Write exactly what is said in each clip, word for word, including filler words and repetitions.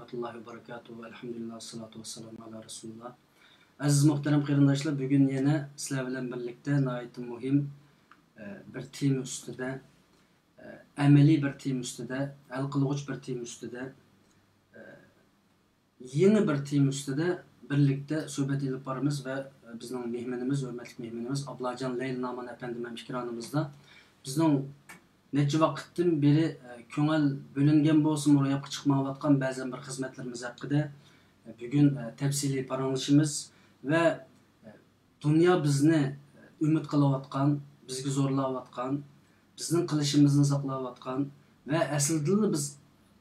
ورەھمەتۇللاھى ۋەبەرىكاتۇھۇ. ئەلھەمدۇلىللاھ، ۋەسسالاتۇ ۋەسسالامۇ ئەلا رەسۇلىللاھ. ئەزىز مۇھتەرەم قېرىنداشلار، بۈگۈن يەنە سىلەر بىلەن بىرلىكتە ناھايىتى مۇھىم، ئە، بىر تېما ئۈستىدە، ئە، ئەمەلىي بىر تېما ئۈستىدە، ھەل قىلغۇچ بىر تېما ئۈستىدە، ئە، يېڭى بىر تېما ئۈستىدە بىرلىكتە سۆھبەت ئېلىپ بارىمىز ۋە بىزنىڭ مېھمىنىمىز، ھۆرمەتلىك مېھمىنىمىز ئابلاجان لەيلى نامان ئەپەندىم ھەم ئىكرانىمىزدا. بىزنىڭ نەچچە ۋاقىتتىن بېرى، ئە، كۆڭۈل بۆلۈنگەن بولسىمۇ، روياپقا چىقمايۋاتقان بەزەن بىر خىزمەتلىرىمىز ھەققىدە، ئە، بۈگۈن، ئە، تەپسىلىي پاراڭلىشىمىز ۋە، ئە، دۇنيا بىزنى ئۈمىد قىلىۋاتقان، بىزگە زورلاۋاتقان، بىزنىڭ قىلىشىمىزنى ساقلاۋاتقان ۋە ئەسلىدىنلا بىز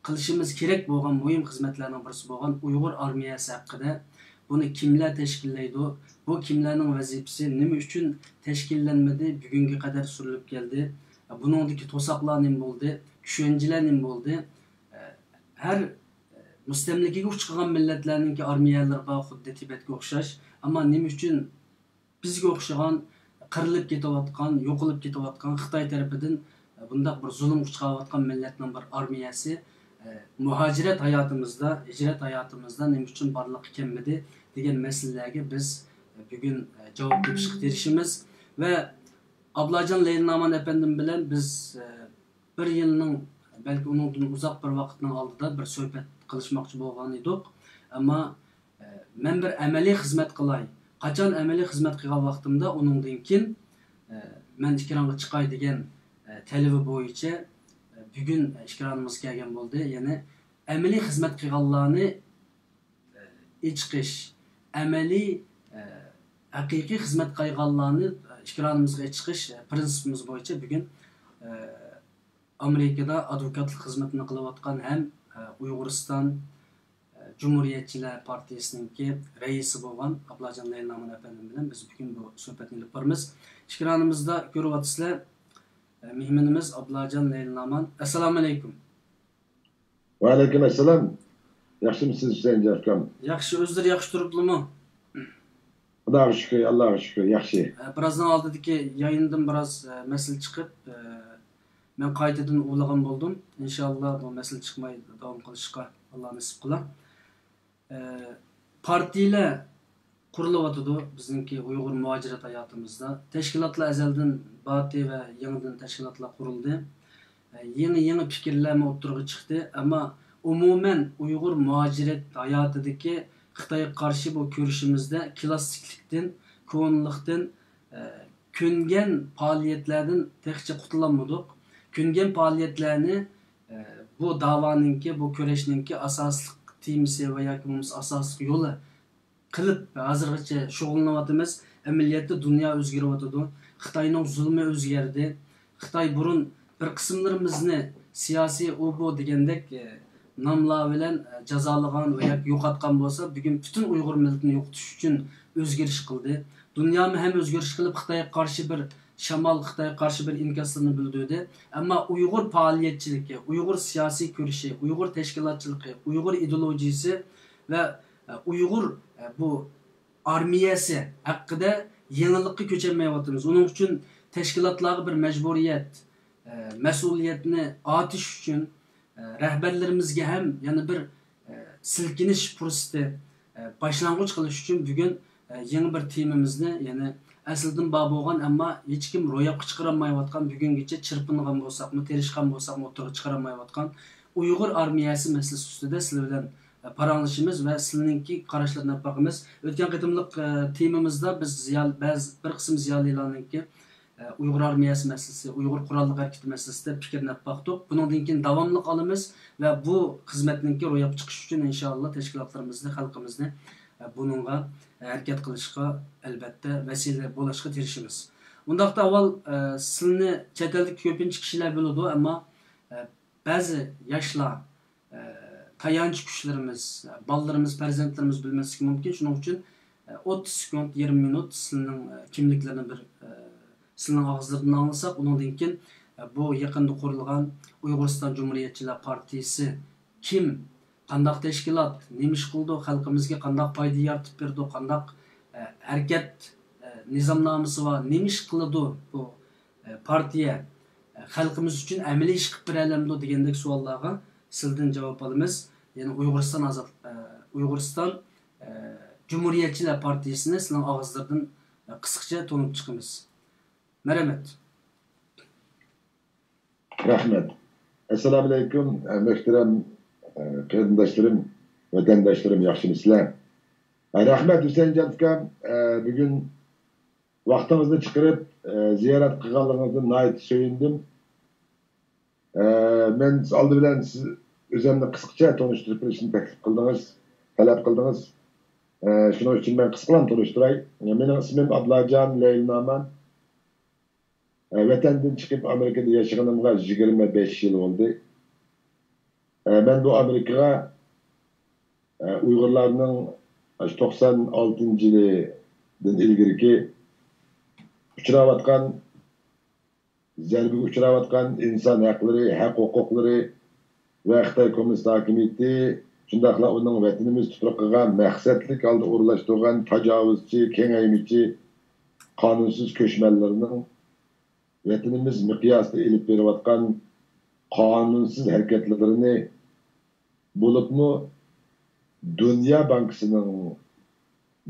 قىلىشىمىز كېرەك بولغان مۇھىم خىزمەتلەرنىڭ بىرسى بولغان ئۇيغۇر ئارمىيەسى ھەققىدە، بۇنى كىملەر تەشكىللەيدۇ، بۇ كىملەرنىڭ ۋەزىپىسى، نېمە ئۈچۈن تەشكىللەنمىدى، بۈگۈنگە قەدەر سۈرۈلۈپ كەلدى، بۇنىڭدىكى توساقلار نېمە بولدى، چۈشەنچىلەر نېمە بولدى، ھەر مۇستەملىكىگە ئۇچرىغان مىللەتلەرنىڭكى ئارمىيەلىرى بار، خۇددى تىبەتكە ئوخشاش. ئەمما نېمە ئۈچۈن بىزگە ئوخشىغان قىرىلىپ كېتىۋاتقان، يوقىلىپ كېتىۋاتقان خىتاي تەرىپىدىن بۇنداق بىر زۇلۇمغا ئۇچراۋاتقان مىللەتنىڭ بىر ئارمىيەسى، ئە، مۇھاجىرەت ھاياتىمىزدا، ھىجرەت ھاياتىمىزدا نېمە ئۈچۈن بارلىققا كەلمىدى دېگەن مەسىلىلەرگە بىز، ئە، بۈگۈن، ئە، جاۋاب تېپىشقا تىرىشىمىز. ۋە ئابلاجان لەيلى نامان ئەپەندىم بىلەن بىز، ئە، بىر يىلنىڭ، بەلكى ئۇنىڭدىن ئۇزاق بىر ۋاقىتنىڭ ئالدىدا بىر سۆھبەت قىلىشماقچى بولغان ئىدۇق. ئەمما، ئە، مەن بىر ئەمەلىي خىزمەت قىلاي. قاچان ئەمەلىي خىزمەت قىلغان ۋاقتىمدا ئۇنىڭدىن كېيىن، ئە، مەن ئېكرانغا چىقاي دېگەن، ئە، تەلىپى بويىچە، ئە، بۈگۈن ئېكرانىمىزغا كەلگەن بولدى. يەنى ئەمەلىي خىزمەت قىلغانلارنى، ئە، ئېچىقىش، ئەمەلىي، ئە، ھەقىقىي خىزمەت قىلغانلارنى، ئە، ئېكرانىمىزغا ئېچىقىش، ئە، پىرىنسىپىمىز بويىچە بۈگۈن، ئە، ئامېرىكىدا ئادۋوكاتلىق خىزمىتىنى قىلىۋاتقان ھەم، ئە، ئۇيغۇرىستان، ئە، جۇمھۇرىيەتچىلەر پارتىيىسىنىڭكى رەئىسى بولغان ئابلاجان لەيلى نامان ئەپەندىم بىلەن بىز بۈگۈن بۇ سۆھبەتنى ئېلىپ بارىمىز. ئېكرانىمىزدا كۆرۈۋاتىسىلەر، ئە، مېھمىنىمىز ئابلاجان لەيلى نامان. ئەسسالامۇ ئەلەيكۇم. ۋەئەلەيكۇم ئەسسالام. ياخشىمۇسىز، ھۈسەيىن ئاكام؟ ياخشى، ئۆزلىرى ياخشى تۇرۇپلىمۇ؟ خۇداغا شۈكۈر، ئاللاغا شۈكۈر، ياخشى. ئە، بىرازنىڭ ئالدىدىكى يايىندىن بىراز، ئە، مەسىلە چىقىپ، ئە، مەن قايتىدىن ئۇۋىلىغان بولدۇم. ئىنشاللا بۇ مەسىلە چىقماي داۋام قىلىشقا ئاللا نېسىپ قىلا. ئە، پارتىيىلەر قۇرۇلۇۋاتىدۇ بىزنىڭكى ئۇيغۇر مۇھاجىرەت ھاياتىمىزدا. تەشكىلاتلار ئەزەلدىن بارتى ۋە يېڭىدىن تەشكىلاتلار قۇرۇلدى. ئە، يېڭى، يېڭى پىكىرلەرمۇ ئوتتۇرىغا چىقتى. ئەمما ئومۇمەن ئۇيغۇر مۇھاجىرەت ھاياتىدىكى خىتايغا قارشى بۇ كۈرىشىمىزدە كلاسسىكلىقتىن، كونىلىقتىن، ئە، كۆنگەن پائالىيەتلەردىن تېخىچە قۇتۇلالمىدۇق. كۆنگەن پائالىيەتلەرنى، ئە، بۇ داۋانىڭكى، بۇ كۈرەشنىڭكى ئاساسلىق تېمىسى ۋە ياكى بولمىسا ئاساسلىق يولى قىلىپ ھازىرغىچە شۇغۇللىنىۋاتىمىز. ئەمەلىيەتتە دۇنيا ئۆزگىرىۋاتىدۇ. خىتاينىڭ زۇلمى ئۆزگەردى. خىتاي بۇرۇن بىر قىسىملىرىمىزنى سىياسىي ئۇ بۇ دېگەندەك، ئە، ناملار بىلەن، ئە، جازالىغان ۋە ياكى يوقاتقان بولسا، بۈگۈن پۈتۈن ئۇيغۇر مىللىتىنى يوقىتىش ئۈچۈن ئۆزگىرىش قىلدى. دۇنيامۇ ھەم ئۆزگىرىش قىلىپ، خىتايغا قارشى بىر شامال، خىتايغا قارشى بىر ئىنكاسلىرىنى بىلدۈردى. ئەمما ئۇيغۇر پائالىيەتچىلىكى، ئۇيغۇر سىياسىي كۈرىشى، ئۇيغۇر تەشكىلاتچىلىقى، ئۇيغۇر ئىدېئولوگىيىسى ۋە، ئە، ئۇيغۇر، ئە، بۇ ئارمىيەسى ھەققىدە يېڭىلىققا كۆچەلمەيۋاتىمىز. ئۇنىڭ ئۈچۈن تەشكىلاتلارغا بىر مەجبۇرىيەت، ئە، مەسئۇلىيەتنى ئارتىش ئۈچۈن، ئە، رەھبەرلىرىمىزگە ھەم يەنە بىر، ئە، سىلكىنىش پۇرسىتى، ئە، باشلانغۇچ قىلىش ئۈچۈن بۈگۈن، ئە، يېڭى بىر تېمىمىزنى، يەنى ئەسلىدىن بار بولغان، ئەمما ھېچكىم روياپقا چىقىرالمايۋاتقان، بۈگۈنگىچە چىرپىنغان بولساقمۇ، تىرىشقان بولساقمۇ، ئوتتۇرىغا چىقىرالمايۋاتقان ئۇيغۇر ئارمىيەسى مەسىلىسى ئۈستىدە سىلەر بىلەن، ئە، پاراڭلىشىمىز ۋە سىلىنىڭكى قاراشلىرىنى ئېلىپ باقىمىز. ئۆتكەن قېتىملىق، ئە، تېمىمىزدا بىز زىيال-، بەزى، بىر قىسىم زىيالىيلارنىڭكى، ئە، ئۇيغۇر ئارمىيەسى مەسىلىسى، ئۇيغۇر قوراللىق ھەرىكىتى مەسىلىسىدە پىكىرنى ئېلىپ باقتۇق. بۇنىڭدىن كېيىن داۋاملىق ئالىمىز ۋە بۇ خىزمەتنىڭكى روياپقا چىقىشى ئۈچۈن ئىنشائاللا تەشكىلاتلىرىمىزنى، خەلقىمىزنى، ئە، بۇنىڭغا، ئە، ھەرىكەت قىلىشقا ئەلۋەتتە ۋەسىلە بولۇشقا تىرىشىمىز. ئۇنداقتا ئاۋۋال، ئە، سىلىنى چەت ئەلدىكى كۆپىنچە كىشىلەر بىلىدۇ، ئەمما، ئە، بەزى ياشلار، ئە، تايانچ كۈچلىرىمىز، بالىلىرىمىز، پەرزەنتلىرىمىز بىلمەسلىكى مۇمكىن. شۇنىڭ ئۈچۈن، ئە، ئوتتۇز سېكۇنت، يېرىم مىنۇت سىلىنىڭ، ئە، كىملىكلىرىنى بىر، ئە، سىلىنىڭ ئاغزىلىرىدىن ئاڭلىساق، ئۇنىڭدىن كېيىن، ئە، بۇ يېقىندا قۇرۇلغان ئۇيغۇرىستان جۇمھۇرىيەتچىلەر پارتىيىسى كىم، قانداق تەشكىلات، نېمە ئىش قىلىدۇ، خەلقىمىزگە قانداق پايدا يارىتىپ بېرىدۇ، قانداق، ئە، ھەرىكەت، ئە، نىزامنامىسى بار، نېمە ئىش قىلىدۇ بۇ، ئە، پارتىيە، ئە، خەلقىمىز ئۈچۈن ئەمەلىي ئىش قىلىپ بېرەلەمدۇ دېگەندەك سوئاللارغا سىلدىن جاۋاب ئالىمىز. يەنى ئۇيغۇرىستان ئازاد، ئە، ئۇيغۇرىستان، ئە، جۇمھۇرىيەتچىلەر پارتىيىسىنى سىلەرنىڭ ئاغزىلىرىدىن، ئە، قىسقىچە تونۇپ چىقىمىز. مەرھەمەت. رەھمەت. ئەسسالامۇئەلەيكۇم، ئە، مۆھتەرەم، ئە، قېرىنداشلىرىم، ۋەتەنداشلىرىم، ياخشىمۇسىلەر؟ ئە، رەھمەت، ھۈسەيىنجان ئۇكام. ئە، بۈگۈن ۋاقتىڭىزنى چىقىرىپ، ئە، زىيارەت قىلغانلىقىڭىزدىن ناھايىتى سۆيۈندۈم. ئە، مەن ئالدى بىلەن سىز ئۆزۈمنى قىسقىچە تونۇشتۇرۇپ بېرىشنى تەكلىپ قىلدىڭىز، تەلەپ قىلدىڭىز. ئە، شۇنىڭ ئۈچۈن مەن قىسقىلا تونۇشتۇراي. مېنىڭ ئىسمىم ئابلاجان لەيلىنامان. ئە، ۋەتەندىن چىقىپ ئامېرىكىدا ياشىغىنىمغا يىگىرمە بەش يىل بولدى. ئە، مەن بۇ ئامېرىكىغا، ئە، ئۇيغۇرلارنىڭ ئاشۇ توقسان ئالتىنچى يىلىدىن ئىلگىرىكى ئۇچراۋاتقان، زەربىگە ئۇچراۋاتقان ئىنسان ھەقلىرى، ھەق ھوقۇقلىرى ۋە خىتاي كوممۇنىست ھاكىمىيىتى، شۇنداقلا ئۇنىڭ ۋەتىنىمىز تۇپرىقىغا مەقسەتلىك ھالدا ئورۇنلاشتۇرغان تاجاۋۇزچى، كېڭەيمىچى، قانۇنسىز كۆچمەنلىرىنىڭ ۋەتىنىمىز مىقياسىدا ئېلىپ بېرىۋاتقان قانۇنسىز ھەرىكەتلىرىنى، بولۇپمۇ دۇنيا بانكىسىنىڭ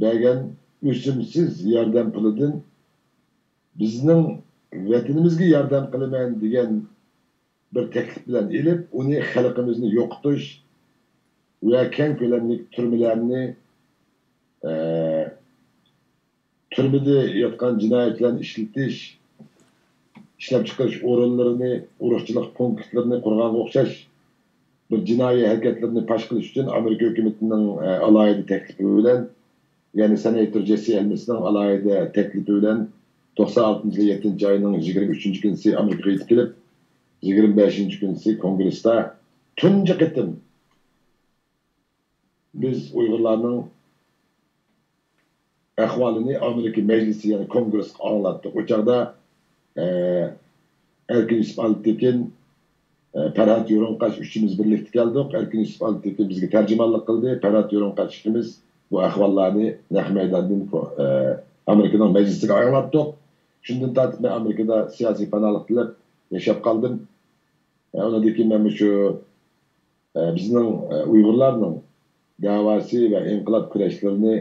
بەرگەن ئۆسۈمسىز ياردەم پۇلىدىن بىزنىڭ ۋەتىنىمىزگە ياردەم قىلىمەن دېگەن بىر تەكلىپ بىلەن ئېلىپ، ئۇنى خەلقىمىزنى يوقىتىش ۋە كەڭ كۆلەملىك تۈرمىلەرنى، ئە، تۈرمىدە ياتقان جىنايەتچىلەرنى ئىشلىتىش، ئىشلەپچىقىرىش ئورۇنلىرىنى، ئۇرۇقچىلىق پونكىتلىرىنى قۇرغانغا ئوخشاش بىر جىنايى ھەرىكەتلىرىنى پاش قىلىش ئۈچۈن ئامېرىكا ھۆكۈمىتىنىڭ، ئە، ئالاھىدە تەكلىپى بىلەن، يەنى سېناتور جېسسى ھېلمىسنىڭ ئالاھىدە تەكلىپى بىلەن توقسان ئالتىنچى يىل يەتتىنچى ئاينىڭ يىگىرمە ئۈچىنچى كۈنىسى ئامېرىكىغا يېتىپ كېلىپ، يىگىرمە بەشىنچى كۈنىسى كونگرېستا تۇنجى قېتىم بىز ئۇيغۇرلارنىڭ ئەھۋالىنى ئامېرىكا مەجلىسى، يەنى كونگرېسقا ئاڭلاتتۇق. ئۇ چاغدا، ئە، ئەركىن يۈسۈپ ئالپتېكىن، ئە، پەرھات يورۇنقاش ئۈچىمىز بىرلىكتە كەلدۇق. ئەركىن يۈسۈپ ئالپتېكىن بىزگە تەرجىمانلىق قىلدى. پەرھات يورۇنقاش ئىككىمىز بۇ ئەھۋاللارنى نەق مەيداندىن، ئە، ئامېرىكىنىڭ مەجلىسىگە ئاڭلاتتۇق. شۇندىن تارتىپ مەن ئامېرىكىدا سىياسىي پاناھلىق تىلەپ ياشاپ قالدىم. ئە، ئۇنىڭدىن كېيىن مەن مۇشۇ، ئە، بىزنىڭ، ئە، ئۇيغۇرلارنىڭ دەۋاسى ۋە ئىنقىلاب كۈرەشلىرىنى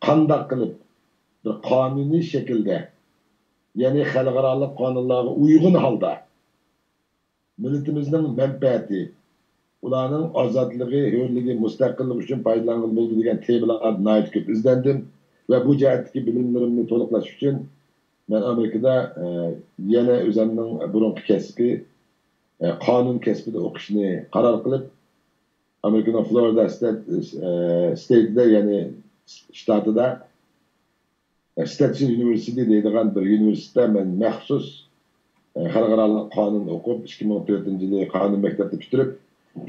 قانداق قىلىپ بىر قانۇنىي شەكىلدە، يەنى خەلقئارالىق قانۇنلارغا ئۇيغۇن ھالدا مىللىتىمىزنىڭ مەنپەئەتى، ئۇلارنىڭ ئازادلىقى، ھۆرلۈكى، مۇستەقىللىقى ئۈچۈن پايدىلانغىلى بولىدۇ دېگەن تېمىلاردا ناھايىتى كۆپ ئىزدەندىم ۋە بۇ جەھەتتىكى بىلىملىرىمنى تولۇقلاش ئۈچۈن مەن ئامېرىكىدا، ئە، يەنە ئۆزۈمنىڭ بۇرۇنقى كەسپى، ئە، قانۇن كەسپىدە ئوقۇشنى قارار قىلىپ، ئامېرىكىنىڭ فلورىدا ستېيت-، ئە، ستېيتىدا، يەنى شتاتىدا، ئە، ستېتسون يۇنىۋېرسىتېتى دەيدىغان بىر يۇنىۋېرسىتېتتا مەن مەخسۇس، ئە، خەلقئارالىق قانۇن ئوقۇپ، ئىككى مىڭ تۆتىنچى يىلى قانۇن مەكتەپنى پۈتتۈرۈپ،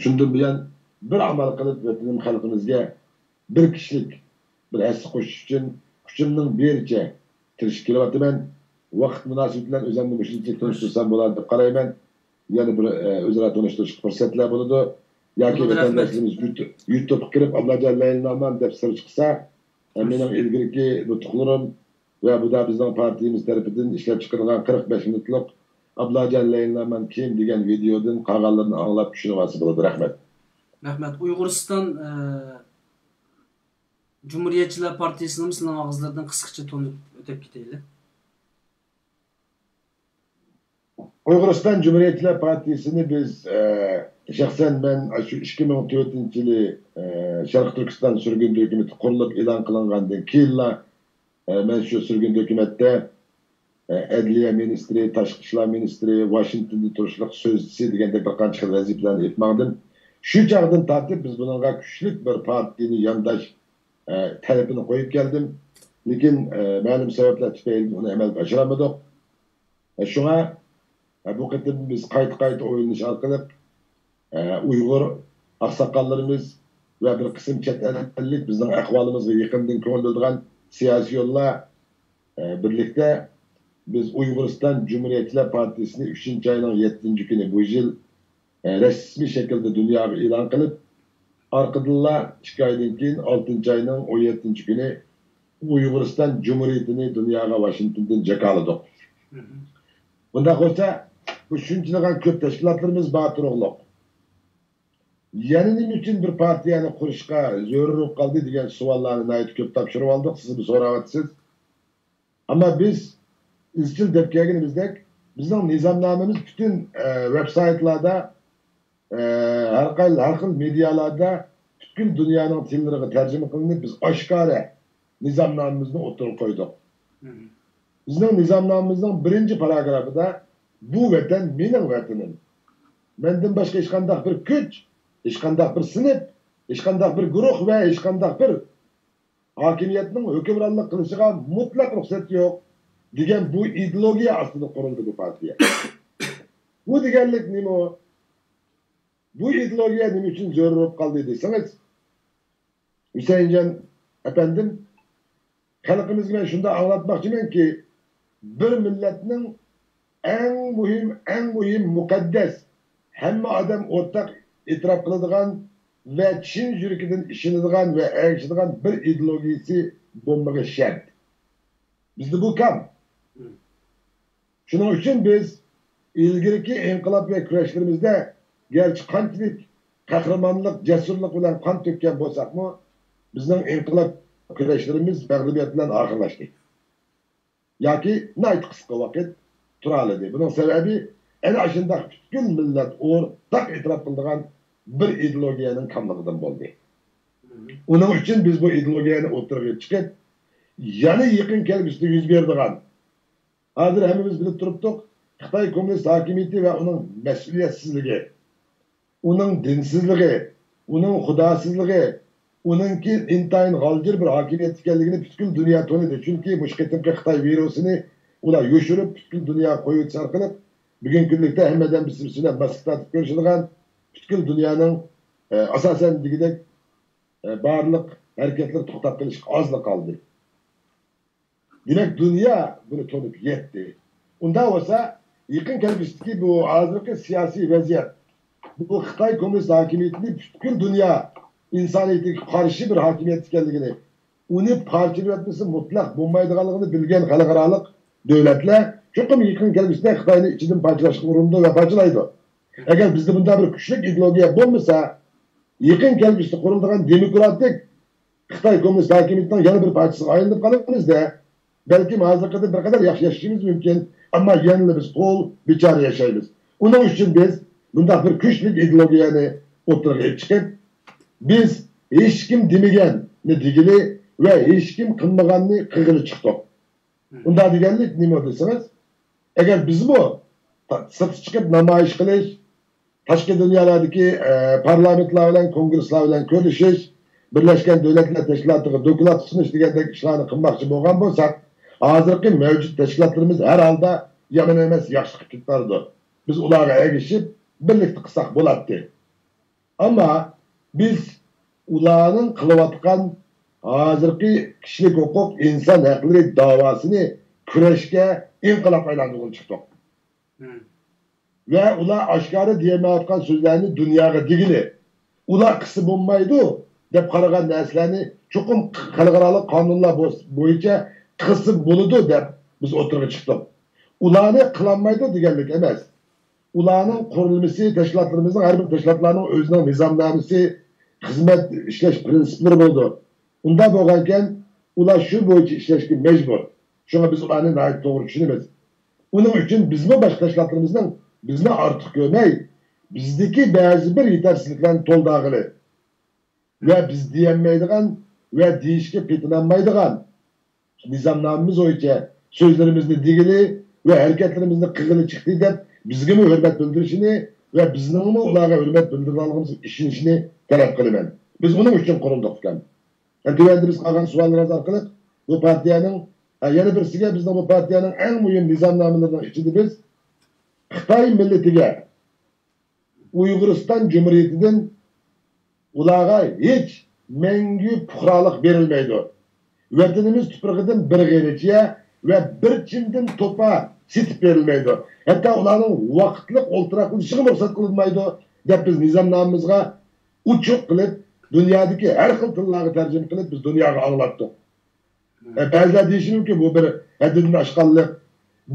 شۇندىن بۇيان بىر ئامال قىلىپ ۋەتىنىم خەلقىمىزگە بىر كىشىلىك بىر ھەسسە قوشۇش ئۈچۈن كۈچۈمنىڭ بېرىچە تىرىشىپ كېلىۋاتىمەن. ۋاقىت مۇناسىۋىتى بىلەن ئۆزۈمنى مۇشۇنچىلىك تونۇشتۇرسام بولار دەپ قارايمەن. يەنە بىر، ئە، ئۆزئارا تونۇشتۇرۇشقا پۇرسەتلەر بولىدۇ. ياكى بولىدۇ، رەھمەت. ۋەتەنداشلىرىمىز يۇتۇ-، يۇتۇبقا كىرىپ، «ئابلاجان لەيلىنامان» دەپ سىرچ قىلسا، ئە، مېنىڭ ئىلگىرىكى نۇتۇقلىرىم ۋە بۇدا بىزنىڭ پارتىيىمىز تەرىپىدىن ئىشلەپ چىقىرىلغان قىرىق بەش مىنۇتلۇق «ئابلاجان لەيلىنامان كىم؟» دېگەن ۋىدېودىن قالغانلىرىنى ئاڭلاپ چۈشىنىۋالسا بولىدۇ. رەھمەت. رەھمەت. ئۇيغۇرىستان، ئە، جۇمھۇرىيەتچىلەر پارتىيىسىنىمۇ سىلەرنىڭ ئاغزىلىرىدىن قىسقىچە تونۇپ ئۆتۈپ كېتەيلى. ئۇيغۇرىستان جۇمھۇرىيەتچىلەر پارتىيىسىنى بىز، ئە، شەخسەن مەن شۇ ئىككى مىڭ تۆتىنچى يىلى، ئە، شەرقىي تۈركىستان سۈرگۈندە ھۆكۈمىتى قۇرۇلۇپ ئېلان قىلىنغاندىن كېيىنلا، ئە، مەن شۇ سۈرگۈندە ھۆكۈمەتتە، ئە، ئەدلىيە مىنىستىرى، تاشقى ئىشلار مىنىستىرى، ۋاشىنگتوندا تۇرۇشلۇق سۆزچىسى دېگەندەك بىر قانچە خىل ۋەزىپىلەرنى ئېلىپ ماڭدىم. شۇ چاغدىن تارتىپ بىز بۇنىڭغا كۈچلۈك بىر پارتىيىنى يانداش، ئە، تەلىپىنى قويۇپ كەلدىم. لېكىن، ئە، مەلۇم سەۋەبلەر تۈپەيلىدىن ئۇنى ئەمەلگە ئاشۇرالمىدۇق. ئە، شۇڭا، ئە، بۇ قېتىم بىز قايتا-قايتا ئويلىنىش ئارقىلىق، ئە، ئۇيغۇر ئاقساقاللىرىمىز ۋە بىر قىسىم چەت ئەللىك بىزنىڭ ئەھۋالىمىزغا يېقىندىن كۆڭۈل بۆلىدىغان سىياسىيونلار، ئە، بىرلىكتە بىز ئۇيغۇرىستان جۇمھۇرىيەتچىلەر پارتىيىسىنى ئۈچىنچى ئاينىڭ يەتتىنچى كۈنى بۇ يىل، ئە، رەسمىي شەكىلدە دۇنياغا ئېلان قىلىپ، ئارقىدىنلا ئىككى ئايدىن كېيىن ئالتىنچى ئاينىڭ ئون يەتتىنچى كۈنى ئۇيغۇرىستان جۇمھۇرىيىتىنى دۇنياغا ۋاشىنگتوندىن جاكارلىدۇق. مھم. بۇنداق بولسا، بۇ شۇنچىلىغان كۆپ تەشكىلاتلىرىمىز بار تۇرۇقلۇق. يەنە نېمە ئۈچۈن بىر پارتىيەنى قۇرۇشقا زۆرۈر بولۇپ قالدى دېگەن سوئاللارنى ناھايىتى كۆپ تاپشۇرۇۋالدۇق، سىزمۇ سوراۋاتىسىز. ئەمما بىز ئىزچىل دەپ كەلگىنىمىزدەك، بىزنىڭ نىزامنامىمىز پۈتۈن، ئە، ۋېب سايتلاردا، ئە، ھەر قايل-، ھەر خىل مېدىيالاردا پۈتكۈل دۇنيانىڭ تىللىرىغا تەرجىمە قىلىنىپ، بىز ئاشكارا نىزامنامىمىزنى ئوتتۇرىغا قويدۇق. بىزنىڭ نىزامنامىمىزنىڭ بىرىنچى پاراگرافىدا، «بۇ ۋەتەن مېنىڭ ۋەتىنىم. مەندىن باشقا ھېچقانداق بىر كۈچ، ھېچقانداق بىر سىنىپ، ھېچقانداق بىر گۇرۇھ ۋە ھېچقانداق بىر ھاكىمىيەتنىڭ ھۆكۈمرانلىق قىلىشىغا مۇتلەق رۇخسەت يوق» دېگەن بۇ ئىدېئولوگىيە ئاستىدا قۇرۇلدى بۇ پارتىيە. بۇ دېگەنلىك نېمە؟ بۇ ئىدېئولوگىيە نېمە ئۈچۈن زۆرۈر بولۇپ قالدى دېسىڭىز، ھۈسەيىنجان ئەپەندىم، خەلقىمىزگە مەن شۇنداق ئاڭلاتماقچىمەنكى، بىر مىللەتنىڭ ئەڭ مۇھىم، ئەڭ مۇھىم، مۇقەددەس، ھەممە ئادەم ئورتاق ئېتىراپ قىلىدىغان ۋە چىن يۈرىكىدىن ئىشىنىدىغان ۋە ئەگىشىدىغان بىر ئىدېئولوگىيىسى بولمىقى شەرت. بىزدە بۇ كام. شۇنىڭ ئۈچۈن بىز ئىلگىرىكى ئىنقىلاب ۋە كۈرەشلىرىمىزدە گەرچە قانچىلىك قەھرىمانلىق، جەسۇرلۇق بىلەن قان تۆككەن بولساقمۇ، بىزنىڭ ئىنقىلاب كۈرەشلىرىمىز مەغلۇبىيەت بىلەن ئاخىرلاشتى. ياكى ناھايىتى قىسقا ۋاقىت تۇرالىدى. بۇنىڭ سەۋەبى ئەنە ئاشۇنداق پۈتكۈل مىللەت ئورتاق ئېتىراپ قىلىدىغان بىر ئىدېئولوگىيەنىڭ كاملىقىدىن بولدى. ئۇنىڭ ئۈچۈن بىز بۇ ئىدېئولوگىيەنى ئوتتۇرىغا چىقىپ، يەنە يېقىن كەلگۈسىدە يۈز بېرىدىغان، ھازىر ھەممىمىز بىلىپ تۇرۇپتۇق، خىتاي كوممۇنىست ھاكىمىيىتى ۋە ئۇنىڭ مەسئۇلىيەتسىزلىكى، ئۇنىڭ دىنسىزلىقى، ئۇنىڭ خۇداسىزلىقى، ئۇنىڭكى ئىنتايىن غالجىر بىر ھاكىمىيەت ئىكەنلىكىنى پۈتكۈل دۇنيا تونۇدى. چۈنكى مۇشۇ قېتىمقى خىتاي ۋىرۇسىنى ئۇلار يوشۇرۇپ، پۈتكۈل دۇنياغا قويۇۋېتىش ئارقىلىق بۈگۈنكى كۈنلۈكتە ھەممە ئادەم بىر-بىرسى بىلەن ماسكا تارتىپ كۆرۈشىدىغان، پۈتكۈل دۇنيانىڭ، ئە، ئاساسەن دېگۈدەك، ئە، بارلىق ھەرىكەتلىرى توختاپ قېلىشقا ئازلا قالدى. دېمەك، دۇنيا بۇنى تونۇپ يەتتى. ئۇنداق بولسا، يېقىن كەلگۈسىدىكى بۇ ھازىرقى سىياسىي ۋەزىيەت، بۇ خىتاي كوممۇنىست ھاكىمىيىتىنى پۈتكۈل دۇنيا ئىنسانىيىتىگە قارشى بىر ھاكىمىيەت ئىكەنلىكىنى، ئۇنى پارچىلىۋەتمىسە مۇتلەق بولمايدىغانلىقىنى بىلگەن خەلقئارالىق دۆلەتلەر چوقۇم يېقىن كەلگۈسىدە خىتاينى ئىچىدىن پارچىلاشقا ئۇرۇنىدۇ ۋە پارچىلايدۇ. ئەگەر بىزدە بۇنداق بىر كۈچلۈك ئىدېئولوگىيە بولمىسا، يېقىن كەلگۈسىدە قۇرۇلىدىغان دېموكراتىك خىتاي كوممۇنىست ھاكىمىيىتىنىڭ يەنە بىر پارچىسىغا ئايلىنىپ قالىمىز-دە، بەلكىم ھازىرقىدىن بىر قەدەر ياخشى ياشىشىمىز مۇمكىن، ئەمما يەنىلا بىز قۇل، بىچارە ياشايمىز. ئۇنىڭ ئۈچۈن بىز بۇنداق بىر كۈچلۈك ئىدېئولوگىيەنى ئوتتۇرىغا ئېلىپ چىقىپ، بىز ھېچكىم دېمىگەننى دېگىلى ۋە ھېچكىم قىلمىغاننى قىلغىلى چىقتۇق. ئۇنداق دېگەنلىك نېمە دېسىڭىز، ئەگەر بىزمۇ سىرتقا چىقىپ نامايىش قىلىش، تاشقى دۇنيالاردىكى، ئە، پارلامېنتلار بىلەن، كونگرېسلار بىلەن كۆرۈشۈش، بىرلەشكەن دۆلەتلەر تەشكىلاتىغا دوكلات سۇنۇش دېگەندەك ئىشلارنى قىلماقچى بولغان بولساق، ھازىرقى مەۋجۇت تەشكىلاتلىرىمىز ھەر ھالدا يامان ئەمەس، ياخشى قىلىپ كېتىپ بارىدۇ. بىز ئۇلارغا ئەگىشىپ، بىرلىكتە قىلساق بولاتتى. ئەمما بىز ئۇلارنىڭ قىلىۋاتقان ھازىرقى كىشىلىك ھوقۇق، ئىنسان ھەقلىرى داۋاسىنى كۈرەشكە، ئىنقىلابقا ئايلاندۇرغىلى چىقتۇق. ۋە ئۇلار ئاشكارا دېيەلمەيۋاتقان سۆزلەرنى دۇنياغا دېگىلى، ئۇلار قىلسا بولمايدۇ دەپ قارىغان نەرسىلەرنى چوقۇم خەلقئارالىق قانۇنلار بو-، بويىچە قىلسا بولىدۇ دەپ بىز ئوتتۇرىغا چىقتۇق. ئۇلارنى قىلالمايدۇ دېگەنلىك ئەمەس. ئۇلارنىڭ قۇرۇلمىسى، تەشكىلاتلىرىمىزنىڭ، ھەر بىر تەشكىلاتلارنىڭ ئۆزىنىڭ نىزامنامىسى، خىزمەت ئىشلەش پىرىنسىپلىرى بولىدۇ. ئۇنداق بولغانىكەن، ئۇلار شۇ بويىچە ئىشلەشكە مەجبۇر. شۇڭا بىز ئۇلارنى ناھايىتى توغرا چۈشىنىمىز. ئۇنىڭ ئۈچۈن بىزمۇ باشقا تەشكىلاتلىرىمىزنىڭ بىزنى ئارتۇق كۆرمەي، بىزدىكى بەزى بىر يېتەرسىزلىكلەرنى تولدۇرغىلى ۋە بىز دېيەلمەيدىغان ۋە دېيىشكە پېتىنالمايدىغان نىزامنامىمىز بويىچە سۆزلىرىمىزنى دېگىلى ۋە ھەرىكەتلىرىمىزنى قىلغىلى چىقتى دەپ بىزگىمۇ ھۆرمەت بىلدۈرۈشىنى ۋە بىزنىڭمۇ ئۇلارغا ھۆرمەت بىلدۈرىدىغانلىقىمىزغا ئىشىنىشىنى تەلەپ قىلىمەن. بىز ئۇنىڭ ئۈچۈن قۇرۇلدۇق ئۇكام. ھەم تۆۋەندە بىز قالغان سوئاللىرىڭىز ئارقىلىق بۇ پارتىيەنىڭ، ھە، يەنە بىرسىگە بىزنىڭ بۇ پارتىيەنىڭ ئەڭ مۇھىم نىزامنامىلىرىنىڭ ئىچىدە بىز خىتاي مىللىتىگە ئۇيغۇرىستان جۇمھۇرىيىتىدىن ئۇلارغا ھېچ مەڭگۈ پۇقرالىق بېرىلمەيدۇ. ۋەتىنىمىز تۇپرىقىدىن بىر غېنىچە ۋە بىر چىمدىن توپا سېتىپ بېرىلمەيدۇ. ھەتتا ئۇلارنىڭ ۋاقىتلىق ئولتۇراقلىشىشىغا رۇخسەت قىلىنمايدۇ، دەپ بىز نىزامنامىمىزغا ئۇچۇر قىلىپ، دۇنيادىكى ھەر خىل تىللارغا تەرجىمە قىلىپ، بىز دۇنياغا ئاڭلاتتۇق. ئە، بەزىلەر دېيىشى مۇمكىن، بۇ بىر ھەددىدىن ئاشقانلىق،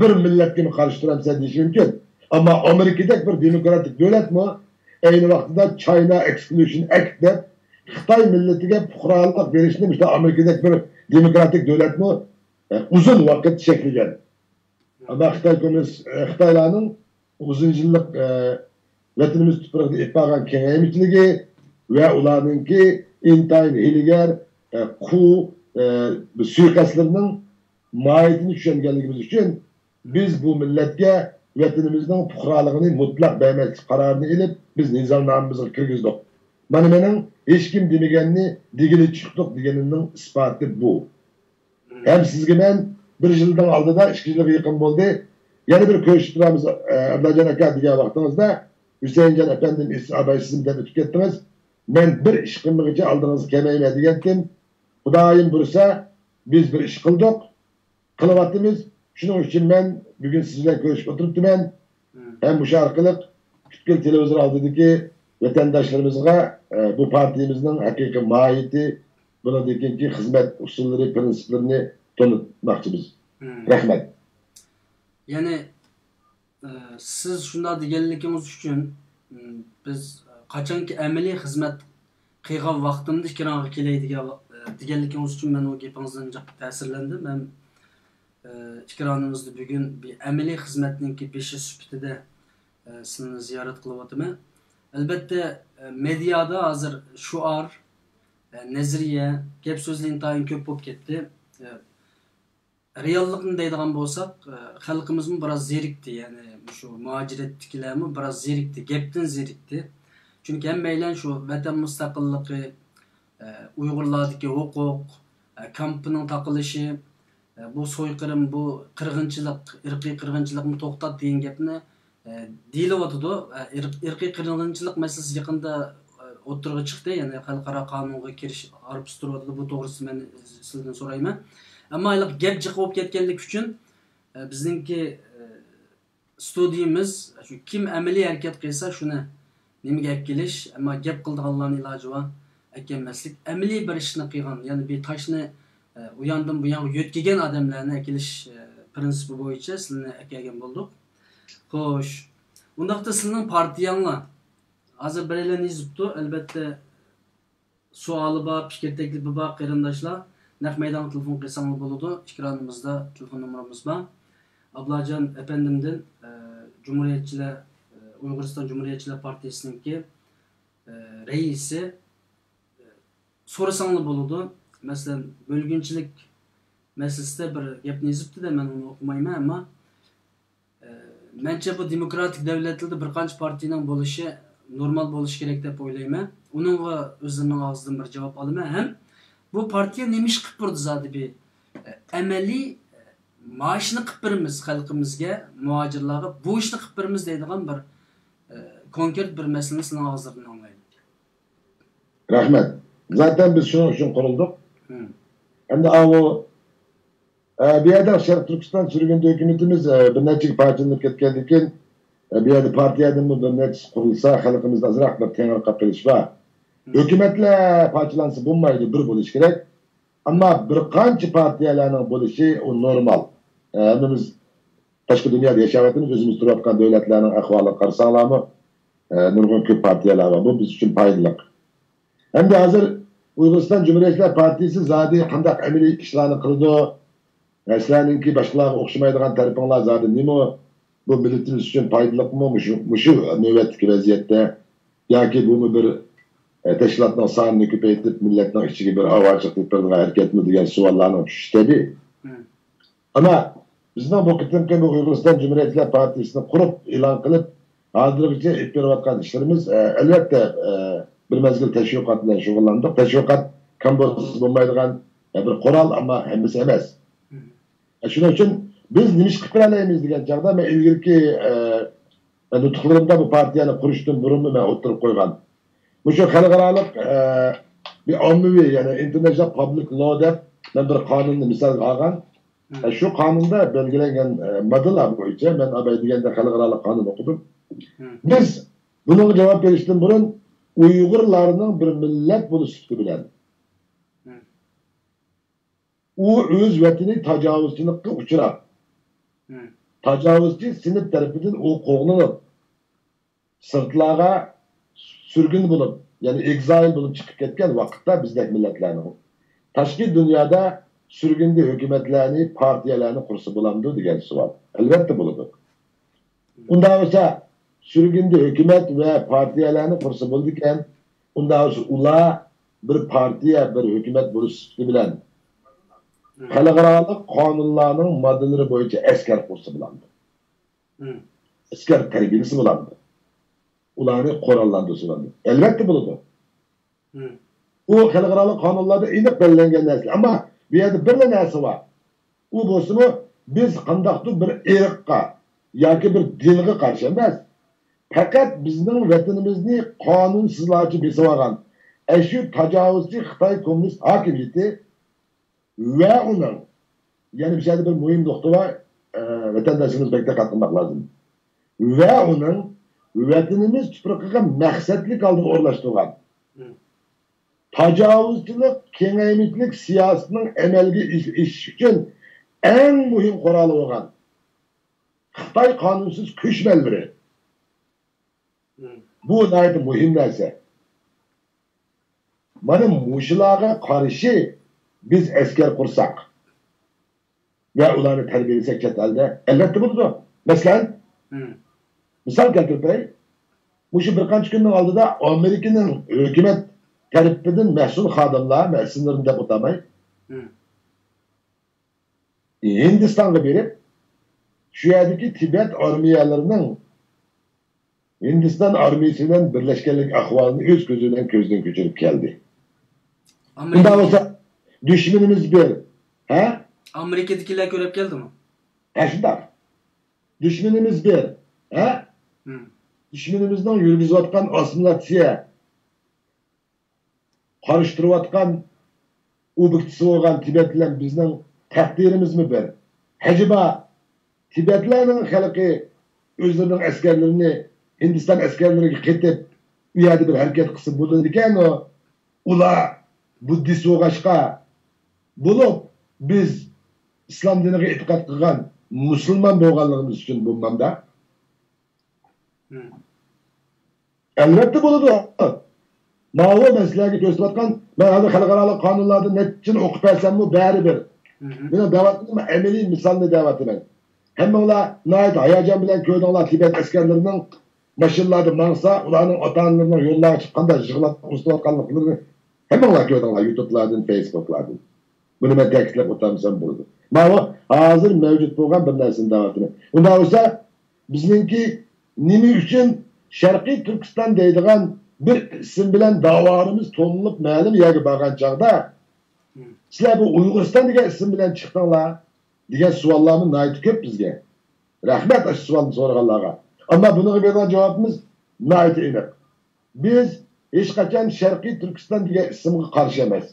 بىر مىللەتكىمۇ قارشى تۇرامسەن دېيىشى مۇمكىن. ئەمما ئامېرىكىدەك بىر دېموكراتىك دۆلەتمۇ، ئەينى ۋاقتىدا چاينا ئېكسكلۇژن ئەكت دەپ، خىتاي مىللىتىگە پۇقرالىق بېرىشنى مۇشۇ ئامېرىكىدەك بىر دېموكراتىك دۆلەتمۇ، ئە، ئۇزۇن ۋاقىت چەكلىگەن. ئەمما خىتاي كوممۇنىست، ئە، خىتايلارنىڭ ئۇزۇن يىللىق، ئە، ۋەتىنىمىز تۇپرىقىدا ئېلىپ بارغان كېڭەيمىچىلىكى ۋە ئۇلارنىڭكى ئىنتايىن ھىيلىگەر، ئە، قۇ، ئە، سۇيىقەستلىرىنىڭ ماھىيىتىنى چۈشەنگەنلىكىمىز ئۈچۈن، بىز بۇ مىللەتكە ۋەتىنىمىزنىڭ پۇقرالىقىنى مۇتلەق بەرمەسلىك قارارىنى ئېلىپ، بىز نىزامنامىمىزغا كىرگۈزدۇق. مانا مېنىڭ ھېچكىم دېمىگەننى دېگىلى چىقتۇق دېگىنىمنىڭ ئىسپاتى بۇ. ھەم سىزگە مەن بىر يىلدىن ئالدىدا، ئىككى يىلغا يېقىن بولدى، يەنە بىر كۆرۈشۈپ تۇرامىز، ئە، ئابلاجان ئاكا دېگەن ۋاقتىڭىزدا، ھۈسەيىنجان ئەپەندىم، ئىس-، ئابايسىزم دەپ ئۆتۈپ كەتتىڭىز. مەن بىر ئىش قىلمىغۇچە ئالدىڭىزغا كەلمەيمەن دېگەنتىم. خۇدايىم بۇيرۇسا، بىز بىر ئىش قىلدۇق، قىلىۋاتىمىز. شۇنىڭ ئۈچۈن مەن بۈگۈن سىز بىلەن كۆرۈشۈپ ئولتۇرۇپتىمەن. ھەم مۇشۇ ئارقىلىق پۈتكۈل تېلېۋىزور ئالدىدىكى ۋەتەنداشلىرىمىزغا، ئە، بۇ پارتىيىمىزنىڭ ھەقىقىي ماھىيىتى، بۇنىڭدىن كېيىنكى خىزمەت ئۇسۇللىرى، پىرىنسىپلىرىنى تونۇتماقچىمىز. رەھمەت. يەنى، ئە، سىز شۇنداق دېگەنلىكىڭىز ئۈچۈن، م، بىز قاچانكى ئەمەلىي خىزمەت قىلغان ۋاقتىمدا ئېكرانغا كېلەي دېگەن ۋا-، ئە، دېگەنلىكىڭىز ئۈچۈن مەن ئۇ گېپىڭىزدىن جىق تەسىرلەندىم. ھەم، ئە، ئېكرانىمىزدا بۈگۈن بىر ئەمەلىي خىزمەتنىڭكى بېشى سۈپىتىدە، ئە، سىلىنى زىيارەت قىلىۋاتىمەن. ئەلبەتتە، ئە، مېدىيادا ھازىر شوئار، ئە، نەزەرىيە، گەپ سۆزلەر ئىنتايىن كۆپ بولۇپ كەتتى. ئە، رېئاللىقنى دەيدىغان بولساق، ئە، خەلقىمىزمۇ بىراز زېرىكتى، يەنى مۇشۇ مۇھاجىرەتتىكىلەرمۇ بىراز زېرىكتى، گەپتىن زېرىكتى. چۈنكى ھەممەيلەن شۇ ۋەتەن مۇستەقىللىقى، ئە، ئۇيغۇرلاردىكى ھوقۇق، ئە، كامپنىڭ تاقىلىشى، ئە، بۇ سويقىرىم، بۇ قىرغىنچىلىق، ئىرقىي قىرغىنچىلىقنى توختات دېگەن گەپنى ئە، دېيىلىۋاتىدۇ. ئە، ئىرق-، ئىرقىي قىرغىنچىلىق مەسىلىسى يېقىندا، ئە، ئوتتۇرىغا چىقتى. يەنى خەلقئارا قانۇنغا كىرىش ئارپا تۇرۇۋاتىدۇ. بۇ توغرىسىدا مەن سىلىدىن سورايمەن. ئەمما ھېلىقى گەپ جىق بولۇپ كەتكەنلىكى ئۈچۈن، ئە، بىزنىڭكى، ئە، ستۇدىيىمىز شۇ، كىم ئەمەلىي ھەرىكەت قىلسا، شۇنى نېمىگە ئەكېلىش، ئەمما گەپ قىلىدىغانلارنى ئىلاجى بار ئەكەلمەسلىك. ئەمەلىي بىر ئىشنى قىلغان، يەنى بىر تاشنى، ئە، ئۇياندىن بۇيانغا يۆتكىگەن ئادەملەرنى ئەكېلىش، ئە، پىرىنسىپى بويىچە سىلىنى ئەكەلگەن بولدۇق. خوش. ئۇنداقتا سىلىنىڭ پارتىيەڭلار، ھازىر بىرەيلەن يېزىپتۇ، ئەلبەتتە، سوئالى بار، پىكىر تەكلىپى بار قېرىنداشلار نەق مەيدانغا تېلېفون قىلساڭلار بولىدۇ. ئېكرانىمىزدا تېلېفون نومۇرىمىز بار. ئابلاجان ئەپەندىمدىن، ئە، جۇمھۇرىيەتچىلەر، ئە، ئۇيغۇرىستان جۇمھۇرىيەتچىلەر پارتىيىسىنىڭكى، ئە، رەئىسى، ئە، سورىساڭلار بولىدۇ. مەسىلەن، بۆلگۈنچىلىك مەسىلىسىدە بىر گەپنى يېزىپتۇ-دە، مەن ئۇنى ئوقۇمايمەن، ئەمما ئە، مەنچە بۇ دېموكراتىك دۆلەتلەردە بىر قانچە پارتىيەنىڭ بولۇشى نورمال بولۇشى كېرەك دەپ ئويلايمەن. ئۇنىڭغا ئۆزلىرىنىڭ ئاغزىدىن بىر جاۋاب ئالىمەن. ھەم بۇ پارتىيە نېمە ئىش قىلىپ بېرىدۇ زادى بىر، ئە، ئەمەلىي، ئە، ما ئىشنى قىلىپ بېرىمىز خەلقىمىزگە، مۇھاجىرلارغا بۇ ئىشنى قىلىپ بېرىمىز دەيدىغان بىر، ئە، كونكرېت بىر مەسىلىنى سىلەرنىڭ ئاغزىلىرىدىن ئاڭلايلى. رەھمەت. زاتەن بىز شۇنىڭ ئۈچۈن قۇرۇلدۇق. ھەمدە ئاۋۇ ئە، بۇ يەردە شەرقىي تۈركىستان سۈرگۈندە ھۆكۈمىتىمىز، ئە، بىر نەچچىگە پارچىلىنىپ كەتكەندىن كېيىن، ئە، بۇ يەردە پارتىيەدىنمۇ بىر نەچچىسى قۇرۇلسا، خەلقىمىزدە ئازراق بىر تېڭىرقاپ قېلىش بار. ھۆكۈمەتلەر پارچىلانسا بولمايدۇ، بىر بولۇشى كېرەك. ئەمما بىر قانچە پارتىيەلەرنىڭ بولۇشى، ئۇ نورمال. ئە، ھەممىمىز تاشقى دۇنيادا ياشاۋاتىمىز، ئۆزىمىز تۇرۇۋاتقان دۆلەتلەرنىڭ ئەھۋالىغا قارىساڭلارمۇ، ئە، نۇرغۇن كۆپ پارتىيەلەر بار. بۇ بىز ئۈچۈن پايدىلىق. ئەمدى ھازىر ئۇيغۇرىستان جۇمھۇرىيەتچىلەر پارتىيىسى زادى قانداق ئەمەلىي ئىشلارنى قىلىدۇ؟ ئە، سىلەرنىڭكى باشقىلارغا ئوخشىمايدىغان تەرىپىڭلار زادى نېمە؟ بۇ مىللىتىمىز ئۈچۈن پايدىلىقمۇ مۇشۇ، مۇشۇ نۆۋەتتىكى ۋەزىيەتتە؟ ياكى بۇمۇ بىر، ئە، تەشكىلاتنىڭ سانىنى كۆپەيتىپ، مىللەتنىڭ ئىچىگە بىر ئاۋارىچىلىق ئېلىپ بېرىدىغان ھەرىكەتمۇ دېگەن سوئاللارنىڭ چۈشۈشى تەبىئىي. ئەمما بىزنىڭ بۇ قېتىمقى بۇ ئۇيغۇرىستان جۇمھۇرىيەتچىلەر پارتىيىسىنى قۇرۇپ، ئېلان قىلىپ، ھازىرغىچە ئېلىپ بېرىۋاتقان ئىشلىرىمىز، ئە، ئەلۋەتتە، ئە، بىر مەزگىل تەشۋىقات بىلەن شۇغۇللاندۇق. تەشۋىقات كەم بولسا بولمايدىغان، ئە، بىر قورال، ئەمما ھەممىسى ئەمەس. ئە، شۇنىڭ ئۈچۈن بىز نېمە ئىش قىلىپ بېرەلەيمىز دېگەن چاغدا، مەن ئىلگىرىكى، ئە، نۇتۇقلىرىمدا بۇ پارتىيەنى قۇرۇشتىن بۇرۇنمۇ مەن ئوتتۇرىغا قويغان. مۇشۇ خەلقئارالىق، ئە، بىر ئاممىۋى، يەنى ئىنتېرنېشنال پابلىك لا دەپ مەن بىر قانۇننى مىسالغا ئالغان. ئە، شۇ قانۇندا بەلگىلەنگەن، ئە، ماددىلار بويىچە مەن ئاباي دېگەندە خەلقئارالىق قانۇن ئوقۇدۇم. بىز بۇنىڭغا جاۋاب بېرىشتىن بۇرۇن ئۇيغۇرلارنىڭ بىر مىللەت بولۇش سۈپىتى بىلەن ئۇ ئۆز ۋەتىنى تاجاۋۇزچىلىققا ئۇچراپ، تاجاۋۇزچى سىنىپ تەرىپىدىن ئۇ قوغلىنىپ، سىرتلارغا، سۈرگۈن بولۇپ، يەنى ئېگزايل بولۇپ چىقىپ كەتكەن ۋاقىتتا بىزدەك مىللەتلەرنىڭ تاشقى دۇنيادا سۈرگۈندە ھۆكۈمەتلەرنى، پارتىيەلەرنى قۇرسا بولامدۇ دېگەن سوئال. ئەلۋەتتە بولىدۇ. ئۇنداق بولسا، سۈرگۈندە ھۆكۈمەت ۋە پارتىيەلەرنى قۇرسا بولىدىكەن، ئۇنداق بولسا ئۇلار بىر پارتىيە، بىر ھۆكۈمەت بولۇش سۈپىتى بىلەن خەلقئارالىق قانۇنلارنىڭ ماددىلىرى بويىچە ئەسكەر قۇرسا بولامدۇ؟ ئەسكەر تەربىيەلىسە بولامدۇ؟ ئۇلارنى قوراللاندۇرسا بولامدۇ؟ ئەلۋەتتە بولىدۇ. ئۇ خەلقئارالىق قانۇنلاردا ئېنىق بەلگىلەنگەن نەرسە. ئەمما بۇ يەردە بىرلا نەرسە بار. ئۇ بولسىمۇ، بىز قانداقتۇر بىر ئىرققا ياكى بىر دىنغا قارشى ئەمەس. پەقەت بىزنىڭ ۋەتىنىمىزنى قانۇنسىزلارچە بېسىۋالغان ئەشۇ تاجاۋۇزچى خىتاي كوممۇنىست ھاكىمىيىتى ۋە ئۇنىڭ، يەنە بۇ يەردە بىر مۇھىم نۇقتا بار، ئە، ۋەتەنداشلىرىمىز بەك دىققەت قىلماق لازىم. ۋە ئۇنىڭ ۋەتىنىمىز تۇپرىقىغا مەقسەتلىك ھالدا ئورۇنلاشتۇرغان تاجاۋۇزچىلىق، كېڭەيمىچىلىك سىياسىتىنىڭ ئەمەلگە ئېش-، ئېشىشى ئۈچۈن ئەڭ مۇھىم قورالى بولغان خىتاي قانۇنسىز كۆچمەنلىرى. بۇ ناھايىتى مۇھىم نەرسە. مانا مۇشۇلارغا قارشى بىز ئەسكەر قۇرساق ۋە ئۇلارنى تەربىيەلىسەك چەت ئەلدە، ئەلۋەتتە بولىدۇ. مەسىلەن، مىسال كەلتۈرۈپ بېرەي. مۇشۇ بىر قانچە كۈننىڭ ئالدىدا ئامېرىكىنىڭ ھۆكۈمەت تەرىپىدىن مەسئۇل خادىملار، مەن ئىسىملىرىنى دەپ ئۆتەلمەي، ھىندىستانغا بېرىپ، شۇ يەردىكى تىبەت ئارمىيەلىرىنىڭ ھىندىستان ئارمىيىسى بىلەن بىرلەشكەنلىك ئەھۋالىنى ئۆز كۆزى بىلەن كۆزدىن كۆچۈرۈپ كەلدى. ئۇنداق بولسا، دۈشمىنىمىز بىر، ھە؟ ئامېرىكىدىكىلەر كۆرۈپ كەلدىمۇ؟ ھە، شۇنداق. دۈشمىنىمىز بىر، ھە؟ دۈشمىنىمىزنىڭ يۈرگۈزۈۋاتقان ئاسسىمىلياتسىيە، قارشى تۇرۇۋاتقان ئوبيېكتىسى بولغان تىبەت بىلەن بىزنىڭ تەقدىرىمىزمۇ بىر. ئەجەبا، تىبەتلەرنىڭ خەلقى ئۆزلىرىنىڭ ئەسكەرلىرىنى ھىندىستان ئەسكەرلىرىگە قېتىپ، ئۇ يەردە بىر ھەرىكەت قىلسا بولىدىكەن، ئۇلار بۇددىست بولغاچقا بولۇپ، بىز ئىسلام دىنىغا ئېتىقاد قىلغان مۇسۇلمان بولغانلىقىمىز ئۈچۈن بولمامدا؟ ئەلۋەتتە بولىدۇ. ماۋۇ مەن سىلەرگە كۆرسىتىۋاتقان، مەن ھازىر خەلقئارالىق قانۇنلاردىن نەچچىنى ئوقۇپ بەرسەممۇ بەرىبىر. مېنىڭ دەۋاتقىنىم ئەمەلىي مىسالنى دەۋاتىمەن. ھەممىڭلار ناھايىتى ھاياجان بىلەن كۆردۈڭلار، تىبەت ئەسكەرلىرىنىڭ ماشىنىلاردا ماڭسا، ئۇلارنىڭ ئاتا-ئانىلىرىنىڭ يوللارغا چىققاندا يىغلاپ ئۇزىتىۋاتقانلىقلىرىنى ھەممىڭلار كۆردۈڭلار يۇتۇبلاردىن، فېيسبۇكلاردىن. بۇنى مەن تەكىتلەپ ئۆتەلمىسەم بولىدۇ. ماۋۇ ھازىر مەۋجۇت بولغان بىر نەرسىنى دەۋاتىمەن. ئۇنداق بولسا، بىزنىڭكى نېمە ئۈچۈن شەرقىي تۈركىستان دەيدىغان بىر ئىسىم بىلەن داۋالىرىمىز تونۇلۇپ مەلۇم يەرگە بارغان چاغدا، سىلەر بۇ ئۇيغۇرىستان دېگەن ئىسىم بىلەن چىقتىڭلار دېگەن سوئاللارمۇ ناھايىتى كۆپ بىزگە. رەھمەت ئاشۇ سوئالنى سورىغانلارغا. ئەمما بۇنىڭغا بېرىدىغان جاۋابىمىز ناھايىتى ئېنىق. بىز ھېچقاچان شەرقىي تۈركىستان دېگەن ئىسىمغا قارشى ئەمەس.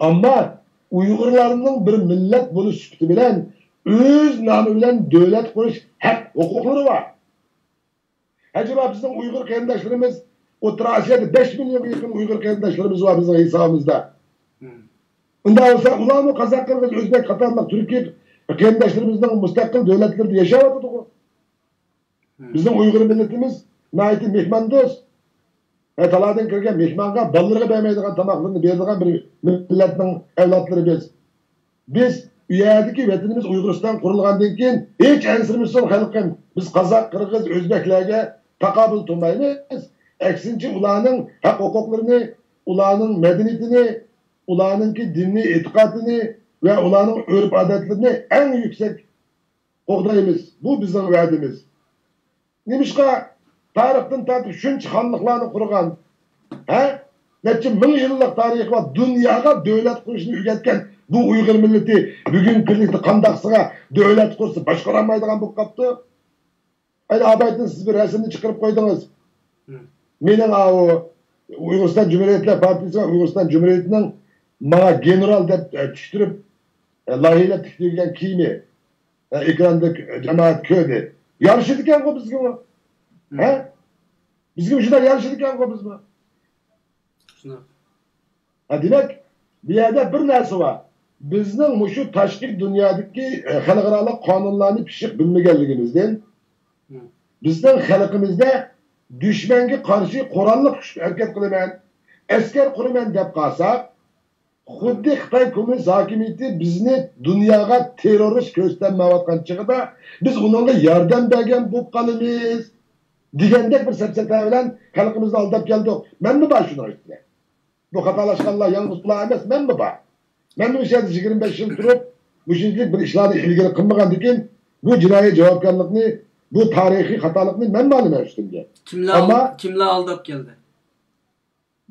ئەمما ئۇيغۇرلارنىڭ بىر مىللەت بولۇش سۈپىتى بىلەن ئۆز نامى بىلەن دۆلەت قۇرۇش ھەق ھوقۇقلىرى بار. ئەجەبا بىزنىڭ ئۇيغۇر قېرىنداشلىرىمىز، ئوتتۇرا ئاسىيادا بەش مىليونغا يېقىن ئۇيغۇر قېرىنداشلىرىمىز بار بىزنىڭ ھېسابىمىزدا. ئۇنداق بولسا ئۇلارمۇ قازاق، قىرغىز، ئۆزبەك قاتارلىق تۈركىي قېرىنداشلىرىمىزنىڭ مۇستەقىل دۆلەتلىرىدە ياشاۋاتىدىغۇ. بىزنىڭ ئۇيغۇر مىللىتىمىز ناھايىتى مېھماندوست. ھە، تالاردىن كىرگەن مېھمانغا بالىلىرىغا بەرمەيدىغان تاماقلىرىنى بېرىدىغان بىر مىللەتنىڭ ئەۋلادلىرى بىز. بىز ئۇ يەردىكى ۋەتىنىمىز ئۇيغۇرىستان قۇرۇلغاندىن كېيىن ھېچ ئەنسىرىمىسۇن خەلقىم، بىز قازاق، قىرغىز، ئۆزبەكلەرگە تاقابىل تۇرمايمىز. ئەكسىنچە، ئۇلارنىڭ ھەق ھوقۇقلىرىنى، ئۇلارنىڭ مەدەنىيىتىنى، ئۇلارنىڭكى دىنىي ئېتىقادىنى ۋە ئۇلارنىڭ ئۆرپ-ئادەتلىرىنى ئەڭ يۈكسەك قوغدايمىز. بۇ بىزنىڭ ۋەدىمىز. نېمىشقا تارىختىن تارتىپ شۇنچە خانلىقلارنى قۇرغان، ھە؟ نەچچە مىڭ يىللىق تارىخى بار، دۇنياغا دۆلەت قۇرۇشنى ئۆگەتكەن بۇ ئۇيغۇر مىللىتى بۈگۈنكى كۈنلۈكتە قانداقسىغا دۆلەت قۇرسا باشقۇرالمايدىغان بولۇپ قاپتۇ؟ ئەينى ئابايتىن سىز بىر رەسىمنى چىقىرىپ قويدىڭىز. مېنىڭ ئاۋۇ ئۇيغۇرىستان جۇمھۇرىيەتلەر پارتىيىسى ۋە ئۇيغۇرىستان جۇمھۇرىيىتىنىڭ ماڭا گېنېرال دەپ، ئە، چۈشتۈرۈپ، ئە، لايىھىلەپ تىكلىگەن كىيىمى، ئە، ئېكراندا جامائەت كۆردى. يارىشىدىكەنغۇ بىزگىمۇ؟ ھە؟ بىزگىمۇ شۇنداق يارىشىدىكەنغۇ بىزمۇ؟ شۇنداق. ھە، دېمەك، بۇ يەردە بىر نەرسە بار. بىزنىڭ مۇشۇ تاشقى دۇنيادىكى، ئە، خەلقئارالىق قانۇنلارنى پىششىق بىلمىگەنلىكىمىزدىن، بىزنىڭ خەلقىمىزدە دۈشمەنگە قارشى قوراللىق كۈچ ھەرىكەت قىلىمەن، ئەسكەر قۇرىمەن دەپ قالساق، خۇددى خىتاي كوممۇنىست ھاكىمىيىتى بىزنى دۇنياغا تېررورىست كۆرسىتەلمەيۋاتقان چېغىدا، بىز ئۇنىڭغا ياردەم بەرگەن بولۇپ قالىمىز دېگەندەك بىر سەپسەتە بىلەن خەلقىمىزنى ئالداپ كەلدۇق. مەنمۇ بار شۇنىڭ ئىچىدە. بۇ خاتالاشقانلار يالغۇز ئۇلار ئەمەس، مەنمۇ بار. مەنمۇ مۇشۇ يەردە يىگىرمە بەش يىل تۇرۇپ، مۇشۇنچىلىك بىر ئىشلارنى ئىلگىرى قىلمىغاندىكىن، بۇ جىنايى جاۋابكارلىقنى، بۇ تارىخىي خاتالىقنى مەنمۇ ئالىمەن ئۈستۈمگە. كىملەر ئەمما ئال-، كىملەر ئالداپ كەلدى؟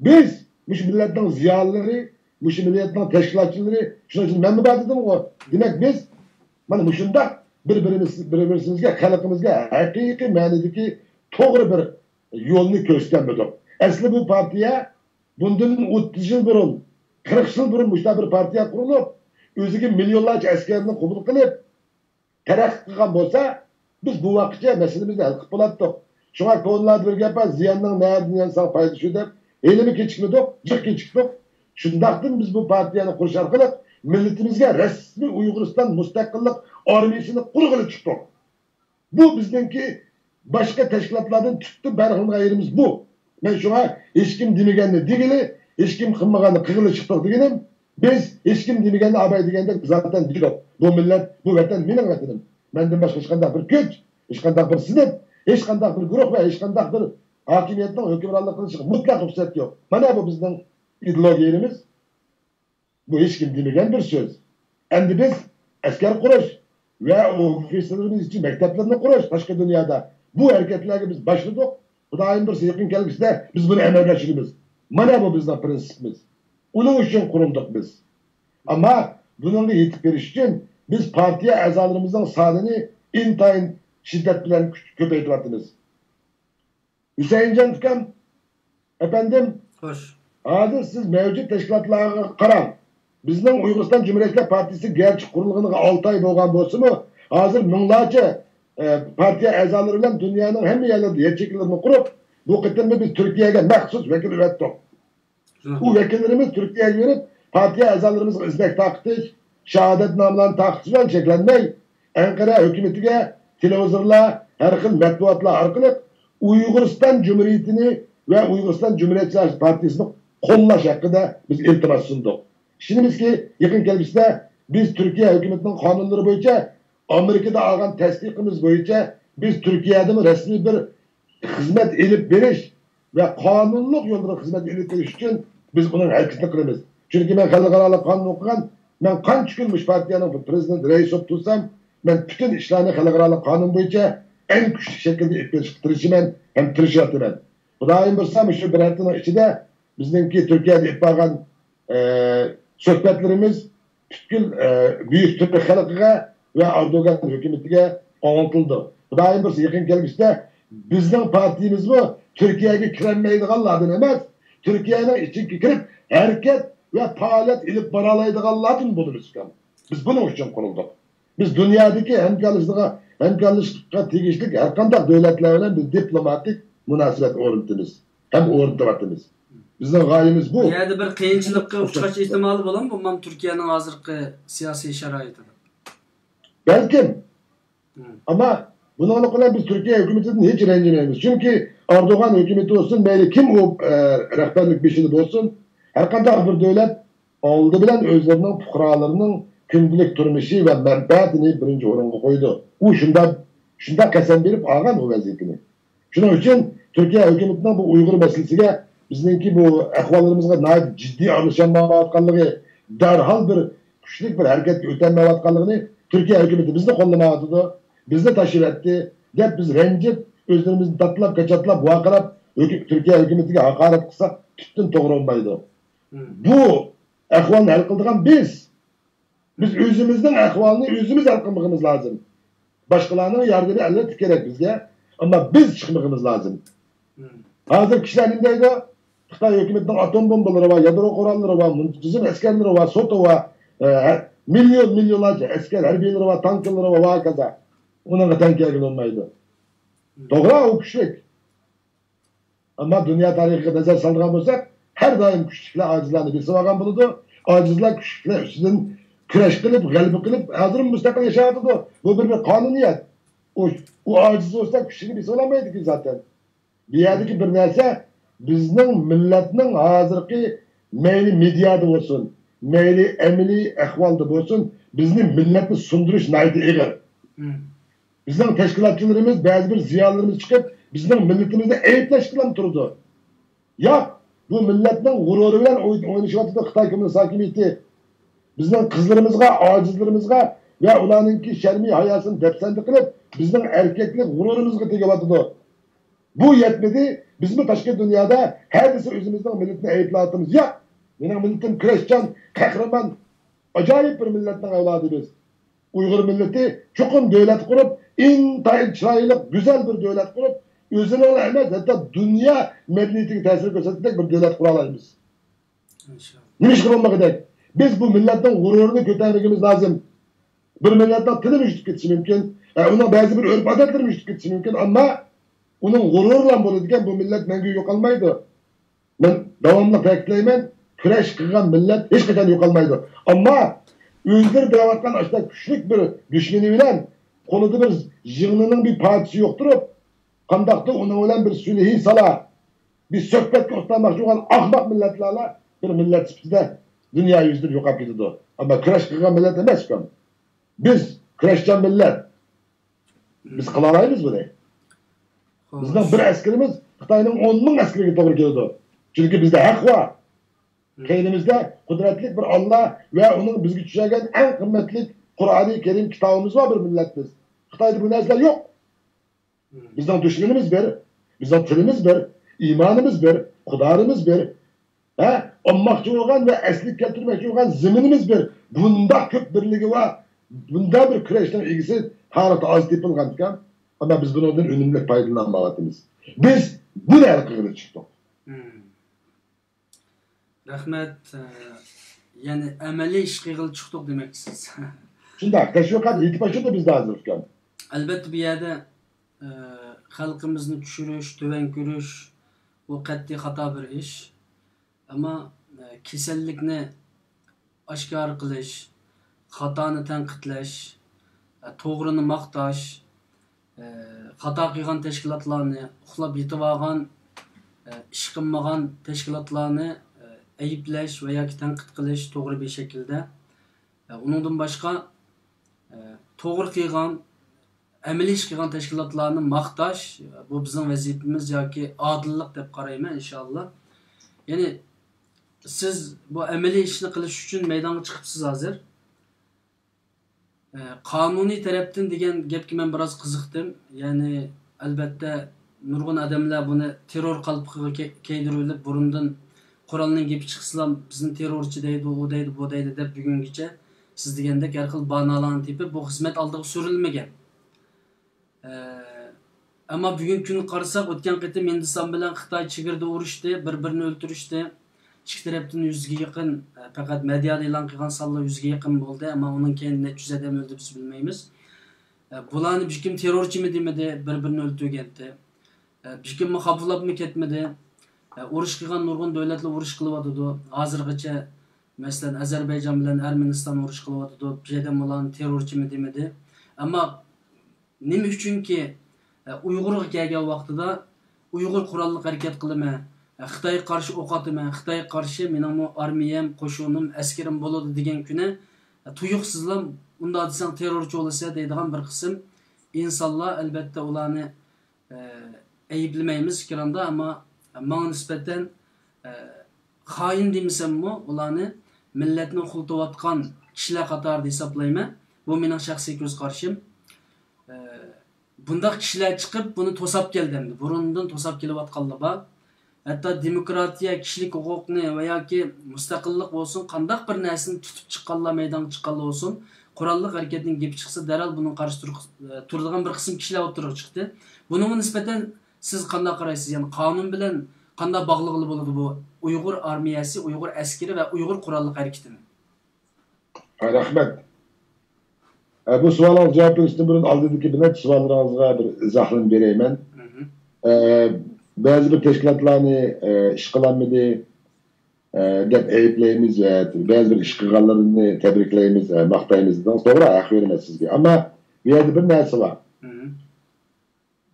بىز، مۇشۇ مىللەتنىڭ زىيالىيلىرى، مۇشۇ مىللەتنىڭ تەشكىلاتچىلىرى، شۇنىڭ ئۈچۈن مەنمۇ بار دېدىمغۇ. دېمەك، بىز مانا مۇشۇنداق بىر-بىرىمىز، بىر-بىرىمىزگە، خەلقىمىزگە ھەقىقىي مەنىدىكى توغرا بىر يولنى كۆرسىتەلمىدۇق. ئەسلى بۇ پارتىيە بۇندىن ئوتتۇز يىل بۇرۇن، قىرىق يىل بۇرۇن مۇشۇنداق بىر پارتىيە قۇرۇلۇپ، ئۆزىگە مىليونلارچە ئەسكەرنى قوبۇل قىلىپ، تەرەققىي قىلغان بولسا، بىز بۇ ۋاقىتقىچە مەسىلىمىزنى ھەل قىلىپ بولاتتۇق. شۇڭا كونىلاردا بىر گەپ بار، «زىياننىڭ نەدىن يانساڭ پايدا شۇ» دەپ، ھېلىمۇ كېچىكمىدۇق، جىق كېچىكتۇق. شۇنداقتىن بىز بۇ پارتىيەنى قۇرۇش ئارقىلىق مىللىتىمىزگە رەسمىي ئۇيغۇرىستان مۇستەقىللىق ئارمىيىسىنى قۇرغىلى چىقتۇق. بۇ بىزنىڭكى باشقا تەشكىلاتلاردىن تۈپتىن پەرقلىنىدىغان يېرىمىز بۇ. مەن شۇڭا ھېچكىم دېمىگەننى دېگىلى، ھېچكىم قىلمىغاننى قىلغىلى چىقتۇق دېگىنىم، بىز ھېچكىم دېمىگەننى ئاباي دېگەندەك زاتەن دېدۇق. بۇ مىللەت، بۇ ۋەتەن مېنىڭ ۋەتىنىم. مەندىن باشقا ھېچقانداق بىر كۈچ، ھېچقانداق بىر سىنىپ، ھېچقانداق بىر گۇرۇھ ۋە ھېچقانداق بىر ھاكىمىيەتنىڭ ھۆكۈمرانلىق قىلىشىغا مۇتلەق رۇخسەت يوق. مانا بۇ بىزنىڭ ئىدېئولوگىيەمىز. بۇ ھېچكىم دېمىگەن بىر سۆز. ئەمدى بىز ئەسكەر قۇرۇش ۋە ئوفىتسېرلىرىمىز ئۈچۈن مەكتەپلەرنى قۇرۇش تاشقى دۇنيادا بۇ ھەرىكەتلەرگە بىز باشلىدۇق. خۇدايىم بۇيرۇسا يېقىن كەلگۈسىدە بىز بۇنى ئەمەلگە ئاشۇرىمىز. مانا بۇ بىزنىڭ پرىنسىپىمىز. ئۇنىڭ ئۈچۈن قۇرۇلدۇق بىز. ئەمما بۇنىڭغا يېتىپ بېرىش ئۈچۈن بىز پارتىيە ئەزالىرىمىزنىڭ سانىنى ئىنتايىن شىددەت بىلەن كۆپەيتىۋاتىمىز. ھۈسەيىنجان ئۇكام، ئەپەندىم، خوش. ھازىر سىز مەۋجۇت تەشكىلاتلارغا قاراڭ. بىزنىڭ ئۇيغۇرىستان جۇمھۇرىيەتچىلەر پارتىيىسى گەرچە قۇرۇلغىنىغا ئالتە ئاي بولغان بولسىمۇ، ھازىر مىڭلارچە، ئە، پارتىيە ئەزالىرى بىلەن دۇنيانىڭ ھەممە يەرلىرىدە يەكچەكلىرىنى قۇرۇپ، بۇ قېتىممۇ بىز تۈركىيەگە مەخسۇس ۋەكىل ئەۋەتتۇق. ئۇ ۋەكىللىرىمىز تۈركىيەگە بېرىپ، پارتىيە ئەزالىرىمىزغا ئىزنەك تارقىتىش، شاھادەتنامىلەرنى تارقىتىش بىلەن چەكلەنمەي، ئەنقەرە ھۆكۈمىتىگە تېلېۋىزورلار، ھەر خىل مەتبۇئاتلار ئارقىلىق ئۇيغۇرىستان جۇمھۇرىيىتىنى ۋە ئۇيغۇرىستان جۇمھۇرىيەتچىلەر پارتىيىسىنى قوللاش ھەققىدە بىز ئىلتىماس سۇندۇق. ئىشىنىمىزكى، يېقىن كەلگۈسىدە بىز تۈركىيە ھۆكۈمىتىنىڭ قانۇنلىرى بويىچە ئامېرىكىدا ئالغان تەستىقىمىز بويىچە بىز تۈركىيەدىمۇ رەسمىي بىر خىزمەت ئېلىپ بېرىش ۋە قانۇنلۇق يولدا خىزمەت ئېلىپ بېرىش ئۈچۈن بىز ئۇنىڭ ھەرىكىتىنى قىلىمىز. چۈنكى مەن خەلقئارالىق قانۇن ئوقۇغان، مەن قانچە كۈن مۇشۇ پارتىيەنىڭ پرېزىدېنت رەئىسى بولۇپ تۇرسام، مەن پۈتۈن ئىشلارنى خەلقئارالىق قانۇن بويىچە ئەڭ كۈچلۈك شەكىلدە ئېلىپ بېرىشقا تىرىشىمەن ھەم تىرىشىۋاتىمەن. خۇدايىم بۇيرۇسا، مۇشۇ بىر ھەپتىنىڭ ئىچىدە بىزنىڭكى تۈركىيەدە ئېلىپ بارغان ئە، سۆھبەتلىرىمىز پۈتكۈل، ئە، بۈيۈك تۈرك خەلقىگە ۋە ئەردوغان ھۆكۈمىتىگە ئاڭلىتىلىدۇ. خۇدايىم بۇيرۇسا يېقىن كەلگۈسىدە بىزنىڭ پارتىيىمىزمۇ تۈركىيەگە كىرەلمەيدىغانلاردىن ئەمەس، تۈركىيەنىڭ ئىچىگە كىرىپ ھەرىكەت ۋە پائالىيەت ئېلىپ بارالايدىغانلاردىن بولىمىز ئۇكام. بىز بۇنىڭ ئۈچۈن قۇرۇلدۇق. بىز دۇنيادىكى ھەمكارلىشىشقا، ھەمكارلىشىشقا تېگىشلىك ھەر قانداق دۆلەتلەر بىلەن بىز دىپلوماتىك مۇناسىۋەت ئورنىتىمىز ھەم ئورنىتىۋاتىمىز. بىزنىڭ غايىمىز بۇ. بۇ يەردە بىر قىيىنچىلىققا ئۇچراش ئېھتىمالى بولامدۇ، مانا تۈركىيەنىڭ ھازىرقى سىياسىي شارائىتىدا؟ بەلكىم. مم. ئەمما بۇنىڭلىق بىلەن بىز تۈركىيە ھۆكۈمىتىدىن ھېچ رەنجىمەيمىز. چۈنكى ئەردوغان ھۆكۈمىتى بولسۇن، مەيلى كىم ئۇ، ئە، رەھبەرلىك بېشىدا بولسۇن، ھەرقانداق بىر دۆلەت ئالدى بىلەن ئۆزلىرىنىڭ پۇقرالىرىنىڭ كۈندىلىك تۇرمۇشى ۋە مەنپەئەتىنى بىرىنچى ئورۇنغا قويىدۇ. ئۇ شۇنداق، شۇنداق قەسەم بېرىپ ئالغان ئۇ ۋەزىپىنى. شۇنىڭ ئۈچۈن تۈركىيە ھۆكۈمىتىنىڭ بۇ ئۇيغۇر مەسىلىسىگە بىزنىڭكى بۇ ئەھۋاللىرىمىزغا ناھايىتى جىددىي ئارىلىشالمايۋاتقانلىقى، دەرھال بىر كۈچلۈك بىر ھەرىكەتكە ئۆتەلمەيۋاتقانلىقىنى، تۈركىيە ھۆكۈمىتى بىزنى قوللىمايۋاتىدۇ، بىزنى تاشلىۋەتتى دەپ بىز رەنجىپ، ئۆزلىرىمىزنى تاتىلاپ، كاچاتلاپ، ۋارقىراپ، ھۆكۈم-، تۈركىيە ھۆكۈمىتىگە ھاقارەت قىلساق تۈپتىن توغرا بولمايدۇ. مم. بۇ ئەھۋالنى ھەل قىلىدىغان بىز. بىز ئۆزىمىزنىڭ ئەھۋالىنى ئۆزىمىز ھەل قىلمىقىمىز لازىم. باشقىلارنىڭ ياردىمى ئەلۋەتتە كېرەك بىزگە، ئەمما بىز چىقمىقىمىز لازىم. مم. ھازىر كىشىلەر نېمە دەيدۇ؟ خىتاي ھۆكۈمىتىنىڭ ئاتوم بومبىلىرى بار، يادرو قوراللىرى بار، مۇنتىزىم ئەسكەرلىرى بار، سوتى بار، ئە، مىليون، مىليونلارچە ئەسكەر ھەربىيلىرى بار، تانكىلىرى بار، ۋە ھاكازا. ئۇنىڭغا تەڭ كەلگىلى بولمايدۇ. مم. توغرا، ئۇ كۈچلۈك. ئەمما دۇنيا تارىخىغا نەزەر سالىدىغان بولساق، ھەر دايىم كۈچلۈكلەر ئاجىزلارنى بېسىۋالغان بولىدۇ. ئاجىزلار كۈچلۈكلەر ئۈستىدىن كۈرەش قىلىپ، غەلىبە قىلىپ، ھازىرمۇ مۇستەقىل ياشاۋاتىدۇ. بۇ بىر، بىر قانۇنىيەت. ئۇ، ئۇ ئاجىز بولسا كۈچلۈكنى بېسىۋالالمايدىكەن زاتەن. بۇ يەردىكى بىر نەرسە، بىزنىڭ مىللەتنىڭ ھازىرقى، مەيلى مېدىيادا بولسۇن، مەيلى ئەمەلىي ئەھۋالدا بولسۇن، بىزنى، مىللەتنى سۇندۇرۇش ناھايىتى ئېغىر. بىزنىڭ تەشكىلاتچىلىرىمىز، بەزى بىر زىيالىيلىرىمىز چىقىپ، بىزنىڭ مىللىتىمىزنى ئەيىبلەشكىلا تۇرىدۇ. ياق، بۇ مىللەتنىڭ غۇرۇرى بىلەن ئوي-، ئوينىشىۋاتىدۇ خىتاي كوممۇنىست ھاكىمىيىتى. بىزنىڭ قىزلىرىمىزغا، ئاجىزلىرىمىزغا ۋە ئۇلارنىڭكى شەرمى ھاياسىنى دەپسەندە قىلىپ، بىزنىڭ ئەركەكلىك غۇرۇرىمىزغا تېگىۋاتىدۇ. بۇ يەتمىدى، بىزمۇ تاشقى دۇنيادا ھەر دېسە ئۆزىمىزنىڭ مىللىتىنى ئەيىبلەۋاتىمىز. ياق، مېنىڭ مىللىتىم كۈرەشچان، قەھرىمان، ئاجايىپ بىر مىللەتنىڭ ئەۋلادى بىز. ئۇيغۇر مىللىتى چوقۇم دۆلەت قۇرۇپ، ئىنتايىن چىرايلىق، گۈزەل بىر دۆلەت قۇرۇپ، ئۆزىنىڭلا ئەمەس، ھەتتا دۇنيا مەدەنىيىتىگە تەسىر كۆرسەتكۈدەك بىر دۆلەت قۇرالايمىز. ئىنشاللا. نېمىشقا بولمىغۇدەك؟ بىز بۇ مىللەتنىڭ غۇرۇرىنى كۆتەرمىكىمىز لازىم. بىر مىللەتنىڭ تىلىمۇ يىتىپ كېتىشى مۇمكىن، ئە، ئۇنىڭ بەزى بىر ئۆرپ-ئادەتلىرىمۇ يىتىپ كېتىشى مۇمكىن، ئەمما ئۇنىڭ غۇرۇرى بىلەن بولىدىكەن، بۇ مىللەت مەڭگۈ يوقالمايدۇ. مەن داۋاملىق تەكىتلەيمەن، كۈرەش قىلغان مىللەت ھېچقاچان يوقالمايدۇ. ئەمما ئۆزلىرى دەۋاتقان ئاشۇنداق كۈچلۈك بىر دۈشمىنى بىلەن قولىدا بىر يىڭنىنىڭ بىر پارچىسى يوق تۇرۇپ، قانداقتۇر ئۇنىڭ بىلەن بىر سۈلھى سالا، بىر سۆھبەتكە ئولتۇرماقچى بولغان ئاخماق مىللەتلەرلا بىر مىللەت سۈپىتىدە دۇنيا يۈزىدىن يوقاپ كېتىدۇ. ئەمما كۈرەش قىلغان مىللەت ئەمەس ئۇكام. بىز كۈرەشچان مىللەت. بىز قىلالايمىز بۇنى. بىزنىڭ بىر ئەسكىرىمىز خىتاينىڭ ئون مىڭ ئەسكىرىگە توغرا كېلىدۇ. چۈنكى بىزدە ھەق بار. كەينىمىزدە قۇدرەتلىك بىر ئاللا ۋە ئۇنىڭ بىزگە چۈشۈرگەن ئەڭ قىممەتلىك قۇرئانى كەرىم كىتابىمىز بار بىر مىللەت بىز. خىتايدا بۇ نەرسىلەر يوق. بىزنىڭ دۈشمىنىمىز بىر، بىزنىڭ تىلىمىز بىر، ئىمانىمىز بىر، خۇدالىرىمىز بىر. ھە؟ ئالماقچى بولغان ۋە ئەسلىگە كەلتۈرمەكچى بولغان زېمىنىمىز بىر. بۇنداق كۆپ بىرلىكى بار، بۇنداق بىر كۈرەشنىڭ ئىگىسى تارىختا ئاز تېپىلغانكەن. ئەمما بىز بۇنىڭدىن ئۈنۈملۈك پايدىلىنالمايۋاتىمىز. بىز بۇنى ھەل قىلغىلى چىقتۇق. رەھمەت. ئە، يەنى ئەمەلىي ئىش قىلغىلى چىقتۇق دېمەكچىسىز. شۇنداق، تەشۋىقات يېتىپ ئاشىدۇ بىزدە ھازىر ئۇكام. ئەلۋەتتە، بۇ يەردە، ئە، خەلقىمىزنى چۈشۈرۈش، تۆۋەن كۆرۈش، بۇ قەتئىي خاتا بىر ئىش. ئەمما، ئە، كېسەللىكنى ئاشكارا قىلىش، خاتانى تەنقىدلەش، ئە، توغرىنى ماختاش، ئە، خاتا قىلغان تەشكىلاتلارنى، ئۇخلاپ يېتىۋالغان، ئە، ئىش قىلمىغان تەشكىلاتلارنى، ئە، ئەيىبلەش ۋە ياكى تەنقىد قىلىش توغرا بىر شەكىلدە. ئە، ئۇنىڭدىن باشقا، ئە، توغرا قىلغان، ئەمەلىي ئىش قىلغان تەشكىلاتلارنى ماختاش، بۇ بىزنىڭ ۋەزىپىمىز ياكى ئادىللىق دەپ قارايمەن، ئىنشاللا. يەنى سىز بۇ ئەمەلىي ئىشنى قىلىش ئۈچۈن مەيدانغا چىقىپسىز ھازىر. ئە، قانۇنىي تەرەپتىن دېگەن گەپكە مەن بىراز قىزىقتىم. يەنى، ئەلۋەتتە، نۇرغۇن ئادەملەر بۇنى تېررور قالپىقىغا كە-، كىيدۈرۈۋېلىپ، بۇرۇندىن قورالنىڭ گېپى چىقسىلا، بىزنى تېررورچى دەيدۇ، ئۇ دەيدۇ، بۇ دەيدۇ دەپ، بۈگۈنگىچە سىز دېگەندەك ھەر خىل باھانىلارنى تېپىپ، بۇ خىزمەت ئالدىغا سۈرۈلمىگەن. ئە، ئەمما بۈگۈنكى كۈنگە قارىساق، ئۆتكەن قېتىم ھىندىستان بىلەن خىتاي چېگرىدا ئۇرۇشتى، بىر-بىرىنى ئۆلتۈرۈشتى. ئىككى تەرەپتىن يۈزگە يېقىن، ئە، پەقەت مېدىيادا ئېلان قىلغان سانلار يۈزگە يېقىن بولدى، ئەمما ئۇنىڭ كەينىدە نەچچە يۈز ئادەم ئۆلدى، بىز بىلمەيمىز. ئە، بۇلارنى بىر كىم تېررورچىمۇ دېمىدى، بىر-بىرىنى ئۆلتۈرگەنتى. ئە، بىر كىممۇ خاپىلاپمۇ كەتمىدى. ئە، ئۇرۇش قىلغان نۇرغۇن دۆلەتلەر ئۇرۇش قىلىۋاتىدۇ. ھازىرغىچە، مەسىلەن، ئەزەربەيجان بىلەن ئەرمىنىستان ئۇرۇش قىلىۋاتىدۇ. بىر ئادەم ئۇلارنى تېررورچىمۇ دېمىدى. ئەمما نېمە ئۈچۈنكى، ئە، ئۇيغۇرغا كەلگەن ۋاقتىدا ئۇيغۇر قوراللىق ھەرىكەت قىلىمەن، ئە، خىتايغا قارشى ئوق ئاتىمەن، خىتايغا قارشى مېنىڭمۇ ئارمىيەم، قوشۇنۇم، ئەسكىرىم بولىدۇ دېگەن كۈنى، ئە، تۇيۇقسىزلا ئۇنداق دېسەڭ تېررورچى بولىسەن دەيدىغان بىر قىسىم ئىنسانلار، ئەلۋەتتە، ئۇلارنى، ئە، ئەيىبلىمەيمىز ئېكراندا، ئەمما ماڭا نىسبەتەن، ئە، خائىن دېمىسەممۇ، ئۇلارنى مىللەتنى ئۇخلىتىۋاتقان كىشىلەر قاتارىدا ھېسابلايمەن. بۇ مېنىڭ شەخسىي كۆز قارىشىم. ئە، بۇنداق كىشىلەر چىقىپ، بۇنى توساپ كەلدى ئەمدى. بۇرۇندىن توساپ كېلىۋاتقانلار بار. ھەتتا دېموكراتىيە، كىشىلىك ھوقۇقنى ۋە ياكى مۇستەقىللىق بولسۇن، قانداق بىر نەرسىنى تۇتۇپ چىققانلار، مەيدانغا چىققانلار بولسۇن، قوراللىق ھەرىكەتنىڭ گېپى چىقسا، دەرھال بۇنىڭغا قارشى تۇر-، تۇرىدىغان بىر قىسىم كىشىلەر ئوتتۇرىغا چىقتى. بۇنىڭغا نىسبەتەن سىز قانداق قارايسىز؟ يەنى قانۇن بىلەن قانداق باغلىغىلى بولىدۇ بۇ ئۇيغۇر ئارمىيەسى، ئۇيغۇر ئەسكىرى ۋە ئۇيغۇر قوراللىق ھەرىكىتىنى؟ ھە، رەھمەت. ئە، بۇ سوئالىڭىزغا جاۋاب بېرىشتىن بۇرۇن، ئالدىدىكى بىر نەچچە سوئاللىرىڭىزغا بىر ئىزاھلىما بېرەيمەن. ئە، بەزى بىر تەشكىلاتلارنى، ئە، ئىش قىلالمىدى، ئە، دەپ ئەيىبلەيمىز، ئە، بەزى بىر ئىش قىلغانلىرىنى تەبرىكلەيمىز، ئە، ماختايمىز دېدىڭىز. توغرا، ھەق بېرىمەن سىزگە. ئەمما بۇ يەردە بىر نەرسە بار.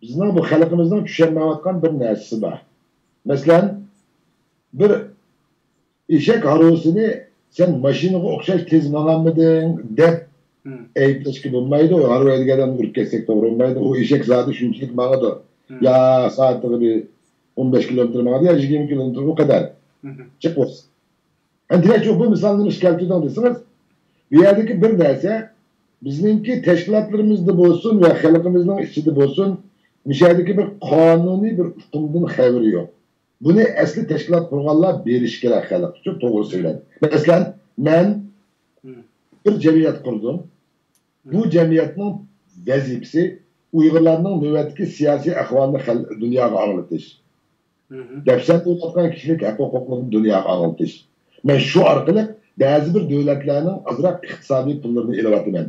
بىزنىڭ بۇ خەلقىمىزنىڭ چۈشەنمەيۋاتقان بىر نەرسىسى بار. مەسىلەن، بىر ئېشەك ھارۋىسىنى سەن ماشىنىغا ئوخشاش تېز ماڭالمىدىڭ دەپ ئەيىبلەشكە بولمايدۇ. ھارۋا ھەيدىگەن ئادەمنى ئۇرۇپ كەتسەك توغرا بولمايدۇ. ئۇ ئېشەك زادى شۇنچىلىك ماڭىدۇ. يا سائىتىغا بىر ئون بەش كىلومېتىر ماڭىدۇ، يا يىگىرمە كىلومېتىر، ئۇ قەدەر. جىق بولسا. ھە، دېمەكچى، بۇ مىسالنى نېمىشقا كەلتۈردۈڭ دېسىڭىز، بۇ يەردىكى بىر نەرسە، بىزنىڭكى تەشكىلاتلىرىمىزدا بولسۇن ۋە خەلقىمىزنىڭ ئىچىدە بولسۇن، مۇشۇ يەردىكى بىر قانۇنىي بىر ئۇقۇمدىن خەۋىرى يوق. بۇنى ئەسلى تەشكىلات قۇرغانلار بېرىشى كېرەك خەلق ئۈچۈن، توغرىسى بىلەن. مەسىلەن، مەن بىر جەمئىيەت قۇردۇم. بۇ جەمئىيەتنىڭ ۋەزىپىسى ئۇيغۇرلارنىڭ نۆۋەتتىكى سىياسىي ئەھۋالىنى خەل-، دۇنياغا ئاڭلىتىش. دەپسەندە بولۇۋاتقان كىشىلىك ھەق-ھوقۇقلىرىنى دۇنياغا ئاڭلىتىش. مەن شۇ ئارقىلىق بەزى بىر دۆلەتلەرنىڭ ئازراق ئىقتىسادىي پۇللىرىنى ئېلىۋاتىمەن.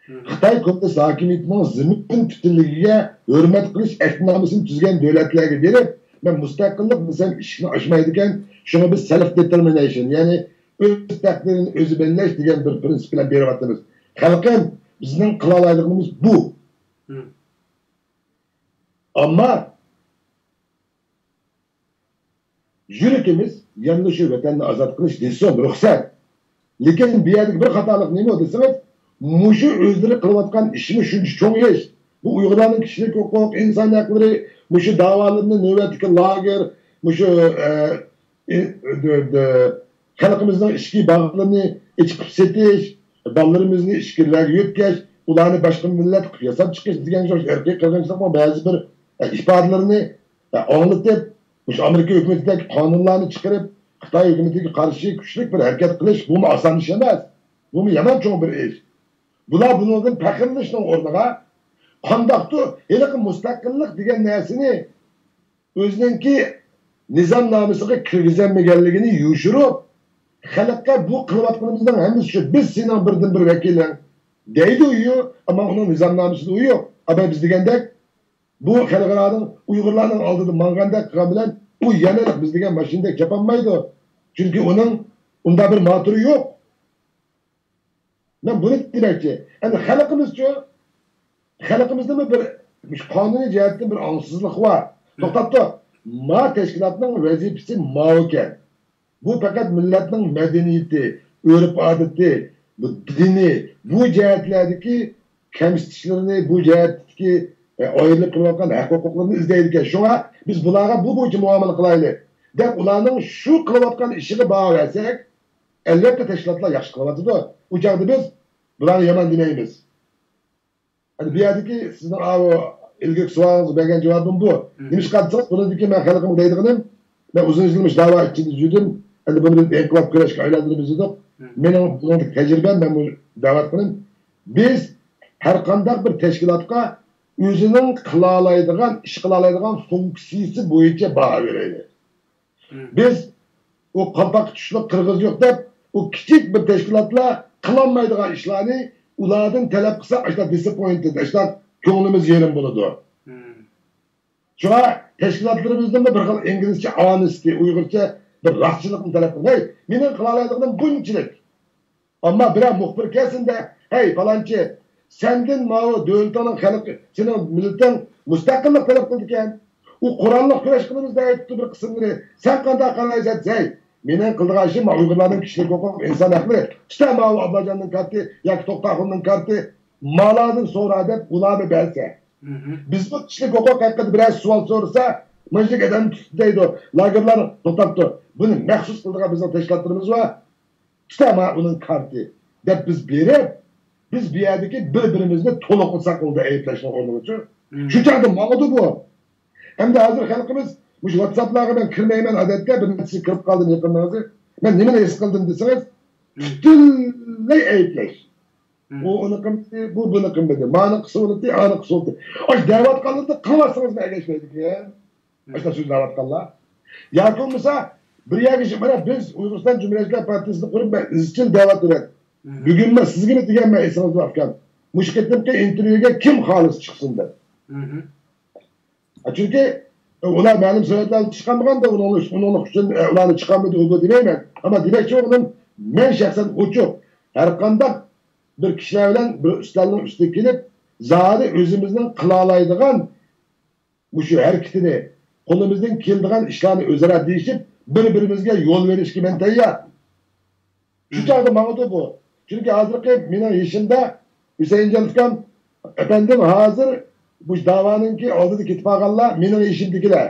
خىتاي كوممۇنىست ھاكىمىيىتىنىڭ زېمىن پۈتۈنلۈكىگە ھۆرمەت قىلىش ئەھدىنامىسىنى تۈزگەن دۆلەتلەرگە بېرىپ، مەن مۇستەقىللىق دېسەم ئىشىكنى ئاچمايدىكەن، شۇڭا بىز سېلف دېتېرمىنەيشن، يەنى ئۆز تەقدىرىنى ئۆزى بەلگىلەش دېگەن بىر پرىنسىپ بىلەن بېرىۋاتىمىز. خەلقىم، بىزنىڭ قىلالايدىغىنىمىز بۇ. ئەمما يۈرىكىمىز يەنىلا شۇ ۋەتەننى ئازاد قىلىش دېسۇن، رۇخسەت. لېكىن بۇ يەردىكى بىر خاتالىق نېمە دېسىڭىز، مۇشۇ ئۆزلىرى قىلىۋاتقان ئىشمۇ شۇنچە چوڭ ئىش. بۇ ئۇيغۇرلارنىڭ كىشىلىك ھوقۇق، ئىنسان ھەقلىرى، مۇشۇ داۋالىرىنى نۆۋەتتىكى لاگېر، مۇشۇ، ئە، ئى-، دۆ-، دۆ-، خەلقىمىزنىڭ ئىچكى باغلىرىنى ئېچىقىپ سېتىش، بالىلىرىمىزنى ئىچكىرىلەرگە يۆتكەش، ئۇلارنى باشقا مىللەت قىلىپ ياساپ چىقىش دېگەن شۇ ئىرقىي قىرغىنچىلىقنىڭ بەزى بىر، ئە، ئىپادىلىرىنى، ئە، ئاڭلىتىپ، مۇشۇ ئامېرىكا ھۆكۈمىتىدەك قانۇنلارنى چىقىرىپ، خىتاي ھۆكۈمىتىگە قارشى كۈچلۈك بىر ھەرىكەت قىلىش، بۇمۇ ئاسان ئىش ئەمەس. بۇمۇ يامان چوڭ بىر ئىش. بۇلار بۇنىڭدىن پەخىرلىنىشنىڭ ئورنىغا، قانداقتۇر ھېلىقى مۇستەقىللىق دېگەن نەرسىنى ئۆزىنىڭكى نىزامنامىسىغا كىرگۈزەلمىگەنلىكىنى يوشۇرۇپ، خەلققە بۇ قىلىۋاتقىنىمىزنىڭ ھەممىسى شۇ، بىز سېنىڭ بىردىنبىر ۋەكىلىڭ دەيدۇ، ئەمما ئۇنىڭ نىزامنامىسىدا ئۇ يوق. ئەمما بىز دېگەندەك، بۇ خەلقئارانىڭ ئۇيغۇرلارنىڭ ئالدىدا ماڭغاندەك قىلغان بىلەن ئۇ يەنە بىز دېگەن ماشىنىدەك چاپالمايدۇ. چۈنكى ئۇنىڭ ئۇنداق بىر ماتورى يوق. مەن بۇنى دېمەكچى. ئەمدى خەلقىمىزچۇ؟ خەلقىمىزدىمۇ بىر مۇشۇ قانۇنىي جەھەتتىن بىر ئاڭسىزلىق بار. توختاپ تۇر. ما تەشكىلاتنىڭ ۋەزىپىسى ماۋۇكەن. بۇ پەقەت مىللەتنىڭ مەدەنىيىتى، ئۆرپ-ئادىتى، بۇ دىنى، بۇ جەھەتلەردىكى كەمسىتىشلىرىنى، بۇ جەھەتتىكى، ئە، ئايرىلىپ قېلىۋاتقان ھەق-ھوقۇقلىرىنى ئىزدەيدىكەن. شۇڭا بىز بۇلارغا بۇ بويىچە مۇئامىلە قىلايلى، دەپ ئۇلارنىڭ شۇ قىلىۋاتقان ئىشىغا باھا بەرسەك، ئەلۋەتتە، تەشكىلاتلار ياخشى قىلىۋاتىدۇ. ئۇ چاغدا بىز بۇلارنى يامان دېمەيمىز. ئەنە بۇ يەردىكى سىزنىڭ ئاۋۇ ئىلگىرىكى سوئالىڭىزغا بەرگەن جاۋابىم بۇ. نېمىشقا دېسىڭىز، بۇنىڭدىن كېيىن مەن خەلقىمگە دەيدىغىنىم، مەن ئۇزۇن يىل مۇشۇ داۋا ئىچىدە يۈردۈم. ئەمدى بۇنى بىز ئىنقىلاب كۈرەشكە ئايلاندۇرىمىز دېدۇق. مېنىڭ بۇنىڭدىكى تەجرىبەم، مەن بۇ دەۋاتقىنىم، بىز ھەر قانداق بىر تەشكىلاتقا ئۆزىنىڭ قىلالايدىغان، ئىش قىلالايدىغان فۇنكسىيىسى بويىچە باھا بېرەيلى. بىز ئۇ قالپاققا چۈشلۈك قىرغىز يوق دەپ، ئۇ كىچىك بىر تەشكىلاتلار قىلالمايدىغان ئىشلارنى ئۇلاردىن تەلەپ قىلساق، ئاشۇنداق دىسئاپپوينتېد، ئاشۇنداق كۆڭلىمىز يېرىم بولىدۇ. شۇڭا تەشكىلاتلىرىمىزدىنمۇ بىر خىل ئىنگلىزچە ئانېستى، ئۇيغۇرچە بىر راستچىللىقنى تەلەپ قىلىمىز. ھەي، مېنىڭ قىلالايدىغىنىم بۇنچىلىك. ئەمما بىرەر مۇخبىر كەلسىندە، ھەي، پالانچى، سەندىن ماۋۇ دۆلىتىڭنىڭ خەلقى، سېنىڭ مىللىتىڭ مۇستەقىللىق تەلەپ قىلىدىكەن. ئۇ قوراللىق كۈرەش قىلىمىز دەيدۇ بىر قىسىملىرى. سەن قانداق قارايسەن دېسە، ھەي، مېنىڭ قىلىدىغان ئىشىم ماۋۇ ئۇيغۇرلارنىڭ كىشىلىك ھوقۇق، ئىنسان ھەقلىرى. تۇتا ماۋۇ ئابلاجاننىڭ كارتى ياكى توختاخۇننىڭ كارتى، مالاردىن سورا دەپ ئۇلارغا بەرسە. بىزمۇ كىشىلىك ھوقۇق ھەققىدە بىرەر سوئال سورىسا، مۇشۇنداق ئادەمنى تۇتتى دەيدۇ، لاگېرلار توختاپتۇ. بۇنى مەخسۇس قىلىدىغان بىزنىڭ تەشكىلاتلىرىمىز بار. تۇتا مانا ئۇنىڭ كارتى دەپ بىز بېرىپ، بىز بۇ يەردىكى بىر-بىرىمىزنى تولۇقلىساق بولدى ئەيىبلەشنىڭ ئورنىغىچۇ. شۇ چاغدا ماڭىدۇ بۇ. ئەمدى ھازىر خەلقىمىز مۇشۇ ۋاتساپلارغا مەن كىرمەيمەن، ئادەتتە بىر نەچچىسى كىرىپ قالدى يېقىندا ھازىر. مەن نېمىنى ھېس قىلدىم دېسىڭىز، پۈتۈنلەي ئەيىبلەش. ئۇ ئۇنى قىلمىدى، بۇ بۇنى قىلمىدى، مانى قىسىۋالدى، ئانى قىسىۋالدى. ئاشۇ دەۋاتقانلىرىدا قىلىۋاتسىڭىزمۇ ئەگەشمەيدىكەن. ئاشۇنداق سۆزلەۋاتقانلار. ياكى بولمىسا، بىر يەرگە چىقىپ، مانا بىز ئۇيغۇرىستان جۇمھۇرىيەتچىلەر پارتىيىسىنى قۇرۇپ، مەن ئىزچىل دەۋاتىمەن. بۈگۈن مەن سىزگىمۇ دېگەنمەن، ئېسىڭىزدە ئۇكام. مۇشۇ قېتىمقى ئىنتېرۋيۇگە كىم خالىسا چىقسۇن دەپ. چۈنكى ئۇلار مەلۇم سەۋەبلەر چىقارمىغاندا، ئۇنىڭ، ئۇنىڭ ئۈچۈن، ئۇلارنى چىقارمىدى، ئۇ بۇ دېمەيمەن. ئەمما دېمەكچى بولغىنىم، مەن شەخسەن ئوچۇق، ھەرقانداق بىر كىشىلەر بىلەن بىر ئۈستەلنىڭ ئۈستىگە كېلىپ، زادى ئۆزىمىزنىڭ قىلالايدىغان مۇشۇ ھەرىكىتىنى، قولىمىزدىن كېلىدىغان ئىشلارنى ئۆزئارا دېيىشىپ، بىر-بىرىمىزگە يول بېرىشكە مەن تەييار. شۇ چاغدا ماڭىدۇ بۇ. چۈنكى ھازىرقى مېنىڭ يېشىمدا ھۈسەيىنجان ئۇكام، ئەپەندىم، ھازىر بۇ داۋانىڭكى ئالدىدا كېتىپ قالغانلار مېنىڭ يېشىمدىكىلەر.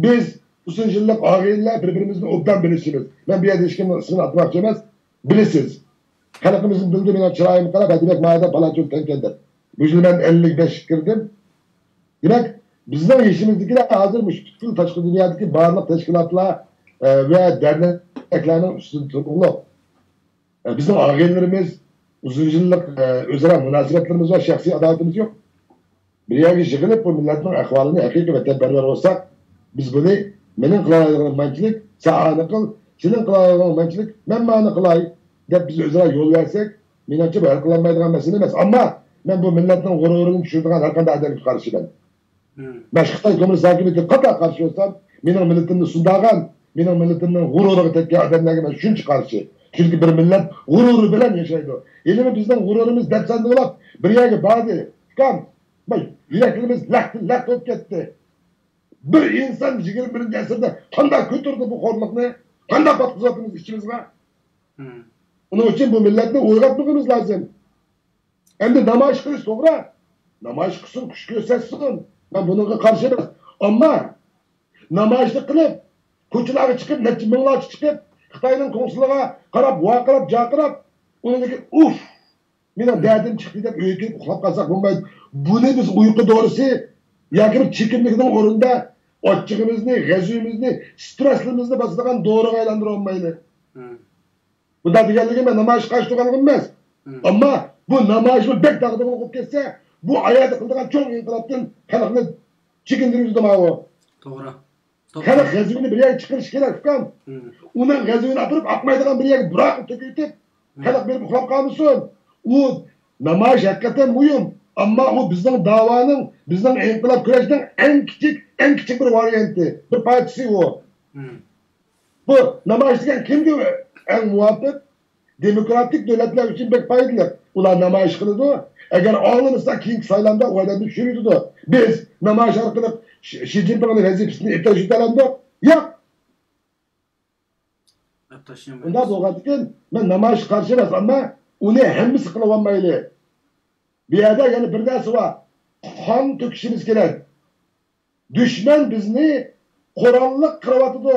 بىز ئۇزۇن يىللىق ئاغىنىلەر بىر-بىرىمىزنى ئوبدان بىلىشىمىز. مەن بۇ يەردە ھېچكىمنىڭ ئىسمىنى ئاتىماقچى ئەمەس. بىلىسىز. خەلقىمىزمۇ بىلدى، مېنىڭ چىرايىمغا قاراپ، ھە، دېمەك، مايدا پالانچى تەڭكەن دەپ. بۇ يىل مەن ئەللىك بەشكە كىردىم. دېمەك، بىزنىڭ يېشىمىزدىكىلەر ھازىر مۇشۇ پۈتكۈل تاشقى دۇنيادىكى بارلىق تەشكىلاتلار، ئە، ۋە دەرنەكلەرنىڭ ئۈستىدە تۇرۇقلۇق. ئە، بىزنىڭ ئاغىنىلىرىمىز، ئۇزۇن يىللىق، ئە، ئۆزئارا مۇناسىۋەتلىرىمىز ۋە شەخسىي ئاداۋىتىمىز يوق. بىر يەرگە يىغىلىپ، بۇ مىللەتنىڭ ئەھۋالىنى ھەقىقىي ۋەتەنپەرۋەر بولساق، بىز بۇنى، مېنىڭ قىلالايدىغىنىم مانچىلىك، سەن ئانى قىل، سېنىڭ قىلالايدىغىنىڭ مانچىلىك، مەن مانى قىلاي، دەپ بىز ئۆزئارا يول بەرسەك، مېنىڭچە بۇ ھەل قىلالمايدىغان مەسىلە ئەمەس. ئەمما مەن بۇ مىللەتنىڭ غۇرۇرىنى چۈشۈرىدىغان ھەر قانداق ئادەمگە قارشىمەن. مەن خىتاي كوممۇنىست ھاكىمىيىتىگە قاتتىق قارشى بولسام، مېنىڭ مىللىتىمنى سۇندۇرغان، مېنىڭ مىللىتىمنىڭ غۇرۇرىغا تەگكەن ئادەملەرگە مەن شۇنچە قارشى. چۈنكى بىر مىللەت غۇرۇرى بىلەن ياشايدۇ. ھېلىمۇ بىزنىڭ غۇرۇرىمىز دەپسەندە بولۇپ، بىر يەرگە باردى. ئۇكام، يۈرەكلىرىمىز لەختە-لەخت بولۇپ كەتتى. بىر ئىنسان يىگىرمە بىرىنچى ئەسىردە قانداق كۆتۈردى بۇ خورلۇقنى؟ قانداق پاتقۇزۇۋاتىمىز ئىچىمىزغا؟ ئۇنىڭ ئۈچۈن بۇ مىللەتنى ئويغاتمىغىمىز لازىم. ئەمدى نامايىش قىلىش توغرا. نامايىش قىلسۇن، كۈچ كۆرسەتسۇن. مەن بۇنىڭغا قارشى ئەمەس. ئەمما نامايىشنى قىلىپ، كوچىلارغا چىقىپ، نەچچە مىڭلارچە چىقىپ، خىتاينىڭ كونسۇلىغا قاراپ، ۋارقىراپ، جارقىراپ، ئۇنىڭدىكى ئۇف، مېنىڭ دەردىم چىقتى دەپ ئۆيگە كىرىپ ئۇخلاپ قالساق بولمايدۇ. بۇنى بىز ئۇيقۇ دورىسى ياكى بىر چېكىملىكنىڭ ئورنىدا ئاچچىقىمىزنى، غەزىپىمىزنى، سترېسلىرىمىزنى باسىدىغان دورىغا ئايلاندۇرۇۋالمايلى. بۇنداق دېگەنلىكىم مەن نامايىش قارشى تۇرغانلىقىم ئەمەس. ئەمما بۇ نامايىشمۇ بەك داغدۇغىلى بولۇپ كەتسە، بۇ ئايەردە قىلىدىغان چوڭ ئىنقىلابتىن خەلقنى چېكىندۈرۈۋېتىدۇ ماۋۇ. توغرا. خەلق غەزىپىنى بىر يەرگە چىقىرىشى كېرەك، ئۇكام. ئۇنىڭ غەزىپىنى ئاپىرىپ، ئاقمايدىغان بىر يەرگە بىراقلا تۆكۈۋېتىپ، خەلق بېرىپ ئۇخلاپ قالمىسۇن. ئۇ نامايىش ھەقىقەتەن مۇھىم. ئەمما ئۇ بىزنىڭ داۋانىڭ، بىزنىڭ ئىنقىلاب كۈرەشنىڭ ئەڭ كىچىك، ئەڭ كىچىك بىر ۋارىيانتى، بىر پارچىسى ئۇ. بۇ نامايىش دېگەن كىمگە ئەڭ مۇۋاپىق؟ دېموكراتىك دۆلەتلەر ئۈچۈن بەك پايدىلىق. ئۇلار نامايىش قىلىدۇ. ئەگەر ئاڭلىمىسا، كېيىنكى سايلامدا ئۇ ئادەمنى چۈشۈرۈۋېتىدۇ. بىز نامايىش ئارقىلىق شى، شى جىنپىڭنىڭ ۋەزىپىسىنى ئېلىپ تاشلىۋېتەلەمدۇق؟ ياق. ئۇنداق بولغاندىكىن، مەن نامايىشقا قارشى ئەمەس، ئەمما ئۇنى ھەممىسى قىلىۋالمايلى. بۇ يەردە يەنە بىر نەرسە بار. قان تۆكۈشىمىز كېرەك. دۈشمەن بىزنى قوراللىق قىرىۋاتىدۇ.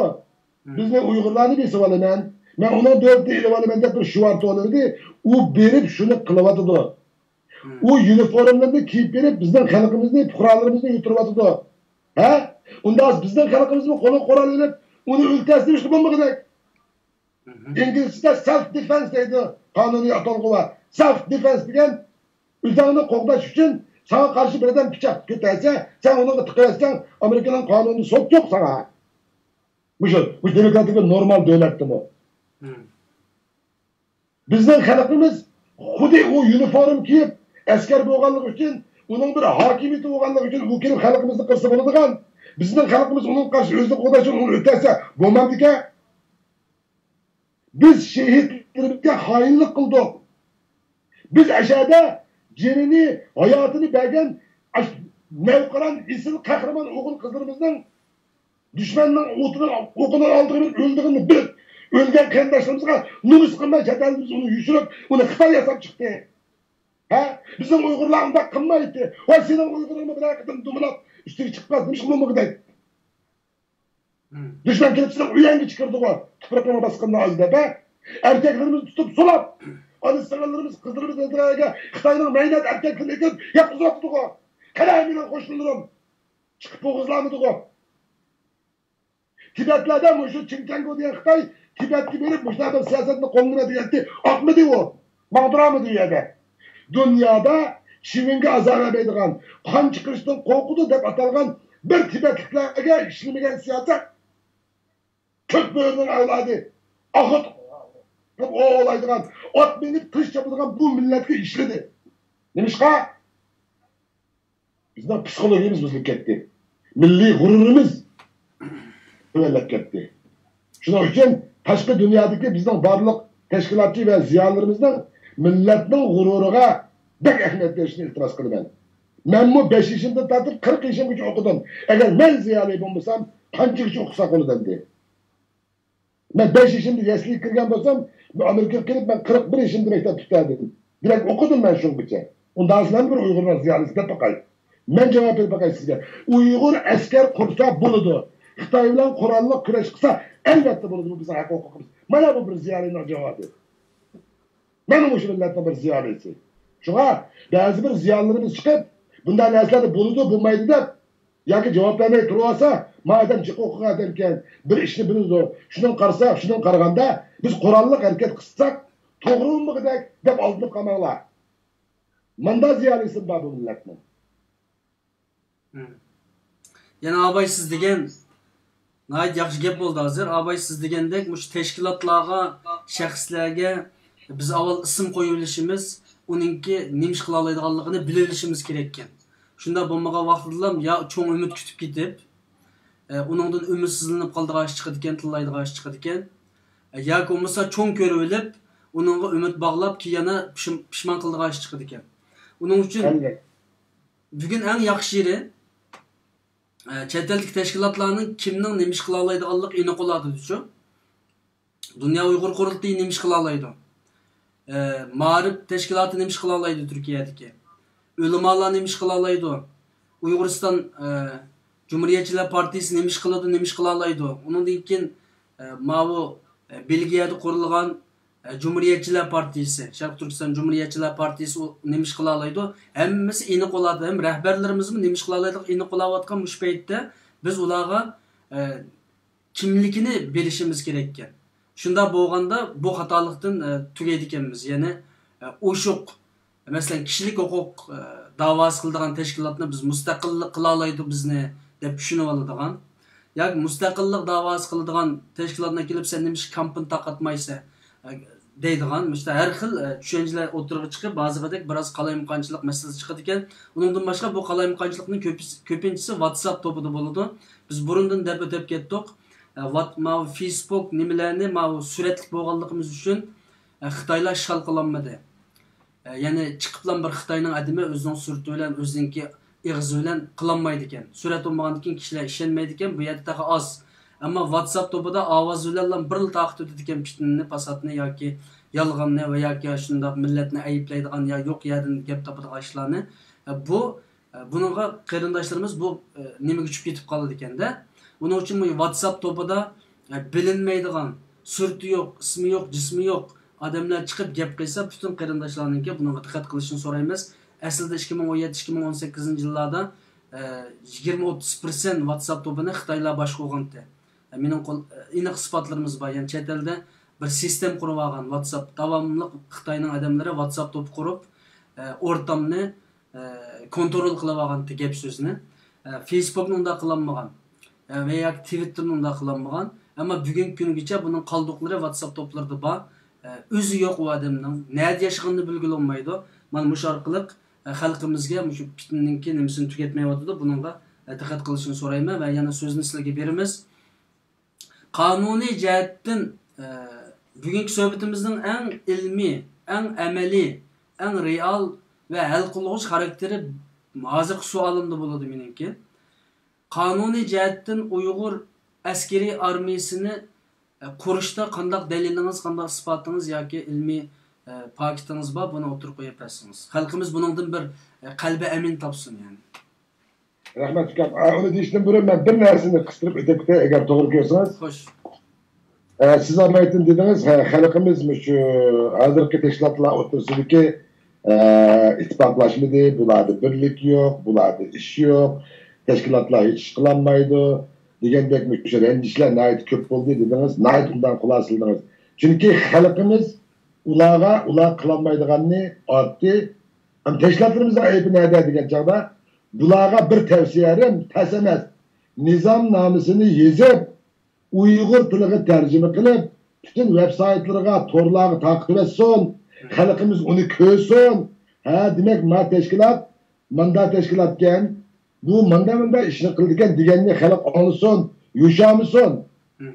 بىزنى ئۇيغۇرلارنى بېسىۋالىمەن، مەن ئۇنىڭ دۆلىتىنى ئېلىۋالىمەن دەپ بىر شوئار تولدۇردى. ئۇ بېرىپ شۇنى قىلىۋاتىدۇ. ئۇ يۇنىفورملىرىنى كىيىپ بېرىپ بىزنىڭ خەلقىمىزنى، پۇقرالىرىمىزنى يۈتتۈرۈۋاتىدۇ. ھە؟ ئۇنداق بىزنىڭ خەلقىمىزمۇ قولىغا قورال ئېلىپ ئۇنى ئۆلتۈرسە نېمە ئىش بولمىغۇدەك؟ ئىنگلىزچىدە سېلف دېفېنس دەيدۇ، قانۇنىي ئاتالغۇ بار. سېلف دېفېنس دېگەن ئۆزۈڭنى قوغداش ئۈچۈن ساڭا قارشى بىر ئادەم پىچاق كۆتەرسە، سەن ئۇنىڭغا تىقىۋەتسەڭ، ئامېرىكىنىڭ قانۇنىدا سوت يوق ساڭا. مۇشۇ، مۇشۇ دېموكراتىك بىر نورمال دۆلەتتىمۇ. بىزنىڭ خەلقىمىز خۇددى ئۇ يۇنىفورم كىيىپ، ئەسكەر بولغانلىقى ئۈچۈن، ئۇنىڭ بىر ھاكىمىيىتى بولغانلىقى ئۈچۈن ئۇ كېلىپ خەلقىمىزنى قىرسا بولىدىغان، بىزنىڭ خەلقىمىز ئۇنىڭغا قارشى ئۆزىنى قوغداش ئۈچۈن ئۇنى ئۆلتۈرسە بولمامدىكەن؟ بىز شېھىتلىرىمىزگە خائىنلىق قىلدۇق. بىز ئەشەدە جېنىنى، ھاياتىنى بەرگەن ئاش-، نەۋقىران، ئېسىل، قەھرىمان ئوغۇل-قىزلىرىمىزنىڭ دۈشمەننىڭ ئوتىنىڭ، ئوقىنىڭ ئالدىغا بېرىپ ئۆلىدىغىنىنى بىلىپ، ئۆلگەن قېرىنداشلىرىمىزغا نومۇس قىلماي، چەت ئەلدە بىز ئۇنى يوشۇرۇپ، ئۇنى خىتاي ياساپ چىقتى. ھە؟ بىزنىڭ ئۇيغۇرلار ئۇنداق قىلمايتتى. ۋاي، سېنىڭ ئۇيغۇرۇڭمۇ بىرەر قېتىم دومىلاپ، ئۈستىگە چىقىپ قالسا، نېمە ئىش بولمىغۇدەك؟ دۈشمەن كېلىپ سېنىڭ ئۆيۈڭگە چىقىردىغۇ، تۇپرىقىڭنى باسقىنىنى ئاز دەپ، ھە؟ ئەركەكلىرىمىزنى تۇتۇپ سولاپ، ئانا سىڭىللىرىمىز، قىزلىرىمىز نەزەرگە خىتاينىڭ مەينەت ئەركەكلىرىنى ئەكىرىپ ياتقۇزۇۋاتىدىغۇ. قېنى مېنىڭ قوشنىلىرىم؟ چىقىپ بوغۇزلامىدىغۇ. تىبەتلەردە مۇشۇ چىڭچەنگو دېگەن خىتاي تىبەتكە بېرىپ مۇشۇنداق بىر سىياسەتنى قوللىنىمەن دېگەنتى، ئاقمىدى ئۇ. ماڭدۇرالمىدى ئۇ يەردە. دۇنيادا چىۋىنگە ئازار بەرمەيدىغان، قان چىقىرىشتىن قورقىدۇ دەپ ئاتالغان بىر تىبەتلىكلەرگە ئىشلىمىگەن سىياسەت. كۆك بۆرىنىڭ ئەۋلادى، ئاخۇت قىلىپ ئوۋلايدىغان، ئات مىنىپ قىلىچ چاپىدىغان بۇ مىللەتكە ئىشلىدى. نېمىشقا؟ بىزنىڭ پسىخولوگىيىمىز بۇزۇلۇپ كەتتى. مىللىي غۇرۇرىمىز تۆۋەنلەپ كەتتى. شۇنىڭ ئۈچۈن تاشقى دۇنيادىكى بىزنىڭ بارلىق تەشكىلاتچى ۋە زىيالىيلىرىمىزنىڭ مىللەتنىڭ غۇرۇرىغا بەك ئەھمىيەت بېرىشىنى ئىلتىماس قىلىمەن. مەنمۇ بەش يېشىمدىن تارتىپ قىرىق يېشىمغىچە ئوقۇدۇم. ئەگەر مەن زىيالىي بولمىسام، قانچىگىچە ئوقۇساق بولىدۇ ئەمدى؟ مەن بەش يېشىمدا يەسلىگە كىرگەن بولسام، ئامېرىكىغا كېلىپ مەن قىرىق بىر يېشىمدا مەكتەپ پۈتتۈردۈم. دېمەك، ئوقۇدۇم مەن شۇنىڭغىچە. ئۇنداقسىلا بىر ئۇيغۇرنىڭ زىيالىيسى دەپ باقاي. مەن جاۋاب بېرىپ باقاي سىزگە. ئۇيغۇر ئەسكەر قۇرسا بولىدۇ. خىتاي بىلەن قوراللىق كۈرەش قىلسا، ئەلۋەتتە بولىدۇ. بۇ بىزنىڭ ھەق ھوقۇقىمىز. مانا بۇ بىر زىيالىينىڭ جاۋابى. مەنمۇ مۇشۇ مىللەتنىڭ بىر زىيالىيسى. شۇڭا بەزى بىر زىيالىيلىرىمىز چىقىپ، بۇنداق نەرسىلەر بولىدۇ، بولمايدۇ دەپ، ياكى جاۋاب بەرمەي تۇرۇۋالسا، ما ئادەم جىق ئوقۇغان ئادەمكەن، بىر ئىشنى بىلىدۇ. شۇنىڭغا قارىسا، شۇنىڭغا قارىغاندا، بىز قوراللىق ھەرىكەت قىلساق، توغرا بولمىغۇدەك دەپ ئالدىنىپ قالماڭلار. ماندا زىيالىيسى بار بۇ مىللەتنىڭ. مم. يەنە ئاباي سىز دېگەن، ناھايىتى ياخشى گەپ بولدى ھازىر. ئاباي سىز دېگەندەك، مۇشۇ تەشكىلاتلارغا، شەخسلەرگە بىز ئاۋۋال ئىسىم قويۇۋېلىشىمىز، ئۇنىڭكى نېمە ئىش قىلالايدىغانلىقىنى بىلىۋېلىشىمىز كېرەككەن. شۇنداق بولمىغان ۋاقتىدىلا يا چوڭ ئۈمىد كۈتۈپ كېتىپ، ئە، ئۇنىڭدىن ئۈمىدسىزلىنىپ قالىدىغان ئىش چىقىدىكەن، تىللايدىغان ئىش چىقىدىكەن. ئە، ياكى بولمىسا چوڭ كۆرۈۋېلىپ، ئۇنىڭغا ئۈمىد باغلاپ، كېيىن يەنە پىشىم-، پىشمان قىلىدىغان ئىش چىقىدىكەن. ئۇنىڭ ئۈچۈن بۈگۈن ئەڭ ياخشى يېرى، ئە، چەت ئەلدىكى تەشكىلاتلارنىڭ كىمنىڭ نېمە ئىش قىلالايدىغانلىقى ئېنىق بولاتىدىچۇ. دۇنيا ئۇيغۇر قۇرۇلتىيى نېمە ئىش قىلالايدۇ؟ ئە، مائارىپ تەشكىلاتى نېمە ئىش قىلالايدۇ تۈركىيەدىكى؟ ئۆلىمالار نېمە ئىش قىلالايدۇ؟ ئۇيغۇرىستان، ئە، جۇمھۇرىيەتچىلەر پارتىيىسى نېمە ئىش قىلىدۇ، نېمە ئىش قىلالايدۇ؟ ئۇنىڭدىن كېيىن، ئە، ماۋۇ، ئە، بېلگىيەدە قۇرۇلغان، ئە، جۇمھۇرىيەتچىلەر پارتىيىسى، شەرقىي تۈركىستان جۇمھۇرىيەتچىلەر پارتىيىسى ئۇ نېمە ئىش قىلالايدۇ؟ ھەممىسى ئېنىق بولاتتى. ھەم رەھبەرلىرىمىزمۇ نېمە ئىش قىلالايدىغان ئېنىق بولاۋاتقان مۇشۇ پەيتتە بىز ئۇلارغا، ئە، كىملىكىنى بېرىشىمىز كېرەككەن. شۇنداق بولغاندا بۇ خاتالىقتىن، ئە، تۈگەيدىكەنمىز. يەنى، ئە، ئوشۇق، مەسىلەن، كىشىلىك ھوقۇق، ئە، داۋاسى قىلىدىغان تەشكىلاتنى بىز مۇستەقىللىق قىلالايدۇ بىزنى دەپ چۈشىنىۋالىدىغان ياكى مۇستەقىللىق داۋاسى قىلىدىغان تەشكىلاتنى كېلىپ سەن نېمىشقا كامپىنى تارقاتمايسەن، ئە، دەيدىغان، مۇشۇنداق ھەر خىل، ئە، چۈشەنچىلەر ئوتتۇرىغا چىقىپ، بازىغىدەك بىراز قالايمىقانچىلىق مەسىلىسى چىقىدىكەن. ئۇنىڭدىن باشقا بۇ قالايمىقانچىلىقنىڭ كۆپىس-، كۆپىنچىسى ۋاتساپ توپىدا بولىدۇ. بىز بۇرۇندىن دەپ ئۆتۈپ كەتتۇق. ئە، ۋات-، ماۋۇ فېيسبۇك نېمىلەرنى ماۋۇ سۈرەتلىك بولغانلىقىمىز ئۈچۈن، ئە، خىتايلار شال قىلالمىدى. ئە، يەنى چىقىپلا بىر خىتاينىڭ ئادىمى ئۆزىنىڭ سۈرىتى بىلەن، ئۆزىنىڭكى ئېغىزى بىلەن قىلالمايدىكەن. سۈرەت بولمىغاندىن كېيىن كىشىلەر ئىشەنمەيدىكەن، بۇ يەردە تېخى ئاز. ئەمما ۋاتساپ توپىدا ئاۋاز بىلەنلا بىرلا تارقىتىۋېتىدىكەن پىتنىنى، پاساتنى ياكى يالغاننى ۋە ياكى شۇنداق مىللەتنى ئەيىبلەيدىغان يا يوق يەردىن گەپ تاپىدىغان ئىشلارنى. ئە، بۇ، ئە، بۇنىڭغا قېرىنداشلىرىمىز بۇ، ئە، نېمىگە چۈشۈپ كېتىپ قالىدىكەندە. ئۇنىڭ ئۈچۈن بۇ ۋاتساپ توپىدا، ئە، بىلىنمەيدىغان، سۈرىتى يوق، ئىسمى يوق، جىسمى يوق ئادەملەر چىقىپ گەپ قىلسا، پۈتۈن قېرىنداشلارنىڭكى بۇنىڭغا دىققەت قىلىشىنى سورايمىز. ئەسلىدە ئىككى مىڭ ئون يەتتە، ئىككى مىڭ ئون سەككىزىنچى يىللاردا، ئە، يىگىرمە ئوتتۇز پىرسەنت ۋاتساپ توپىنى خىتايلار باشقۇرغانتى. مېنىڭ قول-، ئېنىق ئىسپاتلىرىمىز بار. يەنى چەت ئەلدە بىر سىستېما قۇرۇۋالغان، ۋاتساپ داۋاملىق خىتاينىڭ ئادەملىرى ۋاتساپ توپى قۇرۇپ، ئورتامنى، كونترول قىلىۋالغانتى گەپ سۆزنى. فېيسبۇكنى ئۇنداق قىلالمىغان، ۋە ياكى تىۋىتتېرنى ئۇنداق قىلالمىغان. ئەمما بۈگۈنكى كۈنگىچە بۇنىڭ قالدۇقلىرى ۋاتساپ توپلىرىدا بار. ئۆزى يوق ئۇ ئادەمنىڭ. نەدە ياشىغىنىنى بىلگىلى بولمايدۇ. مانا مۇشۇ ئارقىلىق خەلقىمىزگە مۇشۇ پىتنىنىڭكى نېمىسىنى تۈگەتمەيۋاتىدۇ. بۇنىڭغا دىققەت قىلىشنى سورايمەن ۋە يەنە سۆزنى سىلەرگە بېرىمىز. قانۇنىي جەھەتتىن، ئە، بۈگۈنكى سۆھبىتىمىزنىڭ ئەڭ ئىلمىي، ئەڭ ئەمەلىي، ئەڭ رېئال ۋە ھەل قىلغۇچ خاراكتېرى ھازىرقى سوئالىمدا بولىدۇ مېنىڭكى. قانۇنىي جەھەتتىن ئۇيغۇر ئەسكىرىي ئارمىيىسىنى، ئە، قۇرۇشتا قانداق دەلىلىڭىز، قانداق ئىسپاتىڭىز ياكى ئىلمىي، ئە، پاكىتىڭىز بار، بۇنى ئوتتۇرىغا قويۇپ بەرسىڭىز. خەلقىمىز بۇنىڭدىن بىر، ئە، قەلبى ئەمىن تاپسۇن، يەنى. رەھمەت، ئۇكام. ئا، ئۇنى دېيىشتىن بۇرۇن مەن بىر نەرسىنى قىستۇرۇپ ئۆتۈپ كېتەي، ئەگەر توغرا كۆرسىڭىز. خوش. ئە، سىز ئايتىم دېدىڭىز، ھە، خەلقىمىز مۇشۇ ھازىرقى تەشكىلاتلار ئوتتۇرىسىدىكى، ئە، ئىتتىپاقلاشمىدى، بۇلاردا بىرلىك يوق، بۇلاردا ئىش يوق، تەشكىلاتلار ھېچ ئىش قىلالمايدۇ دېگەندەك مۇشۇ رەنجىشلەر ناھايىتى كۆپ بولدى دېدىڭىز، ناھايىتى ئوبدان خۇلاسىلىدىڭىز. چۈنكى خەلقىمىز ئۇلارغا، ئۇلار قىلالمايدىغاننى ئارتتى. ئەمما تەشكىلاتلىرىمىزنىڭ ئەيىبى نەدە دېگەن چاغدا، بۇلارغا بىر تەۋسىيەم تەس ئەمەس. نىزامنامىسىنى يېزىپ، ئۇيغۇر تىلىغا تەرجىمە قىلىپ، پۈتۈن ۋېب سايتلىرىغا، تورلارغا تارقىتىۋەتسۇن. خەلقىمىز ئۇنى كۆرسۇن. ھە، دېمەك، ما تەشكىلات ماندا تەشكىلاتكەن، بۇ ماندا ماندا ئىشنى قىلىدىكەن دېگەننى خەلق ئاڭلىسۇن، يوشۇرمىسۇن.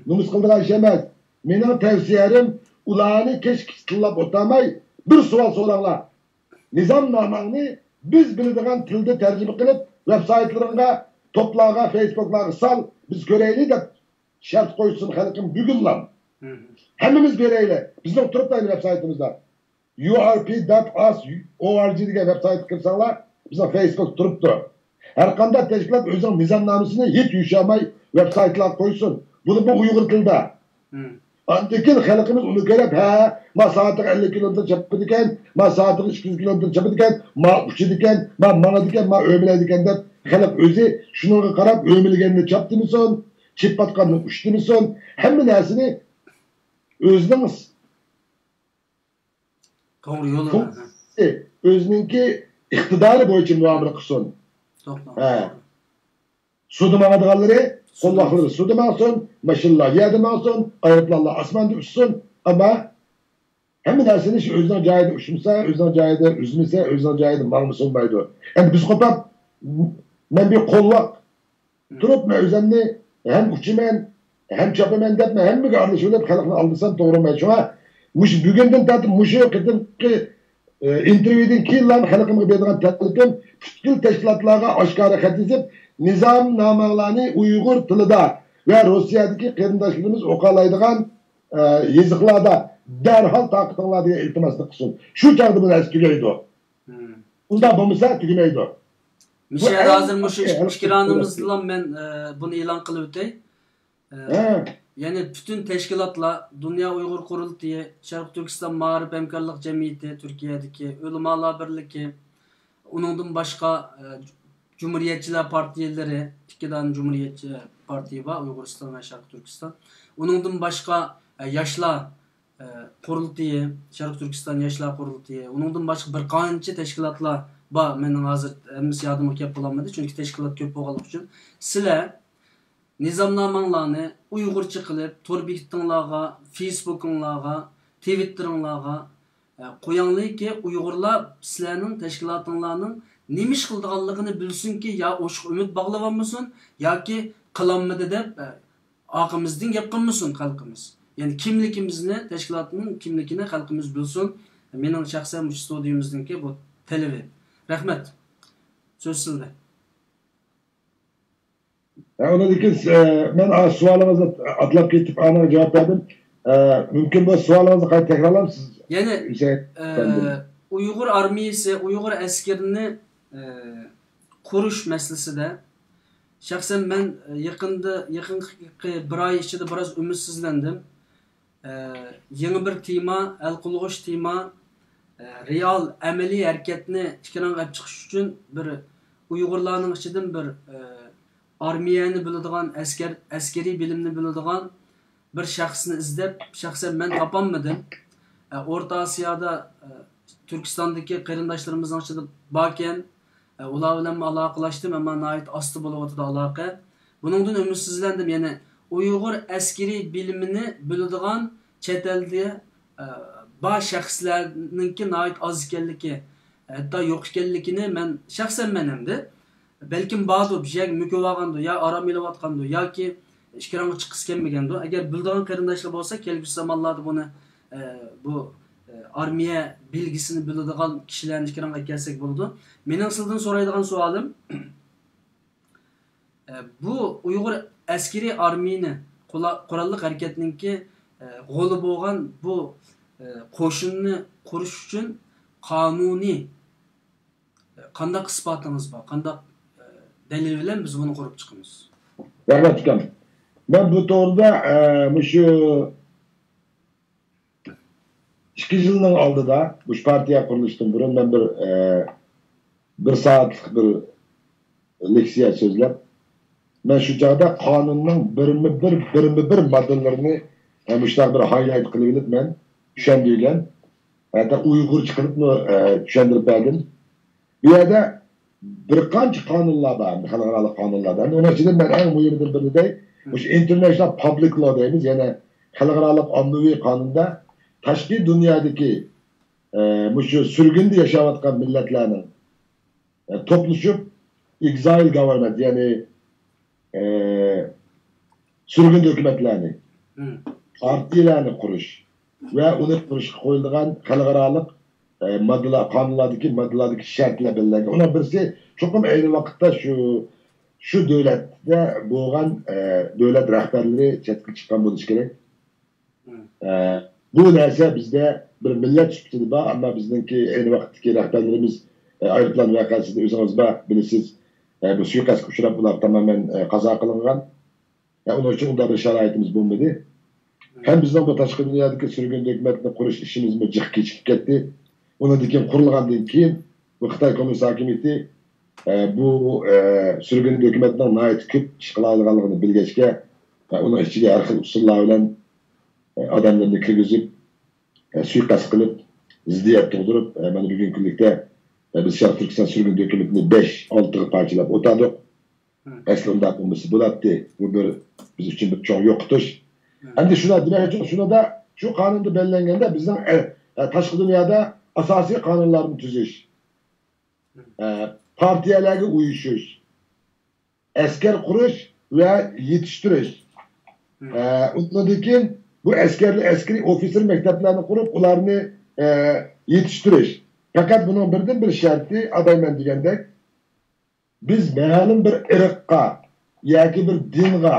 نومۇس قىلىدىغان ئىش ئەمەس. مېنىڭ تەۋسىيەم، ئۇلارنى كەچ-كېچە تىللاپ ئولتۇرماي، بىر سوئال سوراڭلار. نىزامناماڭنى بىز بىلىدىغان تىلدا تەرجىمە قىلىپ، ۋېب سايتلىرىڭغا، توپلارغا، فېيسبۇكلارغا سال، بىز كۆرەيلى دەپ شەرت قويسۇن خەلقىم بۈگۈنلا. ھەممىمىز كۆرەيلى. بىزنىڭ تۇرۇپتۇ ئەينى ۋېب سايتىمىزدا. U R P dot as O R G دېگەن ۋېب سايتقا كىرسەڭلار، بىزنىڭ فېيسبۇك تۇرۇپتۇ. ھەرقانداق تەشكىلات ئۆزىنىڭ نىزامنامىسىنى ھېچ يۇشاماي ۋېب سايتلارغا قويسۇن. بۇنى بۇ ئۇيغۇر تىلىدا. ئاندىن كېيىن خەلقىمىز ئۇنى كۆرۈپ، ھە، ما سائەتىگە ئەللىك كىلومېتىر چاپىدىكەن، ما سائەتىگە ئىككى يۈز كىلومېتىر چاپىدىكەن، ما ئۇچىدىكەن، ما ماڭىدىكەن، ما ئۆمىلەيدىكەن دەپ خەلق ئۆزى شۇنىڭغا قاراپ ئۆمىلىگەننى چاپتىمىسۇن، چېپىۋاتقاننى ئۇچتىمىسۇن، ھەممە نەرسىنى ئۆزىنىڭ توغرا يولى بار. فۇنكسىيىسى، ئۆزىنىڭكى ئىقتىدارى بويىچە مۇئامىلە قىلسۇن. توغرا. ھە. سۇدا ماڭىدىغانلىرى، قولۋاقلىرى سۇدا ماڭسۇن، ماشىنىلار يەردە ماڭسۇن، ئايروپىلانلار ئاسماندا ئۇچسۇن، ئەمما ھەممە نەرسىنى شۇ ئۆزىنىڭ جايىدا ئۇچمىسا، ئۆزىنىڭ جايىدا ئۈزمىسە، ئۆزىنىڭ جايىدا ماڭمىسا بولمايدۇ. ئەمدى بىز قوپاپ، مەن بىر قولۋاق تۇرۇپ، مەن ئۆزۈمنى ھەم ئۇچىمەن، ھەم چاپىمەن دەپ، مەن ھەممىگە ئارىلىشىۋېلىپ، خەلقنى ئالدىسام توغرا بولمايدۇ. شۇڭا مۇشۇ بۈگۈندىن تارتىپ مۇشۇ قېتىمقى ئىنتېرۋيۇدىن كېيىنلا خەلقىمگە بېرىدىغان تەكلىپىم، پۈتكۈل تەشكىلاتلارغا ئاشكارا خەت يېزىپ، نىزامنامەڭلارنى ئۇيغۇر تىلىدا ۋە روسىيەدىكى قېرىنداشلىرىمىز ئوقالايدىغان يېزىقلاردا دەرھال تارقىتىڭلار دېگەن ئىلتىماسنى قىلسۇن. شۇ چاغدا بۇ نەرسە تۈگەيدۇ. ئۇنداق بولمىسا تۈگىمەيدۇ. مىشەل، ھازىر مۇشۇ ئىككى رانىمىزدىلا مەن بۇنى ئېلان قىلىۋېتەي. يەنى پۈتۈن تەشكىلاتلار، دۇنيا ئۇيغۇر قۇرۇلتىيى، شەرقىي تۈركىستان مائارىپ ھەمكارلىق جەمئىيىتى، تۈركىيەدىكى ئۆلىمالار بىرلىكى، ئۇنىڭدىن باشقا جۇمھۇرىيەتچىلەر پارتىيەلىرى، ئىككى دانە جۇمھۇرىيەتچى پارتىيە بار، ئۇيغۇرىستان ۋە شەرقىي تۈركىستان. ئۇنىڭدىن باشقا ياشلار قۇرۇلتىيى، شەرقىي تۈركىستان ياشلار قۇرۇلتىيى، ئۇنىڭدىن باشقا بىر قانچە تەشكىلاتلار بار. مېنىڭ ھازىر ھەممىسى يادىمغا كەپ بولالمىدى، چۈنكى تەشكىلات كۆپ بولغانلىقى ئۈچۈن. سىلەر نىزامناماڭلارنى ئۇيغۇرچە قىلىپ، تور بېكىتىڭلارغا، فېيسبۇكىڭلارغا، تىۋىتتېرىڭلارغا، ئە، قوياڭلىكى، ئۇيغۇرلار سىلەرنىڭ تەشكىلاتىڭلارنىڭ نېمە ئىش قىلىدىغانلىقىنى بىلسۇنكى، يا ئوشۇق ئۈمىد باغلىۋالمىسۇن، ياكى قىلالمىدى دەپ، ئە، ئارقىمىزدىن گەپ قىلمىسۇن خەلقىمىز. يەنى كىملىكىمىزنى، تەشكىلاتنىڭ كىملىكىنى خەلقىمىز بىلسۇن. مېنىڭ شەخسەن مۇشۇ ستۇدىيىمىزنىڭكى بۇ تەلىپىم. رەھمەت. سۆز سىزدە. ئۇنىڭدىن كېيىن، ئە، مەن سوئالىڭىزنى ئاتلاپ كېتىپ، ئانىڭغا جاۋاب بەردىم. ئە، مۇمكىن بولسا سوئالىڭىزنى قايتا تەكرارلامسىز؟ يەنى، ئە، ئۇيغۇر ئارمىيىسى، ئۇيغۇر ئەسكىرىنى، ئە، قۇرۇش مەسىلىسىدە شەخسەن مەن يېقىندا، يېقىنقى بىر ئاي ئىچىدە بىراز ئۈمىدسىزلەندىم. ئە، يېڭى بىر تېما، ھەل قىلغۇچ تېما، ئە، رېئال ئەمەلىي ھەرىكەتنى ئېكرانغا ئېلىپ چىقىش ئۈچۈن بىر ئۇيغۇرلارنىڭ ئىچىدىن بىر، ئە، ئارمىيەنى بىلىدىغان، ئەسكەر، ئەسكىرىي بىلىمنى بىلىدىغان بىر شەخسنى ئىزدەپ، شەخسەن مەن تاپالمىدىم. ئە، ئورتا ئاسىيادا، ئە، تۈركىستاندىكى قېرىنداشلىرىمىزنىڭ ئىچىدە باركەن. ئە، ئۇلار بىلەنمۇ ئالاقىلاشتىم، ئەمما ناھايىتى ئاستا بولۇۋاتىدۇ ئالاقە. بۇنىڭدىن ئۈمىدسىزلەندىم. يەنى ئۇيغۇر ئەسكىرىي بىلىمىنى بىلىدىغان چەت ئەلدە، ئە، بار شەخسلەرنىڭكى ناھايىتى ئاز ئىكەنلىكى، ھەتتا يوق ئىكەنلىكىنى مەن شەخسەن مەن ئەمدى بەلكىم باردۇ، بىر يەرگە مۆكۈۋالغاندۇ، يا ئارام ئېلىۋاتقاندۇ ياكى ئېكرانغا چىققۇسى كەلمىگەندۇ. ئەگەر بىلىدىغان قېرىنداشلار بولسا، كەلگۈسى زامانلاردا بۇنى، ئە، بۇ، ئە، ئارمىيە بىلگىسىنى بىلىدىغان كىشىلەرنى ئېكرانغا ئەكەلسەك بولىدۇ. مېنىڭ سىلىدىن سورايدىغان سوئالىم، ئە، بۇ ئۇيغۇر ئەسكىرىي ئارمىيىنى قۇلا-، قوراللىق ھەرىكەتنىڭكى، ئە، غولى بولغان بۇ، ئە، قوشۇننى قۇرۇش ئۈچۈن قانۇنىي قانداق ئىسپاتىڭىز بار؟ قانداق، ئە، دەلىل بىلەن بىز بۇنى قۇرۇپ چىقىمىز؟ رەھمەت ئۇكام. مەن بۇ توغرىدا، ئە، مۇشۇ ئىككى يىلنىڭ ئالدىدا، مۇشۇ پارتىيە قۇرۇلۇشتىن بۇرۇن مەن بىر، ئە، بىر سائەتلىك بىر لېكسىيە سۆزلەپ، مەن شۇ چاغدا قانۇننىڭ بىرمۇ بىر، بىرمۇ بىر ماددىلىرىنى، ئە، مۇشۇنداق بىر ھايلايت قىلىۋېلىپ مەن چۈشەندۈرگەن. ھەتتا ئۇيغۇرچە قىلىپمۇ، ئە، چۈشەندۈرۈپ بەردىم. بۇ يەردە بىر قانچە قانۇنلار بار، خەلقئارالىق قانۇنلار بار. ئۇنىڭ ئىچىدە مەن ئەڭ مۇھىمىدىن بىرىنى دەي، مۇشۇ ئىنتېرنېشنال پابلىك لا دەيمىز، يەنى خەلقئارالىق ئاممىۋى قانۇندا تاشقى دۇنيادىكى، ئە، مۇشۇ سۈرگۈندە ياشاۋاتقان مىللەتلەرنىڭ، ئە، توپلىشىپ، ئېكزايل گاۋېرمېنت، يەنى، ئە، سۈرگۈندە ھۆكۈمەتلەرنى، پارتىيەلەرنى قۇرۇش ۋە ئۇنى قۇرۇشقا قويۇلىدىغان خەلقئارالىق ئە، ماددىلار، قانۇنلاردىكى، ماددىلاردىكى شەرتلەر بەلگىلەنگەن. ئۇنىڭ بىرسى، چوقۇم ئەينى ۋاقىتتا شۇ، شۇ دۆلەتتە بولغان، ئە، دۆلەت رەھبەرلىرى چەتكە چىققان بولۇشى كېرەك. ئە، بۇ نەرسە بىزدە بىر مىللەت سۈپىتىدە بار، ئەمما بىزنىڭكى ئەينى ۋاقىتتىكى رەھبەرلىرىمىز، ئە، ئايروپىلان ۋەقەسىدە ئۆزىڭىز بار، بىلىسىز، ئە، بۇ سۇيىقەستكە ئۇچراپ، ئۇلار تامامەن، ئە، قازا قىلىنغان. ئە، ئۇنىڭ ئۈچۈن ئۇنداق بىر شارائىتىمىز بولمىدى. ھەم بىزنىڭ بۇ تاشقى دۇنيادىكى سۈرگۈن ھۆكۈمەتنى قۇرۇش ئىشىمىزمۇ جىق كېچىكىپ كەتتى. ئۇنىڭدىن كېيىن، قۇرۇلغاندىن كېيىن، بۇ خىتاي كوممۇنىست ھاكىمىيىتى، ئە، بۇ، ئە، سۈرگۈن ھۆكۈمەتنىڭ ناھايىتى كۆپ ئىش قىلالايدىغانلىقىنى بىلگەچكە، ئە، ئۇنىڭ ئىچىگە ھەر خىل ئۇسۇللار بىلەن، ئە، ئادەملىرىنى كىرگۈزۈپ، ئە، سۇيىقەست قىلىپ، زىددىيەت تۇغدۇرۇپ، ئە، مانا بۈگۈنكى كۈنلۈكتە، ئە، بىز شەرقىي تۈركىستان سۈرگۈن ھۆكۈمىتىنى بەش، ئالتىغا پارچىلاپ ئوتادۇق. ئەسلى ئۇنداق بولمىسا بولاتتى. بۇ بىر، بىز ئۈچۈن بىر چوڭ يوقىتىش. ئەمدى شۇنى دېمەكچى، شۇنىدا شۇ قانۇندا بەلگىلەنگەندە بىزنىڭ، ئە، ئە، تاشقى دۇنيادا ئاساسىي قانۇنلارنى تۈزۈش، ئە، پارتىيەلەرگە ئۇيۇشۇش، ئەسكەر قۇرۇش ۋە يېتىشتۈرۈش. ئە، ئۇنىڭدىن كېيىن بۇ ئەسكەرلەر، ئەسكىرىي ئوفىتسېر مەكتەپلەرنى قۇرۇپ، ئۇلارنى، ئە، يېتىشتۈرۈش. پەقەت بۇنىڭ بىردىن بىر شەرتى، ئاتايمەن دېگەندەك، بىز مەلۇم بىر ئىرققا ياكى بىر دىنغا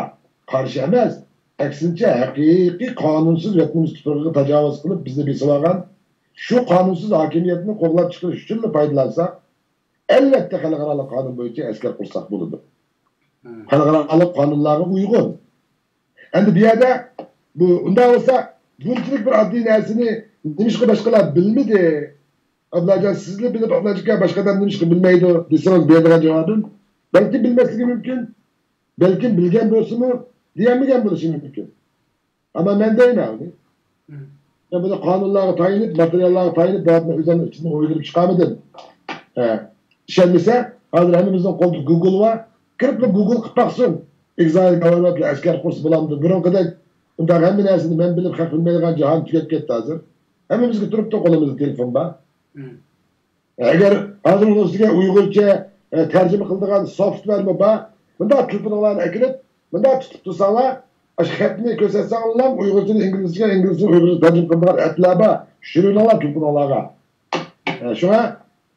قارشى ئەمەس، ئەكسىنچە، ھەقىقىي قانۇنسىز ۋەتىنىمىز تۇپرىقىغا تاجاۋۇز قىلىپ، بىزنى بېسىۋالغان شۇ قانۇنسىز ھاكىمىيەتنى قوغلاپ چىقىرىش ئۈچۈنلا پايدىلانساق، ئەلۋەتتە، خەلقئارالىق قانۇن بويىچە ئەسكەر قۇرساق بولىدۇ. خەلقئارالىق قانۇنلارغا ئۇيغۇن. ئەمدى بۇ يەردە، بۇ، ئۇنداق بولسا، بۇنچىلىك بىر ئاددىي نەرسىنى نېمىشقا باشقىلار بىلمىدى؟ ئابلاجان، سىزلا بىلىپ، ئابلاجان، باشقا ئادەم نېمىشقا بىلمەيدۇ دېسىڭىز، بېرىدىغان جاۋابىم، بەلكىم بىلمەسلىكى مۇمكىن، بەلكىم بىلگەن بولسىمۇ، دېيەلمىگەن بولۇشى مۇمكىن. ئەمما مەن دەيمەن ئۇنى. مەن بۇنى قانۇنلارغا تايىنىپ، ماتېرىياللارغا تايىنىپ، بۇ ئۆزۈمنىڭ ئىچىدىن ئويلىنىپ چىقارمىدىم. ھە. ئىشەنمىسە، ھازىر ھەممىمىزنىڭ قولىدا گۇگل بار. كىرىپلا گۇگل قىلىپ باقسۇن. ئېگزايل گاۋرمېنت ئەسكەر قۇرسا بولامدۇ؟ بۇرۇنقىدەك ئۇنداق ھەممە نەرسىنى مەن بىلىپ، خەق بىلمەيدىغان جاھان تۈگەپ كەتتى ھازىر. ھەممىمىزگە تۇرۇپتۇ، قولىمىزدا تېلېفون بار. ئەگەر ھازىر ئۇنىڭ ئۈستىگە ئۇيغۇرچە، ئە، تەرجىمە قىلىدىغان سوفتۋېرمۇ بار، مۇنداق تېلېفونۇڭلارنى ئەكىرىپ، مۇنداق تۇتۇپ تۇرساڭلار، ئاشۇ خەتنى كۆرسەتسەڭلار، ئۇيغۇرچىدىن ئىنگلىزچىگە، ئىنگلىزچىدىن ئۇيغۇرچە تەرجىمە قىلىدىغان ئەپلەر بار، چۈشۈرۈۋېلىڭلار تېلېفونۇڭلارغا. ئە، شۇڭا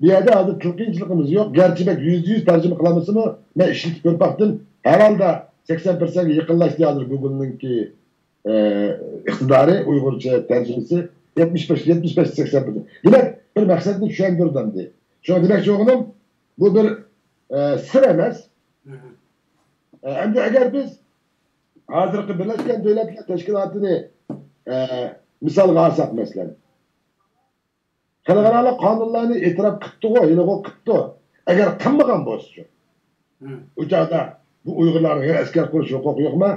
بۇ يەردە ھازىر تىل قىيىنچىلىقىمىز يوق. گەرچە بەك يۈزدە يۈز تەرجىمە قىلالمىسىمۇ، مەن ئىشلىتىپ كۆرۈپ باقتىم. ھەر ھالدا سەكسەن پىرسەنتكە يېقىنلاشتى ھازىر گۇگلنىڭكى ئىقتىدارى، ئۇيغۇرچە تەرجىمىسى يەتمىش بەش، يەتمىش بەش، سەكسەن پىرسەنت. دېمەك، بىر مەقسەتنى چۈشەندۈردى ئەمدى. شۇڭا دېمەكچى بولغىنىم، بۇ بىر، ئە، سىر ئەمەس. ئە، ئەمدى ئەگەر بىز ھازىرقى بىرلەشكەن دۆلەتلەر تەشكىلاتىنى، ئە، مىسالغا ئالساق، مەسىلەن، خەلقئارالىق قانۇنلارنى ئېتىراپ قىپتىغۇ، ھېلىغۇ قىپتۇ. ئەگەر قىلمىغان بولسىچۇ، ئۇ چاغدا بۇ ئۇيغۇرلارنىڭ يەنە ئەسكەر قۇرۇش ھوقۇقى يوقما؟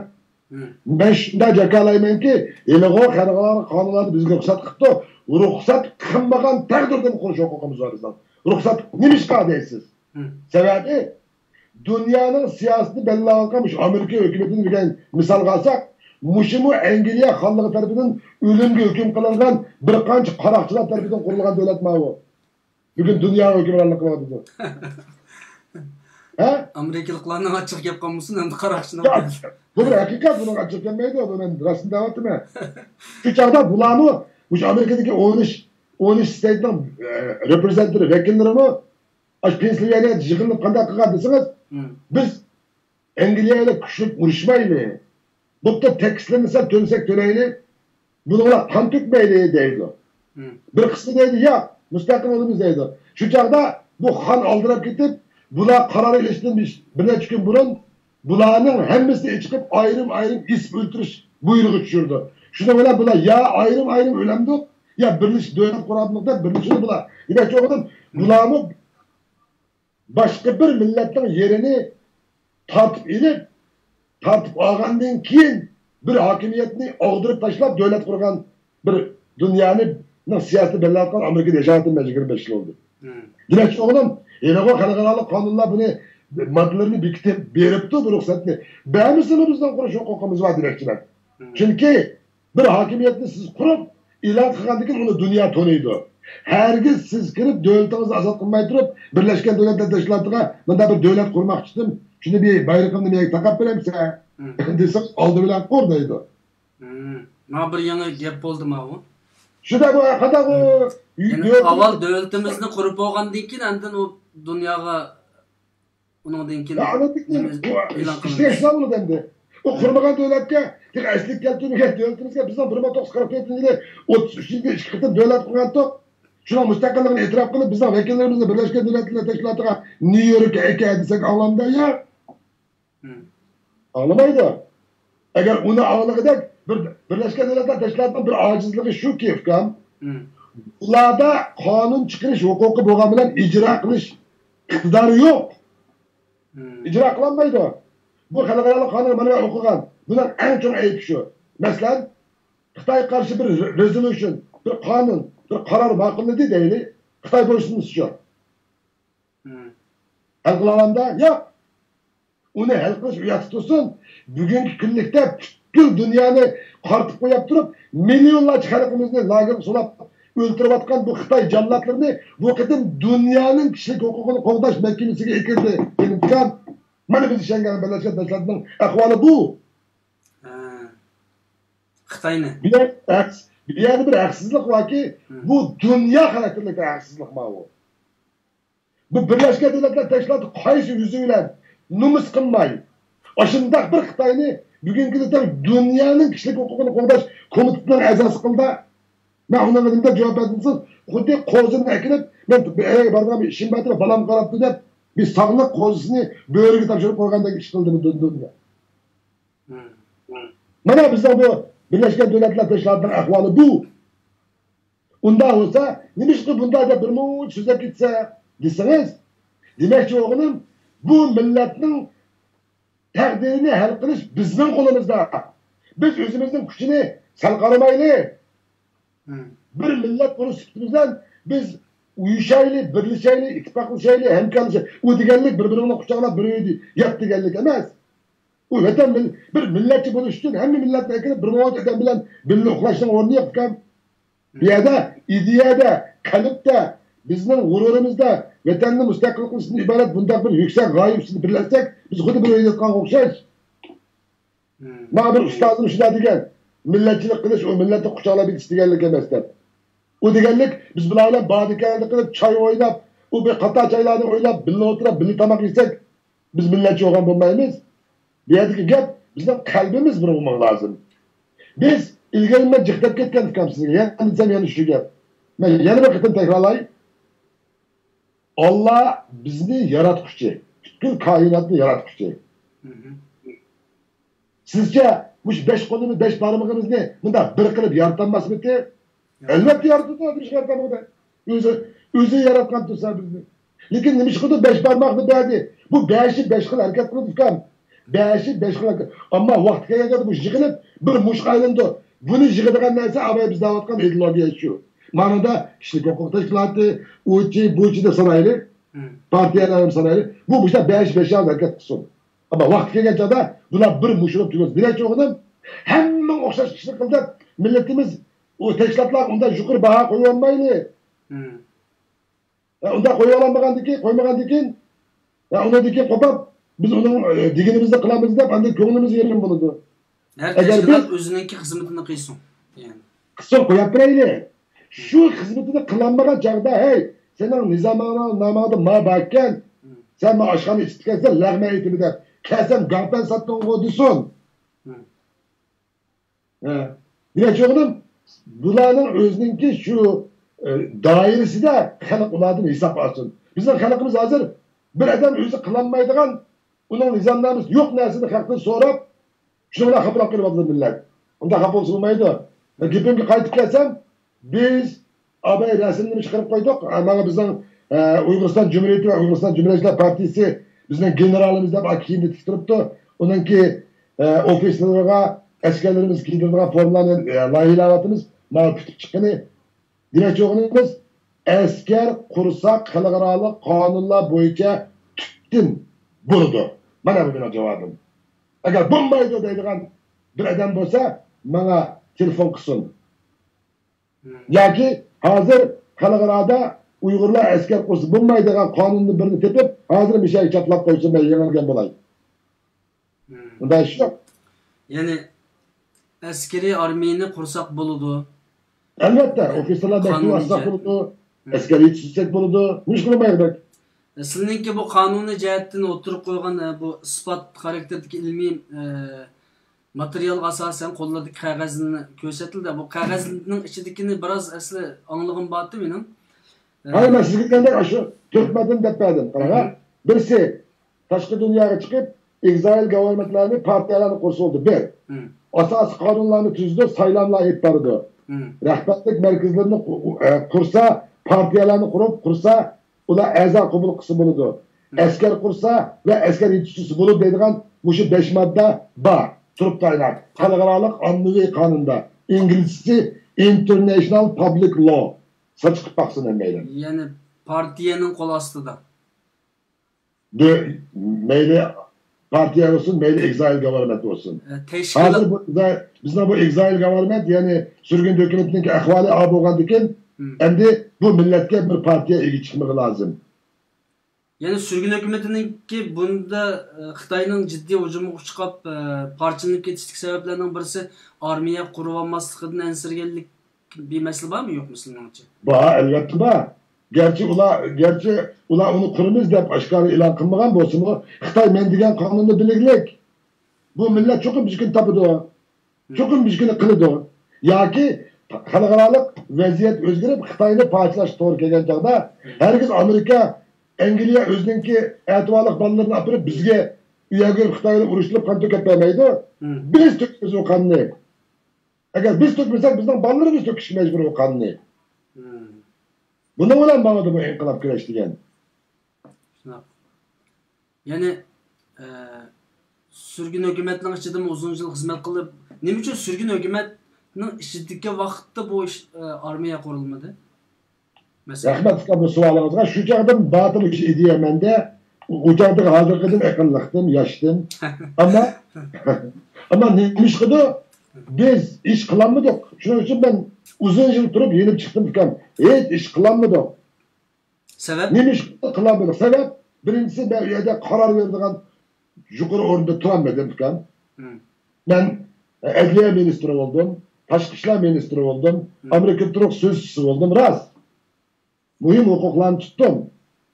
مەن شۇنداق جاكارلايمەنكى، ھېلىغۇ خەلقئارالىق قانۇنلارنى بىزگە رۇخسەت قىپتۇ. رۇخسەت قىلمىغان تەقدىردىمۇ قۇرۇش ھوقۇقىمىز بار بىزنىڭ. رۇخسەت نېمىشقا دەيسىز؟ سەۋەبى، دۇنيانىڭ سىياسىتىنى بەلگىلەۋاتقان مۇشۇ ئامېرىكا ھۆكۈمىتىنى دېگەن مىسالغا ئالساق، مۇشۇمۇ ئەنگلىيە خانلىقى تەرىپىدىن ئۆلۈمگە ھۆكۈم قىلىنغان بىر قانچە قاراقچىلار تەرىپىدىن قۇرۇلغان دۆلەت ماۋۇ. بۈگۈن دۇنياغا ھۆكۈمرانلىق قىلىۋاتىدۇ. ھە؟ ئامېرىكىلىقلارنىڭ ئاچچىقى كەپ قالمىسۇن، ئەمدى قاراقچىنىڭ ياق، بۇ بىر ھەقىقەت، بۇنىڭ ئاچچىقى كەلمەيدۇ، بۇ مەن راستىنى دەۋاتىمەن. شۇ چاغدا بۇلارمۇ، مۇشۇ ئامېرىكىدىكى ئون ئۈچ، ئون ئۈچ ستېيتنىڭ، ئە، رېپرېزېنتېتىپ ۋەكىللىرىمۇ ئاشۇ پېنسىلۋانىيەدە يىغىلىپ قانداق قىلغان دېسىڭىز، بىز ئەنگلىيە بىلەن كۈچلۈك ئۇرۇشمايلى، بولۇپتۇ، تەكىتلىمىسە تۆلىسەك تۆلەيلى، بۇنىڭغا قان تۆكمەيلى دەيدۇ. بىر قىسمى دەيدۇ، ياق، مۇستەقىل بولىمىز دەيدۇ. شۇ چاغدا بۇ خان ئالدىراپ كېتىپ، بۇلار قارار ئېلىشتىن بىر، بىر نەچچە كۈن بۇرۇن بۇلارنىڭ ھەممىسىنى ئېچىقىپ، ئايرىم-ئايرىم ئېسىپ ئۆلتۈرۈش بۇيرۇقى چۈشۈرىدۇ. شۇنىڭ بىلەن بۇلار يا ئايرىم-ئايرىم ئۆلەمدۇق، يا بىرلىشىپ دۆلەت قۇرامدۇق دەپ بىرلىشىدۇ بۇلار. دېمەكچى بولغىنىم، بۇلارمۇ باشقا بىر مىللەتنىڭ يېرىنى تارتىپ ئېلىپ، تارتىپ ئالغاندىن كېيىن بىر ھاكىمىيەتنى ئاغدۇرۇپ تاشلاپ دۆلەت قۇرغان بىر دۇنيانىڭ سىياسىتىنى بەلگىلەۋاتقان ئامېرىكىدا ياشاۋاتىمەن، يىگىرمە بەش يىل بولدى. دېمەكچى ئوغلۇم، ھېلىغۇ خەلقئارالىق قانۇنلار بۇنى ماددىلىرىنى بېكىتىپ بېرىپتۇ، بۇ رۇخسەتنى. بەرمىسىمۇ بىزنىڭ قۇرۇش ھوقۇقىمىز بار دېمەكچىمەن. چۈنكى بىر ھاكىمىيەتنى سىز قۇرۇپ، ئېلان قىلغاندىن كېيىن ئۇنى دۇنيا تونۇيدۇ. ھەرگىز سىز كىرىپ، دۆلىتىڭىزنى ئازاد قىلماي تۇرۇپ، بىرلەشكەن دۆلەتلەر تەشكىلاتىغا مۇنداق بىر دۆلەت قۇرماقچىدىم، شۇنى بىر بايرىقىمنى مېنىڭ تاقاپ بېرەمسەن؟ دېسەڭ، ئالدى بىلەن قۇر دەيدۇ. مانا بىر يېڭى گەپ بولدى ماۋۇ. شۇنداق بۇ قانداق ئۇ يەنى ئاۋۋال دۆلىتىمىزنى قۇرۇپ بولغاندىن كېيىن ئاندىن ئۇ دۇنياغا ئۇنىڭدىن كېيىن ئاندىن كېيىن ئىشلەش بولىدۇ ئەمدى. ئۇ قۇرمىغان دۆلەتكە تېخى ئەسلىگە كەلتۈرمىگەن دۆلىتىمىزگە بىزنىڭ بىر مىڭ توققۇز يۈز قىرىق تۆتىنچى يىلى ئوتتۇز ئۈچىنچى يىلى ئىككى قېتىم دۆلەت قۇرغانتۇق. شۇنىڭ مۇستەقىللىقىنى ئېتىراپ قىلىپ، بىزنىڭ ۋەكىللىرىمىزنى بىرلەشكەن دۆلەتلەر تەشكىلاتىغا نيۇ يوركقا ئەكە دېسەك ئاڭلامدا يا؟ ئاڭلىمايدۇ. ئەگەر ئۇنى ئاڭلىغۇدەك بىر بىرلەشكەن دۆلەتلەر تەشكىلاتىنىڭ بىر ئاجىزلىقى شۇكى، ئۇكام، ئۇلاردا قانۇن چىقىرىش ھوقۇقى بولغان بىلەن ئىجرا قىلىش ئىقتىدارى يوق. ئىجرا قىلالمايدۇ. بۇ خەلقئارالىق قانۇن مانا مەن ئوقۇغان. بۇنىڭ ئەڭ چوڭ ئەيىبى شۇ. مەسىلەن، خىتايغا قارشى بىر رېزوليۇشن، بىر قانۇن، بىر قارار ماقۇللىدى دەيلى. خىتاي بويسۇنمىسىچۇ؟ ھەل قىلالايدۇ؟ ياق. ئۇنى ھەل قىلىش ئۇ ياقتا تۇرسۇن. بۈگۈنكى كۈنلۈكتە پۈتكۈل دۇنيانى قارىتىپ قويۇپ تۇرۇپ، مىليونلارچە خەلقىمىزنى لاگېرغا سولاپ ئۆلتۈرۈۋاتقان بۇ خىتاي جاللاتلىرىنى بۇ قېتىم دۇنيانىڭ كىشىلىك ھوقۇقىنى قوغداش مەھكىمىسىگە ئەكىردى. مېنىڭ پىكرىم، مانا بىز ئىشەنگەن بىرلەشكەن دۆلەتلەرنىڭ ئەھۋالى بۇ. خىتاينى. بۇ يەردە بىر ھەقسىزلىق باركى، بۇ دۇنيا خاراكتېرلىك بىر ھەقسىزلىق ماۋۇ. بۇ بىرلەشكەن دۆلەتلەر تەشكىلاتى قايسى يۈزى بىلەن نومۇس قىلماي، ئاشۇنداق بىر خىتاينى بۈگۈنكى كۈندە دۇنيانىڭ كىشىلىك ھوقۇقىنى قوغداش كومىتېتىنىڭ ئەزاسى قىلدى. مەن ئۇنىڭغا نېمە دەپ جاۋاب بەردىم دېسىڭىز، خۇددى قوزىنى ئەكىرىپ، مەن ئەي بارغان ئىشىم بار دەپ، بالام قاراپتۇ دەپ، بىر ساغلىق قوزىسىنى بۆرىگە تاپشۇرۇپ قويغاندەك ئىش قىلدىم دۇنيا. مانا بىزنىڭ بۇ بىرلەشكەن دۆلەتلەر تەشكىلاتىنىڭ ئەھۋالى بۇ. ئۇنداق بولسا، نېمىشقا بۇنداق دەپ بىر مۇنچە سۆزلەپ كەتسە دېسىڭىز، دېمەكچى بولغىنىم، بۇ مىللەتنىڭ تەقدىرىنى ھەل قىلىش بىزنىڭ قولىمىزدا. بىز ئۆزىمىزنىڭ كۈچىنى سەل قارىمايلى. بىر مىللەت بولۇش سۈپىتىمىز بىلەن بىز ئۇيۇشايلى، بىرلىشەيلى، ئىتتىپاقلىشايلى، ھەمكارلىشايلى. ئۇ دېگەنلىك بىر-بىرىڭنى قۇچاقلاپ بىر ئۆيدە يات دېگەنلىك ئەمەس. ئۇ ۋەتەن مىل-، بىر مىللەتچى بولۇش ئۈچۈن ھەممە مىللەتنى ئەكىرىپ بىر مۇنچە ئادەم بىلەن بىللە ئۇخلاشنىڭ ئورنى يوق ئۇكام. بۇ يەردە ئىدىيەدە، قەلبتە، بىزنىڭ غۇرۇرىمىزدا، ۋەتەننى مۇستەقىل قىلىشتىن ئىبارەت بۇنداق بىر يۈكسەك غايە ئۈستىدە بىرلەشسەك، بىز خۇددى بىر ئۆيدە ياتقانغا ئوخشاش. ماڭا بىر ئۇستازىم شۇنداق دېگەن، مىللەتچىلىك قىلىش ئۇ مىللەتنى قۇچاقلاپ يېتىش دېگەنلىك ئەمەس دەپ. ئۇ دېگەنلىك، بىز بۇلار بىلەن باردى كەلدى قىلىپ، چاي ئويناپ، ئۇ بىر قاتار چايلارنى ئويناپ، بىللە ئولتۇرۇپ، بىللە تاماق يېسەك، بىز مىللەتچى بولغان بولمايمىز. بۇ يەردىكى گەپ بىزنىڭ قەلبىمىز بىر بولماقى لازىم. بىز ئىلگىرى مەن جىق دەپ كەتكەن ئۇكام سىزگە، يەنە دېسەم يەنە شۇ گەپ. مەن يەنە بىر قېتىم تەكرارلاي. ئاللا بىزنى ياراتقۇچى، پۈتكۈل كائىناتنى ياراتقۇچى. سىزچە مۇشۇ بەش قولىمىز، بەش بارمىقىمىزنى مۇنداق بىر قىلىپ يارىتالماسمىدى؟ ئەلۋەتتە يارىتىدۇ، نېمىشقا يارىتالمىدى؟ ئۆزى، ئۆزى ياراتقان تۇرسا بىزنى. لېكىن نېمىشقىدۇر بەش بارماقنى بەردى؟ بۇ بەشى بەش خىل ھەرىكەت قىلىدۇ ئۇكام. بەشى بەش خىل ھەرىكەت. ئەمما ۋاقتى كەلگەن چاغدا بۇ يىغىلىپ بىر مۇشقا ئايلىنىدۇ. بۇنى يىغىدىغان نەرسە ئاۋاي بىز دەۋاتقان ئىدېئولوگىيە شۇ. مانىدا كىشىلىك ھوقۇق تەشكىلاتى، ئۇچى، بۇچى دەپ سانايلى. پارتىيەلەرنى سانايلى. بۇ مۇشۇنداق بەش بەش ھەرىكەت قىلسۇن. ئەمما ۋاقتى كەلگەن چاغدا بۇلار بىر مۇشۇ بولۇپ تۈگىمەس. دېمەكچى بولغىنىم، ھەممىڭ ئوخشاش ئىشنى قىل دەپ مىللىتىمىز ئۇ تەشكىلاتلارغا ئۇنداق يۇقىرى باھا قويۇۋالمايلى. ئۇنداق قويۇۋالمىغاندىكىن، قويمىغاندىكىن، ئۇنىڭدىن كېيىن قوپاپ، بىز ئۇنىڭ دېگىنىمىزنى قىلىمىز دەپ ئاندىن كۆڭلىمىز يېرىم بولىدۇ. ھەر تەشكىلات ئۆزىنىڭكى خىزمىتىنى قىلسۇن. قىلسۇن، قويۇپ بېرەيلى. شۇ خىزمىتىنى قىلالمىغان چاغدا، ھەي، سېنىڭ نىزامىڭنىڭ نامىڭدا ما باركەن، سەن ما ئاشخانا ئېچىپتىكەنسەن، لەغمەن ئېيتىمەن دەپ، كەلسەم گاڭپەن ساتتىڭغۇ دېسۇن. دېمەكچى بولغىنىم، بۇلارنىڭ ئۆزىنىڭكى شۇ دائىرىسىدە خەلق ئۇلاردىن ھېساب ئالسۇن. بىزنىڭ خەلقىمىز ھازىر بىر ئادەم ئۆزى قىلالمايدىغان، ئۇنىڭ نىزامنامىسى يوق نەرسىنى خەقتىن سوراپ، شۇنىڭ بىلەن خاپىلاپ قېلىۋاتىدۇ مىللەت. ئۇنداق خاپا بولسا بولمايدۇ. گېپىمگە قايتىپ كەلسەم، بىز ئاباي رەسىمنى چىقىرىپ قويدۇق. مانا بىزنىڭ ئۇيغۇرىستان جۇمھۇرىيىتى ۋە ئۇيغۇرىستان جۇمھۇرىيەتچىلەر پارتىيىسى بىزنىڭ گېنېرالىمىز دەپ كىيىمنى تىكىپ تۇرۇپتۇ. ئۇنىڭكى ئوفىسلىرىغا ئەسكەرلىرىمىز كىيدۈرىدىغان فورمىلارنى لايىھىلەۋاتىمىز. مانا پۈتۈپ چىققىنى. دېمەكچى بولغىنىمىز، ئەسكەر قۇرساق خەلقئارالىق قانۇنلار بويىچە تۈپتىن بولىدۇ. مانا بۇ مېنىڭ جاۋابىم. ئەگەر بولمايدۇ دەيدىغان بىر ئادەم بولسا، ماڭا تېلېفون قىلسۇن. ياكى ھازىر خەلقئارادا ئۇيغۇرلار ئەسكەر قۇرسا بولمايدىغان قانۇننى بىرنى تېپىپ، ھازىر مۇشۇ يەرگە چاپلاپ قويسۇن، مەن يېڭىلگەن بولاي. ئۇنداق ئىش يوق. يەنى ئەسكىرىي ئارمىيىنى قۇرساق بولىدۇ. ئەلۋەتتە، ئوفىتسېرلار مەكتىپى ئاچساق بولىدۇ، ئەسكەر يېتىشتۈرسەك بولىدۇ، نېمە ئىش قىلمايلى بەك. سىلىنىڭكى بۇ قانۇنىي جەھەتتىن ئوتتۇرىغا قويغان، ئە، بۇ ئىسپات خاراكتېرىدىكى ئىلمىي، ئە، ماتېرىيالغا ئاساسەن قوللىرىدىكى قەغەزنى كۆرسەتتىڭلار. بۇ قەغەزنىڭ ئىچىدىكىنى بىراز ئەسلى ئاڭلىغۇم بارتى مېنىڭ. ئە، ھاي، مەن سىزگە دېگەندەك ئاشۇ تۆت ماددىنى دەپ بەردىم. قاراڭا، بىرسى، تاشقى دۇنياغا چىقىپ، ئېگزايل گاۋارمېنتلارنى، پارتىيەلەرنى قۇرسا بولدى. بىر، ئاساسىي قانۇنلارنى تۈزىدۇ، سايلاملار ئېلىپ بارىدۇ. رەھبەرلىك مەركەزلىرىنى قۇ-، ئۇ-، ئە، قۇرسا، پارتىيەلەرنى قۇرۇپ، قۇرسا، ئۇلار ئەزا قوبۇل قىلسا بولىدۇ. ئەسكەر قۇرسا ۋە ئەسكەر يېتىشتۈرسە بولىدۇ دەيدىغان مۇشۇ بەش ماددا بار، تۇرۇپتۇ ئايناق. خەلقئارالىق ئاممىۋى قانۇندا، ئىنگلىزچىسى International Public Law. ساچ قىلىپ باقسۇن ھەممەيلەن. يەنى پارتىيەنىڭ قول ئاستىدا. دۆ-، مەيلى پارتىيە بولسۇن، مەيلى ئېگزايل گاۋارمېنت بولسۇن. ئە، تەشكىلات. ھازىر بۇ ئېگزايل، بىزنىڭ بۇ ئېگزايل گاۋارمېنت، يەنى سۈرگۈن ھۆكۈمىتىنىڭكى ئەھۋالى ئا بولغاندىكىن، ئەمدى بۇ مىللەتكە بىر پارتىيە ئىگە چىقمىقى لازىم. يەنى سۈرگۈن ھۆكۈمىتىنىڭكى بۇندا، ئە، خىتاينىڭ جىددىي ھۇجۇمىغا ئۇچراپ، ئە، پارچىلىنىپ كېتىشتىكى سەۋەبلەرنىڭ بىرسى ئارمىيە قۇرۇۋالماسلىقىدىن ئەنسىرىگەنلىك بىر مەسىلە بارمۇ، يوقمۇ سىلىڭچە؟ بار، ئەلۋەتتە بار. گەرچە ئۇلار، گەرچە ئۇلار ئۇنى قۇرىمىز دەپ ئاشكارا ئېلان قىلمىغان بولسىمۇ، خىتاي مەن دېگەن قانۇننى بىلگىلىك. بۇ مىللەت چوقۇم بىر كۈنى تاپىدۇ. چوقۇم بىر كۈنى قىلىدۇ. ياكى خەلقئارالىق ۋەزىيەت ئۆزگىرىپ، خىتاينى پارچىلاشقا توغرا كەلگەن چاغدا، ھەرگىز ئامېرىكا، ئەنگلىيە ئۆزىنىڭكى ئەتىۋارلىق بالىلىرىنى ئاپىرىپ، بىزگە ئۇ يەرگە بېرىپ خىتاي بىلەن ئۇرۇشتۇرۇپ قان تۆكۈپ بەرمەيدۇ. بىز تۆكىمىز ئۇ قاننى. ئەگەر بىز تۆكمىسەك، بىزنىڭ بالىلىرىمىز تۆكۈشكە مەجبۇر بۇ قاننى. بۇنىڭ بىلەن ماڭىدۇ بۇ ئىنقىلاب كۈرەش دېگەن. شۇنداق. يەنى، ئە، سۈرگۈن ھۆكۈمەتنىڭ ئىچىدىمۇ ئۇزۇن يىل خىزمەت قىلىپ، نېمە ئۈچۈن سۈرگۈن ھۆكۈمەتنىڭ ئىچىدىكى ۋاقىتتا بۇ ئىش، ئە، ئارمىيە قۇرۇلمىدى؟ مەسىلەن. رەھمەت ئۇكام بۇ سوئالىڭىزغا. شۇ چاغدىن بارتىم شۇ ئىدىيە مەندە. ئۇ چاغدىكى ھازىرقىدىن ئەقىللىقتىم، ياشتىم. ئەمما، ئەمما نېمە ئىش قىلدى؟ بىز ئىش قىلالمىدۇق. شۇنىڭ ئۈچۈن مەن ئۇزۇن يىل تۇرۇپ يېنىپ چىقتىم ئۇكام. ھېچ ئىش قىلالمىدۇق. سەۋەب؟ نېمە ئىش قىلالمىدۇق؟ سەۋەب، بىرىنچىسى، مەن ئۇ يەردە قارار بېرىدىغان يۇقىرى ئورۇندا تۇرالمىدىم ئۇكام. مەن ئەدلىيە مىنىستىرى بولدۇم، تاشقى ئىشلار مىنىستىرى بولدۇم، ئامېرىكا تۇرۇق سۆزچىسى بولدۇم، راست. مۇھىم ھوقۇقلارنى تۇتتۇم.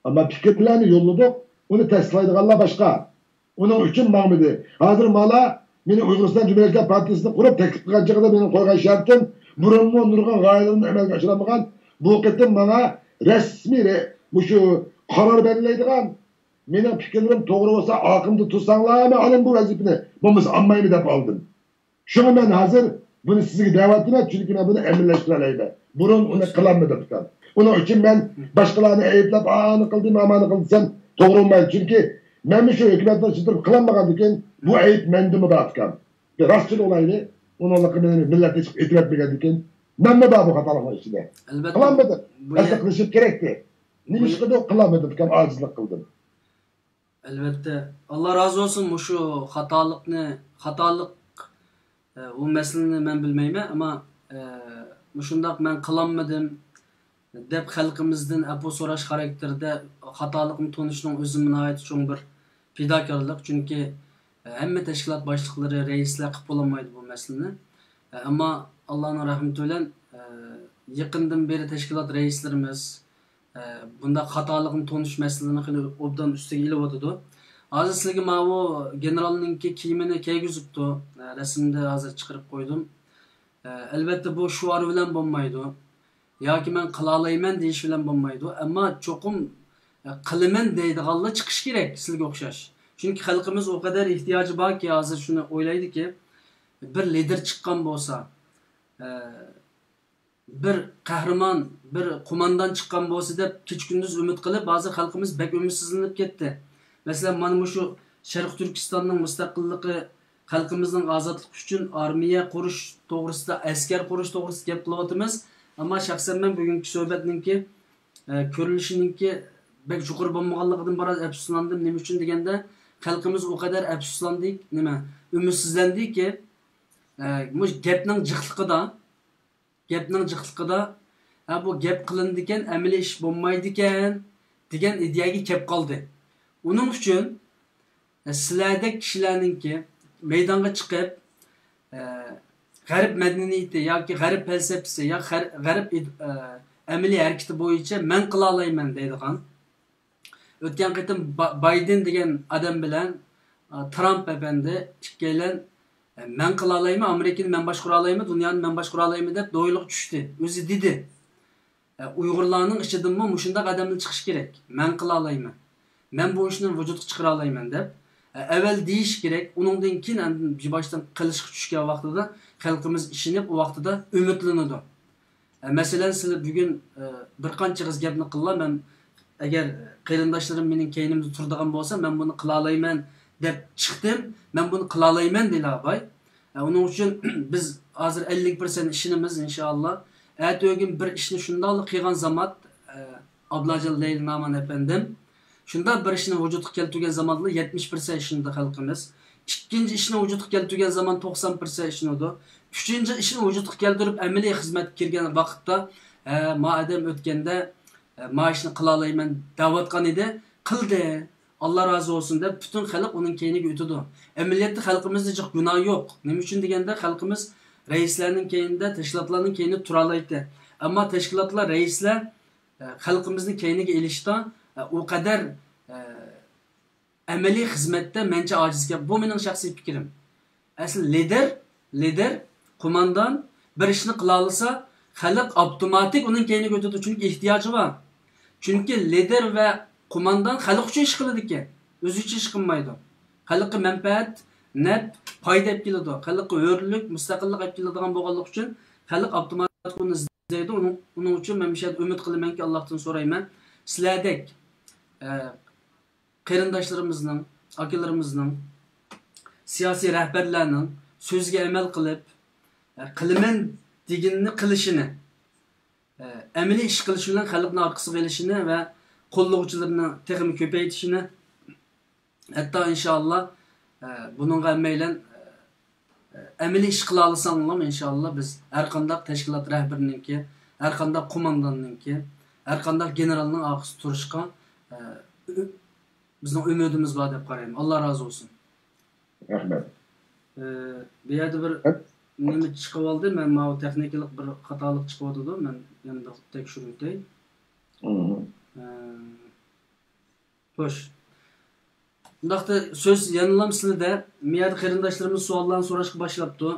ئەمما پىكىرلەرنى يوللىدۇق، ئۇنى تەستىقلايدىغانلار باشقا. ئۇنىڭ ئۈچۈن ماڭمىدى. ھازىر مانا مېنى ئۇيغۇرىستان جۇمھۇرىيەتچىلەر پارتىيىسىنى قۇرۇپ تەكلىپ قىلغان چېغىدا مېنىڭ قويغان شەرتىم، بۇرۇنمۇ نۇرغۇن غايىلىرىمنى ئەمەلگە ئاشۇرالمىغان، بۇ قېتىم ماڭا رەسمىي رە-، مۇشۇ قارار بەلگىلەيدىغان، مېنىڭ پىكىرلىرىم توغرا بولسا ئارقىمدا تۇرساڭلار مەن ئالىمەن بۇ ۋەزىپىنى، بولمىسا ئالمايمەن دەپ ئالدىم. شۇڭا مەن ھازىر بۇنى سىزگە دەۋاتىمەن، چۈنكى مەن بۇنى ئەمەلىيلەشتۈرەلەيمەن. بۇرۇن ئۇنى قىلالمىدىم ئۇكام. ئۇنىڭ ئۈچۈن مەن باشقىلارنى ئەيىبلەپ، ئانى قىلدىم، ئامانى قىلدى دېسەم توغرا بولمايدۇ. چۈنكى مەنمۇ شۇ ھۆكۈمەتنىڭ ئىچىدە تۇرۇپ قىلالمىغاندىكىن، بۇ ئەيىب مەندىمۇ بار ئۇكام. راستچىل بولايلى، ئۇنىڭلىقى مېنى مىللەت ھېچ ئېتىراپ بەرگەندىكىن، مەنمۇ بار بۇ خاتالىقنىڭ ئىچىدە. ئەلۋەتتە. قىلالمىدىم. بۇ ئەسلى يە-، قىلىشىم كېرەكتى. نېمە بۇ ئىش قىلدىم؟ قىلالمىدىم ئۇكام، ئاجىزلىق قىلدىم. ئەلۋەتتە، ئاللا رازى بولسۇن، مۇشۇ خاتالىقنى، خاتالىق، ئە، ئۇ مەسىلىنى مەن بىلمەيمەن، ئەمما، ئە، مۇشۇنداق مەن قىلالمىدىم دەپ خەلقىمىزدىن ئەپۇ سوراش خاراكتېرىدە خاتالىقنى تونۇشنىڭ ئۆزىمۇ ناھايىتى چوڭ بىر پىداكارلىق، چۈنكى، ئە، ھەممە تەشكىلات باشلىقلىرى، رەئىسلەر قىلىپ بولالمايدۇ بۇ مەسىلىنى. ئە، ئەمما ئاللانىڭ رەھمىتى بىلەن، ئە، يېقىندىن بېرى تەشكىلات رەئىسلىرىمىز، ئە، بۇنداق خاتالىقنى تونۇش مەسىلىنى خېلى ئوبدان ئۈستىگە ئېلىۋاتىدۇ. ھازىر سىلىگە ماۋۇ گېنېرالنىڭكى كىيىمىنى كىيگۈزۈپتۇ. ئە، رەسىمدە ھازىر چىقىرىپ قويدۇم. ئە، ئەلۋەتتە، بۇ شوئار بىلەن بولمايدۇ. ياكى مەن قىلالايمەن دېيىش بىلەن بولمايدۇ. ئەمما چوقۇم، ئە، قىلىمەن دەيدىغانلار چىقىشى كېرەك، سىلگە ئوخشاش. چۈنكى خەلقىمىز ئۇ قەدەر ئېھتىياجى باركى، ھازىر شۇنى ئويلايدۇكى، بىر لىدىر چىققان بولسا، ئە، بىر قەھرىمان، بىر قوماندان چىققان بولسا دەپ كېچە-كۈندۈز ئۈمىد قىلىپ، ھازىر خەلقىمىز بەك ئۈمىدسىزلىنىپ كەتتى. مەسىلەن، مانا مۇشۇ شەرقىي تۈركىستاننىڭ مۇستەقىللىقى، خەلقىمىزنىڭ ئازادلىقى ئۈچۈن ئارمىيە قۇرۇش توغرىسىدا، ئەسكەر قۇرۇش توغرىسىدا گەپ قىلىۋاتىمىز. ئەمما شەخسەن مەن بۈگۈنكى سۆھبەتنىڭكى، ئە، كۆرۈلۈشىنىڭكى بەك يۇقىرى بولمىغانلىقىدىن بىراز ئەپسۇسلاندىم. نېمە ئۈچۈن دېگەندە، خەلقىمىز ئۇ قەدەر ئەپسۇسلاندى، نېمە، ئۈمىدسىزلەندىكى، ئە، مۇشۇ گەپنىڭ جىقلىقىدا، گەپنىڭ جىقلىقىدا، ھە، بۇ گەپ قىلىنىدىكەن، ئەمەلىي ئىش بولمايدىكەن، دېگەن ئىدىيەگە كەپ قالدى. ئۇنىڭ ئۈچۈن، ھە، سىلەردەك كىشىلەرنىڭكى مەيدانغا چىقىپ، ھە، غەرب مەدەنىيىتى ياكى غەرب پەلسەپىسى يا غەر-، غەرب ئىد-، ئە، ئەمەلىي ھەرىكىتى بويىچە مەن قىلالايمەن دەيدىغان. ئۆتكەن قېتىم با-، بايدېن دېگەن ئادەم بىلەن، ئە، ترامپ ئەپەندى ئىككىيلەن، ئە، مەن قىلالايمەن، ئامېرىكىنى مەن باشقۇرالايمەن، دۇنيانى مەن باشقۇرالايمەن دەپ دويلۇغا چۈشتى. ئۆزى دېدى. ئە، ئۇيغۇرلارنىڭ ئىچىدىنمۇ مۇشۇنداق ئادەملەر چىقىشى كېرەك. مەن قىلالايمەن. مەن بۇ ئىشنى ۋۇجۇدقا چىقىرالايمەن دەپ، ئە، ئەۋۋەل دېيىشى كېرەك. ئۇنىڭدىن كېيىن ئاندىن باشتىن قىلىشقا چۈشكەن ۋاقتىدا خەلقىمىز ئىشىنىپ، ئۇ ۋاقتىدا ئۈمىدلىنىدۇ. ئە، مەسىلەن، سىلەر بۈگۈن، ئە، بىر قانچىغىز گەپنى قىللا، مەن ئەگەر قېرىنداشلىرىم مېنىڭ كەينىمدە تۇرىدىغان بولسا، مەن بۇنى قىلالايمەن دەپ چىقتىم، مەن بۇنى قىلالايمەن دېيىلا باي. ئە، ئۇنىڭ ئۈچۈن بىز ھازىر ئەللىك پىرسەنت ئىشىنىمىز، ئىنشائاللا. ئەتىگۈن بىر ئىشنى شۇنداقلا قىلغان زامات، ئە، ئابلاجان لەيلى نامان ئەپەندىم، شۇنداق بىر ئىشنى ۋۇجۇدقا كەلتۈرگەن زاماندا يەتمىش پىرسەنت ئىشىنىدۇ خەلقىمىز. ئىككىنچى ئىشنى ۋۇجۇدقا كەلتۈرگەن زامان توقسان پىرسەنت ئىشىنىدۇ. ئۈچىنچى ئىشنى ۋۇجۇدقا كەلتۈرۈپ ئەمەلىي خىزمەتكە كىرگەن ۋاقىتتا، ھە، ما ئادەم ئۆتكەندە، ھە، ما ئىشنى قىلالايمەن دەۋاتقان ئىدى، قىلدى. ئاللا رازى بولسۇن دەپ پۈتۈن خەلق ئۇنىڭ كەينىگە ئۆتىدۇ. ئەمەلىيەتتە خەلقىمىزدە جىق گۇناھ يوق. نېمە ئۈچۈن دېگەندە خەلقىمىز رەئىسلەرنىڭ كەينىدە، تەشكىلاتلارنىڭ كەينىدە تۇرالايتتى. ئەمما تەشكىلاتلار، رەئىسلەر، ئە، خەلقىمىزنى كەينىگە ئېلىشتا، ئە، ئۇ قەدەر، ئە، ئەمەلىي خىزمەتتە مەنچە ئاجىز ئىكەن. بۇ مېنىڭ شەخسىي پىكرىم. ئەسلى لىدېر، لىدېر، قوماندان بىر ئىشنى قىلالىسا، خەلق ئاپتوماتىك ئۇنىڭ كەينىگە ئۆتىدۇ، چۈنكى ئېھتىياجى بار. چۈنكى لىدېر ۋە قوماندان خەلق ئۈچۈن ئىش قىلىدىكەن، ئۆزى ئۈچۈن ئىش قىلمايدۇ. خەلققە مەنپەئەت، نەپ، پايدا ئېلىپ كېلىدۇ. خەلققە ھۆرلۈك، مۇستەقىللىق ئېلىپ كېلىدىغان بولغانلىقى ئۈچۈن خەلق ئاپتوماتىك ئۇنى ئىزدەيدۇ. ئۇنىڭ، ئۇنىڭ ئۈچۈن مەن مۇشۇ يەردە ئۈمىد قىلىمەنكى، ئاللاھتىن سورايمەن، سىلەردەك، ئە، قېرىنداشلىرىمىزنىڭ، ئاكىلىرىمىزنىڭ، سىياسىي رەھبەرلەرنىڭ سۆزىگە ئەمەل قىلىپ، ئە، قىلىمەن دېگىنىنى قىلىشىنى، ئە، ئەمەلىي ئىش قىلىشى بىلەن خەلقنى ئارقىسىغا ئېلىشىنى ۋە قوللىغۇچىلىرىنى تېخىمۇ كۆپەيتىشىنى، ھەتتا ئىنشائاللا، ئە، بۇنىڭغا ھەممەيلەن، ئە، ئەمەلىي ئىش قىلالىساڭلارمۇ، ئىنشائاللا، بىز ھەرقانداق تەشكىلات رەھبىرىنىڭكى، ھەرقانداق قومانداننىڭكى، ھەرقانداق گېنېرالنىڭ ئارقىسىدا تۇرۇشقا، ئە، ئۈ-، بىزنىڭ ئۈمىدىمىز بار دەپ قارايمەن. ئاللا رازى بولسۇن. رەھمەت. ئە، بۇ يەردە بىر ھە؟ نېمە چىقىۋالدى، مەن ماۋۇ تېخنىكىلىق بىر خاتالىق چىقىۋاتىدۇ، مەن يەنە بىر تەكشۈرۈۋېتەي. مم. ئە، خوش. ئۇنداقتا سۆز يەنىلا سىلىدە. مۇ يەردە قېرىنداشلىرىمىز سوئاللارنى سوراشقا باشلاپتۇ.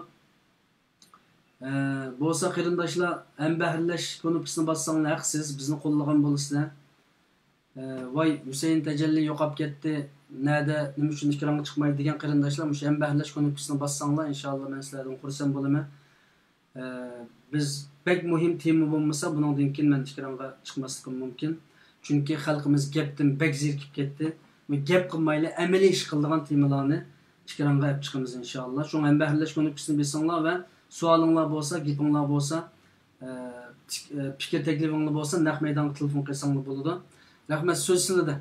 ئە، بولسا قېرىنداشلار، ھەمبەھىرلەش كۇنۇپكىسىنى باسساڭلار ھەقسىز، بىزنى قوللىغان بولىسىلەر. ئە، ۋاي، ھۈسەيىن تەجەللى يوقاپ كەتتى، نەدە، نېمە ئۈچۈن ئېكرانغا چىقمايدۇ دېگەن قېرىنداشلار مۇشۇ ھەمبەھىرلەش كۇنۇپكىسىنى باسساڭلار، ئىنشائاللا مەن سىلەردىن خۇرسەن بولىمەن. ئە، بىز بەك مۇھىم تېما بولمىسا، بۇنىڭدىن كېيىن مەن ئېكرانغا چىقماسلىقىم مۇمكىن. چۈنكى خەلقىمىز گەپتىن بەك زېرىكىپ كەتتى. بۇ گەپ قىلمايلا، ئەمەلىي ئىش قىلىدىغان تېمىلارنى ئېكرانغا ئەپ چىقىمىز، ئىنشائاللا. شۇڭا ھەمبەھىرلەش كۇنۇپكىسىنى بېسىڭلار ۋە سوئالىڭلار بولسا، گېپىڭلار بولسا، ئە، پىك-، ئە، پىكىر تەكلىپىڭلار بولسا، نەق مەيدانغا تېلېفون قىلساڭلار بولىدۇ. رەھمەت، سۆز سىلىدە.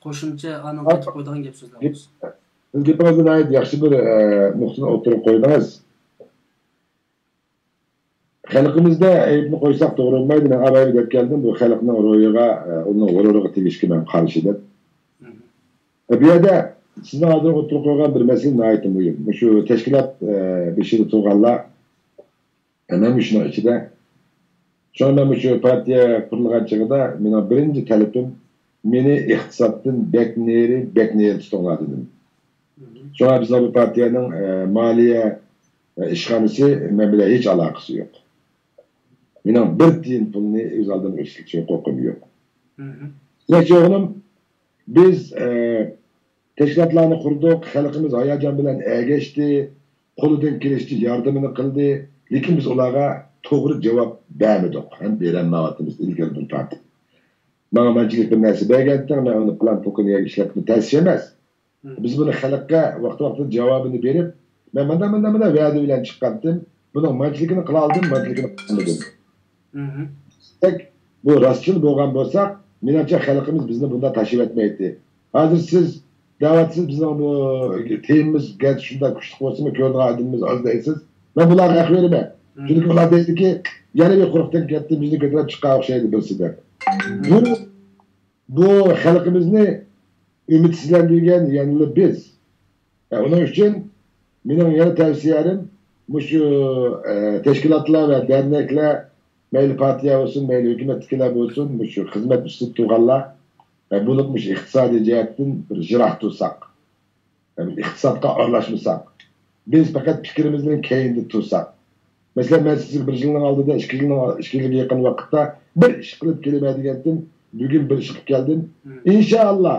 قوشۇمچە ئانىڭ قېتىپ قويىدىغان گەپ سۆزلەر بولسا. سىز گېپىڭىزدە ناھايىتى ياخشى بىر، ئە، نۇقتىنى ئوتتۇرىغا قويدىڭىز. خەلقىمىزدە ئەيىبنى قويساق توغرا بولمايدۇ. مەن ئاۋايلا دەپ كەلدىم، بۇ خەلقنىڭ روھىغا، ئۇنىڭ غۇرۇرىغا تېگىشكە مەن قارشى دەپ. بۇ يەردە سىزنىڭ ھازىر ئوتتۇرىغا قويغان بىر مەسىلە ناھايىتى مۇھىم. مۇشۇ تەشكىلات، بېشىدا تۇرغانلار، مەن مۇشۇنىڭ ئىچىدە. شۇڭا مەن مۇشۇ پارتىيە قۇرۇلغان چېغىدا مېنىڭ بىرىنچى تەلىپىم، مېنى ئىقتىسادتىن بەك نېرى، بەك نېرى تۇتۇڭلار دېدىم. شۇڭا بىزنىڭ بۇ پارتىيەنىڭ، ئە، مالىيە، ئە، ئىشخانىسى مەن بىلەن ھېچ ئالاقىسى يوق. مېنىڭ بىر تىيىن پۇلنى ئۆز ئالدىمغا ئىشلىتىش ھوقۇقۇم يوق. دېمەكچى بولغىنىم، بىز، ئە، تەشكىلاتلارنى قۇردۇق، خەلقىمىز ھاياجان بىلەن ئەگەشتى، قولىدىن كېلىشىچە ياردىمىنى قىلدى، لېكىن بىز ئۇلارغا توغرا جاۋاب بەرمىدۇق ھەم بېرەلمەيۋاتىمىز ئىلگىرىدىن تارتىپ. ماڭا مانچىلىك بىر نەرسە بەرگەنتىڭ، مەن ئۇنى پىلان پوكىنى يەرگە ئىشلەتكىنى تەس ئەمەس. بىز بۇنى خەلققە ۋاقتى-ۋاقتىدا جاۋابىنى بېرىپ، مەن مۇنداق، مۇنداق، مۇنداق ۋەدە بىلەن چىققانتىم، بۇنىڭ مانچىلىكىنى قىلالىدىم، مانچىلىكىنى قىلالمىدىم. دېسەك، بۇ راستچىل بولغان بولساق، مېنىڭچە خەلقىمىز بىزنى بۇنداق تاشلىۋەتمەيتتى. ھازىر سىز دەۋاتىسىز، بىزنىڭ بۇ تېمىمىز گەرچە شۇنداق كۈچلۈك بولسىمۇ، كۆرىدىغان ئادىمىمىز ئاز دەيسىز. مەن بۇلارغا ھەق بېرىمەن. چۈنكى ئۇلار دەيدىكى، يەنە بىر قۇرۇقتىن كەتتى، بىزنى كۆتۈرۈپ چىققان ئوخشايدۇ بىرسى دەپ. بۇ بۇ خەلقىمىزنى ئۈمىدسىزلەندۈرگەن يەنىلا بىز. ئە، ئۇنىڭ ئۈچۈن مېنىڭ يەنە تەۋسىيەم، مۇشۇ، ئە، تەشكىلاتلار ۋە دەرنەكلەر، مەيلى پارتىيە بولسۇن، مەيلى ھۆكۈمەتتىكىلەر بولسۇن، مۇشۇ خىزمەت ئۈستىدە تۇرغانلار، ئە، بولۇپمۇ مۇشۇ ئىقتىسادىي جەھەتتىن بىر يىراق تۇرساق، ئە، ئىقتىسادقا ئارىلاشمىساق، بىز پەقەت پىكرىمىزنىڭ كەينىدە تۇرساق. مەسىلەن، مەن سىزگە بىر يىلنىڭ ئالدىدا، ئىككى يىلنىڭ، ئىككى يىلغا يېقىن ۋاقىتتا بىر ئىش قىلىپ كېلىمەن دېگەنتىم، بۈگۈن بىر ئىش قىلىپ كەلدىم. مم. ئىنشائاللا،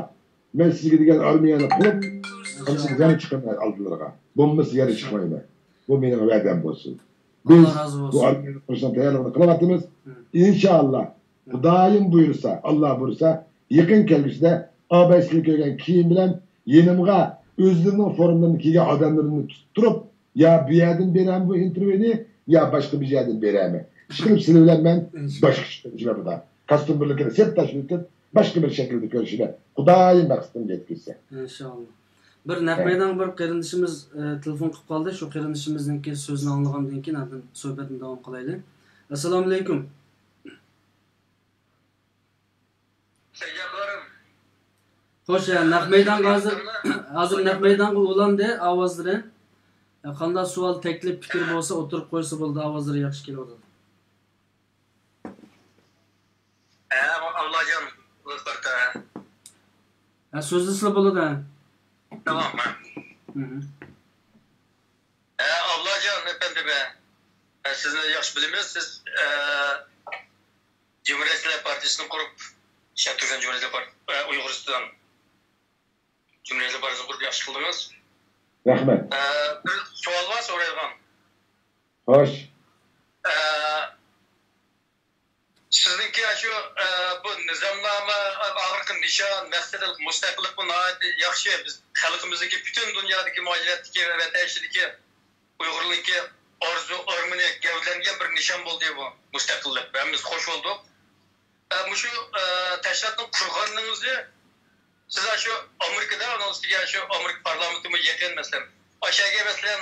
مەن سىزگە دېگەن ئارمىيەنى قۇرۇپ، قىلسا يەنە چىقىمەن ئالدىلىرىغا. بولمىسا يەنە چىقمايمەن. بۇ مېنىڭ ۋەدەم بولسۇن. بىز ئاللا رازى بولسۇن. بۇ ئارمىيەنى قۇرۇشنىڭ تەييارلىقىنى قىلىۋاتىمىز. مم. ئىنشائاللا، خۇدايىم بۇيرۇسا، ئاللا بۇيرۇسا، يېقىن كەلگۈسىدە ئاباي سىلەر كۆرگەن كىيىم بىلەن يېنىمغا ئۆزلىرىنىڭ فورمىلىرىنى كىيگەن ئادەملىرىنى تۇتتۇرۇپ، يا بۇ يەردىن بېرەمەن بۇ ئىنتېرۋيۇنى، يا باشقا بىر يەردىن بېرەمەن. ئىشقىلىپ سىلەر بىلەن مەن باشقا ئىش قىلىشىمەن بۇدا. كاستيۇم بىرلىكىنى سىرتتا ئىشلىتىپ، باشقا بىر شەكىلدە كۆرۈشىمەن. خۇدايىم مەقسىتىمگە يەتكۈزسە. ئىنشائاللا. بىر نەق مەيدانغا بىر قېرىندىشىمىز، ئە، تېلېفون قىلىپ قالدى. شۇ قېرىندىشىمىزنىڭكى سۆزىنى ئاڭلىغاندىن كېيىن ئاندىن سۆھبەتنى داۋام قىلايلى. ئەسسالامۇئەلەيكۇم. سەيجاپلارىم. خوش، ئە، نەق مەيدانغا ھازىر، ھازىر نەق مەيدانغا ئۇلاندى ئاۋازلىرى. ئە، قانداق سوئال، تەكلىپ، پىكىر بولسا ئوتتۇرىغا قويسا بولىدۇ، ئاۋازلىرى ياخشى كېلىۋاتىدۇ. ھە، ئابلاجان، ئۇلۇغ پارتا. ھە، سۆزلىسىلا بولىدۇ، ھە. تامام، ھە. مھم. ھە، ئابلاجان ئەپەندىم، ھە. ھە، سىزنى ياخشى بىلىمىز. سىز، ھە، جۇمھۇرىيەتچىلەر پارتىيىسىنى قۇرۇپ، شەرقىي تۈركىستان جۇمھۇرىيەتچىلەر پارت-، ھە، ئۇيغۇرىستان جۇمھۇرىيەتچىلەر پارتىيىسىنى قۇرۇپ ياخشى قىلدىڭىز. رەھمەت. ھە، بىر سوئال بار سورايدىغان. خوش. ھە، سىزنىڭكى ئاشۇ، ئە، بۇ نىزامنامە، ئاخىرقى نىشان، مەقسەت، مۇستەقىللىق بۇ ناھايىتى ياخشى. بىز خەلقىمىزنىڭكى پۈتۈن دۇنيادىكى مۇھاجىرەتتىكى ۋە ۋەتەن ئىچىدىكى ئۇيغۇرلارنىڭكى ئارزۇ، ئارمىنى گەۋدىلەنگەن بىر نىشان بولدى بۇ مۇستەقىللىق. ھەممىمىز خوش بولدۇق. ئە، مۇشۇ، ئە، تەشكىلاتنى قۇرغىنىڭىزنى سىز ئاشۇ ئامېرىكىدا، ئۇنىڭ ئۈستىگە شۇ ئامېرىكا پارلامېنتىمۇ يېقىن، مەسىلەن، ئاشۇ يەرگە، مەسىلەن،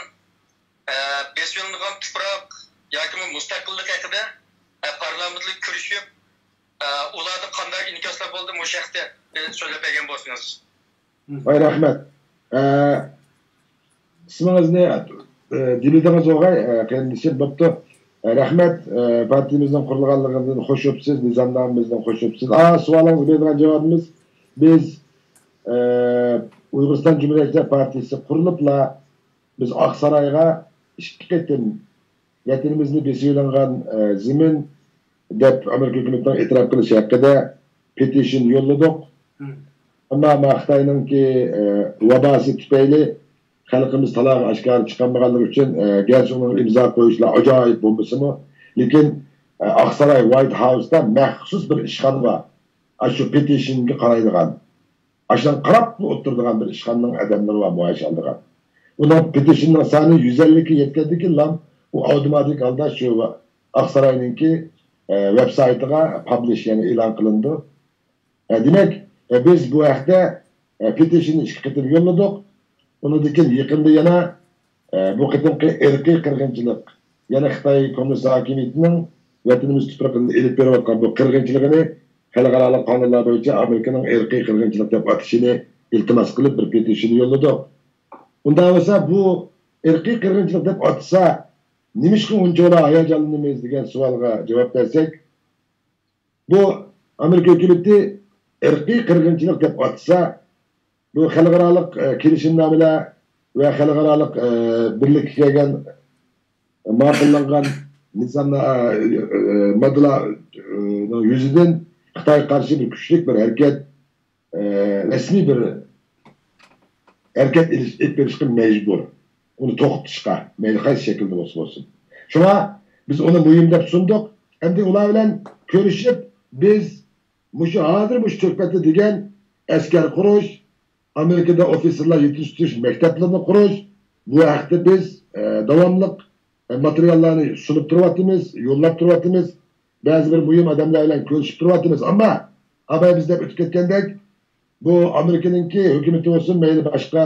ئە، بېسىۋېلىنغان تۇپراق ياكىمۇ مۇستەقىللىق ھەققىدە، ئە، پارلامېنتلىق كۆرۈشۈپ، ئە، ئۇلاردا قانداق ئىنكاسلار بولدى، مۇشۇ ھەقتە، ئە، سۆزلەپ بەرگەن بولسىڭىز. ۋاي، رەھمەت. ئە، ئىسمىڭىزنى، ئە، دېمىدىڭىز ئوغاي، ئە، قېرىندىشىم، بوپتۇ. ئە، رەھمەت، ئە، پارتىيىمىزنىڭ قۇرۇلغانلىقىدىن خوش بوپسىز، نىزامنامىمىزدىن خوش بوپسىز. ئا، سوئالىڭىزغا بېرىدىغان جاۋابىمىز، بىز، ئە، ئۇيغۇرىستان جۇمھۇرىيەتچىلەر پارتىيىسى قۇرۇلۇپلا، بىز ئاقسارايغا ئىككى قېتىم ۋەتىنىمىزنى بېسىۋېلىنغان، ئە، زېمىن دەپ ئامېرىكا ھۆكۈمىتىنىڭ ئېتىراپ قىلىشى ھەققىدە پېتىشن يوللىدۇق. مم. ئەمما مانا خىتاينىڭكى، ئە، ۋاباسى تۈپەيلى خەلقىمىز تالاغا ئاشكارا چىقالمىغانلىقى ئۈچۈن، ئە، گەرچە ئۇنىڭ ئىمزا قويۇشلار ئاجايىپ بولمىسىمۇ، لېكىن، ئە، ئاقساراي ۋايت ھاۋستا مەخسۇس بىر ئىشخانا بار. ئاشۇ پېتىشنگە قارايدىغان. ئاشۇنىڭغا قاراپلا ئولتۇرىدىغان بىر ئىشخانىنىڭ ئادەملىرى بار مائاش ئالىدىغان. ئۇنىڭ پېتىشننىڭ سانى يۈز ئەللىككە يەتكەندىن كېيىنلا ئۇ ئاپتوماتىك ھالدا شۇ ئاقساراينىڭكى، ئە، ۋېبسايتىغا پابلىش، يەنى ئېلان قىلىنىدۇ. ئە، دېمەك، ئە، بىز بۇ ھەقتە، ئە، پېتىشننى ئىككى قېتىم يوللىدۇق. ئۇنىڭدىن كېيىن يېقىندا يەنە، ئە، بۇ قېتىمقى ئىرقىي قىرغىنچىلىق، يەنى خىتاي كوممۇنىست ھاكىمىيىتىنىڭ ۋەتىنىمىز تۇپرىقىدا ئېلىپ بېرىۋاتقان بۇ قىرغىنچىلىقىنى خەلقئارالىق قانۇنلار بويىچە ئامېرىكىنىڭ ئىرقىي قىرغىنچىلىق دەپ ئاتىشىنى ئىلتىماس قىلىپ بىر پېتىشن يوللىدۇق. ئۇنداق بولسا، بۇ ئىرقىي قىرغىنچىلىق دەپ ئاتىسا، نېمىشقا ئۇنچىۋالا ھاياجانلىنىمىز دېگەن سوئالغا جاۋاب بەرسەك، بۇ ئامېرىكا ھۆكۈمىتى ئىرقىي قىرغىنچىلىق دەپ ئاتىسا، بۇ خەلقئارالىق، ئە، كېلىشىمنامىلەر ۋە خەلقئارالىق، ئە، بىرلىككە كەلگەن ماقۇللانغان نىزاملار، ئە، ئە، ماددىلار، ئە، يۈزىدىن خىتايغا قارشى بىر كۈچلۈك بىر ھەرىكەت، ئە، رەسمىي بىر ھەرىكەت ئېلىش، ئېلىپ بېرىشقا مەجبۇر. ئۇنى توختىتىشقا، مەيلى قايسى شەكىلدە بولسا بولسۇن. شۇڭا بىز ئۇنى مۇھىم دەپ سۇندۇق. ئەمدى ئۇلار بىلەن كۆرۈشۈپ، بىز مۇشۇ ھازىر مۇشۇ تۆھپەتتە دېگەن ئەسكەر قۇرۇش، ئامېرىكىدا ئوفىتسېرلار يېتىشتۈرۈش مەكتەپلىرىنى قۇرۇش، بۇ ھەقتە بىز، ئە، داۋاملىق، ئە، ماتېرىياللارنى سۇنۇپ تۇرۇۋاتىمىز، يوللاپ تۇرۇۋاتىمىز. بەزى بىر مۇھىم ئادەملەر بىلەن كۆرۈشۈپ تۇرۇۋاتىمىز. ئەمما ئاباي بىز دەپ ئۆتۈپ كەتكەندەك، بۇ ئامېرىكىنىڭكى ھۆكۈمىتى بولسۇن، مەيلى باشقا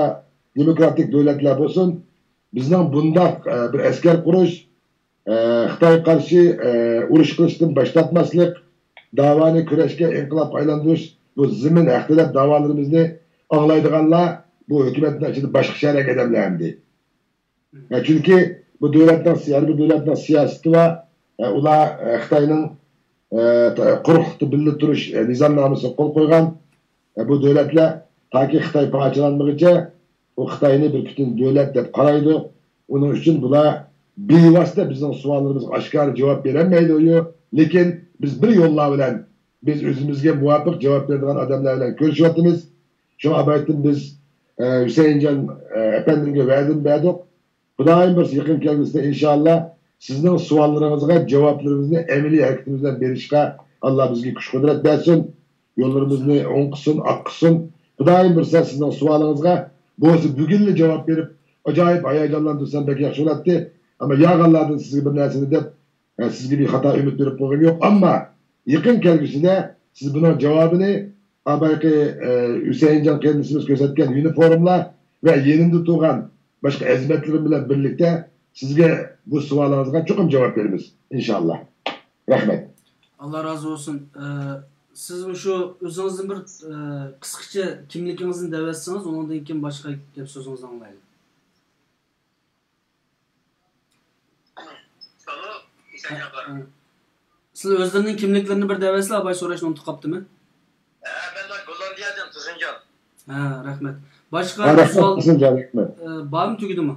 دېموكراتىك دۆلەتلەر بولسۇن، بىزنىڭ بۇنداق، ئە، بىر ئەسكەر قۇرۇش، ئە، خىتايغا قارشى، ئە، ئۇرۇش قىلىشتىن باش تارتماسلىق، داۋانى كۈرەشكە، ئىنقىلابقا ئايلاندۇرۇش، بۇ زېمىن ھەققىدە دەپ داۋالىرىمىزنى ئاڭلايدىغانلار بۇ ھۆكۈمەتنىڭ ئىچىدە باشقا شەرەك ئادەملەر ئەمدى. ھە، چۈنكى بۇ دۆلەتنىڭ، ھەر بىر دۆلەتنىڭ سىياسىتى بار. ئۇلار خىتاينىڭ قۇرۇقلۇقتا بىللە تۇرۇش نىزامنامىسىغا قول قويغان. بۇ دۆلەتلەر تاكى خىتاي پارچىلانمىغۇچە ئۇ خىتاينى بىر پۈتۈن دۆلەت دەپ قارايدۇ. ئۇنىڭ ئۈچۈن بۇلار بىۋاسىتە بىزنىڭ سوئاللىرىمىزغا ئاشكارا جاۋاب بېرەلمەيدۇ. لېكىن بىز بىر يوللار بىلەن، بىز ئۆزىمىزگە مۇۋاپىق جاۋاب بېرىدىغان ئادەملەر بىلەن كۆرۈشۈۋاتىمىز. شۇڭا ئاۋۋالدىن بىز، ئە، ھۈسەيىنجان، ئە، ئەپەندىمگە ۋەدىنى بەردۇق. خۇدايىم بۇيرۇسا، يېقىن كەلگۈسىدە ئىنشاللا سىزنىڭ سوئاللىرىڭىزغا جاۋابلىرىمىزنى ئەمەلىي ھەرىكىتىمىز بىلەن بېرىشقا ئاللا بىزگە كۈچ-قۇدرەت بەرسۇن. يوللىرىمىزنى ئوڭ قىلسۇن، ئاق قىلسۇن. خۇدايىم بۇيرۇسا، سىزنىڭ سوئالىڭىزغا بولسا بۈگۈنلا جاۋاب بېرىپ، ئاجايىپ ھاياجانلاندۇرسام بەك ياخشى بولاتتى. ئەمما ياغانلاردىن سىزگە بىر نەرسىنى دەپ، ھە، سىزگە بىخاتا ئۈمىد بېرىپ قويغۇم يوق. ئەمما يېقىن كەلگۈسىدە سىز بۇنىڭ جاۋابىنى بايىقى، ئە، ھۈسەيىنجان قېرىندىشىمىز كۆرسەتكەن يۇنىفورملار ۋە يېنىمدا تۇرغان باشقا ئەزىمەتلىرىم بىلەن بىرلىكتە سىزگە بۇ سوئالىڭىزغا چوقۇم جاۋاب بېرىمىز، ئىنشاللا. رەھمەت. ئاللا رازى بولسۇن. ئە، سىز مۇشۇ ئۆزىڭىزدىن بىر، ئە، قىسقىچە كىملىكىڭىزنى دەۋەتسىڭىز، ئۇنىڭدىن كېيىن باشقا گەپ سۆزىڭىزنى ئاڭلايلى. ئالو، ئىسەن جاپار. سىلەر ئۆزلىرىنىڭ كىملىكلىرىنى بىر دەۋەتسىلە، ئاباي سوراشنى ئۇنتۇپ قاپتىمەن. ھە، مەن گوللاندىيەدىن، تۇرسۇنجان. ھە، رەھمەت. باشقا ھە، رەھمەت، سوئال، تۇرسۇنجان، رەھمەت. ئە، بارمۇ، تۈگىدىمۇ؟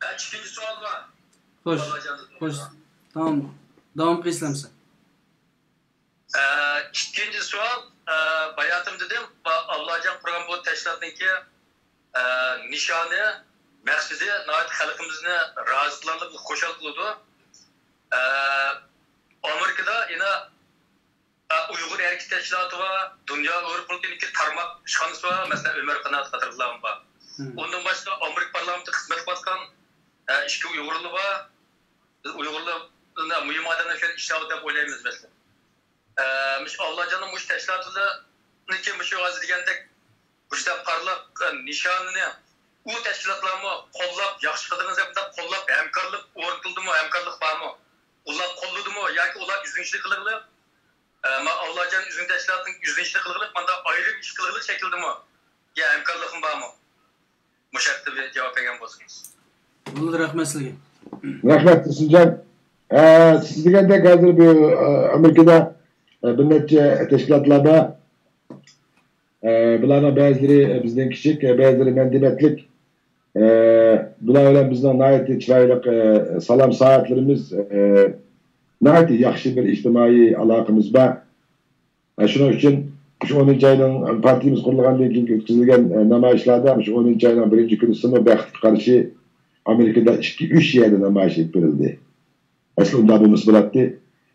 ھە، ئىككىنچى سوئال بار. خوش، خوش. تامام. داۋام قىلىسىلەمسە؟ ئىككىنچى سوئال، باياتىم دېدىم، ئابلاجان قۇرغان بۇ تەشكىلاتنىڭكى نىشانى، مەقسىتى ناھايىتى خەلقىمىزنى رازى قىلارلىق، خۇشال قىلىدۇ. ئامېرىكىدا يەنە ئۇيغۇر ھەرىكىتى تەشكىلاتى بار، دۇنيا ئۇيغۇر قۇرۇلتىيىنىڭكى تارماق ئىشخانىسى بار، مەسىلەن، ئۆمەر قانات قاتارلىقلار بار. ئۇندىن باشقا ئامېرىكا پارلامېنتىدا خىزمەت قىلىۋاتقان ئىككى ئۇيغۇرلار بار. بىز ئۇيغۇرلار مۇھىم ئادەملەر شۇ يەردە ئىشلەۋاتىدۇ دەپ ئويلايمىز مەسىلەن. ئە، مۇشۇ ئابلاجاننىڭ مۇشۇ تەشكىلاتىنىڭكى مۇشۇ ھازىر دېگەندەك مۇشۇنداق پارلاق، ئە، نىشانىنى ئۇ تەشكىلاتلارمۇ قوللاپ، ياخشى قىلدىڭىز دەپ مۇنداق قوللاپ، ھەمكارلىق ئورنىتىلدىمۇ، ھەمكارلىق بارمۇ؟ ئۇلار قوللىدىمۇ ياكى ئۇلار ئۈزۈڭچىلىك قىلغىلى؟ ئە، ما ئابلاجان ئۈزۈڭ تەشكىلاتىنىڭ ئۈزۈڭچىلىك قىلغىلى، مانداق ئايرىم ئىش قىلغىلى شەكىلدىمۇ؟ يا ھەمكارلىقمۇ بارمۇ؟ مۇشۇ ھەقتە بىر جاۋاب بەرگەن بولسىڭىز. بولدى، رەھمەت سىزگە. رەھمەت، تۇرسۇنجان. ئە، سىز دېگەندەك ھازىر بۇ، ئە، ئامېرىكىدا، ئە، بىر نەچچە تەشكىلاتلار بار. ئە، بۇلارنىڭ بەزىلىرى، ئە، بىزدىن كىچىك، ئە، بەزىلىرى مەندىن بەكلىك. ئە، بۇلار بىلەن بىزنىڭ ناھايىتى چىرايلىق، ئە، سالام سائەتلىرىمىز، ئە، ناھايىتى ياخشى بىر ئىجتىمائىي ئالاقىمىز بار. ئە، شۇنىڭ ئۈچۈن شۇ ئونىنچى ئاينىڭ، پارتىيىمىز قۇرۇلغاندىن كېيىن ئۆتكۈزۈلگەن، ئە، نامايىشلاردا شۇ ئونىنچى ئاينىڭ بىرىنچى كۈنىسىمۇ بەختكە قارشى ئامېرىكىدا ئىككى، ئۈچ يەردە نامايىش ئېلىپ بېرىلدى. ئەسلى ئۇنداق بولمىسا بولاتتى.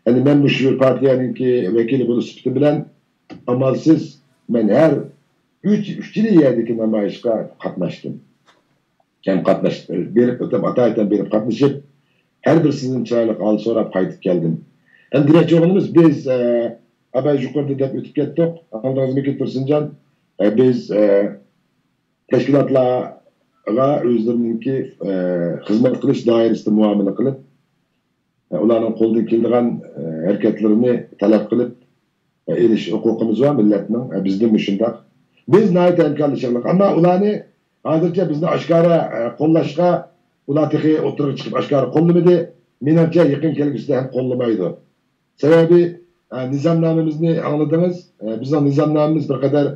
ئەمدى مەن مۇشۇ پارتىيەنىڭكى ۋەكىلى بولۇش سۈپىتى بىلەن ئامالسىز مەن ھەر ئۈچ، ئۈچىلا يەردىكى نامايىشقا قاتناشتىم. ھەم قاتناش-، بېرىپ ئۆتۈپ، ئاتايىتەن بېرىپ قاتنىشىپ، ھەر بىرسىدىن چىرايلىق ھال سوراپ قايتىپ كەلدىم. ئەمدى دېمەكچى بولغىنىمىز، بىز، ئە، ئاباي يۇقىرىدا دەپ ئۆتۈپ كەتتۇق. ئاڭلىدىڭىزمىكىن، تۇرسۇنجان؟ ئە، بىز، ئە، تەشكىلاتلارغا ئۆزلىرىنىڭكى، ئە، خىزمەت قىلىش دائىرىسىدە مۇئامىلە قىلىپ، ئە، ئۇلارنىڭ قولىدىن كېلىدىغان، ئە، ھەرىكەتلىرىنى تەلەپ قىلىپ، ئە، ئېلىش ھوقۇقىمىز بار مىللەتنىڭ. ئە، بىزدىنمۇ شۇنداق. بىز ناھايىتى ھەمكارلىشىشلىق. ئەمما ئۇلارنى ھازىرچە بىزنى ئاشكارا، ئە، قوللاشقا ئۇلار تېخى ئوتتۇرىغا چىقىپ ئاشكارا قوللىمىدى. مېنىڭچە يېقىن كەلگۈسىدە ھەم قوللىمايدۇ. سەۋەبى، ئە، نىزامنامىمىزنى ئاڭلىدىڭىز. ئە، بىزنىڭ نىزامنامىمىز بىر قەدەر،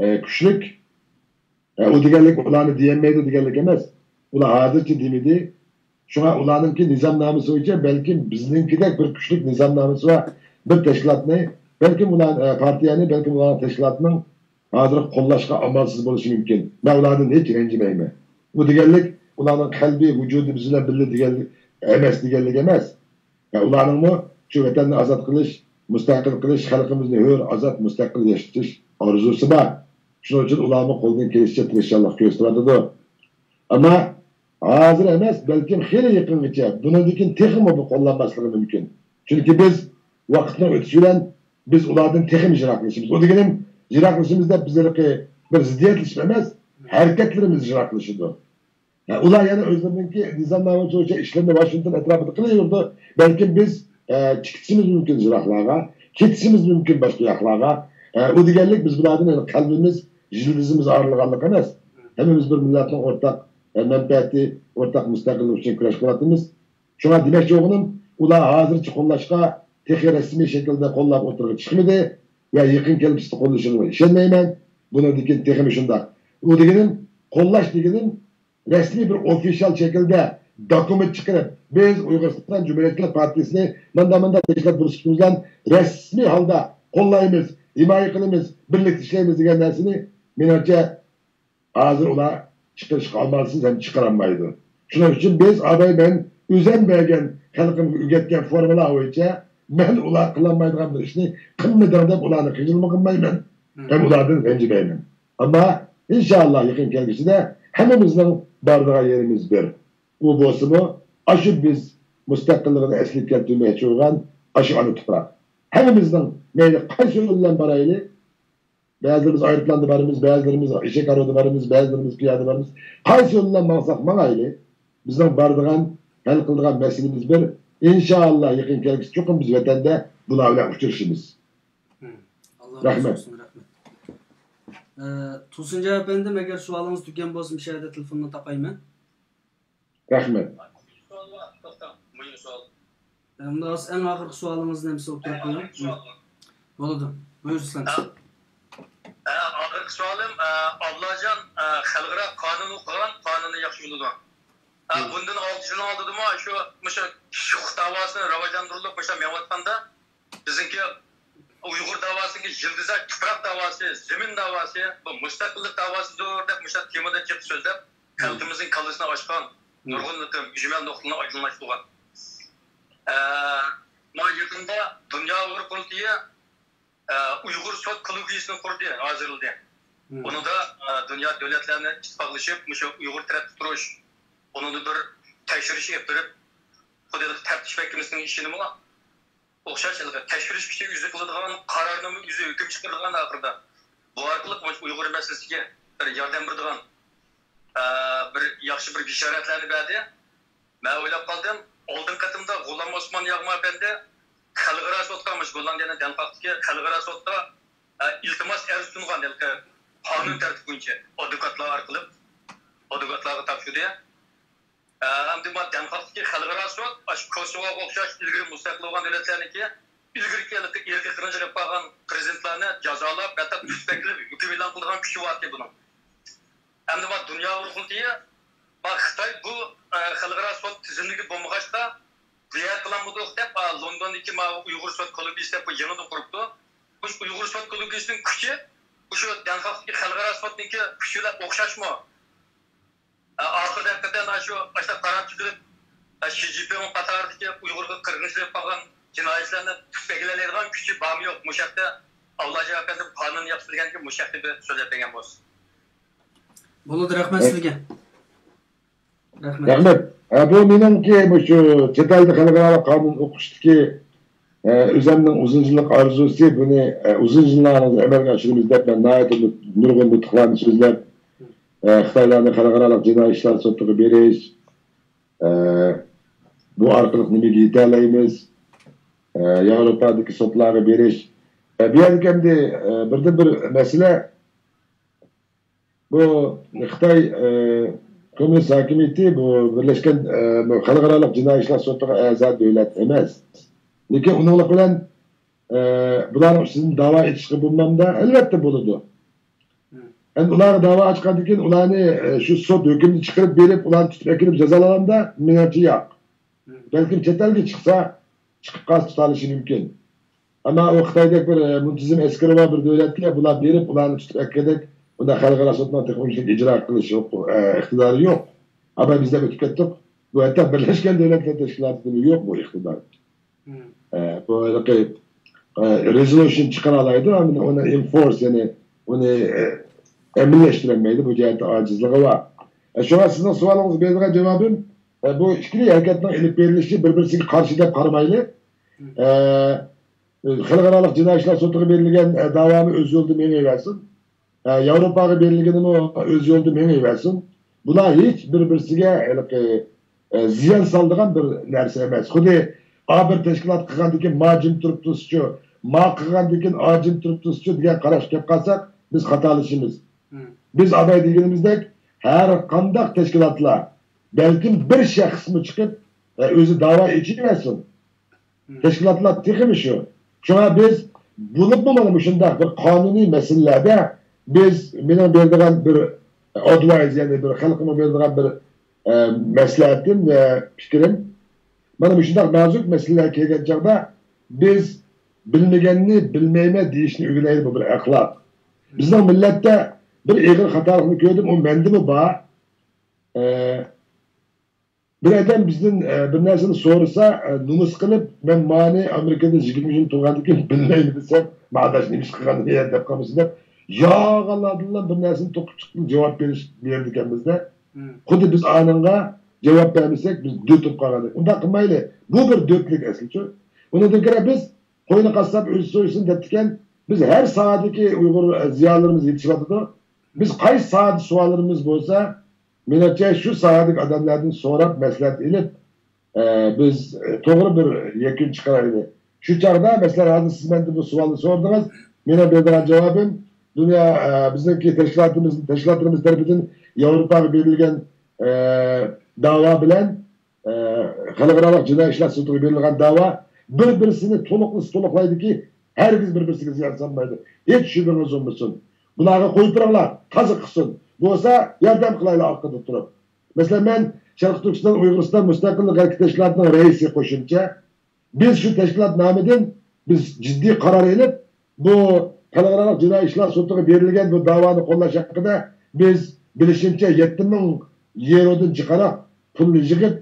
ئە، كۈچلۈك. ئە، ئۇ دېگەنلىك ئۇلارنى دېيەلمەيدۇ دېگەنلىك ئەمەس. ئۇلار ھازىرچە دېمىدى. شۇڭا ئۇلارنىڭكى نىزامنامىسى بويىچە بەلكىم بىزنىڭكىدەك بىر كۈچلۈك نىزامنامىسى بار بىر تەشكىلاتنى، بەلكىم ئۇلار، ئە، پارتىيەنى، بەلكىم ئۇلارنىڭ تەشكىلاتىنىڭ ھازىر قوللاشقا ئامالسىز بولۇشى مۇمكىن. مەن ئۇلاردىن ھېچ رەنجىمەيمەن. ئۇ دېگەنلىك ئۇلارنىڭ قەلبى، ۋۇجۇدى بىز بىلەن بىللە دېگەنلىك ئەمەس، دېگەنلىك ئەمەس. ۋە ئۇلارنىڭمۇ شۇ ۋەتەننى ئازاد قىلىش، مۇستەقىل قىلىش، خەلقىمىزنى ھۆر، ئازاد، مۇستەقىل ياشىتىش ئارزۇسى بار. شۇنىڭ ئۈچۈن ئۇلارمۇ قولىدىن كېلىشىچە تىرىشچانلىق كۆرسىتىۋاتىدۇ. ئەمما ھازىر ئەمەس، بەلكىم خېلى يېقىنغىچە، بۇنىڭدىن كېيىن تېخىمۇ بۇ قوللانماسلىقى مۇمكىن. چۈنكى بىز ۋاقىتنىڭ ئۆتۈشى بىلەن بىز ئۇلاردىن تېخىمۇ يىراقلىشىمىز. ئۇ دېگىنىم، يىراقلىشىمىز دەپ بىز ھېلىقى بىر زىددىيەتلىشىپ ئەمەس، ھەرىكەتلىرىمىز يىراقلىشىدۇ. ھە، ئۇلار يەنە ئۆزلىرىنىڭكى نىزامنامە بويىچە ئىشلىرىنى ۋاشىنگتون ئەتراپىدا قىلىۋېرىدۇ. بەلكىم بىز، ئە، چىقىشىمىز مۇمكىن يىراقلارغا، كېتىشىمىز مۇمكىن باشقا ياقلارغا. ئە، ئۇ دېگەنلىك بىز بۇلاردىن يەنە قەلبىمىز، يىلتىزىمىز ئايرىلغانلىق ئەمەس. ھەممىمىز بىر مىللەتنىڭ ئورتاق مەنپەئەتى، ئورتاق مۇستەقىللىق ئۈچۈن كۈرەش قىلىۋاتىمىز. شۇڭا دېمەكچى بولغىنىم، ئۇلار ھازىرچە قوللاشقا تېخى رەسمىي شەكىلدە قوللاپ ئوتتۇرىغا چىقمىدى ۋە يېقىن كەلگۈسىدە قوللىشىغا ئىشەنمەيمەن. بۇنىڭدىن كېيىن تېخىمۇ شۇنداق. ئۇ دېگىنىم، قوللاش دېگىنىم، رەسمىي بىر ئوفىشال شەكىلدە دوكۇمېنت چىقىرىپ، بىز ئۇيغۇرىستان جۇمھۇرىيەتچىلەر پارتىيىسىنى مانداق مانداق تەشكىلات بولۇش سۈپىتى بىلەن رەسمىي ھالدا قوللايمىز، ھىمايە قىلىمىز، بىرلىكتە ئىشلەيمىز دېگەن نەرسىنى، مېنىڭچە، ھازىر ئۇلار چىقىرىشقا ئامالسىز ھەم چىقىرالمايدۇ. شۇنىڭ ئۈچۈن بىز، ئاباي، مەن ئۆزۈم بەرگەن، خەلقىمگە ئۆگەتكەن فورمۇلا بويىچە مەن ئۇلار قىلالمايدىغان بىر ئىشنى قىلمىدىڭ دەپ ئۇلارنى خىجىلمۇ قىلمايمەن ھەم ئۇلاردىن رەنجىمەيمەن. ئەمما ئىنشائاللا يېقىن كەلگۈسىدە ھەممىمىزنىڭ بارىدىغان يېرىمىز بىر. ئۇ بولسىمۇ، ئاشۇ بىز مۇستەقىللىقىنى ئەسلىگە كەلتۈرمەكچى بولغان ئاشۇ ئانا تۇپراق. ھەممىمىزنىڭ مەيلى قايسى يول بىلەن بارايلى، بەزىلىرىمىز ئايروپىلاندا بارىمىز، بەزىلىرىمىز ئېشەك ھارۋىدا بارىمىز، بەزىلىرىمىز پىيادە بارىمىز. قايسى يول بىلەن ماڭساق ماڭايلى، بىزنىڭ بارىدىغان، ھەل قىلىدىغان مەسىلىمىز بىر. ئىنشائاللا يېقىن كەلگۈسىدە چوقۇم بىز ۋەتەندە بۇلار بىلەن ئۇچرىشىمىز. مم. ئاللا رەھمەت. رازى بولسۇن، رەھمەت. ئە، تۇرسۇنجان ئەپەندىم، ئەگەر سوئالىڭىز تۈگىگەن بولسا، مۇشۇ يەردە تېلېفوننى تاقايمەن. رەھمەت. توختاڭ، مۇھىم سوئال. ئەمدى ئەڭ ئاخىرقى سوئالىڭىزنى ئەمسە ئوتتۇرىغا قويۇڭ. ئاخىرقى سوئال. بولىدۇ. بۇيرۇسىلەڭ. ھە، ئاخىرقى سوئالىم، ئە، ئابلاجان، ئە، خەلقئارا قانۇن ئوقۇغان، قانۇننى ياخشى بىلىدۇ. ھە، بۇندىن ئالتە يىلنىڭ ئالدىدىمۇ شۇ، مۇشۇ ھوقۇق داۋاسىنى راۋاجلاندۇرۇلۇپ، مۇشۇ مېڭىۋاتقاندا، بىزنىڭكى ئۇيغۇر داۋاسىنىڭكى يىلتىزى تۇپراق داۋاسى، زېمىن داۋاسى، بۇ مۇستەقىللىق داۋاسىدۇر دەپ مۇشۇ تېمىدىن چىقىپ سۆزلەپ، خەلقىمىزنىڭ كاللىسىنى ئاچقان، نۇرغۇن قېتىم يۈزمەن نۇقتىلارنى ئايدىڭلاشتۇرغان. ئە، مانا يېقىندا دۇنيا ئۇيغۇر قۇرۇلتىيى، ئە، ئۇيغۇر سوت كوللېگىيىسىنى قۇردى، ھازىرلىدى. بۇنىڭدا، ئە، دۇنيا دۆلەتلەرنى ئىتتىپاقلىشىپ، مۇشۇ ئۇيغۇر تەرەپتە تۇرۇش، ئۇنىڭدا بىر تەكشۈرۈش ئېلىپ بېرىپ، خۇددى تەپتىش مەھكىمىسىنىڭ ئىشىنىمۇ ئوخشاش ھېلىقى تەكشۈرۈش كۈچى ئۆزى قىلىدىغان، قارارنىمۇ ئۆزى ھۆكۈم چىقىرىدىغان ئاخىرىدا. بۇ ئارقىلىق مۇشۇ ئۇيغۇر مەسىلىسىگە بىر ياردەم بېرىدىغان، ئە، بىر ياخشى بىر بېشارەتلەرنى بەردى. مەن ئويلاپ قالدىم، ئالدىنقى قېتىمدا غۇلام ئوسمان ياغما ئەپەندى خەلقئارا سوتقا، مۇشۇ گوللاندىيەنىڭ دەنخاغدىكى خەلقئارا سوتقا، ئە، ئىلتىماس ئەرز سۇنغان، ھېلىقى قانۇن تەرتىپى بويىچە ئادۋوكاتلار ئارقىلىق، ئادۋوكاتلارغا تاپشۇردى. ئەمدى ما دەنخاقتىكى خەلقئارا سوت ئاشۇ كوسوۋوغا ئوخشاش ئىلگىرى مۇستەقىل بولغان دۆلەتلەرنىڭكى ئىلگىرىكى ھېلىقى ئىرقىي قىرغىنچىلىق ئېلىپ بارغان پرېزىدېنتلارنى جازالاپ، ھەتتا تۇتۇپ ئەكېلىپ ھۆكۈم ئېلان قىلىدىغان كۈچى باركەن بۇنىڭ. ئەمدى ما دۇنيا ئۇيغۇر قۇرۇلتىيى، ما خىتاي بۇ، ئە، خەلقئارا سوت تىزىملىكى بولمىغاچقا، بۇ يەردە قىلالمىدۇق دەپ، ئا، لوندوندىكى ما ئۇيغۇر سوت كوللېگىيىسى دەپ بۇ يېڭىدىن قۇرۇپتۇ. مۇشۇ ئۇيغۇر سوت كوللېگىيىسىنىڭ كۈچى مۇشۇ دەنخاقتىكى خەلقئارا سوتنىڭكى كۈچى بىلەن ئوخشاشمۇ؟ ئاخىرىدا ھەقىقەتەن شۇ ئاشۇنداق قارار چىقىرىپ، شى جىنپىڭ قاتارىدىكى ئۇيغۇرغا قىرغىنچىلىق قىلغان جىنايەتچىلەرنى تۇتۇپ ئەكېلەلەيدىغان كۈچى بارمۇ يوقمۇ؟ مۇشۇ ھەقتە ئابلاجان ئەپەندىم قانۇننى ياخشى بىلگەنكىن، مۇشۇ ھەقتە بىر سۆزلەپ بەرگەن بولسا. بولىدۇ، رەھمەت سىزگە. رەھمەت. رەھمەت. ھە، بۇ مېنىڭكى مۇشۇ چەت ئەلدە خەلقئارالىق قانۇن ئوقۇشتىكى، ئە، ئۆزۈمنىڭ ئۇزۇن يىللىق ئارزۇسى، بۇنى، ئە، ئۇزۇن يىللارنىڭ ئەمەلگە ئاشۇرىمىز دەپ، مەن ناھايىتى نۇرغۇن نۇتۇقلارنى سۆزلەپ، ئە، خىتايلارنى خەلقئارالىق جىنايى ئىشلار سوتىغا بېرىش، ئە، بۇ ئارقىلىق نېمىگە يېتەلەيمىز، ئە، ياۋروپادىكى سوتلارغا بېرىش. ئە، بۇ يەردىكى ئەمدى، ئە، بىردىن بىر مەسىلە، بۇ خىتاي، ئە، كوممۇنىست ھاكىمىيىتى بۇ بىرلەشكەن، ئە، بۇ خەلقئارالىق جىنايى ئىشلار سوتىغا ئەزا دۆلەت ئەمەس. لېكىن ئۇنىڭلىق بىلەن، ئە، بۇلارنىڭ ئۈستىدىن داۋا ئېچىشقا بولمامدا؟ ئەلۋەتتە بولىدۇ. ئەمدى ئۇلارغا داۋا ئاچقاندىن كېيىن ئۇلارنى، ئە، شۇ سوت ھۆكمىنى چىقىرىپ بېرىپ، ئۇلارنى تۇتۇپ ئەكىرىپ جازالىغاندا، مېنىڭچە ياق. بەلكىم چەت ئەلگە چىقسا، چىقىپ قالسا تۇتالىشى مۇمكىن. ئەمما ئۇ خىتايدەك بىر، ئە، مۇنتىزىم ئەسكىرى بار بىر دۆلەتكە بۇلار بېرىپ، ئۇلارنى تۇتۇپ ئەكىردەك، بۇنداق خەلقئارا سوتنىڭ تېخى ئۇنچىلىك ئىجرا قىلىش ھوقۇقى، ئە، ئىقتىدارى يوق. ئەمما بىز دەپ ئۆتۈپ كەتتۇق. بۇ ھەتتا بىرلەشكەن دۆلەتلەر تەشكىلاتىدىمۇ يوق بۇ ئىقتىدار. ئە، بۇ ھېلىقى، ئە، رېزولۇشن چىقىرالايدۇ، ئەمما ئۇنى ئېنفورس، يەنى ئۇنى، ئە، ئەمەلىيلەشتۈرەلمەيدۇ. بۇ جەھەتتە ئاجىزلىقى بار. ئە، شۇڭا سىزنىڭ سوئالىڭىزغا بېرىدىغان جاۋابىم، ئە، بۇ ئىككىلا ھەرىكەتنىڭ ئېلىپ بېرىلىشى بىر-بىرسىگە قارشى دەپ قارىمايلى. ئە، خەلقئارالىق جىنايى ئىشلار سوتىغا بېرىلگەن، ئە، داۋامۇ ئۆز يولىدا مېڭىۋەرسۇن. ئە، ياۋروپاغا بېرىلگىنىمۇ ئۆز يولىدا مېڭىۋەرسۇن. بۇلار ھېچ بىر-بىرسىگە ھېلىقى، ئە، زىيان سالىدىغان بىر نەرسە ئەمەس. خۇددى ئا بىر تەشكىلات قىلغاندىكىن ما جىم تۇرۇپ تۇرسىچۇ، ما قىلغاندىكىن ئا جىم تۇرۇپ تۇرسىچۇ دېگەن قاراشقا كەپ قالساق، بىز خاتالىشىمىز. بىز ئاباي دېگىنىمىزدەك، ھەر قانداق تەشكىلاتلار، بەلكىم بىر شەخسمۇ چىقىپ، ئە، ئۆزى داۋا ئېچىۋەتسۇن. تەشكىلاتلار تېخىمۇ شۇ. شۇڭا بىز بولۇپمۇ مانا مۇشۇنداق بىر قانۇنىي مەسىلىلەردە بىز، مېنىڭ بېرىدىغان بىر ئادۋايز، يەنى بىر خەلقىمگە بېرىدىغان بىر، ئە، مەسلىھەتىم ۋە پىكرىم، مانا مۇشۇنداق نازۇك مەسىلىلەرگە كەلگەن چاغدا بىز بىلمىگەننى بىلمەيمەن دېيىشنى ئۆگىنەيلى، بۇ بىر ئەخلاق. بىزنىڭ مىللەتتە بىر ئېغىر خاتالىقنى كۆردۈم، ئۇ مەندىمۇ بار. ئە، بىر ئادەم بىزدىن، ئە، بىر نەرسىنى سورىسا، ئە، نومۇس قىلىپ، مەن مانى ئامېرىكىدا يىگىرمە يىل تۇرغاندىن كېيىن بىلمەيمەن دېسەم، ما ئاداش نېمە ئىش قىلغان يەر دەپ قالمىسۇن دەپ، ياغانلاردىنلا بىر نەرسىنى توقۇپ چىقىپ جاۋاب بېرىش، بېرىدىكەنمىز-دە. خۇددى بىز ئانىڭغا جاۋاب بەرمىسەك، بىز دۆت بولۇپ قالغاندەك. ئۇنداق قىلمايلى. بۇ بىر دۆتلۈك ئەسلىچۇ. ئۇنىڭدىن كۆرە بىز قوينى قاسساپ ئۆزى سويسۇن دەپتىكەن. بىز ھەر ساھەدىكى ئۇيغۇر، ئە، زىيالىيلىرىمىز يېتىشىۋاتىدۇ. بىز قايسى ساھەدە سوئاللىرىمىز بولسا، مېنىڭچە شۇ ساھەدىكى ئادەملەردىن سوراپ مەسلىھەت ئېلىپ، ئە، بىز، ئە، توغرا بىر يەكۈن چىقىرايلى. شۇ چاغدا، مەسىلەن، ھازىر سىز مەندىن بۇ سوئالنى سورىدىڭىز. مېنىڭ بېرىدىغان جاۋابىم، دۇنيا، ئە، بىزنىڭكى تەشكىلاتىمىز، تەشكىلاتلىرىمىز تەرىپىدىن ياۋروپاغا بېرىلگەن، ئە، داۋا بىلەن، ئە، خەلقئارالىق جىنايى ئىشلار سوتىغا بېرىلگەن داۋا بىر-بىرسىنى تولۇقلىسا تولۇقلايدىكى، ھەرگىز بىر-بىرسىگە زىيان سالمايدۇ. ھېچ شۈبھىڭىز بولمىسۇن. بۇلارغا قويۇپ بېرىڭلار، تازا قىلسۇن. بولسا ياردەم قىلايلى ئارقىدا تۇرۇپ. مەسىلەن، مەن شەرقىي تۈركىستان ئۇيغۇرىستان مۇستەقىللىق ھەرىكىتى تەشكىلاتىنىڭ رەئىسى قوشۇمچە، بىز شۇ تەشكىلات نامىدىن بىز جىددىي قارار ئېلىپ، بۇ خەلقئارالىق جىنايى ئىشلار سوتىغا بېرىلگەن بۇ داۋانى قوللاش ھەققىدە بىز، بىلىشىمچە، يەتتە مىڭ يېۋرودىن جىقراق پۇلنى يىغىپ،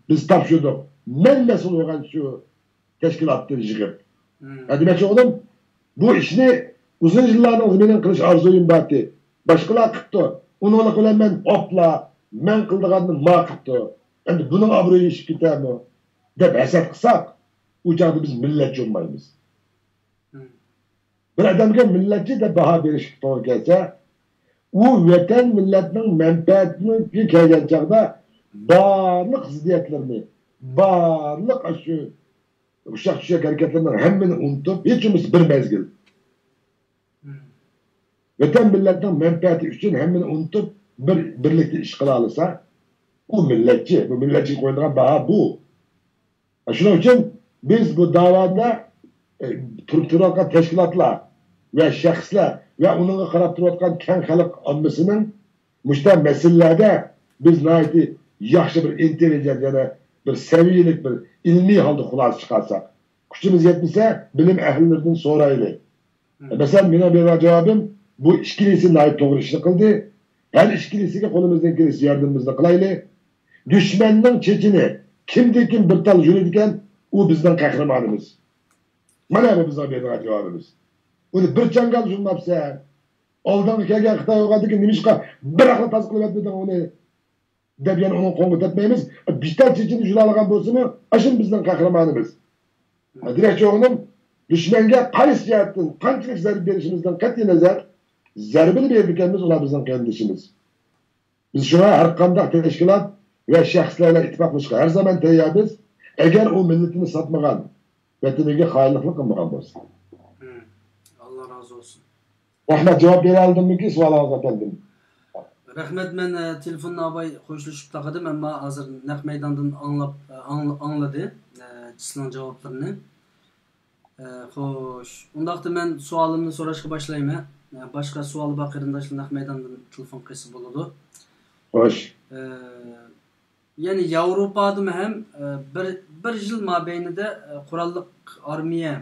بىز تاپشۇردۇق. مەن مەسئۇل بولغان شۇ تەشكىلاتتىن يىغىپ. ھە، دېمەكچى بولدۇم، بۇ ئىشنى ئۇزۇن يىللاردىن مېنىڭ قىلىش ئارزۇيۇم بارتى. باشقىلار قىپتۇ. ئۇنىڭلىق بىلەن مەن ئوپلا، مەن قىلىدىغاننى ما قىپتۇ. ئەمدى بۇنىڭ ئابرۇيى ئېشىپ كېتەرمۇ؟ دەپ ھەسەت قىلساق، ئۇ چاغدا بىز مىللەتچى بولمايمىز. بىر ئادەمگە مىللەتچى دەپ باھا بېرىشكە توغرا كەلسە، ئۇ ۋەتەن مىللەتنىڭ مەنپەئەتىگە كەلگەن چاغدا بارلىق زىددىيەتلىرىنى، بارلىق ئاشۇ ئۇششاق-چۈششەك ھەرىكەتلىرىنىڭ ھەممىنى ئۇنتۇپ، ھېچ بولمىسا بىر مەزگىل ۋەتەن مىللەتنىڭ مەنپەئەتى ئۈچۈن ھەممىنى ئۇنتۇپ، بىر، بىرلىكتە ئىش قىلالىسا، ئۇ مىللەتچى. بۇ مىللەتچىگە قويىدىغان باھا بۇ. شۇنىڭ ئۈچۈن بىز بۇ داۋادا، ئە، تۇرۇپ تۇرۇۋاتقان تەشكىلاتلار ۋە شەخسلەر ۋە ئۇنىڭغا قاراپ تۇرۇۋاتقان كەڭ خەلق ئاممىسىنىڭ مۇشۇنداق مەسىلىلەردە بىز ناھايىتى ياخشى بىر ئىنتېللىجېنت، يەنە بىر سەۋىيەلىك بىر ئىلمىي ھالدا خۇلاسە چىقارساق، كۈچىمىز يەتمىسە، بىلىم ئەھلىلىرىدىن سورايلى. مەسىلەن، مېنىڭ بېرىدىغان جاۋابىم، بۇ ئىككىلىسى ناھايىتى توغرا ئىشنى قىلدى. ھەر ئىككىلىسىگە قولىمىزدىن كېلىشىچە ياردىمىمىزنى قىلايلى. دۈشمەننىڭ چېچىنى كىمدىن كىم بىر تال يۇلىدىكەن، ئۇ بىزنىڭ قەھرىمانىمىز. مانا بۇ بىزنىڭ بېرىدىغان جاۋابىمىز. ئۇنى بىر چاڭگال يۇلماپسەن. ئالدىڭغا كەلگەن خىتاي بولغاندىكىن نېمىشقا بىراقلا تاز قىلىۋەتمىدىڭ ئۇنى؟ دەپ يەنە ئۇنىڭ قولىغا تەپمەيمىز. بىتار چېچىنى يۇلاۋالغان بولسىمۇ، ئاشۇ بىزنىڭ قەھرىمانىمىز. دېمەكچى بولغىنىم، دۈشمەنگە قايسى جەھەتتىن قانچىلىك زەربە بېرىشىمىزدىن قەتئىينەزەر، زەربىنى بېرىدىكەنمىز، ئۇلار بىزنىڭ قېرىندىشىمىز. بىز شۇڭا ھەر قانداق تەشكىلات ۋە شەخسلەر بىلەن ئىتتىپاقلىشىشقا ھەر زامان تەييارمىز، ئەگەر ئۇ مىللىتىنى ساتمىغان، ۋەتىنىگە خائىنلىقنى قىلمىغان بولسا. ئاللا رازى بولسۇن. رەھمەت، جاۋاب بېرەلىدىممىكىن سوئالىڭىزغا ئەپەندىم؟ رەھمەت، مەن، ئە، تېلېفوننى ئاۋاي خوشلىشىپ تاقىدىم، ئەمما ھازىر نەق مەيداندىن ئاڭلاپ، ئە، ئاڭ-، ئاڭلىدى، ئە، سىزنىڭ جاۋابلىرىنى. ئە، خوش، ئۇنداقتا مەن سوئالىمنى سوراشقا باشلايمەن. ئە، باشقا سوئالى بار قېرىنداشلار نەق مەيداندىن تېلېفون قىلسا بولىدۇ. خوش. ئە، يەنى ياۋروپادىمۇ ھەم، ئە، بىر، بىر يىل مابەينىدە، ئە، قوراللىق ئارمىيە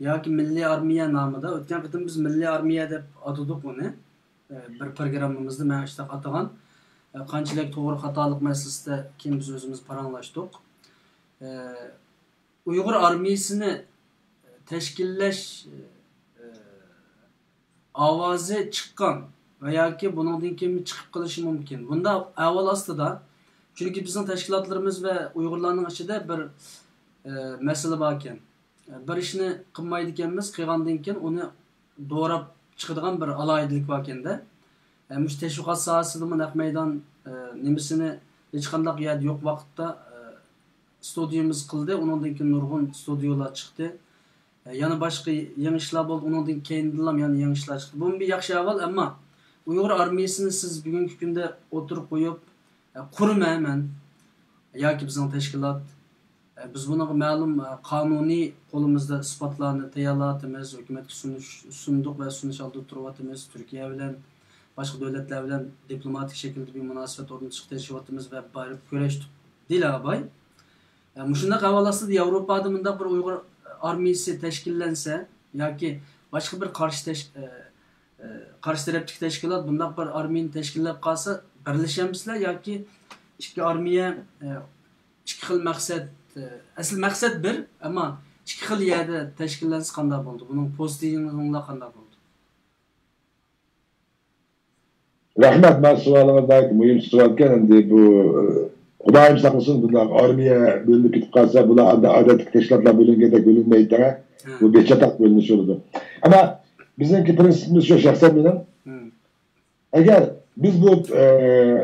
ياكى مىللىي ئارمىيە نامىدا، ئۆتكەن قېتىم بىز مىللىي ئارمىيە دەپ ئاتىدۇق ئۇنى. ئە، بىر پروگراممىمىزدا مەن ئاشۇنداق ئاتىغان. ئە، قانچىلىك توغرا خاتالىق مەسىلىسىدە كېيىن بىز ئۆزىمىز پاراڭلاشتۇق. ئە، ئۇيغۇر ئارمىيىسىنى تەشكىللەش، ئە، ئاۋازى چىققان ۋە ياكى بۇنىڭدىن كېيىن چىقىپ قېلىشى مۇمكىن. بۇنداق ئەھۋال ئاستىدا، چۈنكى بىزنىڭ تەشكىلاتلىرىمىز ۋە ئۇيغۇرلارنىڭ ئىچىدە بىر، ئە، مەسىلە باركەن. بىر ئىشنى قىلمايدىكەنمىز، قىلغاندىن كېيىن ئۇنى دوراپ چىقىدىغان بىر ئالاھىدىلىك باركەندە. ئە، مۇشۇ تەشۋىقات ساھەسىدىمۇ نەق مەيدان، ئە، نېمىسىنى ھېچقانداق يەردە يوق ۋاقىتتا، ئە، ستۇدىيىمىز قىلدى، ئۇنىڭدىن كېيىن نۇرغۇن ستۇدىيولار چىقتى. ئە، يەنە باشقا يېڭى ئىشلار بولدى، ئۇنىڭدىن كەينىدىنلا يەنە يېڭى ئىشلار چىقتى. بۇمۇ بىر ياخشى ئەھۋال، ئەمما ئۇيغۇر ئارمىيىسىنى سىز بۈگۈنكى كۈندە ئوتتۇرىغا قويۇپ، ئە، قۇرىمەن مەن ياكى بىزنىڭ تەشكىلات، ئە، بىز بۇنىڭغا مەلۇم، ئە، قانۇنىي قولىمىزدا ئىسپاتلارنى تەييارلاۋاتىمىز، ھۆكۈمەتكە سۇنۇش، سۇندۇق ۋە سۇنۇش ئالدىدا تۇرۇۋاتىمىز. تۈركىيە بىلەن باشقا دۆلەتلەر بىلەن دىپلوماتىك شەكىلدە بىر مۇناسىۋەت ئورنىتىشقا تىرىشىۋاتىمىز ۋە بېرىپ كۆرۈشتۇق، دېيىلە ئاباي. ئە، مۇشۇنداق ئەھۋال ئاستىدا ياۋروپادا مۇنداق بىر ئۇيغۇر ئارمىيىسى تەشكىللەنسە ياكى باشقا بىر قارشى تەش-، ئە، ئە، قارشى تەرەپتىكى تەشكىلات بۇنداق بىر ئارمىيىنى تەشكىللەپ قالسا، بىرلىشەمسىلەر ياكى ئىككى ئارمىيە، ئە، ئىككى خىل مەقسەت، ئە، ئەسلى مەقسەت بىر، ئەمما ئىككى خىل يەردە تەشكىللەنسە قانداق بولىدۇ؟ بۇنىڭ پوزىتسىيىڭلار قانداق بولىدۇ؟ رەھمەت، مانا سوئالىڭىز ناھايىتى مۇھىم سوئالكەن. ئەمدى بۇ، ئە، خۇدايىم ساقلىسۇن، بۇنداق ئارمىيە بۆلۈنۈپ كېتىپ قالسا، بۇلار ئادەتتىكى تەشكىلاتلار بۆلۈنگەندەك بۆلۈنمەيدۇ، بۇ بىر چاتاق بۆلۈنۈش بولىدۇ. ئەمما بىزنىڭكى پرىنسىپىمىز شۇ، شەخسەن مېنىڭ. ئەگەر بىز بۇ، ئە،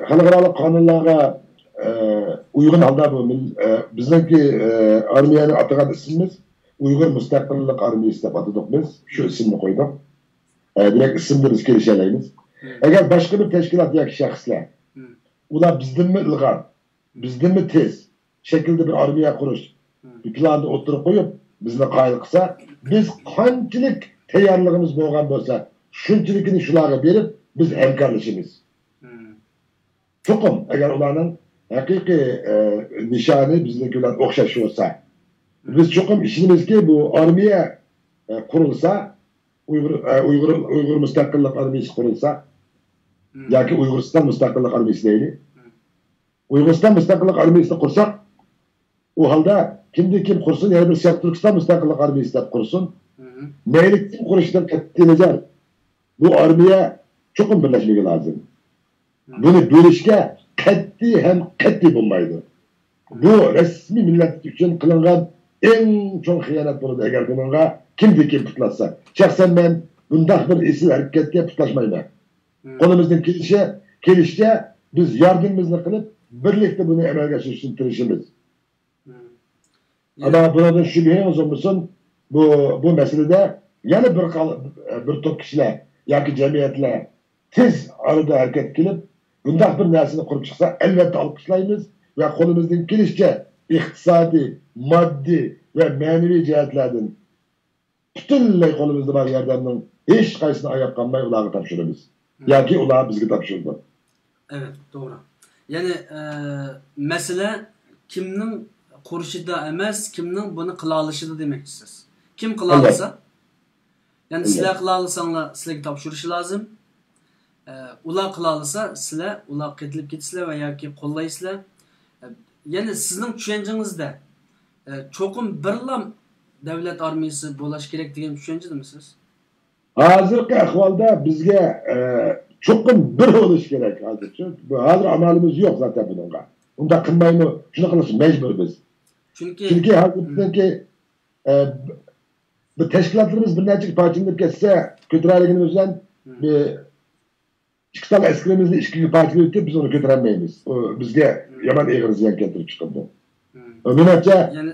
خەلقئارالىق قانۇنلارغا، ئە، ئۇيغۇن ھالدا بۇ مىل-، ئە، بىزنىڭكى، ئە، ئارمىيەنى ئاتىغان ئىسمىمىز ئۇيغۇر مۇستەقىللىق ئارمىيىسى دەپ ئاتىدۇق بىز. شۇ ئىسىمنى قويدۇق. ئە، دېمەك، ئىسىمدا بىز كېلىشەلەيمىز. ئەگەر باشقا بىر تەشكىلات ياكى شەخسلەر، ئۇلار بىزدىنمۇ ئىلغار، بىزدىنمۇ تېز شەكىلدە بىر ئارمىيە قۇرۇش بىر پىلاننى ئوتتۇرىغا قويۇپ، بىزنى قايىل قىلسا، بىز قانچىلىك تەييارلىقىمىز بولغان بولسا، شۇنچىلىكىنى شۇلارغا بېرىپ، بىز ھەمكارلىشىمىز. چوقۇم، ئەگەر ئۇلارنىڭ ھەقىقىي، ئە، نىشانى بىزنىڭكى بىلەن ئوخشاش بولسا، بىز چوقۇم ئىشىنىمىزكى، بۇ ئارمىيە، ئە، قۇرۇلسا، ئۇيغۇر، ئە، ئۇيغۇر، ئۇيغۇر مۇستەقىللىق ئارمىيىسى قۇرۇلسا، ياكى ئۇيغۇرىستان مۇستەقىللىق ئارمىيىسى دەيلى. ئۇيغۇرىستان مۇستەقىللىق ئارمىيىسىنى قۇرساق، ئۇ ھالدا كىمدىن كىم قۇرسۇن، يەنە بىر شەرقىي تۈركىستان مۇستەقىللىق ئارمىيىسى دەپ قۇرسۇن. مەيلى كىم قۇرۇشىدىن قەتئىينەزەر، بۇ ئارمىيە چوقۇم بىرلەشمىگە لازىم. بۇنى بۆلۈشكە قەتئىي ھەم قەتئىي بولمايدۇ. بۇ رەسمىي مىللەت ئۈچۈن قىلىنغان ئەڭ چوڭ خىيانەت بولىدۇ، ئەگەر بۇنىڭغا كىمدىن كىم پۇتلاشسا. شەخسەن مەن بۇنداق بىر ئېسىل ھەرىكەتكە پۇتلاشمايمەن. قولىمىزدىن كېلىشى، كېلىشىچە بىز ياردىمىمىزنى قىلىپ، بىرلىكتە بۇنى ئەمەلگە ئاشۇرۇشنى تىرىشىمىز. ئەمما بۇنىڭدىن شۈبھىڭىز بولمىسۇن، بۇ، بۇ مەسىلىدە يەنە بىر قال-، بىر توپ كىشىلەر ياكى جەمئىيەتلەر تېز ئارىدا ھەرىكەتكە كېلىپ، بۇنداق بىر نەرسىنى قۇرۇپ چىقسا، ئەلۋەتتە ئالقىشلايمىز ۋە قولىمىزدىن كېلىشىچە ئىقتىسادىي، ماددىي ۋە مەنىۋى جەھەتلەردىن پۈتۈنلەي قولىمىزدا بار ياردەمنىڭ ھېچقايسىسىنى ئاياپ قالماي ئۇلارغا تاپشۇرىمىز. ياكى ئۇلار بىزگە تاپشۇرىدۇ. ئەۋەت، توغرا. يەنى، ئە، مەسىلە كىمنىڭ قۇرۇشىدا ئەمەس، كىمنىڭ بۇنى قىلالىشىدا دېمەكچىسىز. كىم قىلالىسا، يەنى سىلەر قىلالىساڭلار، سىلەرگە تاپشۇرۇشى لازىم. ئە، ئۇلار قىلالىسا، سىلەر ئۇلارغا قېتىلىپ كېتىسىلەر ۋە ياكى قوللايسىلەر. ئە، يەنى سىزنىڭ چۈشەنچىڭىزدە، ئە، چوقۇم بىرلا دەۋلەت ئارمىيىسى بولاش كېرەك دېگەن چۈشەنچىدىمۇ سىز؟ ھازىرقى ئەھۋالدا بىزگە، ئە، چوقۇم بىر بولۇش كېرەك ھازىرچۇ. ھازىر ئامالىمىز يوق زاتەن بۇنىڭغا. ئۇنداق قىلمايمۇ، شۇنداق قىلىش مەجبۇر بىز. چۈنكى، چۈنكى ھازىر بىزنىڭكى، ئە، بۇ تەشكىلاتلىرىمىز بىر نەچچىگە پارچىلىنىپ كەتسە، كۆتۈرەلىگىنىمىز بىلەن بىر ئىككى سان ئەسكىرىمىزنى ئىككىگە پارچىلىۋېتىپ، بىز ئۇنى كۆتۈرەلمەيمىز. ئۇ بىزگە يامان ئېغىر زىيان كەلتۈرۈپ چىقىدۇ. مېنىڭچە، يەنى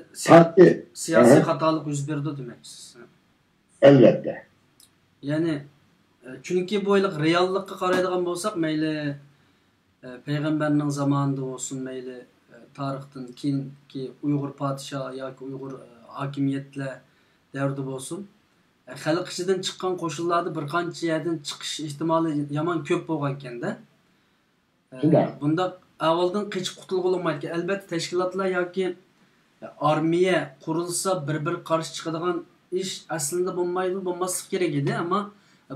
سىياسىي خاتالىق يۈز بېرىدۇ دېمەكچىسىز. ئەلۋەتتە. يەنى، ئە، چۈنكى بۇ ھېلىقى رېئاللىققا قارايدىغان بولساق، مەيلى، ئە، پەيغەمبەرنىڭ زامانىدا بولسۇن، مەيلى، ئە، تارىختىن كېيىنكى ئۇيغۇر پادىشاھ ياكى ئۇيغۇر، ئە، ھاكىمىيەتلەر دەۋرىدە بولسۇن، ئە، خەلق ئىچىدىن چىققان قوشۇنلاردا بىر قانچە يەردىن چىقىش ئېھتىمالى يامان كۆپ بولغانىكەن-دە. ئە، بۇنداق ئەھۋالدىن قېچىپ قۇتۇلغىلى بولمايدىكەن. ئەلۋەتتە، تەشكىلاتلار ياكى ئارمىيە قۇرۇلسا، بىر-بىرىگە قارشى چىقىدىغان ئىش ئەسلىدە بولمايدۇ، بولماسلىقى كېرەك ئىدى. ئەمما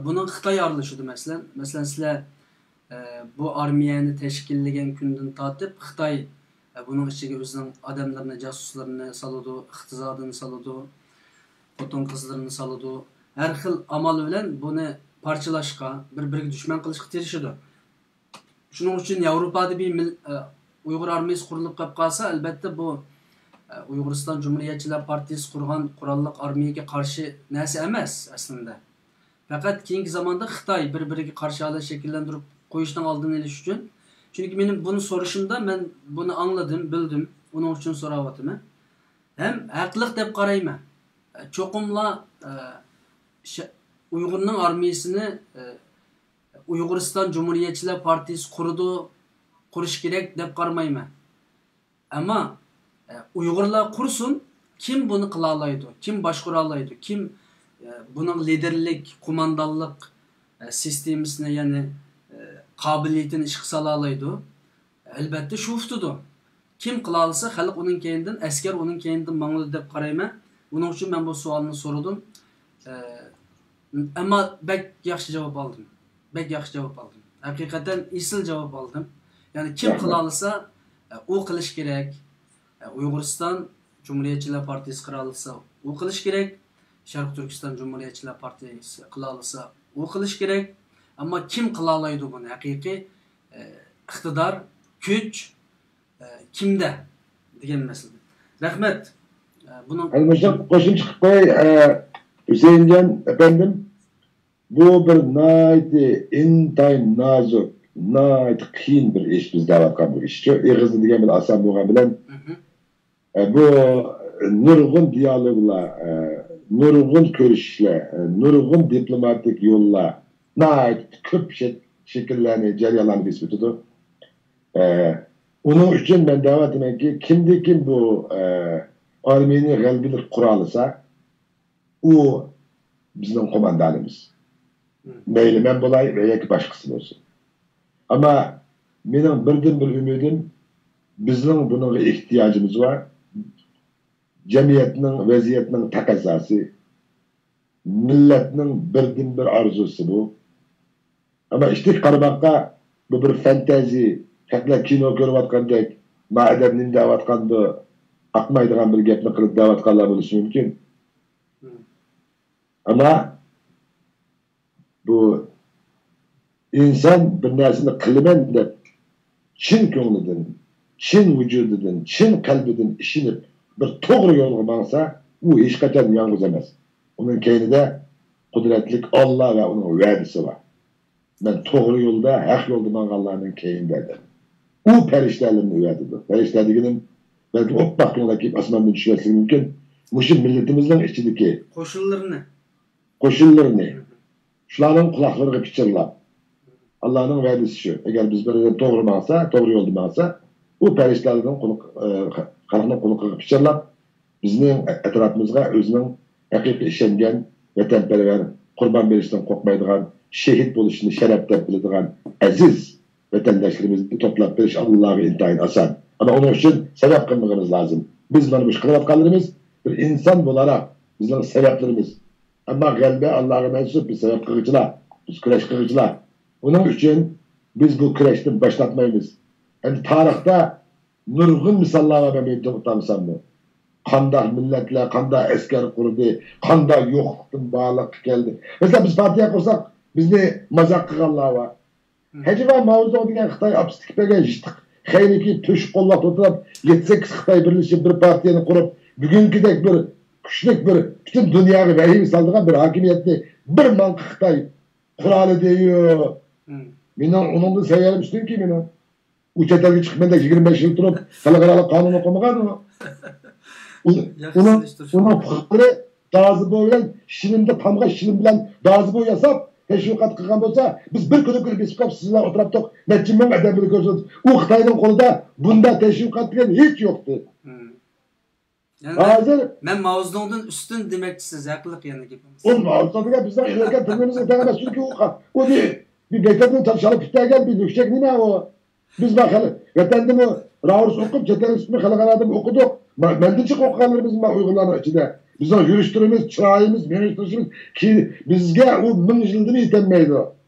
بۇنىڭغا خىتاي ئارىلىشىدۇ، مەسىلەن. مەسىلەن، سىلەر، ئە، بۇ ئارمىيەنى تەشكىللىگەن كۈندىن تارتىپ خىتاي، ئە، بۇنىڭ ئىچىگە ئۆزىنىڭ ئادەملىرىنى، جاسۇسلىرىنى سالىدۇ، ئىقتىسادىنى سالىدۇ، خوتۇن-قىزلىرىنى سالىدۇ. ھەر خىل ئامال بىلەن بۇنى پارچىلاشقا، بىر-بىرىگە دۈشمەن قىلىشقا تىرىشىدۇ. شۇنىڭ ئۈچۈن ياۋروپادا بىر مىل-، ئە، ئۇيغۇر ئارمىيىسى قۇرۇلۇپ قېلىپ قالسا، ئەلۋەتتە، بۇ، ئە، ئۇيغۇرىستان جۇمھۇرىيەتچىلەر پارتىيىسى قۇرغان قوراللىق ئارمىيەگە قارشى نەرسە ئەمەس ئەسلىندە. پەقەت كېيىنكى زاماندا خىتاي بىر-بىرىگە قارشى ھالەت شەكىللەندۈرۈپ قويۇشنىڭ ئالدىنى ئېلىش ئۈچۈن. چۈنكى مېنىڭ بۇنى سورىشىمدا مەن بۇنى ئاڭلىدىم، بىلدىم. ئۇنىڭ ئۈچۈن سوراۋاتىمەن. ھەم ھەقلىق دەپ قارايمەن. چوقۇملا، ئە، شە-، ئۇيغۇرنىڭ ئارمىيىسىنى، ئە، ئۇيغۇرىستان جۇمھۇرىيەتچىلەر پارتىيىسى قۇرىدۇ، قۇرۇش كېرەك دەپ قارىمايمەن. ئەمما، ئە، ئۇيغۇرلار قۇرسۇن، كىم بۇنى قىلالايدۇ، كىم باشقۇرالايدۇ، كىم، ئە، بۇنىڭ لىدېرلىك، قوماندانلىق، ئە، سىستېمىسىنى، يەنى، ئە، قابىلىيىتىنى ئىشقا سالالايدۇ؟ ئەلبەتتە، شۇ ئۇتىدۇ. كىم قىلالىسا، خەلق ئۇنىڭ كەينىدىن، ئەسكەر ئۇنىڭ كەينىدىن ماڭىدۇ دەپ قارايمەن. بۇنىڭ ئۈچۈن مەن بۇ سوئالنى سورىدىم. ئە، ئەمما بەك ياخشى جاۋاب ئالدىم. بەك ياخشى جاۋاب ئالدىم. ھەقىقەتەن ئېسىل جاۋاب ئالدىم. يەنى كىم قىلالىسا، ئە، ئۇ قىلىش كېرەك. ئە، ئۇيغۇرىستان جۇمھۇرىيەتچىلەر پارتىيىسى قىلالىسا، ئۇ قىلىش كېرەك. شەرقىي تۈركىستان جۇمھۇرىيەتچىلەر پارتىيىسى قىلالىسا، ئۇ قىلىش كېرەك. ئەمما كىم قىلالايدۇ بۇنى ھەقىقىي، ئە، ئىقتىدار، كۈچ، ئە، كىمدە دېگەن مەسىلە. رەھمەت. ئە، بۇنىڭ ھەل مۇشۇ قوشۇمچە قىلىپ قوياي، ئە، ھۈسەيىنجان ئەپەندىم، بۇ بىر ناھايىتى ئىنتايىن نازۇك، ناھايىتى قىيىن بىر ئىش، بىز دەۋاتقان بۇ ئىشچۇ. ئېغىزدا دېگەن بىلەن ئاسان بولغان بىلەن، مھم. ئە، بۇ نۇرغۇن دىيالوگلار، ئە، نۇرغۇن كۆرۈشۈشلەر، ئە، نۇرغۇن دىپلوماتىك يوللار، ناھايىتى كۆپ شەك-، شەكىللەرنى، جەريانلارنى بېسىپ ئۆتىدۇ. ئە، ئۇنىڭ ئۈچۈن مەن دەۋاتىمەنكى، كىمدىكىن بۇ، ئە، ئارمىيىنى غەلىبىلىك قۇرالىسا، ئۇ بىزنىڭ قوماندانىمىز. مم. مەيلى مەن بولاي ۋە ياكى باشقىسى بولسۇن. ئەمما مېنىڭ بىردىنبىر ئۈمىدىم، بىزنىڭ بۇنىڭغا ئېھتىياجىمىز بار. جەمئىيەتنىڭ، ۋەزىيەتنىڭ تەقەززاسى، مىللەتنىڭ بىردىنبىر ئارزۇسى بۇ. ئەمما ئىشتىك قارىماققا، بۇ بىر فانتازىيە، خەقلەر كىنو كۆرۈۋاتقاندەك، ما ئادەم نېمە دەۋاتقاندۇ، ئاقمايدىغان بىر گەپنى قىلىپ دەۋاتقانلار بولۇشى مۇمكىن. مم. ئەمما بۇ ئىنسان بىر نەرسىنى قىلىمەن دەپ، چىن كۆڭلىدىن، چىن ۋۇجۇدىدىن، چىن قەلبىدىن ئىشىنىپ، بىر توغرا يولغا ماڭسا، ئۇ ھېچقاچان يالغۇز ئەمەس. ئۇنىڭ كەينىدە قۇدرەتلىك ئاللا ۋە ئۇنىڭ ۋەدىسى بار. مەن توغرا يولدا، ھەق يولدا ماڭغانلارنىڭ كەينىدە دەپ. ئۇ پەرىشتەلەرنى ئەۋەتىدۇ. پەرىشتە دېگىنىم، بەلكىم ئوپپاق كۆڭۈل كېلىپ ئاسماندىن چۈشۈۋەتسىلىكى مۇمكىن. مۇشۇ مىللىتىمىزنىڭ ئىچىدىكى قوشۇنلىرىنى، قوشۇنلىرىنى، شۇلارنىڭ قۇلاقلىرىغا پىچىرلاپ، ئاللانىڭ ۋەدىسى شۇ. ئەگەر بىز بىر ئادەم توغرا ماڭسا، توغرا يولدا ماڭسا، ئۇ پەرىشتىلەرنىڭ قۇلىقى، ئە، خەلقنىڭ قۇلىقىغا پىچىرلاپ، بىزنىڭ ئەتراپىمىزغا ئۆزىنىڭ ھەقىقىي ئىشەنگەن، ۋەتەنپەرۋەر، قۇربان بېرىشتىن قورقمايدىغان، شېھىت بولۇشنى شەرەپ دەپ بىلىدىغان ئەزىز ۋەتەنداشلىرىمىزنى توپلاپ بېرىش ئاللىغا ئىنتايىن ئاسان. ئەمما ئۇنىڭ ئۈچۈن سەۋەب قىلمىقىمىز لازىم. بىز مانا مۇشۇ قىلىۋاتقانلىرىمىز بىر ئىنسان بولاراق بىزنىڭ سەۋەبلىرىمىز. ئەمما غەلىبە ئاللاغا مەنسۇپ، بىز سەۋەب قىلغۇچىلار، بىز كۈرەش قىلغۇچىلار. ئۇنىڭ ئۈچۈن بىز بۇ كۈرەشتىن باش تارتمايمىز. ئەمدى تارىختا نۇرغۇن مىساللار بار، مەن بۇ يەردە توختامساممۇ. قانداق مىللەتلەر، قانداق ئەسكەر قۇردى، قانداق يوقلۇقتىن بارلىققا كەلدى. مەسىلەن، بىز پارتىيە قۇرساق، بىزنى مازاق قىلغانلار بار. ھەجىبا ماۋزېدۇڭ دېگەن خىتاي ئاپىسى تىكىپ بەرگەن يىتىق خەينىكى تۆشۈك قوللاپ ئولتۇرۇپ، يەتتە سەككىز خىتاي بىرلىشىپ بىر پارتىيەنى قۇرۇپ، بۈگۈنكىدەك بىر كۈچلۈك، بىر پۈتۈن دۇنياغا ۋەھىمە سالىدىغان بىر ھاكىمىيەتنى بىر ماڭقا خىتاي قۇرالىدىيۇ. مم. مېنىڭ ئۇنىڭدىن سەۋىيەم ئۈستۈنكى مېنىڭ. ئۇ چەت ئەلگە چىقىپ مەندەك يىگىرمە بەش يىل تۇرۇپ، خەلقئارالىق قانۇن ئوقۇمىغان ئۇ. ئۇ-، ياخشى ئۇنىڭ، سېلىشتۇرۇش. ئۇنىڭ پۇقرالىرى دازىبو بىلەن شىلىمدا تامغا شىلىم بىلەن دازىبو ياساپ، تەشۋىقات قىلغان بولسا، بىز بىر كۈنى كۈنى بېسىپ قاپ سىزلا ئولتۇراتتۇق. نەچچە مىڭ ئادەم بىلەن كۆرۈشۈپ، ئۇ خىتاينىڭ قولىدا بۇنداق تەشۋىقات دېگەن ھېچ يوقتى. مم. يەنى ھازىر مەن ماۋزېدۇڭدىن ئۈستۈن دېمەكچىسىز، ھەقلىق يەنە گېپىڭىز. ئۇ ماۋزېدۇڭ دېگەن بىزنىڭ ئېلىۋەتكەن تىلىمىزغا تەڭ ئەمەس، چۈنكى ئۇ قا-، ئۇنى بىر بەتەندىن تاشلاپ كېتەلگەن بىر لۈكچەك نېمە ئۇ؟ بىز بار خەلق، ۋەتەندىمۇ راۋۇرۇس ئوقۇپ، چەت ئەل ئىسمى خەلقئارادىمۇ ئوقۇدۇق. ما-، مەندىن جىق ئوقۇغانلىرىمىز بار ئۇيغۇرلارنىڭ ئىچىدە. بىزنىڭ يۈرۈشلىرىمىز، چىرايىمىز، مېڭىشتۇرۇشىمىز كى-، بىزگە ئۇ مىڭ يىلدىمۇ يېتەلمەيدۇ.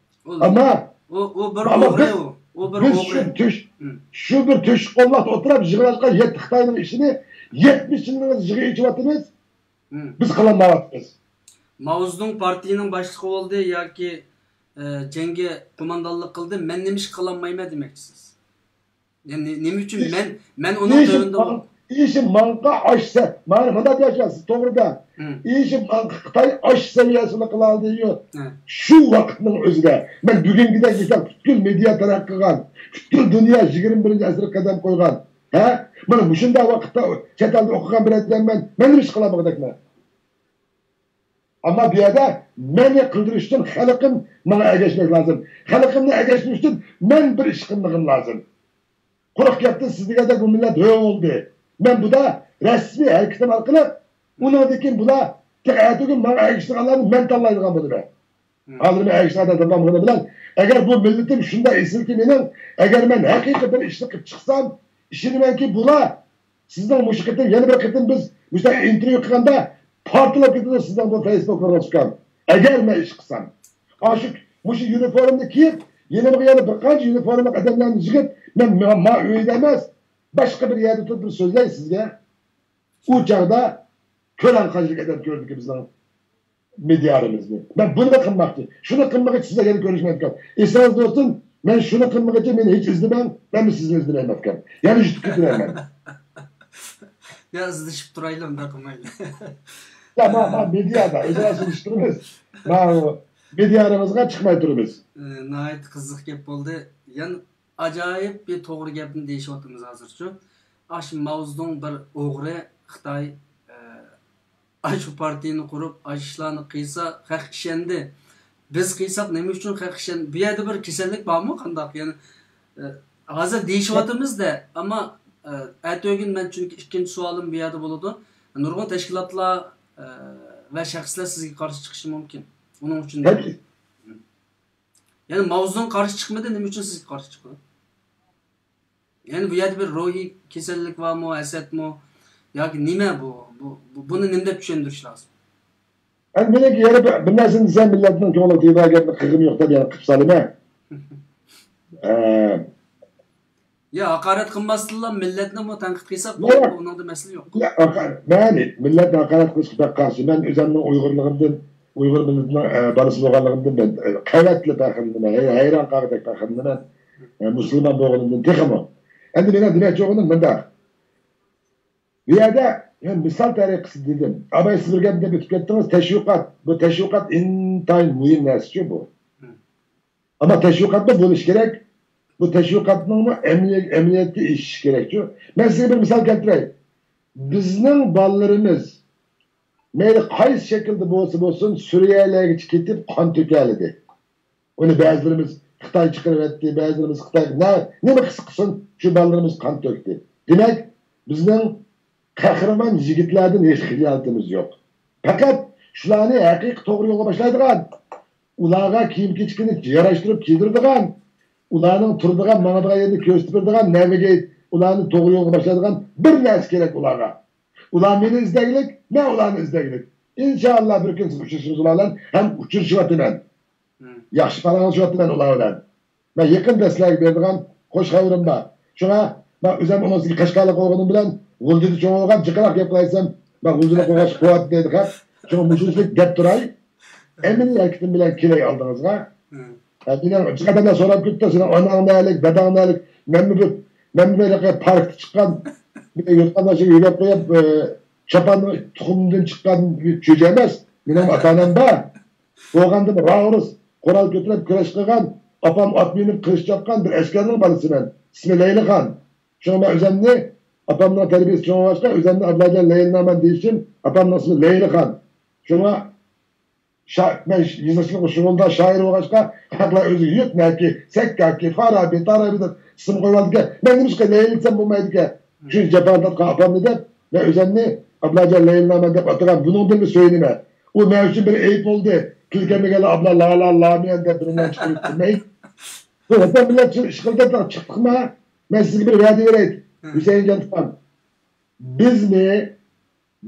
ئۇ، ئەمما، ئۇ، ئۇ بىر ئەمما ئوغرى بىز، ئۇ. ئۇ بىر بىز ئوغرى. شۇ تۆش-، مم. شۇ بىر تۆشۈك قوللاقتا ئولتۇرۇپ يىغىۋاتقان يەتتە خىتاينىڭ ئىشىنى يەتمىش يىلنىڭ يىغا ئېچىۋاتىمىز. مم. بىز قىلالمايۋاتىمىز. ماۋزېدۇڭ پارتىيىنىڭ باشلىقى بولدى ياكى، ئە، جەڭگە قوماندانلىق قىلدى، مەن نېمە ئىش قىلالمايمەن دېمەكچىسىز؟ يەنى نېمە ئۈچۈن مەن، مەن ئۇنىڭ تۆۋىنىدە بول- ئىشى ماڭقا ئاش سە-، مانا مۇنداق دېيەرسىز، توغرىدا. مم. ئىشى ماڭقا خىتاي ئاش سەۋىيەسىنى قىلالىدى. ھە. شۇ ۋاقىتنىڭ ئۆزىدە مەن بۈگۈنكىدەك يېتەر پۈتكۈل مېدىيا تەرەققىي قىلغان، پۈتكۈل دۇنيا يىگىرمە بىرىنچى ئەسىرگە قەدەم قويغان. ھە؟ مانا مۇشۇنداق ۋاقىتتا چەت ئەلدە ئوقۇغان بىر ئادەممەن، مەن نېمە ئىش قىلالمىغۇدەكمەن؟ ئەمما بۇ يەردە مەننى قىلدۇرۇش ئۈچۈن خەلقىم ماڭا ئەگەشمەك لازىم. خەلقىمنى ئەگەشمەش ئۈچۈن مەن بىر ئىش قىلمىغىم لازىم. قۇرۇق گەپتىن سىز دېگەندەك بۇ مىللەت ھۆ بولدى. مەن بۇدا رەسمىي ھەرىكىتىم ئارقىلىق ئۇنىڭدىن كېيىن بۇلار تېخى ئەتىگۈن ماڭا ئەگىشىدىغانلارنى مەن تاللايدىغان بولىمەن. ھازىر مەن ئەگىشىدىغان تاللىغىنى بىلەن، ئەگەر بۇ مىللىتىم شۇنداق ئېسىلكى مېنىڭ، ئەگەر مەن ھەقىقىي بىر ئىشنى قىلىپ چىقسام، ئىشىنىمەنكى بۇلار سىزنىڭ مۇشۇ قېتىم، يەنە بىر قېتىم بىز مۇشۇنداق ئىنتېرۋيۇ قىلغاندا پارتلاپ كېتىدۇ سىزنىڭ بۇ فېيسبۇكلىرىڭىز ئۇكام. ئەگەر مەن ئىش قىلسام، ئاشۇ، مۇشۇ يۇنىفورمنى كىيىپ، يېنىمغا يەنە بىر قانچە يۇنىفورملۇق ئادەملەرنى يىغىپ، مەن ما، ما ئۆيدە ئەمەس، باشقا بىر يەردە تۇرۇپ بىر سۆزلەي سىزگە. ئۇ چاغدا كۆرەڭ قانچىلىك ئادەم كۆردىكى بىزنىڭ مېدىيالىرىمىزنى. مەن بۇنى قىلماقچى. شۇنى قىلمىغىچە سىزلەر يەنە كۆرۈشمەيدىكەن. ئېسىڭىزدە تۇرسۇن، مەن شۇنى قىلمىغىچە مېنى ھېچ ئىزدىمەڭ، مەنمۇ سىزنى ئىزدىمەيمەنكەن. يەنە يۈتۈپ كېتىمەن مەن. يا ئىزدىشىپ تۇرايلى، ئۇنداق قىلمايلى. يا، ما، ما، مېدىيادا ئۆزئارا سېلىشتۇرىمىز. ما، مېدىيالىرىمىزغا چىقماي تۇرىمىز. ناھايىتى قىزىق گەپ بولدى. يەنە ئاجايىپ بىر توغرا گەپنى دېيىشىۋاتىمىز ھازىرچۇ. ئاشۇ ماۋزېدۇڭ بىر ئوغرى خىتاي، ئە، ئاشۇ پارتىيىنى قۇرۇپ، ئاشۇ ئىشلارنى قىلسا، خەق ئىشەندى. بىز قىلساق، نېمە ئۈچۈن خەق ئىشەندى؟ بۇ يەردە بىر كېسەللىك بارمۇ، قانداق؟ يەنى، ئە، ھازىر دېيىشىۋاتىمىز-دە، ئەمما، ئە، ئەتىگۈن مەن، چۈنكى ئىككىنچى سوئالىم بۇ يەردە بولىدۇ. نۇرغۇن تەشكىلاتلار، ئە، ۋە شەخسلەر سىزگە قارشى چىقىشى مۇمكىن. ئۇنىڭ ئۈچۈن دېدىم. يەنى ماۋزېدۇڭ قارشى چىقمىدى، نېمە ئۈچۈن سىزگە قارشى چىقىدۇ؟ يەنى بۇ يەردە بىر روھىي كېسەللىك بارمۇ، ھەسەتمۇ؟ ياكى نېمە بۇ؟ بۇ، بۇ، بۇنى نېمە دەپ چۈشەندۈرۈش لازىم؟ ئەمدى مېنىڭكى يەنە بىر، بىر نەرسىنى دېسەم، مىللەتنىڭ كۆڭلىگە تېگىدىغان گەپنى قىلغۇم يوق دەپ يەنە قىلىپ سالىمەن. ئە، يا، ھاقارەت قىلماستىنلا مىللەتنىمۇ تەنقىد قىلساق بولىدۇ، ئۇنىڭدا مەسىلە يوق. مەن مىللەتنى ھاقارەت قىلىشقا بەك قارشى. مەن ئۆزۈمنىڭ ئۇيغۇرلۇقۇمدىن، ئۇيغۇر مىللىتىنىڭ، ئە، بالىسى بولغانلىقىمدىن مەن، ئە، قەۋەتلىك پەخىرلىنىمەن. ھەي-، ھەيران قالغۇدەك پەخىرلىنىمەن. ئە، مۇسۇلمان بولغىنىمدىن تېخىمۇ. ئەمدى مېنىڭ دېمەكچى بولغىنىم مۇنداق. بۇ يەردە مەن مىسال تەرىقىسىدە دېدىم. ئاباي، سىز بىر گەپنى دەپ ئۆتۈپ كەتتىڭىز، تەشۋىقات. بۇ تەشۋىقات ئىنتايىن مۇھىم نەرسىچۇ بۇ. ئەمما تەشۋىقاتمۇ بولۇشى كېرەك. بۇ تەشۋىقاتنىڭمۇ ئەمەلىي-، ئەمەلىيەتكە ئېشىشى كېرەكچۇ. مەن سىزگە بىر مىسال كەلتۈرەي. بىزنىڭ بالىلىرىمىز مەيلى قايسى شەكىلدە بولسا بولسۇن، سۈرىيەلەرگىچە كېتىپ قان تۆكەلىدى. ئۇنى بەزىلىرىمىز خىتاي چىقىرىۋەتتى، بەزىلىرىمىز خىتاي، نە، نېمە قىلسا قىلسۇن، شۇ بالىلىرىمىز قان تۆكتى. دېمەك، بىزنىڭ قەھرىمان يىگىتلەردىن ھېچ خىجالىتىمىز يوق. پەقەت شۇلارنى ھەقىقىي توغرا يولغا باشلايدىغان، ئۇلارغا كىيىم-كېچىكىنى ياراشتۇرۇپ كىيدۈرىدىغان، ئۇلارنىڭ تۇرىدىغان، ماڭىدىغان يېرىنى كۆرسىتىپ بېرىدىغان، نەۋىگەيت، ئۇلارنى توغرا يولغا باشلايدىغان بىر نەرسە كېرەك ئۇلارغا. ئۇلار مېنى ئىزدەگلىك، مەن ئۇلارنى ئىزدەگلىك. ئىنشائاللا، بىر كۈن سىز ئۇچرىشىمىز ئۇلار بىلەن ھەم ئۇچرىشىۋاتىمەن. ياخشى پاراڭلىشىۋاتىمەن ئۇلار بىلەن. مەن يېقىن دەسلەرگە بېرىدىغان خوش خەۋىرىم بار. شۇڭا مەن ئۆزۈم ئۇنىڭ ئۈستىگە قەشقەرلىك بولغىنىم بىلەن غۇلجىدا چوڭ بولغان، جىقراق گەپ قىلايسەن، مەن غۇلجىنى قوغلاش قۇۋۋەت دەيدىغان. شۇڭا مۇشۇ سۆزلۈك دەپ تۇراي. ئەمەلىي ھەرىكىتىم بىلەن كېلەي ئالدىڭىزغا. مەن، مېنىڭ جىق ئادەملەر سوراپ كېتىپتۇ، سېنىڭ ئاناڭ نەلىك، داداڭ نەلىك؟ مەنمۇ بىر، مەنمۇ بىر پاركتا چىققان، بىر يوتقان باشىغا يۆگەپ قويۇپ، ئە، چاپاننىڭ تۇخۇمىدىن چىققان بىر چۆچە ئەمەس. مېنىڭ ئاتا-ئانام بار. بولغاندىمۇ راۋۇرۇس، قورال كۆتۈرۈپ كۈرەش قىلغان، ئاپام ئات مىنىپ قىلىچ چاپقان بىر ئەسكەرنىڭ بالىسىمەن. ئىسمى لەيلىخان. شۇڭا مەن ئۆزۈمنى ئاپامنىڭ تەربىيىسى چوڭ بولغاچقا، ئۆزۈمنى ئابلاجان لەيلىنامەن دېيىشىم، ئاپامنىڭ ئىسمى لەيلىخان. شۇڭا شا-، مەن يېزىقچىلىق شۇغۇلدا شائىر بولغاچقا، خەقلەر ئۆزىگە يۇت، نەكى سەككاكى، فارابى، تارابى دەپ ئىسىم قويۇۋالىدىكەن. مەن نېمىشقا لەيلى دېسەم بولمايدىكەن؟ شۇ جاپادا تارتقان ئاپامنى دەپ، مەن ئۆزۈمنى ئابلاجان لەيلىنامەن دەپ ئاتىغان بۇنىڭدىنمۇ سۆيۈنىمەن. ئۇ مەن ئۈچۈن بىر ئەيىب بولدى. تىل كەلمىگەنلەر ئابلا لا لا لامىيەن دەپ بىرىنى چىقىرىپ كۆرمەي. بۇ ۋەتەن مىللەت ئۈچۈن ئىش قىلدى، چىقتۇقما؟ مەن سىزگە بىر ۋەدە بېرەي، ھۈسەيىن جانتىخان. بىزنى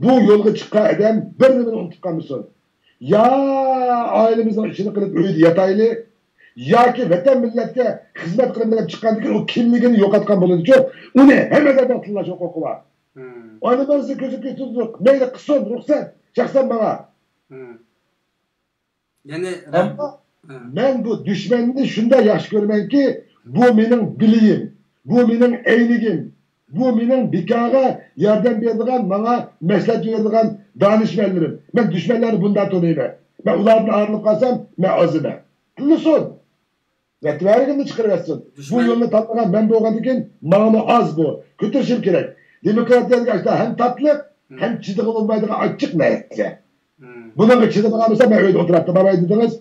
بۇ يولغا چىققان ئادەم بىر نېمىنى ئۇنتۇپ قالمىسۇن. يا ئائىلىمىزنىڭ ئىشىنى قىلىپ ئۆيدە ياتايلى، ياكى ۋەتەن مىللەتكە خىزمەت قىلىمەن دەپ چىققاندىن كېيىن ئۇ كىملىكىنى يوقاتقان بولىدىچۇ، ئۇنى ھەممە ئادەمنىڭ تىللاش ھوقۇقى بار. ئانا مەنزىل كۆزۈپ كېتىدۇ، مەيلى قىلسۇن، رۇخسەت، شەخسەن ماڭا. يەنى ئەمما مەن بۇ دۈشمەننى شۇنداق ياخشى كۆرىمەنكى، بۇ مېنىڭ بىلىيىم، بۇ مېنىڭ ئەينىگىم، بۇ مېنىڭ بىكارغا ياردەم بېرىدىغان، ماڭا مەسلىھەت بېرىدىغان دانىشمەنلىرىم. مەن دۈشمەنلەرنى بۇنداق تونۇيمەن. مەن ئۇلاردىن ئايرىلىپ قالسام، مەن ئازىمەن. تىللىسۇن. رەتۋەرىگىنى چىقىرىۋەتسۇن. بۇ يولنى تاللىغان مەن بولغاندىكىن ماڭىمۇ ئاز بۇ. كۆتۈرۈشۈم كېرەك. دېموكراتىيەدىكى ئاشۇنداق ھەم تاتلىق، ھەم چىدىغىلى بولمايدىغان ئاچچىق نەرسە. بۇنىڭغا چىدىمىغان بولسا، مەن ئۆيدە ئولتۇراتتىم، باراي دېدىڭىز،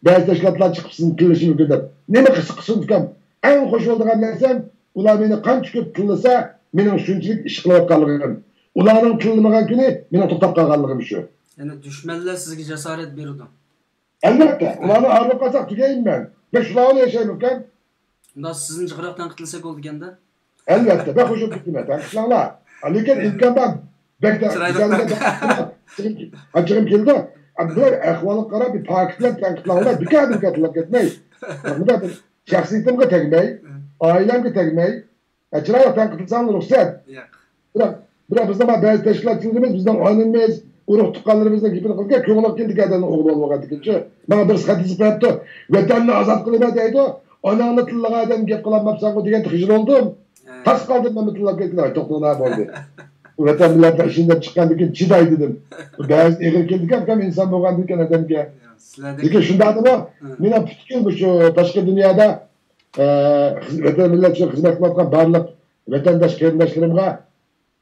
بەزى تەشكىلاتلار چىقىپ سىزنى تىللىشى مۇمكىن دەپ. نېمە قىلسا قىلسۇن ئۇكام، ئەڭ خۇش بولىدىغان نەرسەم، ئۇلار مېنى قانچە كۆپ تىللىسا، مېنىڭ شۇنچىلىك ئىش قىلىۋاتقانلىقىم. ئۇلارنىڭ تىللىمىغان كۈنى مېنىڭ توختاپ قالغانلىقىم شۇ. يەنى دۈشمەنلەر سىزگە جاسارەت بېرىدۇ. ئەلۋەتتە، ئۇلارنى ئايرىلىپ قالساق تۈگەيمەن. مەن شۇلار بىلەن ياشايمەن ئۇكام. ئۇنداق سىزنى جىقراق تەنقىدلىسەك بولىدىكەن-دە. ئەلۋەتتە، مەن خۇش بولۇپ كېتىمەن، تەنقىدلەڭلار. لېكىن ئىمكان بار. بەك تە-، چىرايلىق تەنقىد. ئاچچىقىم كېلىدۇ. بۇلار ئەھۋالغا قاراپ، بىر پاكىت بىلەن تەنقىدلەڭلار. بىكار، بىكار تىللاپ كەتمەي. بۇنداق بىر شەخسىيىتىمگە تەگمەي، ئائىلەمگە تەگمەي. ئە، چىرايلىق تەنقىدلىسەڭلار رۇخسەت. ياق. بىراق، بىراق بىزنىڭ بار بەزى تەشكىلاتچىلىرىمىز، بىزنىڭ ئانىمىز، ئۇرۇق تۇغقانلىرىمىزنىڭ گېپىنى قىلىدىكەن، كۆڭلى قىلىدىكەن ئادەمنىڭ ئوغلى بولمىغاندىكىنچۇ. ماڭا بىرسى خەت يېزىپ بېرىپتۇ، ۋەتەننى ئازاد قىلىمەن دەيدۇ، ئاناڭنى تىللىغان ئادەم گەپ قىلالماپسەنغۇ دېگەن خىجىل بولدۇم. ھە. تاس قالدىم مەنمۇ تىللاپ كەتكىلى، توختىغىن ھە بولدى. ۋەتەن مىللەتنىڭ ئىشىنى دەپ چىققاندىن كېيىن چىداي دېدىم. بەزى ئېغىر كېلىدىكەن ئۇكام ئىنسان بولغاندىن كېيىن ئادەمگە. سىلەردەك. لېكىن شۇنداقتىمۇ، ھە. مېنىڭ پۈتكۈل مۇشۇ تاشقى دۇنيادا ئە، خىز-، ۋەتەن مىللەت ئۈچۈن خىزمەت قىلىۋاتقان بارلىق ۋەتەنداش قېرىنداشلىرىمغا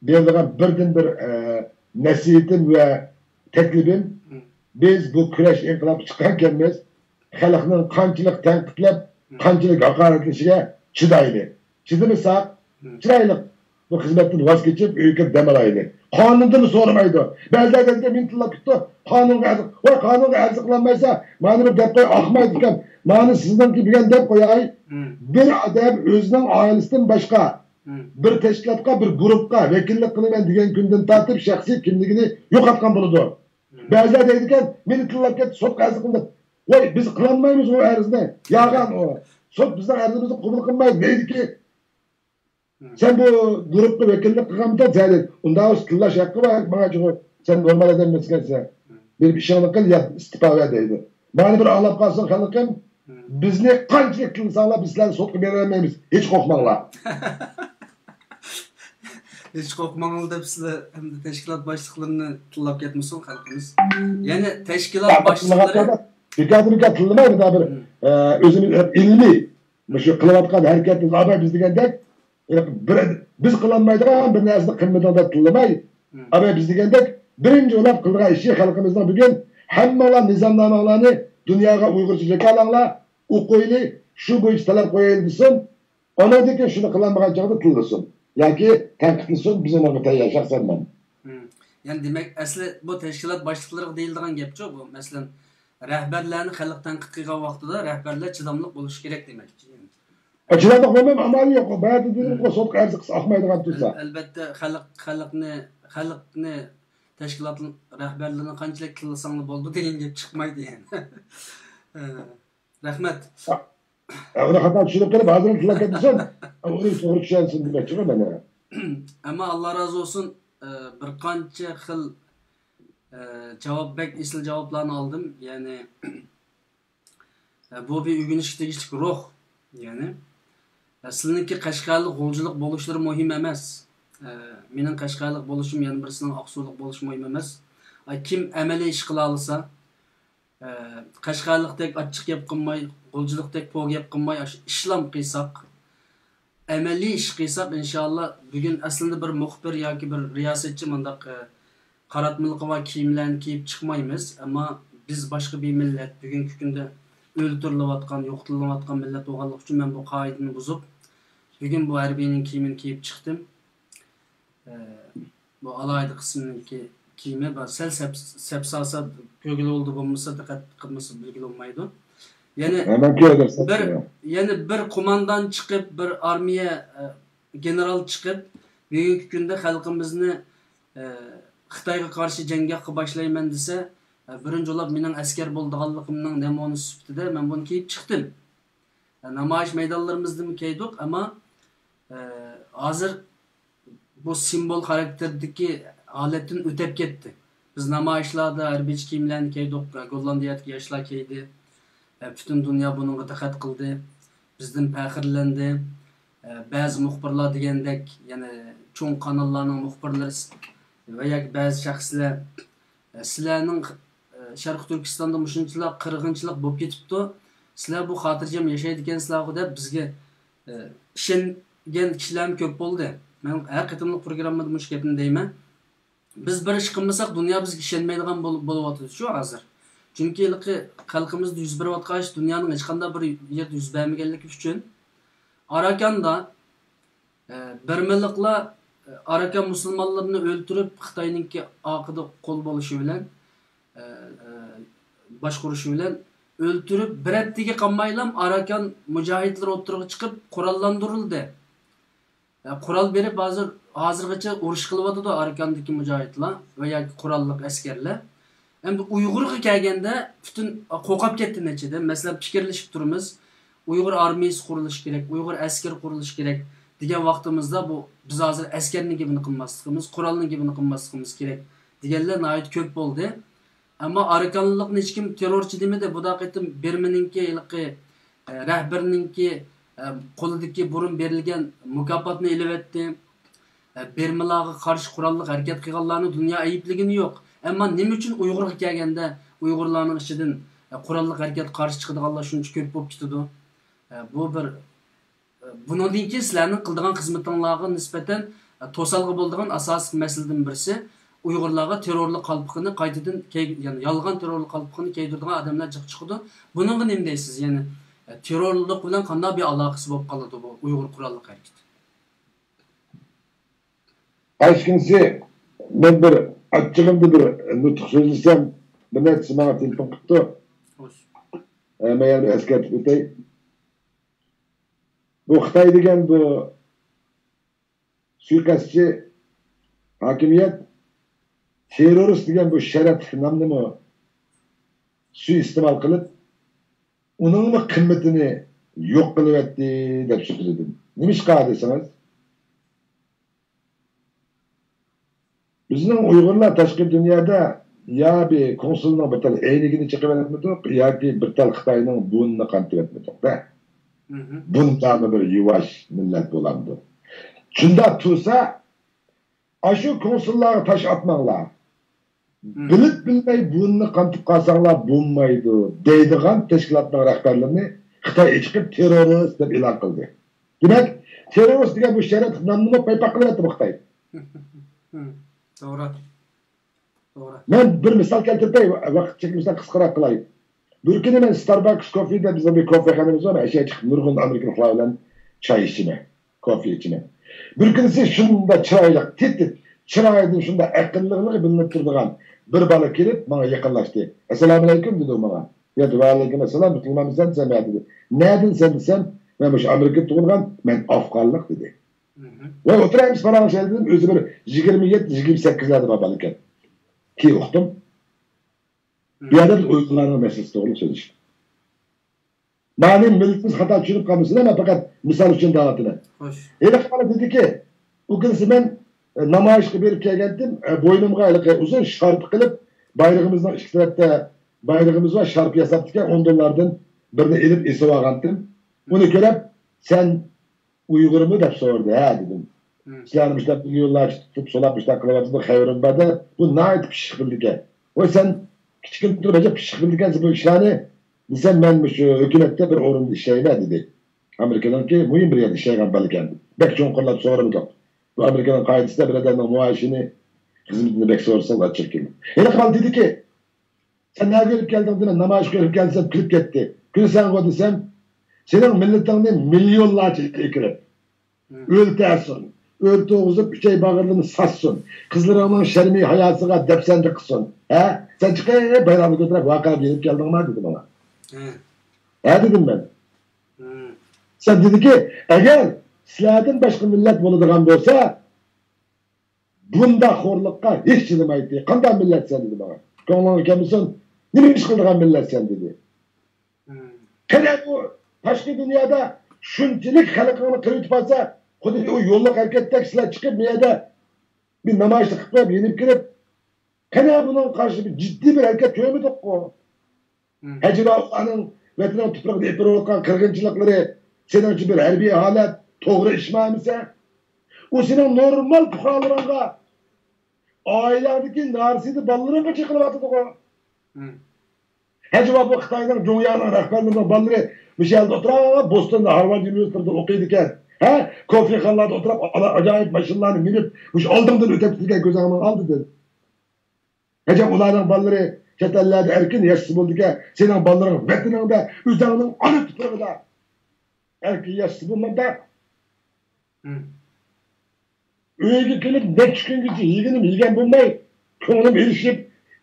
بېرىدىغان بىردىنبىر، ئە، نەسىھىتىم ۋە تەكلىپىم، بىز بۇ كۈرەش ئىنقىلابقا چىققانكەنمىز، خەلقنىڭ قانچىلىك تەنقىدلەپ، قانچىلىك ھاقارەتلىشىگە چىدايلى. چىدىمىساق، چىرايلىق بۇ خىزمەتتىن ۋاز كېچىپ، ئۆيگە كىرىپ دەم ئالايلى. قانۇندىنمۇ سورىمايدۇ. بەزىلەر دەيدىكەن، مېنى تىللاپ كېتىپتۇ. قانۇنغا ئەرز، ۋاي، قانۇنغا ئەرز قىلالمايسا، مانا بىر دەپ قوي، ئاقمايدىكەن. مانا سىزنىڭكى دېگەن دەپ قوياي. بىر ئادەم ئۆزىنىڭ ئائىلىسىدىن باشقا بىر تەشكىلاتقا، بىر گۇرۇپپىغا ۋەكىللىك قىلىمەن دېگەن كۈندىن تارتىپ شەخسىي كىملىكىنى يوقاتقان بولىدۇ. بەزىلەر دەيدىكەن، مېنى تىللاپ كەتتى، سوتقا ئەرز قىلدىم. ۋاي، بىز قىلالمايمىز ئۇ ئەرزنى. ياغان ئۇ. سوت بىزنىڭ ئەرزىمىزنى قوبۇل قىلمايدۇ دەيدىكى. سەن بۇ گۇرۇپقا ۋەكىللىك قىلغانمىدىڭ؟ زەلىل. ئۇنداق بولسا تىللاش ھەققى بار ماڭا جۇمۇ. سەن نورمال ئادەم ئەمەسكەنسەن. بېرىپ ئىشىڭنى قىل يا ئىستېپا بەر دەيدۇ. مانا بىر ئاڭلاپ قالسۇن خەلقىم. بىزنى قانچىلىك تىللىساڭلار، بىز سىلەرنى سوتقا بېرەلمەيمىز. ھېچ قورقماڭلار. ھېچ قورقماڭلار دەپ سىلەر ھەمدە تەشكىلات باشلىقلىرىنى تىللاپ كەتمىسۇن خەلقىمىز. يەنى تەشكىلات باشلىقلىرى بىكاردىن بىكار تىللىماي، بۇنداق بىر، ئە، ئۆزىمىز ئىلمىي مۇشۇ قىلىۋاتقان ھەرىكەتنى ئاباي بىز دېگەندەك، بىر، بىز قىلالمايدىغان بىر نەرسىنى قىلمىدىڭ دەپ تىللىماي، ئاباي بىز دېگەندەك بىرىنچى ئويلاپ قىلىدىغان ئىشى خەلقىمىزنىڭ بۈگۈن ھەممىڭلار نىزامنامىڭلارنى دۇنياغا ئۇيغۇرچە جاكارلاڭلار، ئوقۇيلى، شۇ بويىچە تەلەپ قويايلى دېسۇن، ئاندىن كېيىن شۇنى قىلالمىغان چاغدا تىللىسۇن ياكى تەنقىدلىسۇن، بىز ئۇنىڭغا تەييار، شەخسەن مەن. يەنى دېمەك، ئەسلى بۇ تەشكىلات باشلىقلىرىغا دېيىلىدىغان گەپچۇ بۇ، مەسىلەن، رەھبەرلەرنى خەلق تەنقىد قىلغان ۋاقتىدا رەھبەرلەر چىداملىق بولۇشى كېرەك دېمەكچى. ئە، چىداملىق بولمايمۇ، ئامالى يوق. باياتىن دېدىمغۇ، سوتقا ئەرز قىلسا ئاقمايدىغان تۇرسا. ئەل-، ئەلبەتتە، خەلق، خەلقنى، خەلقنى تەشكىلات رەھبەرلىرىنى قانچىلىك تىللىساڭلا بولدى دېگەن گەپ چىقمايدۇ يەنى. ئە، رەھمەت. ئە، ئۇنى خاتا چۈشىنىپ قېلىپ، ھازىر تىللاپ كەتمىسۇن. ئۇنى توغرا چۈشەنسۇن دېمەكچىغۇ مەن. ئەمما ئاللا رازى بولسۇن، ئە، بىر قانچە خىل، ئە، جاۋاب، بەك ئېسىل جاۋابلارنى ئالدىم. يەنى، ئە، بۇ بىر ئۆگىنىشكە تېگىشلىك روھ. يەنى، ئە، سىلىنىڭكى قەشقەرلىك غۇلجىلىق بولۇشلىرى مۇھىم ئەمەس. ئە، مېنىڭ قەشقەرلىك بولۇشۇم، يەنە بىرسىنىڭ ئاقسۇلۇق بولۇشى مۇھىم ئەمەس. ئاي، كىم ئەمەلىي ئىش قىلالىسا، ئە، قەشقەرلىقتەك ئاچچىق گەپ قىلماي، غۇلجىلىقتەك پو گەپ قىلماي، ئاشۇ ئىشلام قىلساق، ئەمەلىي ئىش قىلساق، ئىنشائاللا، بۈگۈن ئەسلىندە بىر مۇخبىر ياكى بىر رىياسەتچى مۇنداق، ئە، قاراتمىلىقى بار كىيىملەرنى كىيىپ چىقمايمىز. ئەمما بىز باشقا بىر مىللەت، بۈگۈنكى كۈندە ئۆلتۈرۈلۈۋاتقان، يوقىتىلىۋاتقان مىللەت بولغانلىقى ئۈچۈن مەن بۇ قائىدىنى بۇزۇپ، بۈگۈن بۇ ھەربىينىڭ كىيىمىنى كىيىپ چىقتىم. ئە، بۇ ئالاھىدە قىسىمنىڭكى كىيىمى بار. سەل سەپ-، سەپسالسا كۆرگىلى بولىدۇ، بولمىسا دىققەت قىلمىسا بىلگىلى بولمايدۇ. يەنى ھە، مەن كۆردۈم، بىر، سەپسالسا. يەنى بىر قوماندان چىقىپ، بىر ئارمىيە، ئە، گېنېرال چىقىپ، بۈگۈنكى كۈندە خەلقىمىزنى، ئە، خىتايغا قارشى جەڭگاھقا باشلايمەن دېسە، ئە، بىرىنچى بولۇپ مېنىڭ ئەسكەر بولىدىغانلىقىمنىڭ نەمۇنىسى سۈپىتىدە مەن بۇنى كىيىپ چىقتىم. نامايىش مەيدانلىرىمىزدىمۇ كىيدۇق، ئەمما، ئە، ھازىر بۇ سىمۋول خاراكتېردىكى ھالەتتىن ئۆتەپ كەتتى. بىز نامايىشلاردا ھەربىيچە كىيىملەرنى كىيدۇق، گوللاندىيەدىكى ياشلار كىيدى. ئە، پۈتۈن دۇنيا بۇنىڭغا دىققەت قىلدى. بىزدىن پەخىرلەندى. ئە، بەزى مۇخبىرلار دېگەندەك، يەنى چوڭ قاناللارنىڭ مۇخبىرلىرى س-، ۋە ياكى بەزى شەخسلەر، ئە، سىلەرنىڭ، ئە، شەرقىي تۈركىستاندا مۇشۇنچىلىك قىرغىنچىلىق بولۇپ كېتىپتۇ، سىلەر بۇ خاتىرجەم ياشايدىكەنسىلەرغۇ دەپ بىزگە، ئە، ئىشەنگەن كىشىلەرمۇ كۆپ بولدى. مەن ھەر قېتىملىق پروگراممىدا مۇشۇ گەپنى دەيمەن. بىز بىر ئىش قىلمىساق، دۇنيا بىزگە ئىشەنمەيدىغان بول-، بولۇۋاتىدۇ شۇ ھازىر. چۈنكى ھېلىقى خەلقىمىزدە يۈز بېرىۋاتقان ئىش دۇنيانىڭ ھېچقانداق بىر يەردە يۈز بەرمىگەنلىكى ئۈچۈن، ئاراكاندا، ئە، بىرمىلىقلار، ئە، ئاراكان مۇسۇلمانلىرىنى ئۆلتۈرۈپ، خىتاينىڭكى ئارقىدا قول بولۇشى بىلەن، ئە، ئە، باشقۇرۇشى بىلەن ئۆلتۈرۈپ، بىر ھەپتىگە قالمايلا ئاراكان مۇجاھىدلىرى ئوتتۇرىغا چىقىپ، قوراللاندۇرۇلدى. ئە، قورال بېرىپ، ھازىر، ھازىرغىچە ئۇرۇش قىلىۋاتىدۇ ئاراكاندىكى مۇجاھىدلار ۋە ياكى قوراللىق ئەسكەرلەر. ئەمدى ئۇيغۇرغا كەلگەندە، پۈتۈن قورقۇپ كەتتى نەچچىدىن. مەسىلەن، پىكىرلىشىپ تۇرىمىز. ئۇيغۇر ئارمىيىسى قۇرۇلۇشى كېرەك، ئۇيغۇر ئەسكىرى قۇرۇلۇشى كېرەك دېگەن ۋاقتىمىزدا، بۇ، بىز ھازىر ئەسكەرنىڭ گېپىنى قىلماسلىقىمىز، قورالنىڭ گېپىنى قىلماسلىقىمىز كېرەك دېگەنلەر ناھايىتى كۆپ بولدى. ئەمما ئاراكانلىقنى ھېچكىم تېررورچى دېمىدى. بۇ قېتىم بىرمىنىڭكى ھېلىقى، ئە، رەھبىرىنىڭكى، ئە، قولىدىكى بۇرۇن بېرىلگەن مۇكاپاتنى ئېلىۋەتتى. ئە، بىرمىلارغا قارشى قوراللىق ھەرىكەت قىلغانلارنى دۇنيا ئەيىبلىگىنى يوق. ئەمما نېمە ئۈچۈن ئۇيغۇرغا كەلگەندە ئۇيغۇرلارنىڭ ئىچىدىن، ئە، قوراللىق ھەرىكەتكە قارشى چىقىدىغانلار شۇنچە كۆپ بولۇپ كېتىدۇ؟ ئە، بۇ بىر، ئە، بۇنىڭدىن كېيىن سىلەرنىڭ قىلىدىغان خىزمىتىڭلارغا نىسبەتەن، ئە، توسالغۇ بولىدىغان ئاساسلىق مەسىلىدىن بىرسى، ئۇيغۇرلارغا تېررورلۇق قالپىقىنى قايتىدىن كەي-، يەنى يالغان تېررورلۇق قالپىقىنى كىيدۈرىدىغان ئادەملەر جىق چىقىدۇ. بۇنىڭغا نېمە دەيسىز؟ يەنى، ئە، تېررورلۇق بىلەن قانداق بىر ئالاقىسى بولۇپ قالىدۇ بۇ ئۇيغۇر قوراللىق ھەرىكىتى؟ ئەشكىنىسى، مەن بىر ئاچچىقىمدا بىر نۇتۇق سۆزلىسەم، بىر نەچچىسى ماڭا تېلېفون قىپتۇ. خوش. ئە، مەن يەنە بىر ئەسكەرتىپ ئۆتەي. بۇ خىتاي دېگەن بۇ سۇيىقەستچى ھاكىمىيەت تېررورىست دېگەن بۇ شەرەپلىك نامنىمۇ سۇيىئىستېمال قىلىپ، ئۇنىڭمۇ قىممىتىنى يوق قىلىۋەتتى دەپ سۆزلىدىم. نېمىشقا دېسىڭىز، بىزنىڭ ئۇيغۇرلار تاشقى دۇنيادا يا بىر كونسۇلنىڭ بىر تال ئەينىكىنى چېقىۋەتمىدۇق ياكى بىر تال خىتاينىڭ بۇرنىنى قانىتىۋەتمىدۇق-دە. مم. بۇنداقمۇ بىر يۇۋاش مىللەت بولامدۇ؟ شۇنداق تۇرسا، ئاشۇ كونسۇللارغا تاش ئاتماڭلار. مم. بىلىپ بىلمەي بۇرنىنى قانىتىپ قالساڭلار بولمايدۇ دەيدىغان تەشكىلاتنىڭ رەھبەرلىرىنى خىتاي ئېچىقىپ تېررورىست دەپ ئېلان قىلدى. دېمەك، تېررورىست دېگەن بۇ شەرەپلىك نامنىمۇ پايپاق قىلىۋەتتى بۇ خىتاي. توغرا. توغرا. مەن بىر مىسال كەلتۈرۈپ بېرەي، ۋاقىت چەكلىمىسە قىسقىراق قىلاي. بىر كۈنى مەن ستارباكس كوفې دەپ بىزنىڭ بىر كوفېخانىمىز بار، مەن ئەشەگە چىقىپ نۇرغۇن ئامېرىكىلىقلار بىلەن چاي ئىچىمەن، كوفې ئىچىمەن. بىر كۈنىسى شۇنداق چىرايلىق، تىت-تىت، چىرايىدىن شۇنداق ئەقىللىقلىقى بىلىنىپ تۇرىدىغان بىر بالا كېلىپ ماڭا يېقىنلاشتى. ئەسسالامۇئەلەيكۇم دېدى ئۇ ماڭا. يا، ۋەئەلەيكۇم ئەسسالام، مۇسۇلمانمىسەن سەن دېدى. نەدىن سەن دېسەم، مەن مۇشۇ ئامېرىكىدا تۇغۇلغان، مەن ئافغانلىق دېدى. مم. ۋاي، ئولتۇرايمىز پاراڭلىشايلى دېدىم. ئۆزى بىر يىگىرمە يەتتە، يىگىرمە سەككىزلەردە بار بالا ئىكەن. كېيىن ئۇقتۇم. مم. بۇ يەردە بىز ئۇيغۇرلارنىڭ مەسىلىسى توغرىلىق سۆزلىشىپ. مانا مىللىتىمىز خاتا چۈشىنىپ قالمىسۇن، مەن پەقەت مىسال ئۈچۈن دەۋاتىمەن. خوش. ھېلىقى بالا دېدىكى، ئۇ كۈنسى مەن، ئە، نامايىشقا بېرىپ كەلگەنتىم، ئە، بوينۇمغا ھېلىقى ئۇزۇن شارپا قىلىپ، بايرىغىمىزنىڭ ئىككى تەرەپتە بايرىغىمىز بار، شارپا ياساپتىكەن، ئون دوللاردىن بىرنى ئېلىپ ئېسىۋالغانتىم. ئۇنى كۆرۈپ، سەن ئۇيغۇرمۇ دەپ سورىدى. ھە دېدىم. مم. سىلەرنى مۇشۇنداق مىليونلارچە تۇتۇپ، سولاپ، مۇشۇنداق قىلىۋاتىدۇ، خەۋىرىم بار دەپ، بۇ ناھايىتى پىششىق بىلىدىكەن. ۋاي، سەن كىچىكىمدىن تۇرۇپ ئەجەب پىششىق بىلىدىكەنسەن بۇ ئىشلارنى دېسەم، مەن مۇشۇ ھۆكۈمەتتە بىر ئورۇندا ئىشلەيمەن دېدى. ئامېرىكىنىڭكى مۇھىم بىر يەردە ئىشلەيدىغان بالىكەن. بەك چوڭقۇرلاپ سورىمىدۇق. بۇ ئامېرىكىنىڭ قائىدىسىدە بىر ئادەمنىڭ مائاشىنى، خىزمىتىنى بەك سورىساڭ ئاچچىق كېلىدۇ. ھېلىقى بالا دېدىكى، سەن نەگە ئۆلۈپ كەلدىڭ دېمە، نامايىشقا ئۆلۈپ كەلدىڭ دېسەم، كۈلۈپ كەتتى. كۈلىسەنغۇ دېسەم، سېنىڭ مىللىتىڭنى مىليونلارچە ئېكىرىپ، مم. ئۆلتەرسۇن، ئۆلتۈرگۈزۈپ، ئۈچەي باغرىنى ساتسۇن، قىزلىرىڭنىڭ شەرمى ھاياسىغا دەپسەندە قىلسۇن. ھە؟ سەن چىقىپ بايراقنى كۆتۈرۈپ، ۋارقىراپ يېنىپ كەلدىڭما دېدى ماڭا. ھە. ھە دېدىم مەن. مم. سەن دېدىكى، ئەگەر سىلەردىن باشقا مىللەت بولىدىغان بولسا، بۇنداق خورلۇققا ھېچ چىدىمايتتى. قانداق مىللەتسەن دېدى ماڭا. كۆڭلۈڭگە كەلمىسۇن، نېمە ئىش قىلىدىغان مىللەتسەن دېدى. مم. قېنى بۇ تاشقى دۇنيادا شۇنچىلىك خەلقىڭنى قىرىۋېتىپ ئالسا، خۇددى ئۇ يوللۇق ھەرىكەتتەك سىلەر چىقىپ، بۇ يەردە بىر نامايىشلىق قىلىپ قويۇپ، يېنىپ كىرىپ، قېنى بۇنىڭغا قارشى بىر جىددىي بىر ھەرىكەت كۆرمىدۇققۇ. مم. ئەجەبا ئۇلارنىڭ ۋەتىنىڭ تۇپرىقىدا ئېلىپ بېرىۋاتقان قىرغىنچىلىقلىرى سېنىڭچە بىر ھەربىي ھالەت، توغرا ئىشمۇ ئەمىسە؟ ئۇ سېنىڭ نورمال پۇقرالىرىڭغا، ئائىلەڭدىكى نارسىدە بالىلىرىڭغا چېقىلىۋاتىدىغۇ. مم. ئەجەبا بۇ خىتاينىڭ جۇڭياڭنىڭ رەھبەرلىرىنىڭ بالىلىرى مۇشۇ يەردە ئولتۇرۇپ، بوستوندا، ھارۋارد ئۇنىۋېرسىتېتىدا ئوقۇيدىكەن، ھە؟ كوفېخانىلاردا ئولتۇرۇپ، ئالا-، ئاجايىپ ماشىنىلارنى مىنىپ، مۇشۇ ئالدىڭدىن ئۆتۈپ كېتىدىكەن كۆزۈڭنىڭ ئالدىدىن. ئەجەب ئۇلارنىڭ بالىلىرى چەت ئەللەردە ئەركىن ياشىسا بولىدىكەن، سېنىڭ بالىلىرىڭ ۋەتىنىڭدە، ئۆزۈڭنىڭ ئانا تۇپرىقىدا ئەركىن ياشىسا بولمامدا؟ ئۆيگە كېلىپ نەچچە كۈنگىچە يېگىنىم يېگەن بولماي، كۆڭلۈم ئېلىشىپ،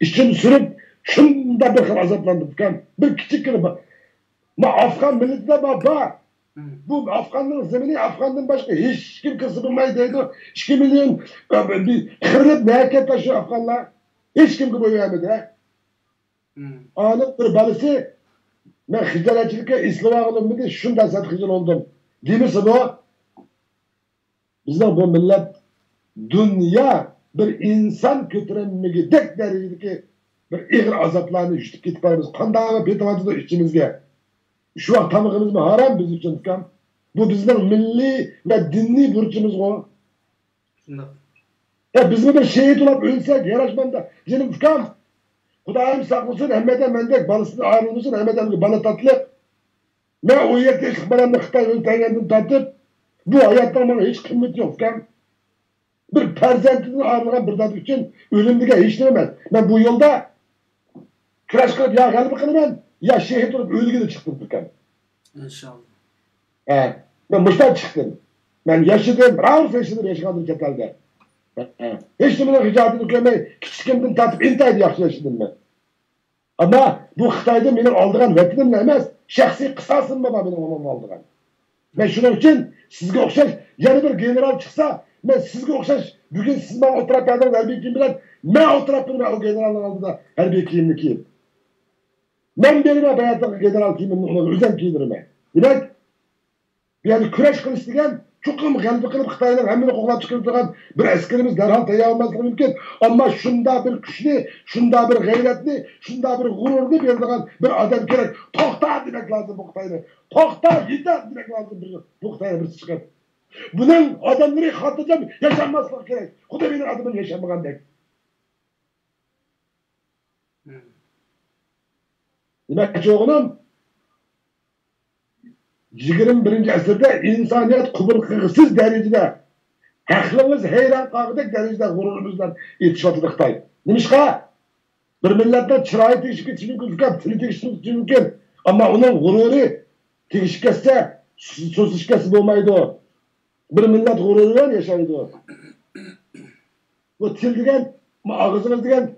ئىچىم سۈرۈپ، شۇنداق بىر خىل ئازابلاندىم ئۇكام. بىر كىچىككىنە با-، ما ئافغان مىللىتىدە بار، بار. بۇ ئافغاننىڭ زېمىنى ئافغاندىن باشقا ھېچكىم كىرسە بولمايدۇ دەيدۇ. ئىككى مىليون، ئە، بىر خىرىلىپ نەگە كەتتى شۇ ئافغانلار؟ ھېچكىمگە بويۇنمىدى، ھە؟ ئانىڭ بىر بالىسى، مەن خىجالەتچىلىككە ئېسىلىۋالغىلى بولمىدى، شۇنداق سەت خىجىل بولدۇم دېمىسىمۇ، بىزنىڭ بۇ مىللەت دۇنيا بىر ئىنسان كۆتۈرەلمىگۈدەك دەرىجىدىكى بىر ئېغىر ئازابلارنى يۈتۈپ كېتىپ بارىمىز. قانداق پېتىۋاتىدۇ ئىچىمىزگە؟ شۇ ۋاقىت تامىقىمىزمۇ ھارام بىز ئۈچۈن، ئۇكام. بۇ بىزنىڭ مىللىي ۋە دىنىي بۇرچىمىزغۇ. شۇنداق. يا بىزمۇ بىر شېھىت بولۇپ ئۆلسەك ياراشمامدا، جېنىم ئۇكام. خۇدايىم ساقلىسۇن، ھەممەدە مەندەك بالىسىدىن ئايرىلمىسۇن، ھەممەدە بالا تاتلىق. مەن ئون يەتتە ياشلىق بالامنى خىتاي ئۆلتۈرگەندىن تارتىپ، بۇ ھاياتنىڭ ماڭا ھېچ قىممىتى يوق ئۇكام. بىر پەرزەنتىدىن ئايرىلغان بىر دادا ئۈچۈن ئۆلۈم دېگەن ھېچ نېمە ئەمەس. مەن بۇ يولدا كۈرەش قىلىپ يا غەلىبە قىلىمەن، يا شېھىت بولۇپ ئۆلگىلى چىقتىم ئۇكام. ئىنشاللا. ھە، مەن مۇشۇنداق چىقتىم. مەن ياشىدىم، راۋۇرسا ياشىدىم، ياشىغاندىم چەت ئەلدە. ھە، ھېچ نېمىنىڭ ئىجادىنى كۆرمەي، كىچىكىمدىن تارتىپ ئىنتايىن ياخشى ياشىدىم مەن. ئەمما بۇ خىتايدا مېنىڭ ئالىدىغان ۋەتىنىملا ئەمەس، شەخسىي قىساسىممۇ بار مېنىڭ ئۇنىڭدىن ئالىدىغان. مەن شۇنىڭ ئۈچۈن سىزگە ئوخشاش يەنە بىر گېنېرال چىقسا، مەن سىزگە ئوخشاش بۈگۈن سىز ماڭا ئوتتۇراپ بەردىڭىز ھەربىي كىيىم بىلەن، مەن ئوتتۇراپ بېرىمەن ئۇ گېنېرالنىڭ ئالدىدا ھەربىي كىيىمنى كىيىپ. مەن بېرىمەن باياتىنقى گېنېرال كىيىمىمنى ئۇنىڭغا ئۆزۈم كىيدۈرىمەن. دېمەك، بۇ يەردە كۈرەش قىلىش دېگەن چوقۇم غەلىبە قىلىپ خىتاينىڭ ھەممىنى قوغلاپ چىقىرىدىغان بىر ئەسكىرىمىز دەرھال تەييار بولماسلىقى مۇمكىن. ئەمما شۇنداق بىر كۈچنى، شۇنداق بىر غەيرەتنى، شۇنداق بىر غۇرۇرنى بېرىدىغان بىر ئادەم كېرەك. توختا دېمەك لازىم بۇ خىتاينى. توختا، يېتەر دېمەك لازىم بۇ، بۇ خىتاينىڭ بىرسى چىقىپ. بۇنىڭ ئادەملىرى خاتىرجەم ياشانماسلىقى كېرەك. خۇددى مېنىڭ ئادىمىم ياشانمىغاندەك. دېمەكچى بولغىنىم، يىگىرمە بىرىنچى ئەسىردە ئىنسانىيەت قوبۇل قىلغۇسىز دەرىجىدە، ئەقلىڭىز ھەيران قالغۇدەك دەرىجىدە غۇرۇرىمىز بىلەن ئېتىشىۋاتىدۇ خىتاي. نېمىشقا؟ بىر مىللەتنىڭ چىرايى تېگىشىپ كېتىشى مۇمكىن، تىلى تېگىشىپ كېتىشى مۇمكىن. ئەمما ئۇنىڭ غۇرۇرى تېگىشىپ كەتسە، سوزۇلۇپ كەتسە بولمايدۇ. بىر مىللەت غۇرۇرى بىلەن ياشايدۇ. بۇ تىل دېگەن، ئاغزىڭىز دېگەن،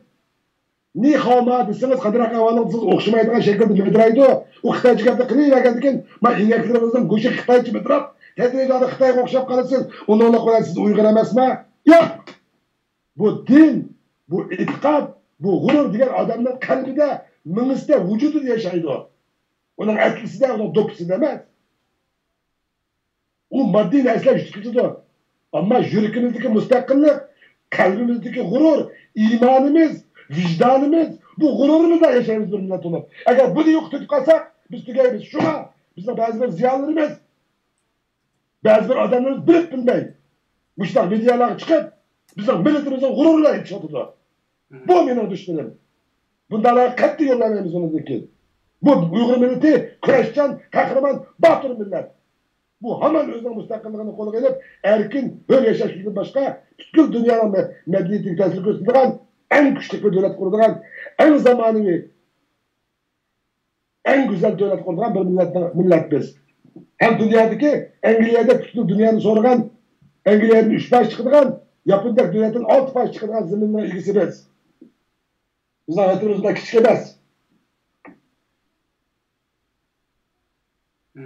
نى خاۋ ما دېسىڭىز، قانداق ئەھۋالىڭىز دېسىڭىز ئوخشىمايدىغان شەكىلدە مىدىرايدۇ. ئۇ خىتايچە گەپنى قىلىۋەرگەندىن كېيىن، ما ئىنەكلىرىڭىزنىڭ گۆشى خىتايچە مىدىراپ، تەدرىجىي ھالدا خىتايغا ئوخشاپ قالىسىز. ئۇنىڭلىق بىلەن سىز ئۇيغۇر ئەمەسما؟ ياق! بۇ دىن، بۇ ئېتىقاد، بۇ غۇرۇر دېگەن ئادەمنىڭ قەلبىدە، مېڭىسىدە، ۋۇجۇدىدا ياشايدۇ. ئۇنىڭ ئەتلىسىدە، ئۇنىڭ دوپپىسىدا ئەمەس. ئۇ ماددىي نەرسىلەر يۈتۈپ كېتىدۇ. ئەمما يۈرىكىمىزدىكى مۇستەقىللىق، قەلبىمىزدىكى غۇرۇر، ئىمانىمىز، ۋىجدانىمىز، بۇ غۇرۇرىمىزدا ياشايمىز بىر مىللەت بولۇپ. ئەگەر بۇنى يوقىتىپ قالساق، بىز تۈگەيمىز. شۇڭا بىزنىڭ بەزى بىر زىيالىيلىرىمىز، بەزى بىر ئادەملىرىمىز بىلىپ بىلمەي مۇشۇنداق مېدىيالارغا چىقىپ، بىزنىڭ مىللىتىمىزنىڭ غۇرۇرىنى ئېتىشىۋاتىدۇ. بۇ مېنىڭ دۈشمىنىم. بۇنداقلارغا قەتئىي يول بەرمەيمىز بۇنىڭدىن كېيىن. بۇ ئۇيغۇر مىللىتى كۈرەشچان، قەھرىمان، باتۇر مىللەت. بۇ ھامان ئۆزىنىڭ مۇستەقىللىقىنى قولغا ئېلىپ، ئەركىن، ھۆر ياشاشتىن باشقا پۈتكۈل دۇنيانىڭ مە-، مەدەنىيىتىگە تەسىر كۆرسىتىدىغان، ئەڭ كۈچلۈك بىر دۆلەت قۇرىدىغان، ئەڭ زامانىۋى، ئەڭ گۈزەل دۆلەت قۇرىدىغان بىر مىللەتنىڭ، مىللەت بىز. ھەم دۇنيادىكى ئەنگلىيەدەك پۈتكۈل دۇنيانى سورىغان، ئەنگلىيەدىن ئۈچ پايىز چىقىدىغان، ياپوندەك دۆلەتتىن ئالتە پايىز چىقىدىغان زېمىننىڭ ئىگىسى بىز. بىزنىڭ ۋەتىنىمىز بۇنداق كىچىك ئەمەس.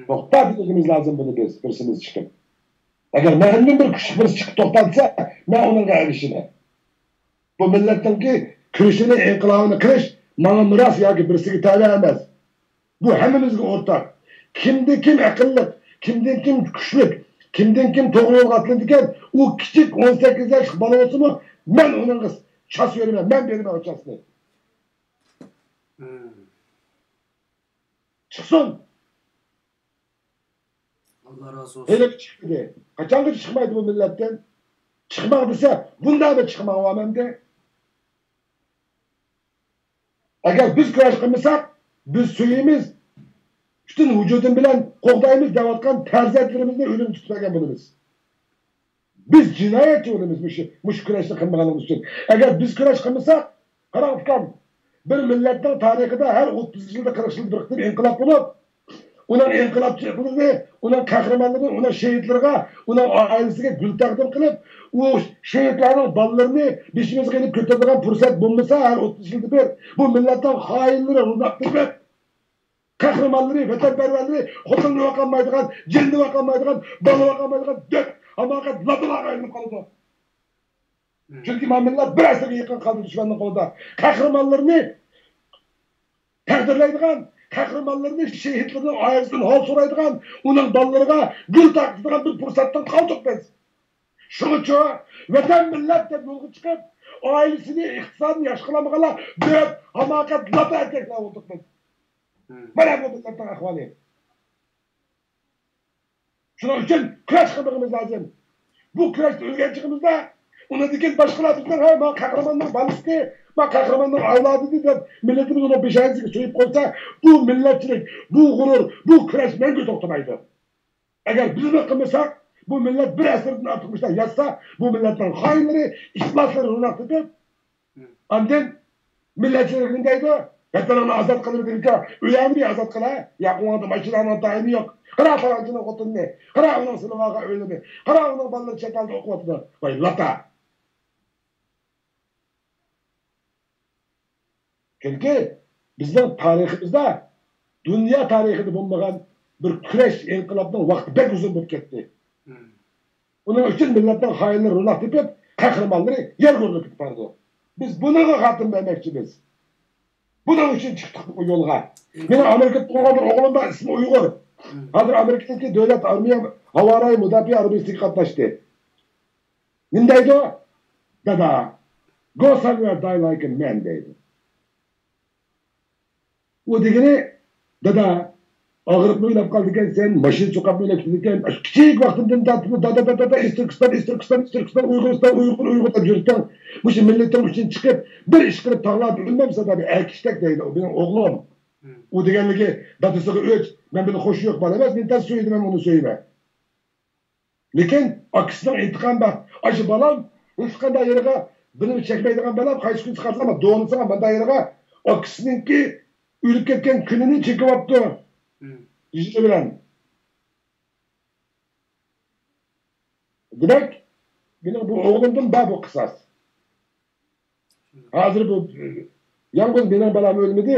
توختا دېيىشىمىز لازىم بۇنى بىز، بىرسىمىز چىقىپ. ئەگەر مەندىن بىر كۈچلۈك بىرسى چىقىپ توختا دېسە، مەن ئۇنىڭغا ئەگىشىمەن. بۇ مىللەتنىڭكى كۈرىشىنى، ئىنقىلابىنى قىلىش ماڭا مىراس ياكى بىرسىگە تەۋە ئەمەس. بۇ ھەممىمىزگە ئورتاق. كىمدىن كىم ئەقىللىق، كىمدىن كىم كۈچلۈك، كىمدىن كىم توغرا يولغا ئاتلىنىدىكەن، ئۇ كىچىك ئون سەككىز ياشلىق بالا بولسىمۇ، مەن ئۇنىڭغا چاس بېرىمەن، مەن بېرىمەن ئۇ چاسنى. چىقسۇن. ئاللا رازى بولسۇن. ھېلىمۇ چىقمىدى. قاچانغىچە چىقمايدۇ بۇ مىللەتتىن؟ چىقماڭ دېسە، بۇنداقمۇ چىقماڭ ئاۋام ئەمدى. ئەگەر بىز كۈرەش قىلمىساق، بىز سۆيىمىز، پۈتۈن ۋۇجۇدۇم بىلەن قوغدايمىز دەۋاتقان پەرزەنتلىرىمىزنى ئۆلۈمگە تۇتۇپ بەرگەن بولىمىز. بىز جىنايەتچى بولىمىز مۇشۇ، مۇشۇ كۈرەشنى قىلمىغانلىقىمىز ئۈچۈن. ئەگەر بىز كۈرەش قىلمىساق، قاراڭ ئۇكام، بىر مىللەتنىڭ تارىخىدا ھەر ئوتتۇز يىلدا، قىرىق يىلدا بىر قېتىم ئىنقىلاب بولۇپ، ئۇنىڭ ئىنقىلابچىلىرىنى، ئۇنىڭ قەھرىمانلىرىنى، ئۇنىڭ شېھىتلىرىغا، ئۇنىڭ ئائىلىسىگە گۈل تەقدىم قىلىپ، ئۇ شېھىتلەرنىڭ بالىلىرىنى بېشىمىزغا ئېلىپ كۆتۈرىدىغان پۇرسەت بولمىسا، ھەر ئوتتۇز يىلدا بىر بۇ مىللەتنىڭ خائىنلىرى روناق تېپىپ، قەھرىمانلىرى، ۋەتەنپەرۋەرلىرى خوتۇننى باقالمايدىغان، جېنىنى باقالمايدىغان، بالىنى باقالمايدىغان دۆت، ھاماقەت لاتىلارغا ئايلىنىپ قالىدۇ. چۈنكى ما مىللەت بىر ئەسىرگە يېقىن قالدى دۈشمەننىڭ قولىدا. قەھرىمانلىرىنى تەقدىرلەيدىغان، قەھرىمانلىرىنى، شېھىتلىرىنىڭ ئائىلىسىدىن ھال سورايدىغان، ئۇنىڭ بالىلىرىغا گۈل تارقىتىدىغان بىر پۇرسەتتىن قالدۇق بىز. شۇڭىچۇ ۋەتەن مىللەت دەپ يولغا چىقىپ، ئائىلىسىنى، ئىقتىسادىنى ياخشى قىلالمىغانلار دۆت، ھاماقەت، لاتا ئەركەكلەر بولدۇق بىز. مانا بۇ مىللەتنىڭ ئەھۋالى. شۇنىڭ ئۈچۈن كۈرەش قىلمىقىمىز لازىم. بۇ كۈرەشتە ئۆلگەن چېغىمىزدا، ئۇنىڭدىن كېيىن باشقىلار بىزنىڭ، ھە، ما قەھرىماننىڭ بالىسى، ما قەھرىماننىڭ ئەۋلادىدى دەپ مىللىتىمىز ئۇنىڭ بېشىنى سۆيۈپ قويسا، بۇ مىللەتچىلىك، بۇ غۇرۇر، بۇ كۈرەش مەڭگۈ توختىمايدۇ. ئەگەر بىزمۇ قىلمىساق، بۇ مىللەت بىر ئەسىردىن ئارتۇق مۇشۇنداق ياتسا، بۇ مىللەتنىڭ خائىنلىرى، ئىپلاسلىرى روناق تېپىپ، ئاندىن مىللەتچىلىك نېمە دەيدۇ؟ ۋەتىنىڭنى ئازاد قىلىۋېتىڭكى، ئۆيۈڭنى بىر ئازاد قىل، ھە؟ ياقۇڭدا ماشىناڭنىڭ تايىنى يوق. قارا پالانچىنىڭ خوتۇنىنى، قارا ئۇنىڭ سېلىۋالغان ئۆيلىرىنى، قارا ئۇنىڭ بالىلىرى چەت ئەلدە ئوقۇۋاتىدۇ. ۋاي لاتا! چۈنكى بىزنىڭ تارىخىمىزدا، دۇنيا تارىخىدا بولمىغان بىر كۈرەش، ئىنقىلابنىڭ ۋاقتى بەك ئۇزۇن بولۇپ كەتتى. ئۇنىڭ ئۈچۈن مىللەتنىڭ خائىنلىرى روناق تېپىپ، قەھرىمانلىرى يەرگە ئۆرۈلۈپ كېتىپ بارىدۇ. بىز بۇنىڭغا خاتىمە بەرمەكچىمىز. بۇنىڭ ئۈچۈن چىقتۇق بۇ يولغا. مېنىڭ ئامېرىكىدا تۇغۇلغان بىر ئوغلۇم بار، ئىسمى ئۇيغۇر. ھازىر ئامېرىكىدىكى دۆلەت ئارمىيە، ھاۋارايى مۇداپىئە ئارمىيەسىگە قاتناشتى. نېمە دەيدۇ؟ دادا، go somewhere, die like a man دەيدۇ. ئۇ دېگىنى، دادا، ئاغرىپمۇ ئۆلۈپ قالىدىكەنسەن، ماشىنا چوقۇپمۇ ئۆلۈپ كېتىدىكەن. كىچىك ۋاقتىمدىن تارتىپ دادا، دادا، دادا، ئىز تۈركىستان، ئىز تۈركىستان، ئىز تۈركىستان، ئۇيغۇرىستان، ئۇيغۇر، ئۇيغۇر دەپ يۈرسەڭ، مۇشۇ مىللىتىڭ ئۈچۈن چىقىپ، بىر ئىش قىلىپ تاغلاردا ئۆلمەمسەن، دادا، ئەركىشتەك دەيدۇ. ئۇ مېنىڭ ئوغلۇم. ئۇ دېگەنلىكى دادىسىغا ئۆچ، مەن بىلەن خوشى يوق بالا ئەمەس، مېنى تەس سۆيىدۇ، مەن ئۇنى سۆيىمەن. لېكىن ئاكىسىنىڭ ئىنتىقامى بار. ئاشۇ بالام ھېچقانداق يېرىغا بىلىم چەكمەيدىغان بالام، قايسى كۈنى چىقارتىلامە دونىسىغا مانداق يېرىغا ئاكىسىنىڭكى ئۆلۈپ كەتكەن كۈنىنى چېكىۋاپتۇ. ئىجرا بىلەن. دېمەك، مېنىڭ بۇ ئوغلۇمدىن بار بۇ قىساس. ھازىر بۇ، يالغۇز مېنىڭ بالام ئۆلمىدى،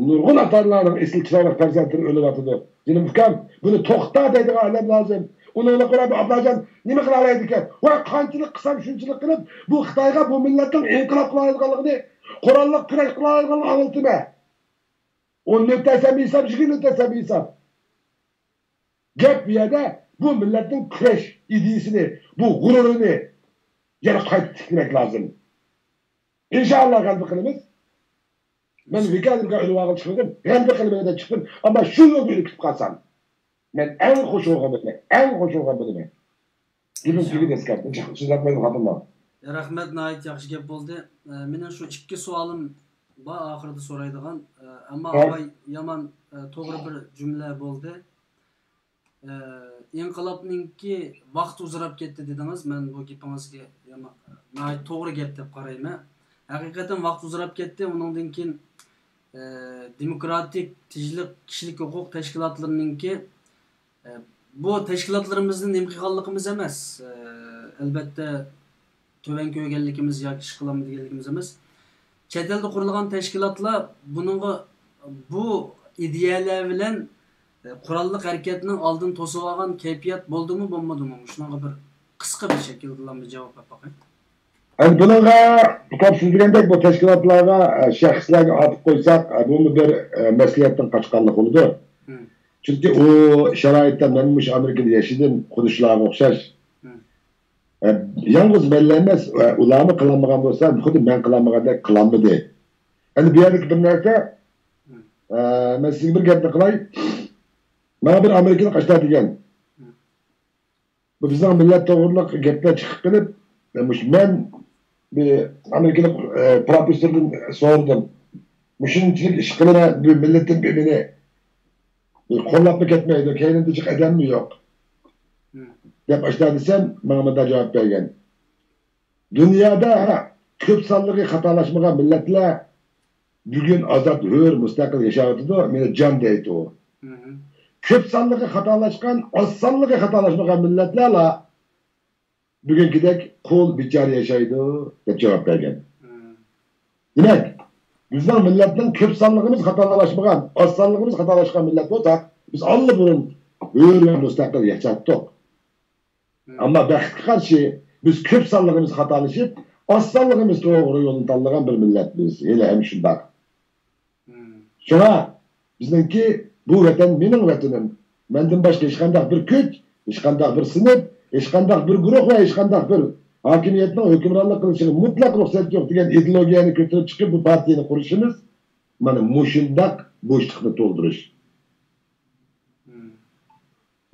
نۇرغۇن ئاتا-ئانىلارنىڭ ئېسىل چىرايلىق پەرزەنتلىرى ئۆلۈۋاتىدۇ. جېنىم ئۇكام، بۇنى توختا دەيدىغان ئادەم لازىم. ئۇنىڭغا قاراپ، ئابلاجان نېمە قىلالايدىكەن؟ ۋاي، قانچىلىك قىلسام، شۇنچىلىك قىلىپ، بۇ خىتايغا بۇ مىللەتنىڭ ئىنقىلاب قىلالايدىغانلىقىنى، قوراللىق كۈرەش قىلالايدىغانلىقىنى ئاڭلىتىمەن. ئون مىنۇت دېسەم ھېساب، يىگىرمە مىنۇت دېسەم ھېساب. گەپ بۇ يەردە بۇ مىللەتنىڭ كۈرەش ئىدىيىسىنى، بۇ غۇرۇرىنى يەنە قايتا تىكلىمەك لازىم. ئىنشائاللا غەلىبە قىلىمىز. مەن ۋىكادىمغا ئۆلۈۋالغىلى چىقمىدىم. غەلىبە قىلىمەن دەپ چىقتىم. ئەمما شۇ يولدا ئۆلۈپ كېتىپ قالسام، مەن ئەڭ خوش بولغان بولىمەن. ئەڭ خوش بولغان بولىمەن. گېپىم تۈگىدى، ئەسكەر. سۆزلەپ قويدۇم، خاتىرلا. رەھمەت، ناھايىتى ياخشى گەپ بولدى. ئە، مېنىڭ شۇ ئىككى سوئالىم بار ئاخىرىدا سورايدىغان. ئە، ئەمما ھە. ئاۋاي يامان، ئە، توغرا بىر جۈملە بولدى. ئە، ئىنقىلابنىڭكى ۋاقتى ئۇزىراپ كەتتى دېدىڭىز. مەن بۇ گېپىڭىزگە يامان، ناھايىتى توغرا گەپ دەپ قارايمەن. ھەقىقەتەن ۋاقتى ئۇزىراپ كەتتى. ئۇنىڭدىن كېيىن، ئە، دېموكراتىك، تىنچلىق، كىشىلىك ھوقۇق تەشكىلاتلىرىنىڭكى ئە، بۇ تەشكىلاتلىرىمىزنى نېمە قىلغانلىقىمىز ئەمەس، ئە، ئەلۋەتتە، تۆۋەن كۆرگەنلىكىمىز ياكى ئىش قىلالمىدى دېگەنلىكىمىز ئەمەس. چەت ئەلدە قۇرۇلغان تەشكىلاتلار بۇنىڭغا، بۇ ئىدىيەلەر بىلەن، ئە، قوراللىق ھەرىكەتنىڭ ئالدىنى توسۇۋالغان كەيپىيات بولدىمۇ، بولمىدىمۇ؟ مۇشۇنىڭغا بىر قىسقا بىر شەكىلدىلا بىر جاۋاب بېرىپ باقاي. ئەمدى بۇنىڭغا، ئۇكام، سىز دېگەندەك بۇ تەشكىلاتلارغا، ئە، شەخسلەرگە ئارتىپ قويساق، ئە، بۇمۇ بىر، ئە، مەسلىھەتتىن قاچقانلىق بولىدۇ. چۈنكى ئۇ شارائىتتا مەن مۇشۇ ئامېرىكىدا ياشىدىم، خۇددى شۇلارغا ئوخشاش. ئە، يالغۇز مەنلا ئەمەس، ئە، ئۇلارمۇ قىلالمىغان بولسا، خۇددى مەن قىلالمىغاندەك قىلالمىدى. ئەمدى بۇ يەردىكى بىر نەرسە، ئە، مەن سىزگە بىر گەپنى قىلاي. ماڭا بىر ئامېرىكىلىق ئاشۇنداق دېگەن. بۇ بىزنىڭ مىللەت توغرىلىق گەپلەر چىقىپ قېلىپ، مۇشۇ مەن بىر ئامېرىكىلىق، ئە، پروفېسسوردىن سورىدىم. مۇشۇنچىلىك ئىش قىلىمەن، بۇ مىللىتىم بىر مېنى قوللاپمۇ كەتمەيدۇ، كەينىمدە جىق ئادەممۇ يوق. دەپ ئاشۇنداق دېسەم، ماڭا مۇنداق جاۋاب بەرگەن. دۇنيادا كۆپ سانلىقى خاتالاشمىغان مىللەتلەر بۈگۈن ئازاد، ھۆر، مۇستەقىل ياشاۋاتىدۇ. مېنى جان دەيدۇ. كۆپ سانلىقى خاتالاشقان، ئاز سانلىقى خاتالاشمىغان مىللەتلەرلا بۈگۈنكىدەك قۇل، بىچارە ياشايدۇ، دەپ جاۋاب بەرگەن. دېمەك، بىزنىڭ مىللەتنىڭ كۆپ سانلىقىمىز خاتالاشمىغان، ئاز سانلىقىمىز خاتالاشقان مىللەت بولساق، بىز ئاللىبۇرۇن ھۆر ۋە مۇستەقىل ياشاپتۇق. ئەمما بەختكە قارشى، بىز كۆپ سانلىقىمىز خاتالىشىپ، ئاز سانلىقىمىز توغرا يولنى تاللىغان بىر مىللەت بىز، ھېلىھەم شۇنداق. شۇڭا بىزنىڭكى بۇ ۋەتەن مېنىڭ ۋەتىنىم. مەندىن باشقا ھېچقانداق بىر كۈچ، ھېچقانداق بىر سىنىپ، ھېچقانداق بىر گۇرۇھ ۋە ھېچقانداق بىر ھاكىمىيەتنىڭ ھۆكۈمرانلىق قىلىشىغا مۇتلەق رۇخسەت يوق دېگەن ئىدېئولوگىيەنى كۆتۈرۈپ چىقىپ، بۇ پارتىيەنى قۇرۇشىمىز مانا مۇشۇنداق بوشلۇقنى تولدۇرۇش.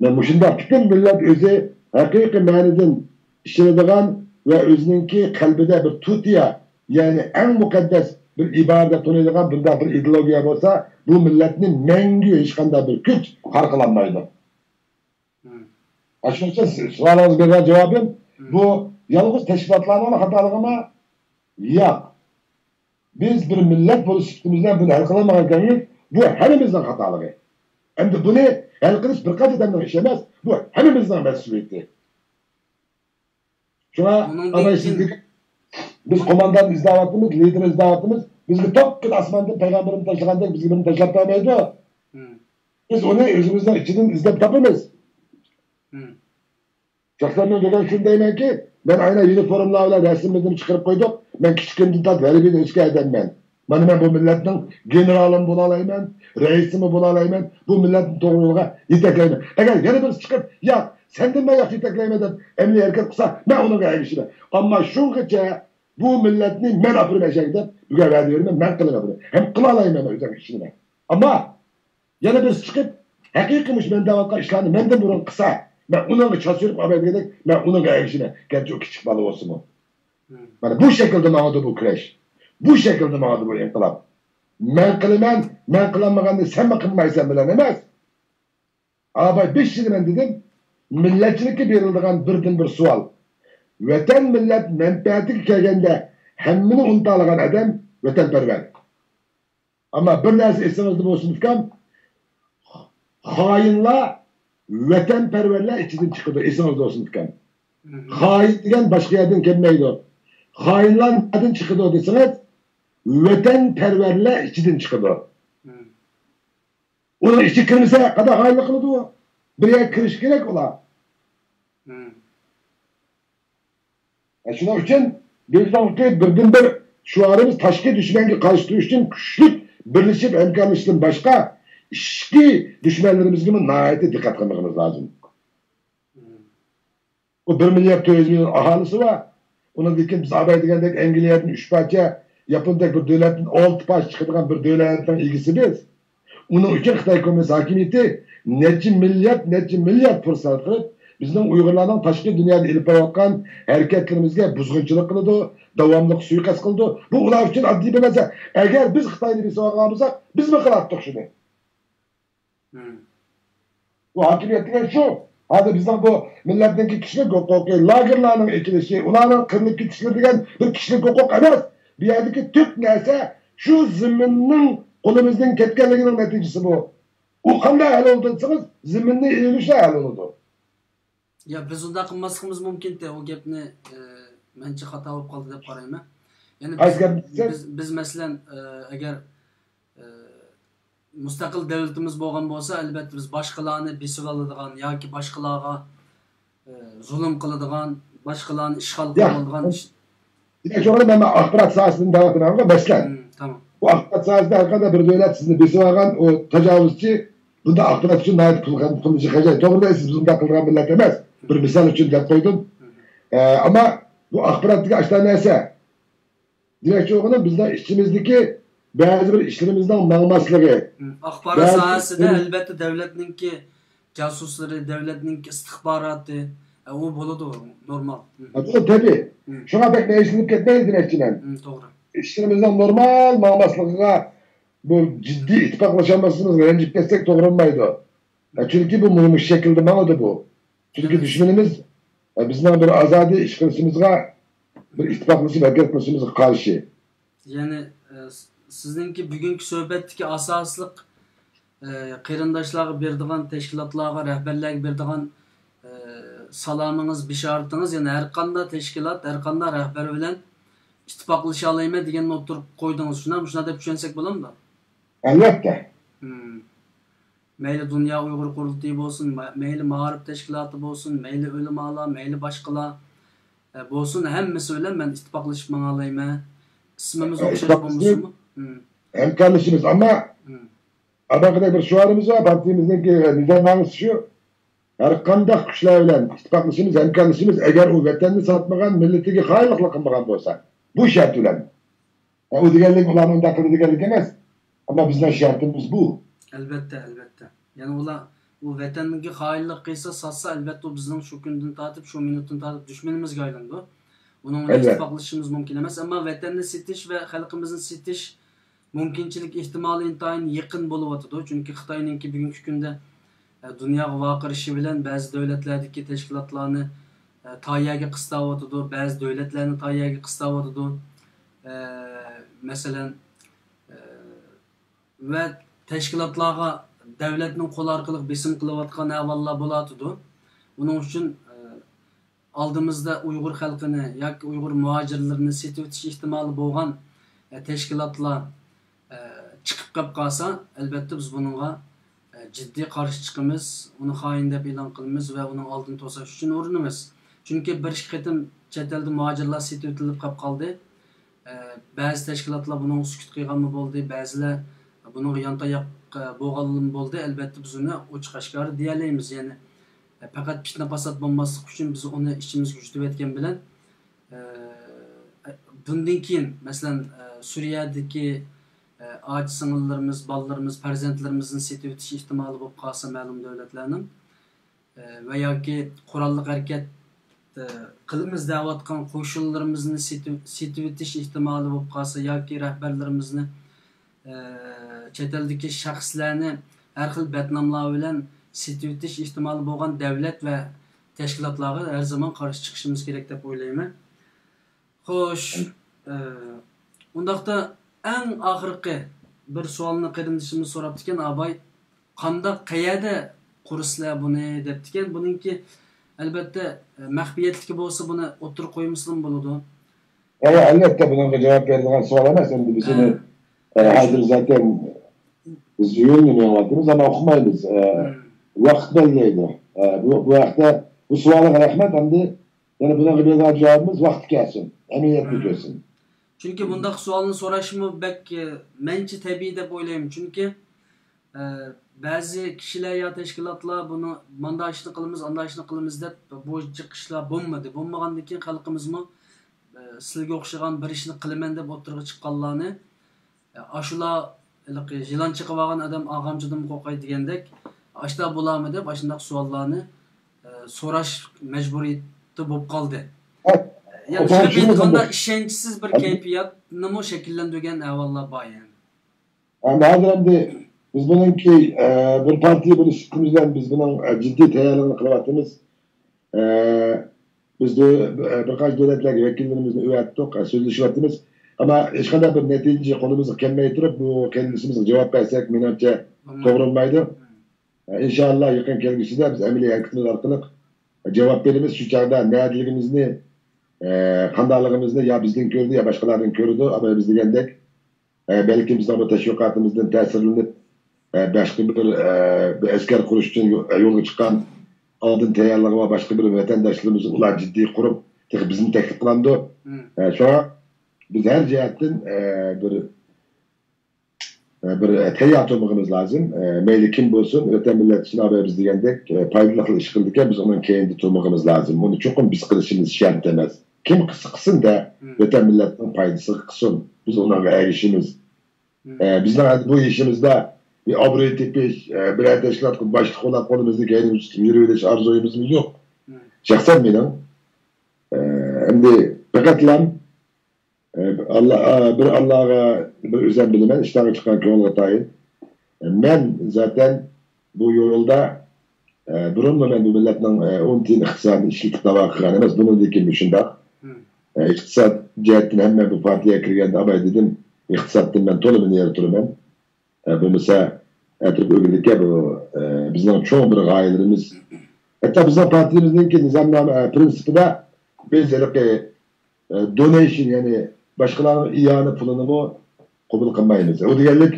مانا مۇشۇنداق پۈتۈن مىللەت ئۆزى ھەقىقىي مەنىدىن ئىشىنىدىغان ۋە ئۆزىنىڭكى قەلبىدە بىر تۇتىيا، يەنى ئەڭ مۇقەددەس بىر ئىبارە دەپ تونۇيدىغان بۇنداق بىر ئىدېئولوگىيە بولسا، بۇ مىللەتنى مەڭگۈ ھېچقانداق بىر كۈچ ھار قىلالمايدۇ. ئاشۇنىڭ ئۈچۈن سوئالىڭىزغا بەرگەن جاۋابىم، بۇ يالغۇز تەشكىلاتلارنىڭ خاتالىقىمۇ؟ ياق. بىز بىر مىللەت بولۇش سۈپىتىمىز بىلەن بۇنى ھەل قىلالمىغان ئىكەنمىز، بۇ ھەممىمىزنىڭ خاتالىقى. ئەمدى بۇنى ھەل قىلىش بىر قانچە ئادەمنىڭ ئىشى ئەمەس، بۇ ھەممىمىزنىڭ مەسئۇلىيىتى. شۇڭا ئۇنىڭدىن ئاپاي، كېيىن سىزگە بىز قوماندان ئىزدەۋاتىمىز، لىدېر ئىزدەۋاتىمىز. بىزگە توپتىن ئاسماندىن پەيغەمبىرىمىز تاشلىغاندەك بىزگە بىرىنى تاشلاپ بەرمەيدۇ. بىز ئۇنى ئۆزىمىزنىڭ ئىچىدىن ئىزدەپ تاپىمىز. شەخسەن مەن دېگەن شۇنى دەيمەنكى، مەن ئاينا يۇنىفورملار بىلەن رەسىمىمىزنى چىقىرىپ قويدۇق. مەن كىچىكىمدىن تارتىپ ھەربىيدىن ئۆسكەن ئادەممەن. مانا مەن بۇ مىللەتنىڭ گېنېرالىمۇ بولالايمەن، رەئىسىمۇ بولالايمەن، بۇ مىللەتنى توغرا يولغا يېتەكلەيمەن. ئەگەر يەنە بىرسى چىقىپ، ياق، سەندىن مەن ياخشى يېتەكلەيمەن دەپ ئەمەلىي ھەرىكەت قىلسا، مەن ئۇنىڭغا ئەگىشىمەن. ئەمما شۇنغىچە بۇ مىللەتنى مەن ئاپىرىمەن ئەشەگە دەپ بۈگۈن ۋەدە بېرىمەن، مەن قىلىمەن بۇنى. ھەم قىلالايمەن، مەن ئۆزۈمگە ئىشىنىمەن. ئەمما يەنە بىرسى چىقىپ، ھەقىقىي مۇشۇ مەن دەۋاتقان ئىشلارنى مەندىن بۇرۇن قىلسا، مەن ئۇنىڭغا چاچ سۈرۈپ ئاۋاي دېگەندەك، مەن ئۇنىڭغا ئەگىشىمەن، گەرچە ئۇ كىچىك بالا بولسىمۇ. مانا بۇ شەكىلدە ماڭىدۇ بۇ كۈرەش. بۇ شەكىلدە ماڭىدۇ بۇ ئىنقىلاب. مەن قىلىمەن، مەن قىلالمىغاننى سەنمۇ قىلمايسەن بىلەن ئەمەس. ئاباي بەش يىل مەن دېدىم، مىللەتچىلىككە بېرىلىدىغان بىردىنبىر سوئال. ۋەتەن مىللەت مەنپەئەتىگە كەلگەندە ھەممىنى ئۇنتالىغان ئادەم ۋەتەنپەرۋەر. ئەمما بىر نەرسە ئېسىڭىزدە بولسۇن ئۇكام، خائىنلار ۋەتەنپەرۋەرلەر ئىچىدىن چىقىدۇ، ئېسىڭىزدە بولسۇن ئۇكام. خائىن دېگەن باشقا يەردىن كەلمەيدۇ. خائىنلار نەدىن چىقىدۇ دېسىڭىز، ۋەتەنپەرۋەرلەر ئىچىدىن چىقىدۇ. ئۇنىڭ ئىچىگە كىرمىسە قانداق خائىنلىق قىلىدۇ؟ بىر يەرگە كىرىشى كېرەك ئۇلار. شۇنىڭ ئۈچۈن بىزنىڭكى بىردىنبىر شوئارىمىز تاشقى دۈشمەنگە قارشى تۇرۇش ئۈچۈن كۈچلۈك بىرلىشىپ ھەمكارلىشىشتىن باشقا ئىچكى دۈشمەنلىرىمىزگىمۇ ناھايىتى دىققەت قىلمىقىمىز لازىم. بۇ بىر مىليارد تۆت يۈز مىليون ئاھالىسى بار. ئۇنىڭدىن كېيىن بىز ئاباي دېگەندەك ئەنگلىيەدىن ئۈچ پارچە، ياپوندەك بىر دۆلەتتىن ئالتە پارچە چىقىدىغان بىر دۆلەتنىڭ ئىگىسى بىز. ئۇنىڭ ئۈچۈن خىتاي كوممۇنىست ھاكىمىيىتى نەچچە مىليارد، نەچچە مىليارد پۇل سەرپ قىلىپ، بىزنىڭ ئۇيغۇرلارنىڭ تاشقى دۇنيادا ئېلىپ بارىۋاتقان ھەرىكەتلىرىمىزگە بۇزغۇنچىلىق قىلىدۇ، داۋاملىق سۇيىقەست قىلىدۇ. بۇ ئۇلار ئۈچۈن ئاددىي بىر نەرسە. ئەگەر بىز خىتاينى بېسىۋالغان بولساق، بىزمۇ قىلاتتۇق شۇنى. بۇ ھاكىمىيەت دېگەن شۇ. ھازىر بىزنىڭ بۇ مىللەتنىڭكى كىشىلىك ھوقۇقى، لاگېرلارنىڭ ئېچىلىشى، ئۇلارنىڭ قىرىلىپ كېتىشلىرى دېگەن بىر كىشىلىك ھوقۇق ئەمەس. بۇ يەردىكى تۈپ نەرسە شۇ زېمىننىڭ قولىمىزدىن كەتكەنلىكىنىڭ نەتىجىسى بۇ. ئۇ قانداق ھەل بولىدۇ دېسىڭىز، زېمىننى ئېلىۋېلىشلا ھەل بولىدۇ. يا، بىز ئۇنداق قىلماسلىقىمىز مۇمكىنتى، ئۇ گەپنى، ئە، مەنچە خاتا بولۇپ قالدى دەپ قارايمەن. يەنى قايسى بىز، گەپنى دېسەك؟ بىز، بىز مەسىلەن، ئە، ئەگەر، ئە، مۇستەقىل دۆلىتىمىز بولغان بولسا، ئەلۋەتتە بىز باشقىلارنى بېسىۋالىدىغان ياكى باشقىلارغا، ئە، زۇلۇم قىلىدىغان، باشقىلارنى ئىشغال ياق. قىلىدىغان ئىش. دېمەكچى بولغىنىم، مەن ئاخبارات ساھەسىدىن دەۋاتىمەنغۇ، مەسىلەن. مم، تامام. بۇ ئاخبارات ساھەسىدە ھەر قانداق بىر دۆلەت سىزنى بېسىۋالغان، ئۇ تاجاۋۇزچى، بۇنداق ئاخبارات ئۈچۈن ناھايىتى پۇل، پۇل خەجلەيدۇ. توغرا، سىز بۇنداق قىلىدىغان مىللەت ئەمەس. بىر مىسال ئۈچۈن دەپ قويدۇم. مم. ئە، ئەمما بۇ ئاخبارات دېگەن ئاشۇنداق نەرسە. دېمەكچى بولغىنىم، بىزنىڭ ئىچىمىزدىكى بەزى بىر ئىشلىرىمىزنىڭ ماڭماسلىقى. مم. ئاخبارات بەزى ساھەسىدە بىر ئەلۋەتتە دۆلەتنىڭكى جاسۇسلىرى، دۆلەتنىڭكى ئىستىخباراتى، ئە، ئۇ بولىدۇ، نورمال. مم. ھە، بۇ تەبىئىي. مم. شۇڭا بەك مەيۈسلىنىپ كەتمەيلى دېمەكچىمەن. مم، توغرا. ئىشلىرىمىزنىڭ نورمال ماڭماسلىقىغا بۇ جىددىي ئىتتىپاقلىشالماسلىقىمىزغا رەنجىپ كەتسەك توغرا بولمايدۇ. ھە، چۈنكى بۇ مۇشۇ شەكىلدە ماڭىدۇ بۇ. چۈنكى دۈشمىنىمىز، ھە، بىزنىڭ بىر ئازادە ئىش قىلىشىمىزغا بىر ئىتتىپاقلىشىپ ھەرىكەت قىلىشىمىزغا قارشى. يەنى، ئە، س-، سىزنىڭكى بۈگۈنكى سۆھبەتتىكى ئاساسلىق، ئە، قېرىنداشلارغا بېرىدىغان، تەشكىلاتلارغا، رەھبەرلەرگە بېرىدىغان، ئە، سالامىڭىز، بېشارىتىڭىز، يەنى ھەرقانداق تەشكىلات، ھەرقانداق رەھبەر بىلەن ئىتتىپاقلىشالايمەن دېگەننى ئوتتۇرىغا قويدىڭىز. شۇنداقمۇ؟ شۇنداق دەپ چۈشەنسەك بولامدۇ؟ ئەلۋەتتە. مم. مەيلى دۇنيا ئۇيغۇر قۇرۇلتىيى بولسۇن، مە-، مەيلى مائارىپ تەشكىلاتى بولسۇن، مەيلى ئۆلىمالار، مەيلى باشقىلار، ئە، بولسۇن، ھەممىسى بىلەن مەن ئىتتىپاقلىشىپ ماڭالايمەن. ئىسمىمىز ئە، ئوخشاش ئىتتىپاقلىشىپ بولمىسىمۇ. مم. ھەمكارلىشىمىز. ئەمما مم. ئالاقىدار بىر شوئارىمىز بار، پارتىيىمىزنىڭكى نىزامنامىسى شۇ. ھەر قانداق كۈچلەر بىلەن ئىتتىپاقلىشىمىز، ھەمكارلىشىمىز، ئەگەر ئۇ ۋەتەننى ساتمىغان، مىللىتىگە خائىنلىقلا قىلمىغان بولسا. بۇ شەرت بىلەن. ئە، ئۇ دېگەنلىك ئۇلارنىڭ ئۇنداق قىلدى دېگەنلىك ئەمەس. ئەمما بىزنىڭ شەرتىمىز بۇ. ئەلۋەتتە، ئەلۋەتتە. يەنى ئۇلار ئۇ ۋەتەنگە خائىنلىق قىلسا، ساتسا، ئەلۋەتتە، ئۇ بىزنىڭ شۇ كۈندىن تارتىپ، شۇ مىنۇتتىن تارتىپ دۈشمىنىمىزگە ئايلىنىدۇ. ئۇنىڭ بىلەن ئەلۋەتتە. ئىتتىپاقلىشىشىمىز مۇمكىن ئەمەس. ئەمما ۋەتەننى سېتىش ۋە خەلقىمىزنى سېتىش مۇمكىنچىلىك ئېھتىمالى ئىنتايىن يېقىن بولۇۋاتىدۇ. چۈنكى خىتاينىڭكى بۈگۈنكى كۈندە، ئە، دۇنياغا ۋارقىرىشى بىلەن بەزى دۆلەتلەردىكى تەشكىلاتلارنى، ئە، تايەگە قىستاۋاتىدۇ، بەزى دۆلەتلەرنى تايەگە قىستاۋاتىدۇ. ئە، مەسىلەن، ئە، ۋە تەشكىلاتلارغا دۆلەتنىڭ قولى ئارقىلىق بېسىم قىلىۋاتقان ئەھۋاللار بولۇۋاتىدۇ. ئۇنىڭ ئۈچۈن، ئە، ئالدىمىزدا ئۇيغۇر خەلقىنى ياكى ئۇيغۇر مۇھاجىرلىرىنى سېتىۋېتىش ئېھتىمالى بولغان، ئە، تەشكىلاتلار، ئە، چىقىپ قېلىپ قالسا، ئەلۋەتتە بىز بۇنىڭغا، ئە، جىددىي قارشى چىقىمىز، ئۇنى خائىن دەپ ئېلان قىلىمىز ۋە ئۇنىڭ ئالدىنى توساش ئۈچۈن ئۇرۇنىمىز. چۈنكى بىر ئىككى قېتىم چەت ئەلدە مۇھاجىرلار سېتىۋېتىلىپ قېلىپ قالدى. ئە، بەزى تەشكىلاتلار بۇنىڭغا سۈكۈت قىلغانمۇ بولدى، بەزىلەر بۇنىڭغا يانتاياق، ئە، بولغانمۇ بولدى. ئەلۋەتتە، بىز ئۇنى ئوچۇق ئاشكارا دېيەلەيمىز. يەنى، ئە، پەقەت پىتنە-پاسات بولماسلىق ئۈچۈن بىز ئۇنى ئىچىمىزگە يۇتۇۋەتكەن بىلەن، ئە، بۇندىن كېيىن، مەسىلەن، ئە، سۈرىيەدىكى، ئە، ئاچا-سىڭىللىرىمىز، بالىلىرىمىز، پەرزەنتلىرىمىزنى سېتىۋېتىش ئېھتىمالى بولۇپ قالسا مەلۇم دۆلەتلەرنىڭ، ئە، ۋە ياكى قوراللىق ھەرىكەت، ئە، قىلىمىز دەۋاتقان قوشۇنلىرىمىزنى سېتىۋ-، سېتىۋېتىش ئېھتىمالى بولۇپ قالسا ياكى رەھبەرلىرىمىزنى، ئە، چەت ئەلدىكى شەخسلەرنى ھەر خىل بەتناملار بىلەن سېتىۋېتىش ئېھتىمالى بولغان دۆلەت ۋە تەشكىلاتلارغا ھەر زامان قارشى چىقىشىمىز كېرەك دەپ ئويلايمەن. خوش، ئە، ئۇنداقتا ئەڭ ئاخىرقى بىر سوئالنى قېرىندىشىمىز سوراپتىكەن، ئاباي، قانداق، قەيەردە قۇرىسىلەر بۇنى دەپتىكەن. بۇنىڭكى، ئەلۋەتتە، مەخپىيەتلىكى بولسا بۇنى ئوتتۇرىغا قويمىسىلىمۇ بولىدۇ. ئەي، ئەلۋەتتە، بۇنىڭغا جاۋاب بېرىدىغان سوئال ئەمەس. ئەمدى بىز ھە. ئۇنى، ئە، ھازىر زاتەن بىز يولنى مېڭىۋاتىمىز، ئەمما ئۇقمايمىز. ئە، ھە. ۋاقىت بەلگىلەيدۇ. ئە، بۇ، بۇ ھەقتە، بۇ سوئالغا رەھمەت. ئەمدى يەنە بۇنىڭغا بېرىدىغان جاۋابىمىز ۋاقتى كەلسۇن، ئەمەلىيەتنى ھە. كۆرسۇن. چۈنكى بۇنداق سوئالنى سوراشمۇ بەك، ئە، مەنچە تەبىئىي دەپ ئويلايمەن. چۈنكى ئە، بەزى كىشىلەر يا تەشكىلاتلار بۇنى مانداق ئىشنى قىلىمىز، ئانداق ئىشنى قىلىمىز دەپ بۇ چىقىشلار بولمىدى. بولمىغاندىن كېيىن خەلقىمىزمۇ، ئە، سىلىگە ئوخشىغان بىر ئىشنى قىلىمەن دەپ ئوتتۇرىغا چىققانلارنى، ئە، ئاشۇلار ھېلىقى يىلان چېقىۋالغان ئادەم ئاغامچىدىنمۇ قورقاي دېگەندەك، ئاشۇنداق بولارمۇ دەپ ئاشۇنداق سوئاللارنى، ئە، سوراش مەجبۇرىيىتى بولۇپ قالدى. ھە، يەنى شۇنداق بىر ئىشەنچسىز بىر كەيپىياتنىمۇ شەكىللەندۈرگەن ئەھۋاللار بار يەنى. ئەمدى ھازىر ئەمدى بىز بۇنىڭكى، ئە، بىر پارتىيە بولۇش بىلەن بىز بۇنىڭ، ئە، جىددىي تەييارلىقىنى قىلىۋاتىمىز. ئە، بىز دۆ-، ئە، بىر قانچە دۆلەتلەرگە ۋەكىللىرىمىزنى ئەۋەتتۇق، ئە، سۆزلىشىۋاتىمىز. ئەمما ھېچقانداق بىر نەتىجە قولىمىزغا كەلمەي تۇرۇپ، بۇ قېرىندىشىمىزغا جاۋاب بەرسەك، مېنىڭچە توغرا بولمايدۇ. ئە، ئىنشائاللا، يېقىن كەلگۈسىدە بىز ئەمەلىي ھەرىكىتىمىز ئارقىلىق جاۋاب بېرىمىز. شۇ چاغدا نەدىلىكىمىزنى، ئە، قانداقلىقىمىزنى يا بىزدىن كۆردى، يا باشقىلاردىن كۆرىدۇ. ئەمما بىز دېگەندەك، ئە، بەلكىم بىزنىڭ بۇ تەشۋىقاتىمىزدىن تەسىرلىنىپ، ئە، باشقا بىر، ئە، بىر ئەسكەر قۇرۇش ئۈچۈن يو-، يولغا چىققان ئالدىن تەييارلىقى بار باشقا بىر ۋەتەنداشلىرىمىز ئۇلار جىددىي قۇرۇپ، تېخى بىزنى تەكلىپ قىلامدۇ؟ مم. ئە، شۇڭا بىز ھەر جەھەتتىن، ئە، بىر، ئە، بىر تەييار تۇرمىقىمىز لازىم. ئە، مەيلى كىم بولسۇن، ۋەتەن مىللەت ئۈچۈن، ئاباي بىز دېگەندەك، ئە، پايدىلىق ئىش قىلىدىكەن، بىز ئۇنىڭ كەينىدە تۇرمىقىمىز لازىم. ئۇنى چوقۇم بىز قىلىشىمىز شەرت ئەمەس. كىم قىلسا قىلسۇن دە، مم. ۋەتەن مىللەتنىڭ پايدىسىغا قىلسۇن. بىز ئۇنىڭغا ئەگىشىمىز. مم. ئە، بىزنىڭ ھازىر بۇ يېشىمىزدا بىر ئابرۇي تېپىش، ئە، بىرەر تەشكىلاتقا باشلىق بولاپ قولىمىزنى كەينىمىزگە تۇتۇپ يۈرۈۋېلىش ئارزۇيىمىزمۇ يوق. مم. شەخسەن مېنىڭ، ئە، ئەمدى پەقەتلا، ئە، ئاللا، ئە، بىر ئاللاغا بىر ئۆزۈم بىلىمەن، ئىشتانغا چىققان كۆڭۈلگە تايىن. ئە، مەن زاتەن بۇ يولدا، ئە، بۇرۇنمۇ مەن بۇ مىللەتنىڭ، ئە، ئون تىيىن ئىقتىسادىنى ئىشلىتىپ داۋا قىلغان ئەمەس، بۇنىڭدىن كېيىنمۇ شۇنداق. مم. ئىقتىساد جەھەتتىن ھەممە بۇ پارتىيەگە كىرگەندە ئاباي دېدىم، ئىقتىسادتىن مەن تولىمۇ نېرى تۇرىمەن. بولمىسا ئەتراپ ئۆگىدىكى بۇ بىزنىڭ چوڭ بىر غايىلىرىمىز. ھەتتا بىزنىڭ پارتىيىمىزنىڭكى نىزامنامە پرىنسىپىدا بىز ھېلىقى دونېيشن، يەنى باشقىلارنىڭ ئىئانە پۇلىنىمۇ قوبۇل قىلمايمىز. ئۇ دېگەنلىك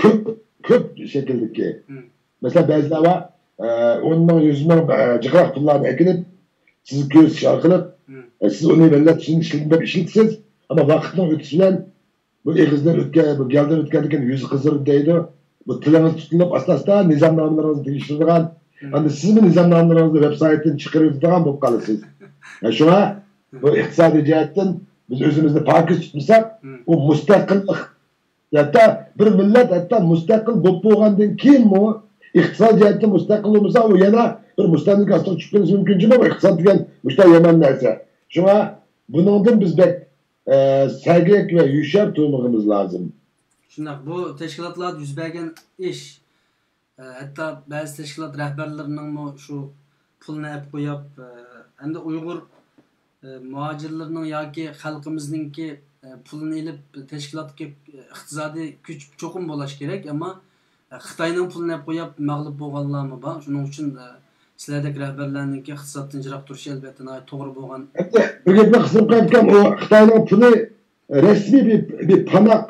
كۆپ كۆپ شەكىلدىكى، مەسىلەن، بەزىلەر بار، ئون مىڭ، يۈز مىڭ جىقراق پۇللارنى ئەكىلىپ سىزگە كۆرسىتىش ئارقىلىق سىز ئۇنى مىللەت ئۈچۈن ئىشلىتىڭ دەپ ئىشلىتىسىز. ئەمما ۋاقىتنىڭ ئۆتۈشى بىلەن بۇ ئېغىزدىن ئۆتكەن، بۇ گەلدىن ئۆتكەندىن كېيىن يۈز قىزىرىدۇ دەيدۇ. بۇ تىلىڭىز تۇتۇلۇپ، ئاستا-ئاستا نىزامنامىلىرىڭىزنى تېگىشتۈرىدىغان، ئەمدى سىزمۇ نىزامنامىلىرىڭىزنى ۋېب سايتتىن چىقىرىۋېتىدىغان بولۇپ قالىسىز. شۇڭا بۇ ئىقتىسادىي جەھەتتىن بىز ئۆزىمىزنى پاكىز تۇتمىساق، ئۇ مۇستەقىللىق، ھەتتا بىر مىللەت ھەتتا مۇستەقىل بولۇپ بولغاندىن كېيىنمۇ ئىقتىساد جەھەتتىن مۇستەقىل بولمىسا، ئۇ يەنە بىر مۇستەملىكە ئاستىغا چۈشۈپ كېلىشى مۇمكىن. چۈنكى بۇ ئىقتىساد دېگەن مۇشۇنداق يامان نەرسە. شۇڭا بۇنىڭدىن بىز بەك ئە، سەگەك ۋە ھوشيار تۇرمىقىمىز لازىم. شۇنداق، بۇ تەشكىلاتلاردا يۈز بەرگەن ئىش، ئە، ھەتتا بەزى تەشكىلات رەھبەرلىرىنىڭمۇ شۇ پۇلنى ئەپ قويۇپ، ئە، ئەمدى ئۇيغۇر، ئە، مۇھاجىرلىرىنىڭ ياكى خەلقىمىزنىڭكى، ئە، پۇلىنى ئېلىپ تەشكىلاتتىكى، ئە، ئىقتىسادىي كۈچ چوقۇم بولۇش كېرەك، ئەمما خىتاينىڭ پۇلىنى ئەپ قويۇپ مەغلۇپ بولغانلارمۇ بار. شۇنىڭ ئۈچۈن، ئە، سىلەردەك رەھبەرلەرنىڭكى ئىقتىسادتىن يىراق تۇرۇشى ئەلۋەتتە ناھايىتى توغرا بولغان. ئەمدى بىر گەپنى قىستۇرۇپ قويۇپتىكەن، ئۇ خىتاينىڭ پۇلى رەسمىي بىر، بىر پاناق،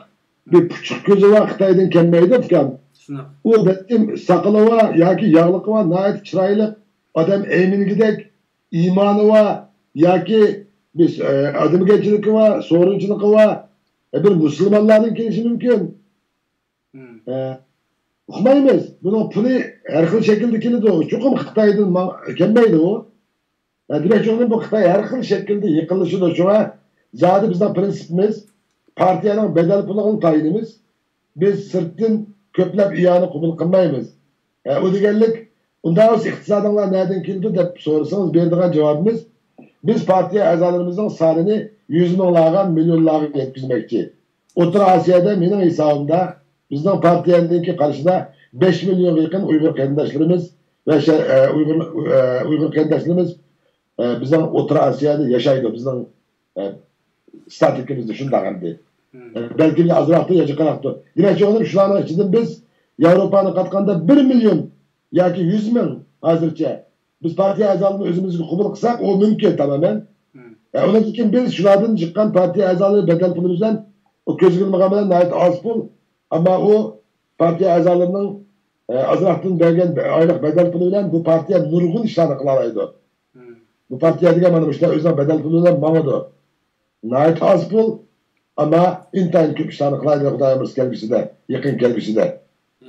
بىر پۇچۇق كۆزى بار خىتايدىن كەلمەيدۇ ئۇكام. شۇنداق. ئۇ بەلكىم ساقىلى بار ياكى ياغلىقى بار، ناھايىتى چىرايلىق، ئادەم ئەيمىنىگۈدەك ئىمانى بار ياكى بىر، ئە، ئادەمگەرچىلىكى بار، سورۇنچىلىقى بار، ئە، بىر مۇسۇلمانلاردىن كېلىشى مۇمكىن. ئە، ئۇقمايمىز. بۇنىڭ پۇلى ھەر خىل شەكىلدە كېلىدۇ. چوقۇم خىتايدىن ما-، كەلمەيدۇ ئۇ. ئە، دېمەكچى بولغىنىم، بۇ خىتاي ھەر خىل شەكىلدە يېقىنلىشىدۇ. شۇڭا زادى بىزنىڭ پرىنسىپىمىز، پارتىيەنىڭ بەدەل پۇلىغىلا تايىنىمىز. بىز سىرتتىن كۆپلەپ ئىئانە قوبۇل قىلمايمىز. ئە، ئۇ دېگەنلىك، ئۇنداق بولسا ئىقتىسادىڭلار نەدىن كېلىدۇ دەپ سورىسىڭىز، بېرىدىغان جاۋابىمىز، بىز پارتىيە ئەزالىرىمىزنىڭ سانىنى يۈز مىڭلارغا، مىليونلارغا يەتكۈزمەكچى. ئوتتۇرا ئاسىيادا مېنىڭ ھېسابىمدا بىزنىڭ پارتىيەنىڭكى قارىشىدا بەش مىليونغا يېقىن ئۇيغۇر قېرىنداشلىرىمىز ۋە شە-، ئە، ئۇيغۇر، ئە، ئۇيغۇر قېرىنداشلىرىمىز، ئە، بىزنىڭ ئوتتۇرا ئاسىيادا ياشايدۇ. بىزنىڭ، ئە، ستاتىكىمىزدا شۇنداق ئەمدى. ئە، بەلكىم ئازراقتۇر يا جىقراقتۇر. دېمەكچى بولغىنىم، شۇلارنىڭ ئىچىدىن بىز ياۋروپانى قاتقاندا بىر مىليون ياكى يۈز مىڭ ھازىرچە بىز پارتىيە ئەزالىرىنى ئۆزىمىزگە قوبۇل قىلساق، ئۇ مۇمكىن تامامەن. ئە، ئۇنىڭدىن كېيىن بىز شۇلاردىن چىققان پارتىيە ئەزالىرى بەدەل پۇلى بىلەن، ئۇ كۆزگە ئىلمىغان بىلەن ناھايىتى ئاز پۇل. ئەمما ئۇ پارتىيە ئەزالىرىنىڭ، ئە، ئازراقتىن بەرگەن ئايلىق بەدەل پۇلى بىلەن بۇ پارتىيە نۇرغۇن ئىشلارنى قىلالايدۇ. بۇ پارتىيە دېگەن مانا مۇشۇلار ئۆزىنىڭ بەدەل پۇلى بىلەن ماڭىدۇ. ناھايىتى ئاز پۇل، ئەمما ئىنتايىن كۆپ ئىشلارنى قىلالايدۇ، خۇدايىم بۇيرۇسا كەلگۈسىدە، يېقىن كەلگۈسىدە.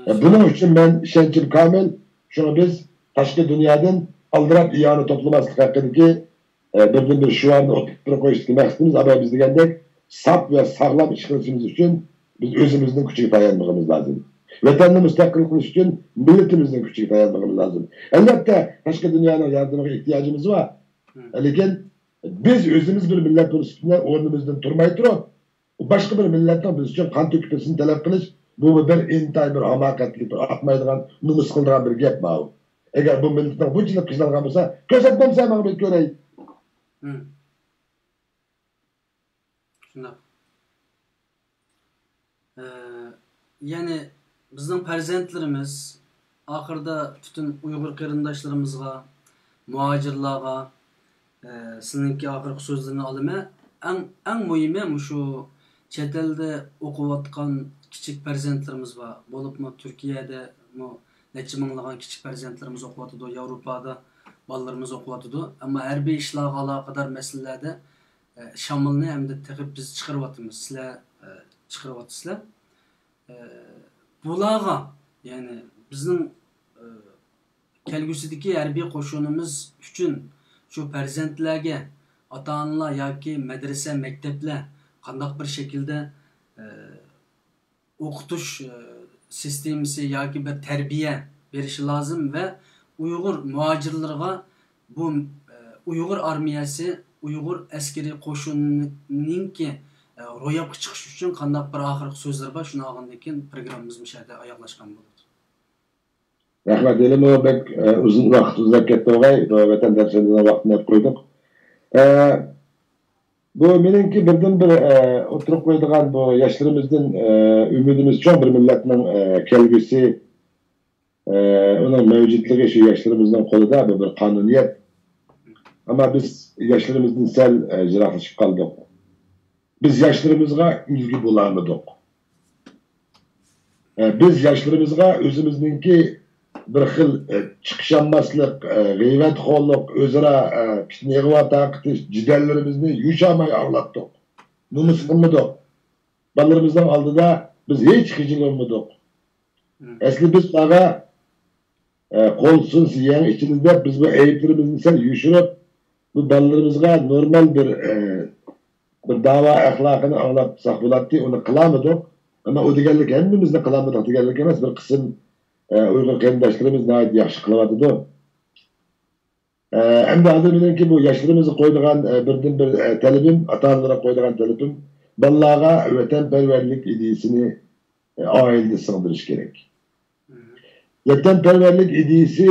ئە، بۇنىڭ ئۈچۈن مەن ئىشەنچىم كامىل. شۇڭا بىز تاشقى دۇنيادىن ئالدىراپ ئىئانە توپلىماسلىق ھەققىدىكى، ئە، بىردىنبىر شوئارنى ئوتتۇرىغا قويۇشتىكى مەقسىتىمىز، ئاباي بىز دېگەندەك، ساپ ۋە ساغلام ئىش قىلىشىمىز ئۈچۈن بىز ئۆزىمىزنىڭ كۈچىگە تايانمىقىمىز لازىم. ۋەتەننى مۇستەقىل قىلىش ئۈچۈن مىللىتىمىزنىڭ كۈچىگە تايانمىقىمىز لازىم. ئەلۋەتتە، تاشقى دۇنيانىڭ ياردىمىغا ئېھتىياجىمىز بار. لېكىن بىز ئۆزىمىز بىر مىللەت بولۇش ئۈستىدە ئورنىمىزدىن تۇرماي تۇرۇپ، باشقا بىر مىللەتنىڭ بىز ئۈچۈن قان تۆكۈپ بېرىشىنى تەلەپ قىلىش، بۇ بىر ئىنتايىن بىر ھاماقەتلىك، بىر ئاقمايدىغان، نومۇس قىلىدىغان بىر گەپ ماۋۇ. ئەگەر بۇ مىللىتىڭ بۇنچىلىك قىينالغان بولسا، كۆرسەتمەمسەن ماڭا بىر كۆرەي. شۇنداق. ئە، يەنى بىزنىڭ پەرزەنتلىرىمىز، ئاخىرىدا پۈتۈن ئۇيغۇر قېرىنداشلىرىمىزغا، مۇھاجىرلارغا، ئە، سىلىنىڭكى ئاخىرقى سۆزلىرىنى ئالىمەن. ئەڭ، ئەڭ مۇھىمى مۇشۇ چەت ئەلدە ئوقۇۋاتقان كىچىك پەرزەنتلىرىمىز بار. بولۇپمۇ تۈركىيەدىمۇ نەچچە مىڭلىغان كىچىك پەرزەنتلىرىمىز ئوقۇۋاتىدۇ، ياۋروپادا بالىلىرىمىز ئوقۇۋاتىدۇ. ئەمما ھەربىي ئىشلارغا ئالاقىدار مەسىلىلەردە ئە، شامىلنى ئەمدى تېخى بىز چىقىرىۋاتىمىز، سىلەر، ئە، چىقىرىۋاتىسىلەر. ئە، بۇلارغا، يەنى بىزنىڭ، ئە، كەلگۈسىدىكى ھەربىي قوشۇنىمىز ئۈچۈن شۇ پەرزەنتلەرگە ئاتا-ئانىلار ياكى مەدرىسە، مەكتەپلەر قانداق بىر شەكىلدە، ئە، ئوقۇتۇش، ئە، سىستېمىسى ياكى بىر تەربىيە بېرىشى لازىم ۋە ئۇيغۇر مۇھاجىرلىرىغا بۇ، ئە، ئۇيغۇر ئارمىيەسى، ئۇيغۇر ئەسكىرىي قوشۇنىنىڭكى، ئە، روياپقا چىقىشى ئۈچۈن قانداق بىر ئاخىرقى سۆزلىرى بار، شۇنى ئالغاندىن كېيىن پروگراممىمىز مۇشۇ يەردە ئاياغلاشقان بولىدۇ. رەھمەت، ھېلىمۇ بەك، ئە، ئۇزۇن ۋاقىت ئۇزاپ كەتتى ئوغاي، بۇ ۋەتەنداشلىرىمىزنىڭ ۋاقتىنى ئېلىپ قويدۇق. ئە، بۇ مېنىڭكى بىردىنبىر، ئە، ئوتتۇرىغا قويىدىغان بۇ ياشلىرىمىزدىن، ئە، ئۈمىدىمىز چوڭ، بىر مىللەتنىڭ، ئە، كەلگۈسى، ئە، ئۇنىڭ مەۋجۇتلۇقى شۇ ياشلىرىمىزنىڭ قولىدا، بۇ بىر قانۇنىيەت. ئەمما بىز ياشلىرىمىزدىن سەل، ئە، يىراقلىشىپ قالدۇق. بىز ياشلىرىمىزغا ئۈلگە بولالمىدۇق. ئە، بىز ياشلىرىمىزغا ئۆزىمىزنىڭكى بىر خىل، ئە، چىقىشالماسلىق، ئە، غەيۋەتخورلۇق، ئۆزئارا، ئە، پىتنە ئىغۋا تارقىتىش، جېدەللىرىمىزنى يوشۇرماي ئاڭلاتتۇق. نومۇس قىلمىدۇق. بالىلىرىمىزنىڭ ئالدىدا بىز ھېچ خىجىل بولمىدۇق. ئەسلى بىز ئۇلارغا، ئە، قول سۇنسا يەڭ ئىچىدۇ دەپ، بىز بۇ ئەيىبلىرىمىزنى سەل يوشۇرۇپ، بۇ بالىلىرىمىزغا نورمال بىر، ئە، بىر داۋا ئەخلاقىنى ئاڭلاتساق بولاتتى، ئۇنى قىلالمىدۇق. ئەمما ئۇ دېگەنلىك ھەممىمىزنى قىلالمىدۇق دېگەنلىك ئەمەس، بىر قىسىم، ئە، ئۇيغۇر قېرىنداشلىرىمىز ناھايىتى ياخشى قىلىۋاتىدۇ. ئە، ئەمدى ھازىر مېنىڭكى بۇ ياشلىرىمىزغا قويىدىغان، ئە، بىردىنبىر، ئە، تەلىپىم، ئاتا-ئانىلارغا قويىدىغان تەلىپىم، بالىلارغا ۋەتەنپەرۋەرلىك ئىدىيىسىنى، ئە، ئائىلىدە سىڭدۈرۈش كېرەك. ۋەتەنپەرۋەرلىك ئىدىيىسى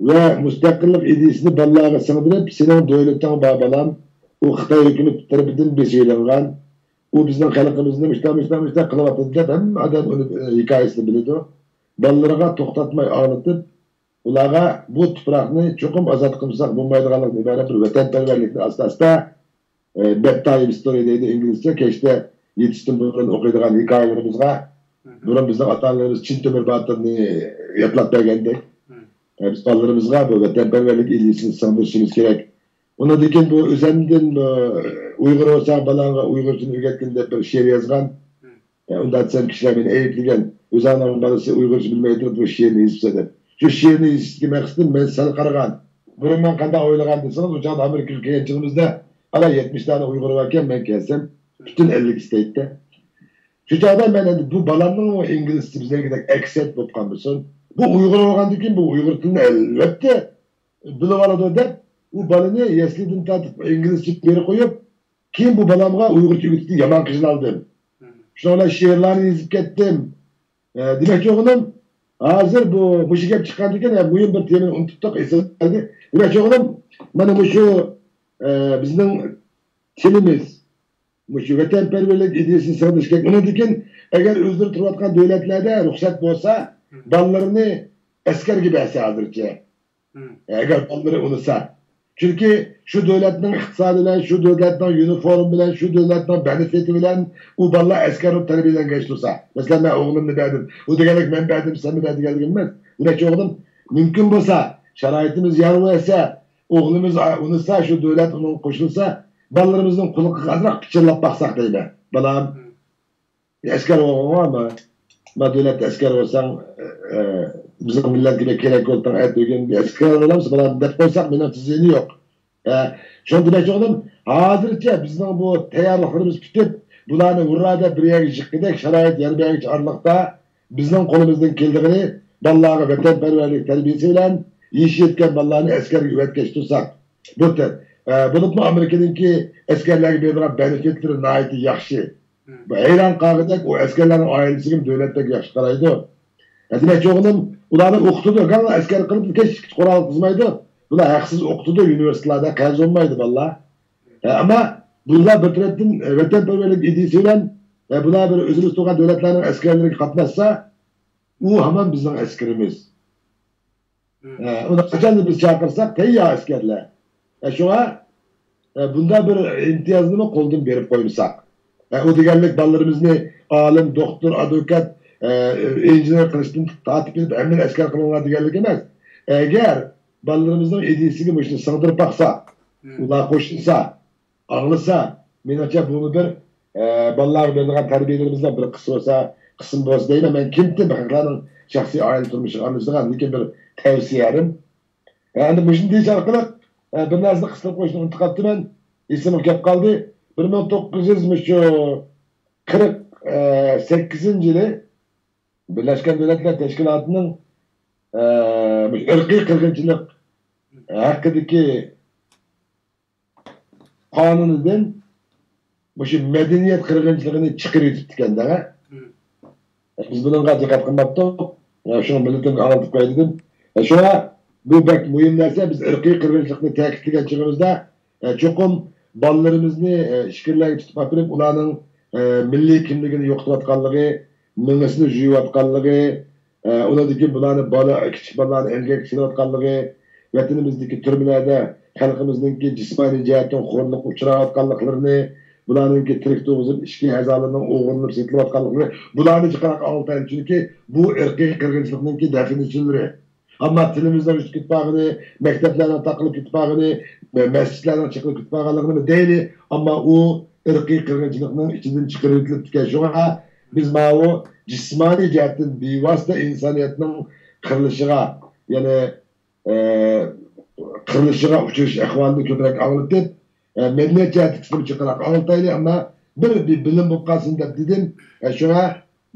ۋە مۇستەقىللىق ئىدىيىسىنى بالىلارغا سىڭدۈرۈپ، سېنىڭ دۆلىتىڭ بار، بالام، ئۇ خىتاي ھۆكۈمىتى تەرىپىدىن بېسىۋېلىنغان، ئۇ بىزنىڭ خەلقىمىزنى مۇشۇنداق، مۇشۇنداق، مۇشۇنداق قىلىۋاتىدۇ دەپ، ھەممە ئادەم ئۇنى، ئە، ھېكايىسىنى بىلىدۇ. بالىلىرىغا توختاتماي ئاڭلىتىپ، ئۇلارغا بۇ تۇپراقنى چوقۇم ئازاد قىلمىساق بولمايدىغانلىقىدىن ئىبارەت بىر ۋەتەنپەرۋەرلىكنى ئاستا-ئاستا، ئە، بېد تايم ستورى دەيدۇ ئىنگلىزچە، كەچتە يېتىشتىن بۇرۇن ئوقۇيدىغان ھېكايىلىرىمىزغا، بۇرۇن بىزنىڭ ئاتا-ئانىلىرىمىز چىن تۆمۈر باتۇرنى يادلاپ بەرگەندەك، ئە، بىز بالىلىرىمىزغا بۇ ۋەتەنپەرۋەرلىك ئىدىيىسىنى سىڭدۈرۈشىمىز كېرەك. ئۇنىڭدىن كېيىن بۇ ئۆزەمدىن، ئۇ، ئۇيغۇر بولساڭ بالاڭغا ئۇيغۇرچىنى ئۆگەتكىن دەپ بىر شېئىر يازغان. ئە، ئۇنداق دېسەم كىشىلەر مېنى ئەيىبلىگەن. ئۆزۈڭنىڭ بالىسى ئۇيغۇرچە بىلمەي تۇرۇپ بۇ شېئىرنى يېزىپسەن دەپ. شۇ شېئىرنى يېزىشتىكى مەقسىتىم مەن سەل قارىغان. بۇرۇن مەن قانداق ئويلىغان دېسىڭىز، ئۇ چاغدا ئامېرىكىغا كەلگەن چېغىمىزدا ئالا يەتمىش دانە ئۇيغۇر باركەن، مەن كەلسەم پۈتۈن ئەللىك ئىستەيتتى. شۇ چاغدا مەن ئەمدى بۇ بالامنىڭ ئۇ ئىنگلىزچە بىزدەكىدەك ئەكسەنت بولۇپ قالمىسۇن. بۇ ئۇيغۇر بولغاندىن كېيىن بۇ ئۇيغۇر تىلىنى ئەلۋەتتە بىلىۋالىدۇ دەپ، ئۇ بالىنى يەسلىدىن تارتىپ ئىنگلىزچە بېرىپ قويۇپ، كېيىن بۇ بالامغا ئۇيغۇرچە ئۆگىتىشنى يامان قىينالدىم. شۇنىڭ بىلەن شېئىرلارنى يېزىپ كەتتىم. ئە، دېمەكچى بولغىنىم، ھازىر بۇ، مۇشۇ گەپ چىققاندىكىن، ئە، مۇھىم بىر تېمىنى ئۇنتۇپتۇق، ئېسىمگە كەلدى. دېمەكچى بولغىنىم، مانا مۇشۇ، ئە، بىزنىڭ تىلىمىز، مۇشۇ ۋەتەنپەرۋەرلىك ئىدىيەسىنى سىڭدۈرۈش كېرەك. ئۇنىڭدىن كېيىن، ئەگەر ئۆزلىرى تۇرۇۋاتقان دۆلەتلەردە رۇخسەت بولسا، بالىلىرىنى ئەسكەرگە بەرسە ھازىرچە. ئەگەر بالىلىرى ئۇنىسا. چۈنكى شۇ دۆلەتنىڭ ئىقتىسادى بىلەن، شۇ دۆلەتنىڭ يۇنىفورمى بىلەن، شۇ دۆلەتنىڭ بېنېفىتى بىلەن ئۇ بالىلار ئەسكەر بولۇپ تەربىيەلەنگەن تۇرسا. مەسىلەن، مەن ئوغلۇمنى بەردىم. ئۇ دېگەنلىك مەن بەردىم، سەنمۇ بەر دېگەنلىك ئەمەس. دېمەكچى بولغىنىم، مۇمكىن بولسا، شارائىتىمىز يار بەرسە، ئوغلىمىز ئۇنىسا، شۇ دۆلەت ئۇنىڭغا قوشۇلسا، بالىلىرىمىزنىڭ قۇلىقىغا ئازراق پىچىرلاپ باقساق دەيمەن. بالام، ئەسكەر بولغىنىغا، ما، ما دۆلەتتە ئەسكەر بولساڭ، ئە، بىزنىڭ مىللەتكە بەك كېرەك بولدۇڭ، ئەتىگۈن ئەسكەر بولامسىز، بالام دەپ قويساق، مېنىڭچە زىيىنى يوق. ئە، شۇنى دېمەكچى بولدۇم، ھازىرچە بىزنىڭ بۇ تەييارلىقلىرىمىز پۈتۈپ، بۇلارنى ھۇررا دەپ بىر يەرگە يىغقىدەك شارائىت يار بەرگۈچە ئارىلىقتا، بىزنىڭ قولىمىزدىن كېلىدىغىنى بالىلارغا ۋەتەنپەرۋەرلىك تەربىيەسى بىلەن يېشى يەتكەن بالىلارنى ئەسكەرگە ئەۋەتكەچ تۇرساق. بۇ تە-، ئە، بولۇپمۇ ئامېرىكىنىڭكى ئەسكەرلەرگە بېرىدىغان بېنېفىتلىرى ناھايىتى ياخشى. بۇ ھەيران قالغۇدەك، ئۇ ئەسكەرلەرنىڭ ئائىلىسىگىمۇ دۆلەت بەك ياخشى قارايدۇ. ھە، دېمەكچى بولغىنىم، ئۇلارنى ئوقۇتىدۇ، گاڭلا ئەسكەر قىلىپ، كەچ قورال قىزمايدۇ. بۇلار ھەقسىز ئوقۇتىدۇ، يۇنىۋېرسىتېتلاردا قەرز بولمايدۇ بالىلار. ھە، ئەمما بۇلار بىر تەرەپتىن، ئە، ۋەتەنپەرۋەرلىك ئىدىيىسى بىلەن، ھە، بۇلار بىر ئۆزىمىز تۇرغان دۆلەتلەرنىڭ ئەسكەرلىرىگە قاتناشسا، ئۇ ھامان بىزنىڭ ئەسكىرىمىز. ئە، ئۇنى قاچان بىز چاقىرساق، تەييار ئەسكەرلەر. ئە، شۇڭا، ئە، بۇنداق بىر ئىمتىيازنىمۇ قولدىن بېرىپ قويمىساق. ئە، ئۇ دېگەنلىك بالىلىرىمىزنى ئالىم، دوختۇر، ئادۋوكات، ئە، ئىنژېنېر قىلىشتىن تارتىپ ئېلىپ ھەممىنى ئەسكەر قىلىڭلار دېگەنلىك ئەمەس. ئەگەر بالىلىرىمىزنىڭ ئىدىيىسىگە مۇشۇنى سىڭدۈرۈپ باقسا، ئۇلار قوشۇلسا، ئاڭلىسا، مېنىڭچە بۇمۇ بىر، ئە، بالىلارغا بېرىدىغان تەربىيەلىرىمىزنىڭ بىر قىسمى بولسا، قىسمى بولسا دەيمەن. مەن كىمتىن بىر خەقلەرنىڭ شەخسىي ئائىلە تۇرمۇشىغا ئارىلىشىدىغان، لېكىن بىر تەۋسىيەلىرىم. ئە، ئەمدى مۇشۇنى دېيىش ئارقىلىق، ئە، بىر نەرسىنى قىستۇرۇپ قويۇشنى ئۇنتۇپ قاپتىمەن. ئېسىمگە كەپ قالدى. بىر مىڭ توققۇز يۈز مۇشۇ قىرىق سەككىزىنچى يىلى بىرلەشكەن دۆلەتلەر تەشكىلاتىنىڭ، ئە، مۇشۇ ئىرقىي قىرغىنچىلىق ھەققىدىكى قانۇنىدىن مۇشۇ مەدەنىيەت قىرغىنچىلىقىنى چىقىرىۋېتىپتىكەن دەڭە. بىز بۇنىڭغا دىققەت قىلماپتۇق. شۇڭا مىللىتىمگە ئاڭلىتىپ قوياي دېدىم. شۇڭا بۇ بەك مۇھىم نەرسە. بىز ئىرقىي قىرغىنچىلىقنى تەكىتلىگەن چېغىمىزدا، چوقۇم بالىلىرىمىزنى ئىچكىرىلەرگە تۇتۇپ ئاپىرىپ، ئۇلارنىڭ مىللىي كىملىكىنى يوقىتىۋاتقانلىقى، مېڭىسىنى جۇيۇۋاتقانلىقى، ئۇنىڭدىن كېيىن بۇلارنى بالا، كىچىك بالىلارنى ئەمگەككە سېلىۋاتقانلىقى، ۋەتىنىمىزدىكى تۈرمىلەردە خەلقىمىزنىڭكى جىسمانىي جەھەتتىن خورلۇققا ئۇچراۋاتقانلىقلىرىنى، بۇلارنىڭكى تىرىك تۇرغۇزۇپ ئىچكى ئەزالىرىنىڭ ئوغرىلىنىپ سېتىلىۋاتقانلىقىنى، بۇلارنى جىقراق ئاڭلىتايلى، چۈنكى بۇ ئىرقىي قىرغىنچىلىقنىڭكى دېفىنىتسىيەلىرى. ئەمما تىلىمىزنىڭ يىتىپ كېتىپ قالغىنى، مەكتەپلەرنىڭ تاقىلىپ كېتىپ قالغىنى، مەسچىتلەرنىڭ چېقىلىپ كېتىپ قالغانلىقىنىمۇ دەيلى، ئەمما ئۇ ئىرقىي قىرغىنچىلىقنىڭ ئىچىدىن چىقىرىۋېتىلىپتىكەن. شۇڭا بىز ماۋۇ جىسمانىي جەھەتتىن بىۋاسىتە ئىنسانىيەتنىڭ قىرىلىشىغا، يەنى، ئە، قىرىلىشىغا ئۇچرىشىش ئەھۋالىنى كۆپرەك ئاڭلىتىپ، ئە، مەدەنىيەت جەھەتتىكىسىنى جىقراق ئاڭلىتايلى، ئەمما بىر، بىر بىلىم بولۇپ قالسۇن دەپ دېدىم. ئە، شۇڭا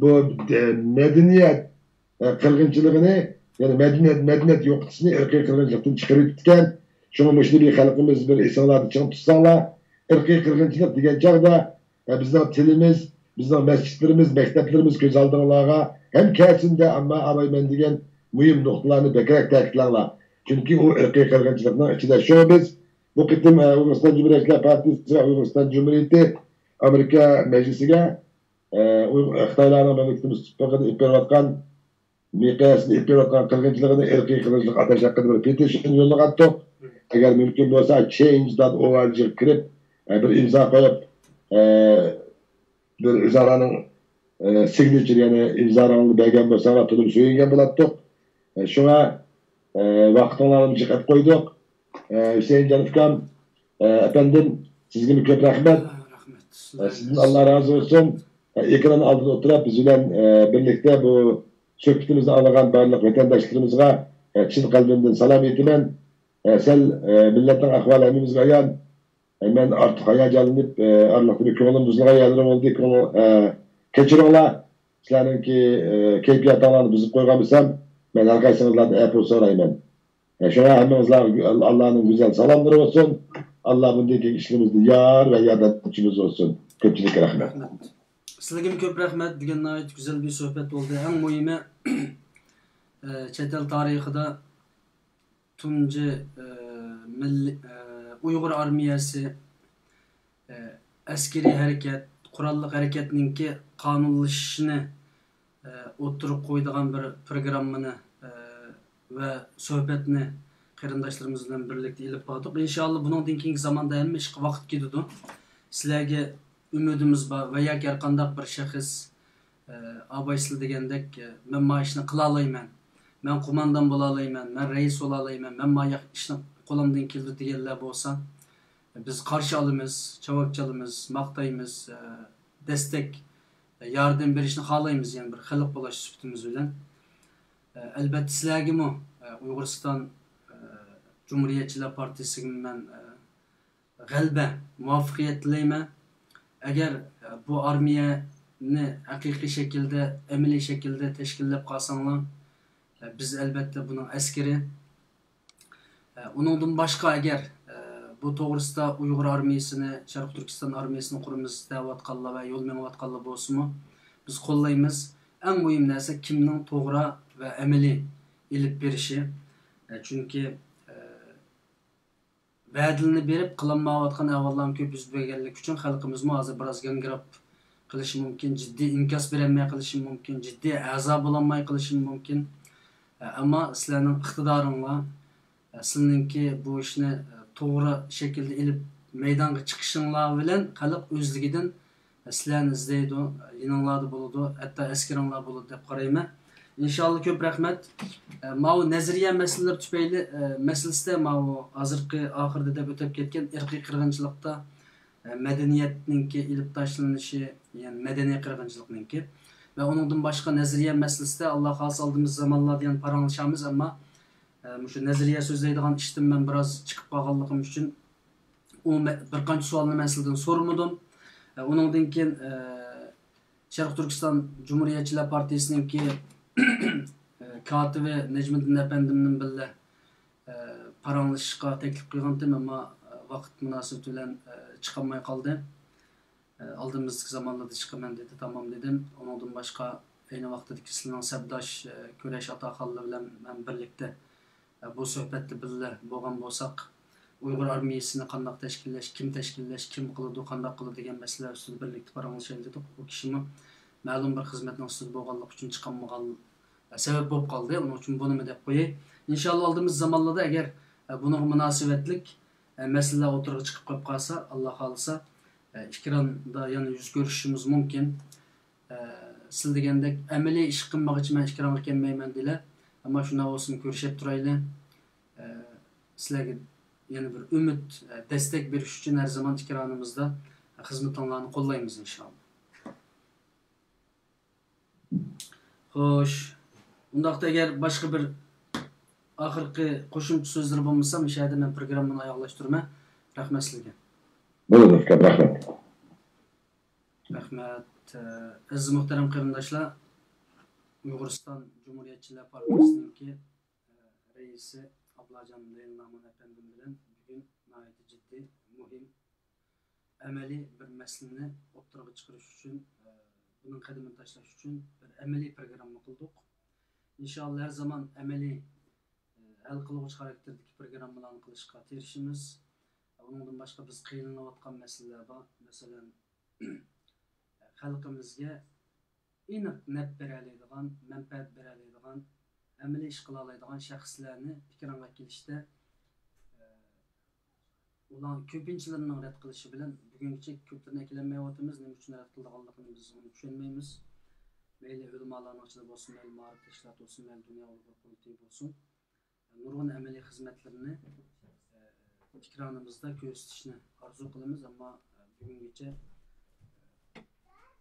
بۇ، ئە، مەدەنىيەت، ئە، قىرغىنچىلىقىنى، يەنى مەدەنىيەت، مەدەنىيەت يوقىتىشنى ئىرقىي قىرغىنچىلىقتىن چىقىرىۋېتىپتىكەن. شۇڭا مۇشۇنى بىر خەلقىمىز بىر ئېسىڭلاردا چىڭ تۇتساڭلار، ئىرقىي قىرغىنچىلىق دېگەن چاغدا، ئە، بىزنىڭ تىلىمىز، بىزنىڭ مەسچىتلىرىمىز، مەكتەپلىرىمىز كۆز ئالدىڭلارغا ھەم كەلسۇن دە، ئەمما ئالايمەن دېگەن مۇھىم نۇقتىلارنى بەكرەك تەكىتلەڭلار. چۈنكى ئۇ ئىرقىي قىرغىنچىلىقنىڭ ئىچىدە. شۇڭا بىز بۇ قېتىم، ئە، ئۇيغۇرىستان جۇمھۇرىيەتچىلەر پارتىيىسى ۋە ئۇيغۇرىستان جۇمھۇرىيىتى ئامېرىكا مەجلىسىگە، ئە، ئۇيغۇر، خىتايلارنىڭ مەملىكىتىمىز تۇپرىقىدا ئېلىپ بېرىۋاتقان مىقياسىدا ئېلىپ بېرىۋاتقان قىرغىنچىلىقىنى ئىرقىي قىرغىنچىلىق ئاتاش ھەققىدە بىر پېتىشن يوللىغانتۇق. ئەگەر مۇمكىن بولسا، چېينج دوت ئو ئار جىغا كىرىپ، ئە، بىر ئىمزا قويۇپ، ئە، بىر ئۆزئارانىڭ، ئە، سىگنىچېر، يەنى ئىمزانى بەرگەن بولساڭلار، تولىمۇ سۆيۈنگەن بولاتتۇق. ئە، شۇڭا، ئە، ۋاقتىڭلارنى جىق ئېلىپ قويدۇق. ئە، ھۈسەيىنجان ئۇكام، ئە، ئەپەندىم، سىزگىمۇ كۆپ رەھمەت. رەھمەت. ئە، سىزدىن ئاللا رازى بولسۇن. ئە، ئېكران ئالدىدا ئولتۇرۇپ، بىز بىلەن، ئە، بىرلىكتە بۇ سۆھبىتىمىزنى ئاڭلىغان بارلىق ۋەتەنداشلىرىمىزغا، ئە، چىن قەلبىمدىن سالام ئېيتىمەن. ئە، سەل، ئە، مىللەتنىڭ ئەھۋالى ھەممىمىزگە ئايان. ئە، مەن ئارتۇق ھاياجانلىنىپ، ئە، ئارىلىقتا بىر كۆڭلۈم بۇزۇلغان يەرلىرىم بولدى. كۆڭۈل، ئە، كەچۈرۈڭلار. سىلەرنىڭكى، ئە، كەيپىياتىڭلارنى بۇزۇپ قويغان بولسام، مەن ھەر قايسىڭىزلاردىن ئەپۇ سورايمەن. ئە، شۇڭا ھەممىڭىزلارغا ئاللانىڭ گۈزەل سالاملىرى بولسۇن. ئاللا بۇندىن كېيىنكى ئىشلىرىمىزدا يار ۋە ياردەمچىمىز بولسۇن. كۆپچىلىككە رەھمەت. رەھمەت. سىلەرگىمۇ كۆپ رەھمەت. بۈگۈن ناھايىتى گۈزەل بىر سۆھبەت بولدى. ئەڭ مۇھىمى، ئە، چەت ئەل تارىخىدا تۇنجى، ئە، مىللىي، ئە، ئۇيغۇر ئارمىيەسى، ئە، ئەسكىرىي ھەرىكەت، قوراللىق ھەرىكەتنىڭكى قانۇنلىشىشىنى، ئە، ئوتتۇرىغا قويىدىغان بىر پروگراممىنى، ئە، ۋە سۆھبەتنى قېرىنداشلىرىمىز بىلەن بىرلىكتە ئېلىپ باردۇق. ئىنشائاللا، بۇنىڭدىن كېيىنكى زاماندا ھەممە ئىشقا ۋاقىت كېتىدۇ. سىلەرگە ئۈمىدىمىز بار ۋە ياكى ھەر قانداق بىر شەخس، ئە، ئاباي سىلەر دېگەندەك، ئە، مەن ما ئىشنى قىلالايمەن، مەن قوماندان بولالايمەن، مەن رەئىس بولالايمەن، مەن ما ياق ئىشنى قولۇمدىن كېلىدۇ دېگەنلەر بولسا، بىز قارشى ئالىمىز، چاۋاك چالىمىز، ماختايمىز، ئە، دەستەك، ئە، ياردەم بېرىشنى خالايمىز، يەنە بىر خەلق بولاش سۈپىتىمىز بىلەن. ئە، ئەلبەتتە سىلەرگىمۇ، ئە، ئۇيغۇرىستان، ئە، جۇمھۇرىيەتچىلەر پارتىيىسىگىمۇ مەن، ئە، غەلىبە، مۇۋەپپەقىيەت تىلەيمەن. ئەگەر، ئە، بۇ ئارمىيەنى ھەقىقىي شەكىلدە، ئەمەلىي شەكىلدە تەشكىللەپ قالساڭلار، ئە، بىز ئەلبەتتە بۇنىڭ ئەسكىرى. ئە، ئۇنىڭدىن باشقا ئەگەر، ئە، بۇ توغرىسىدا ئۇيغۇر ئارمىيىسىنى، شەرقىي تۈركىستان ئارمىيىسىنى قۇرىمىز دەۋاتقانلار ۋە يول مېڭىۋاتقانلار بولسىمۇ، بىز قوللايمىز. ئەڭ مۇھىم نەرسە كىمنىڭ توغرا ۋە ئەمەلىي ئېلىپ بېرىشى. ئە، چۈنكى، ئە، ۋەدىلىنى بېرىپ قىلالمايۋاتقان ئەھۋاللارمۇ كۆپ يۈز بەرگەنلىكى ئۈچۈن خەلقىمىزمۇ ھازىر بىراز گاڭگىراپ قېلىشى مۇمكىن، جىددىي ئىنكاس بېرەلمەي قېلىشى مۇمكىن، جىددىي ئەزا بولالماي قېلىشى مۇمكىن. ئەمما سىلەرنىڭ ئىقتىدارىڭلار، سىلەرنىڭكى بۇ ئىشنى توغرا شەكىلدە ئېلىپ مەيدانغا چىقىشىڭلار بىلەن خەلق ئۆزلۈكىدىن سىلەرنى ئىزدەيدۇ، يېنىڭلاردا بولىدۇ، ھەتتا ئەسكىرىڭلار بولىدۇ دەپ قارايمەن. ئىنشاللا، كۆپ رەھمەت. ئە، ماۋۇ نەزەرىيە مەسىلىلىرى تۈپەيلى، ئە، مەسىلىسىدە ماۋۇ ھازىرقى ئاخىرىدا دەپ ئۆتۈپ كەتكەن ئىرقىي قىرغىنچىلىقتا، ئە، مەدەنىيەتنىڭكى ئېلىپ تاشلىنىشى، يەنى مەدەنىي قىرغىنچىلىقنىڭكى ۋە ئۇنىڭدىن باشقا نەزەرىيە مەسىلىسىدە، ئاللا خالىسا ئالدىمىزدىكى زامانلاردا يەنە پاراڭلىشارمىز، ئەمما، ئە، مۇشۇ نەزەرىيە سۆزلەيدىغان ئىشتىن مەن بىراز چىقىپ قالغانلىقىم ئۈچۈن، ئۇ مە-، بىر قانچە سوئالنى مەن سىلەردىن سورىمىدىم. ئە، ئۇنىڭدىن كېيىن، ئە، شەرقىي تۈركىستان جۇمھۇرىيەتچىلەر پارتىيىسىنىڭكى، ئە، كاتىپى نەجمىدىن ئەپەندىمنىڭ بىللە، ئە، پاراڭلىشىشقا تەكلىپ قىلغانتىم، ئەمما، ئە، ۋاقىت مۇناسىۋىتى بىلەن، ئە، چىقالماي قالدى. ئە، ئالدىمىزدىكى زامانلاردا چىقىمەن دېدى، تامام دېدىم. ئۇنىڭدىن باشقا ئەينى ۋاقتىدىكى سىلەرنىڭ سەپداش، ئە، كۈرەش ئاتاخانلىرى بىلەن مەن بىرلىكتە، ئە، بۇ سۆھبەتتە بىللە بولغان بولساق، ئۇيغۇر ئارمىيىسىنى قانداق تەشكىللەش، كىم تەشكىللەش، كىم قىلىدۇ، قانداق قىلىدۇ دېگەن مەسىلىلەر ئۈستىدە بىرلىكتە پاراڭلىشايلى دېدۇق. ئۇ كىشىمۇ مەلۇم بىر خىزمەتنىڭ ئۈستىدە بولغانلىقى ئۈچۈن چىقالمىغان، سەۋەب بولۇپ قالدى. ئۇنىڭ ئۈچۈن بۇنىمۇ دەپ قوياي. ئىنشاللا ئالدىمىز زامانلاردا ئەگەر بۇنىڭغا مۇناسىۋەتلىك مەسىلىلەر ئوتتۇرىغا چىقىپ قېلىپ قالسا، ئاللا خالىسا، ئېكراندا يەنە يۈز كۆرۈشۈشىمىز مۇمكىن. سىز دېگەندەك ئەمەلىي ئىش قىلمىغىچە مەن ئېكرانغا كەلمەيمەن دېلە. ئەمما شۇنداق بولسىمۇ كۆرۈشۈپ تۇرايلى. سىلەرگە يەنە بىر ئۈمىد، دەستەك بېرىش ئۈچۈن ھەر زامان ئېكرانىمىزدا خىزمىتىڭلارنى قوللايمىز ئىنشاللا. خوش. ئۇنداقتا ئەگەر باشقا بىر ئاخىرقى قوشۇمچە سۆزلىرى بولمىسا، مۇشۇ يەردە مەن پروگراممىنى ئاياغلاشتۇرىمەن. رەھمەت سىلەرگە. بولىدۇ، ئۇكام، رەھمەت. رەھمەت. ئەزىز مۇھتەرەم قېرىنداشلار، ئۇيغۇرىستان جۇمھۇرىيەتچىلەر پارتىيىسىنىڭكى رەئىسى ئابلاجان لەيلى نامۇن ئەپەندىم بىلەن بۈگۈن ناھايىتى جىددىي، مۇھىم، ئەمەلىي بىر مەسىلىنى ئوتتۇرىغا چىقىرىش ئۈچۈن، بۇنىڭ قەدىمىنى تاشلاش ئۈچۈن بىر ئەمەلىي پروگرامما قىلدۇق. ئىنشائاللا، ھەر زامان ئەمەلىي، ھەل قىلغۇچ خاراكتېردىكى پروگراممىلارنى قىلىشقا تىرىشىمىز. ئۇنىڭدىن باشقا بىز قىينىلىۋاتقان مەسىلىلەر بار. مەسىلەن، خەلقىمىزگە ئېنىق نەپ بېرەلەيدىغان، مەنپەئەت بېرەلەيدىغان، ئەمەلىي ئىش قىلالايدىغان شەخسلەرنى ئېكرانغا كېلىشتە، ئۇلار كۆپىنچىلىرىنىڭ رەت قىلىشى بىلەن بۈگۈنگىچە كۆپلىرىنى ئەكېلەلمەيۋاتىمىز. نېمە ئۈچۈن رەت قىلىدىغانلىقىنى بىز ئۇنى چۈشەنمەيمىز. مەيلى ئۆلىمالارنىڭ ئىچىدە بولسۇن، مەيلى مائارىپ تەشكىلاتى بولسۇن، مەيلى دۇنيا ئۇيغۇر قۇرۇلتىيى بولسۇن، نۇرغۇن ئەمەلىي خىزمەتلىرىنى، ئە، ئېكرانىمىزدا كۆرسىتىشنى ئارزۇ قىلىمىز، ئەمما، ئە، بۈگۈنگىچە، ئە،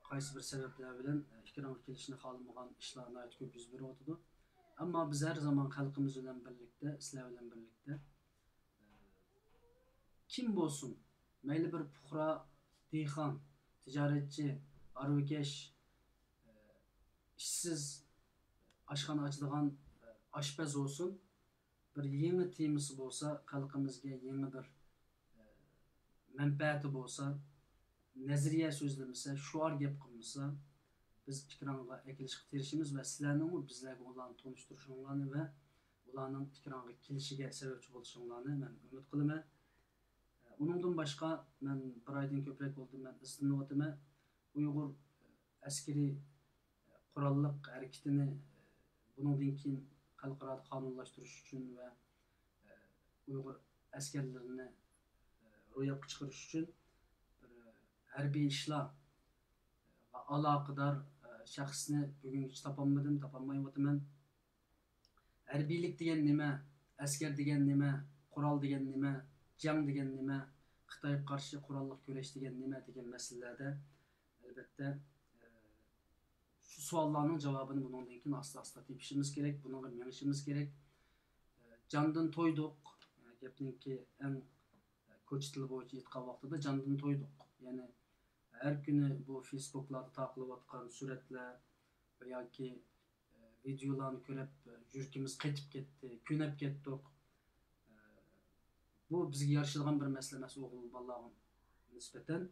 قايسى بىر سەۋەبلەر بىلەن، ئە، ئېكرانغا كېلىشنى خالىمىغان ئىشلار ناھايىتى كۆپ يۈز بېرىۋاتىدۇ. ئەمما بىز ھەر زامان خەلقىمىز بىلەن بىرلىكتە، سىلەر بىلەن بىرلىكتە، ئە، كىم بولسۇن، مەيلى بىر پۇقرا، دېھقان، تىجارەتچى، ھارۋىكەش، ئىشسىز، ئاشخانا ئاچىدىغان ئاشپەز بولسۇن، بىر يېڭى تېمىسى بولسا، خەلقىمىزگە يېڭى بىر مەنپەئەتى بولسا، نەزەرىيە سۆزلىمىسە، شوئار گەپ قىلمىسا، بىز ئېكرانغا ئەكېلىشكە تىرىشىمىز ۋە سىلەرنىڭمۇ بىزلەرگە ئۇلارنى تونۇشتۇرۇشۇڭلارنى ۋە ئۇلارنىڭ ئېكرانغا كېلىشىگە سەۋەبچى بولۇشۇڭلارنى مەن ئۈمىد قىلىمەن. ئۇنىڭدىن باشقا، مەن بىر ئايدىن كۆپرەك بولدى، مەن ئىزدىنىۋاتىمەن. ئۇيغۇر ئەسكىرىي قوراللىق ھەرىكىتىنى بۇنىڭدىن كېيىن خەلقئارادا قانۇنلاشتۇرۇش ئۈچۈن ۋە ئۇيغۇر ئەسكەرلىرىنى روياپقا چىقىرىش ئۈچۈن بىر ھەربىي ئىشلارغا ئالاقىدار شەخسنى بۈگۈنگىچە تاپالمىدىم، تاپالمايۋاتىمەن. ھەربىيلىك دېگەن نېمە؟ ئەسكەر دېگەن نېمە؟ قورال دېگەن نېمە؟ جەڭ دېگەن نېمە؟ خىتايغا قارشى قوراللىق كۈرەش دېگەن نېمە؟ دېگەن مەسىلىلەردە، ئەلۋەتتە، ئە، شۇ سوئاللارنىڭ جاۋابىنى بۇنىڭدىن كېيىن ئاستا-ئاستا تېپىشىمىز كېرەك، بۇنىڭغا مېڭىشىمىز كېرەك. ئە، جاندىن تويدۇق. ئە، گەپنىڭكى ئەڭ، ئە، كوچا تىلى بويىچە ئېيتقان ۋاقتىدا جاندىن تويدۇق. يەنى ھەر كۈنى بۇ فېيسبۇكلاردا تارقىلىۋاتقان سۈرەتلەر ۋە ياكى ۋىدېئولارنى كۆرۈپ، يۈرىكىمىز قېتىپ كەتتى، كۆنۈپ كەتتۇق. بۇ بىزگە يارىشىدىغان بىر مەسىلە ئەمەس، ئوغۇل بالىلارغا نىسبەتەن.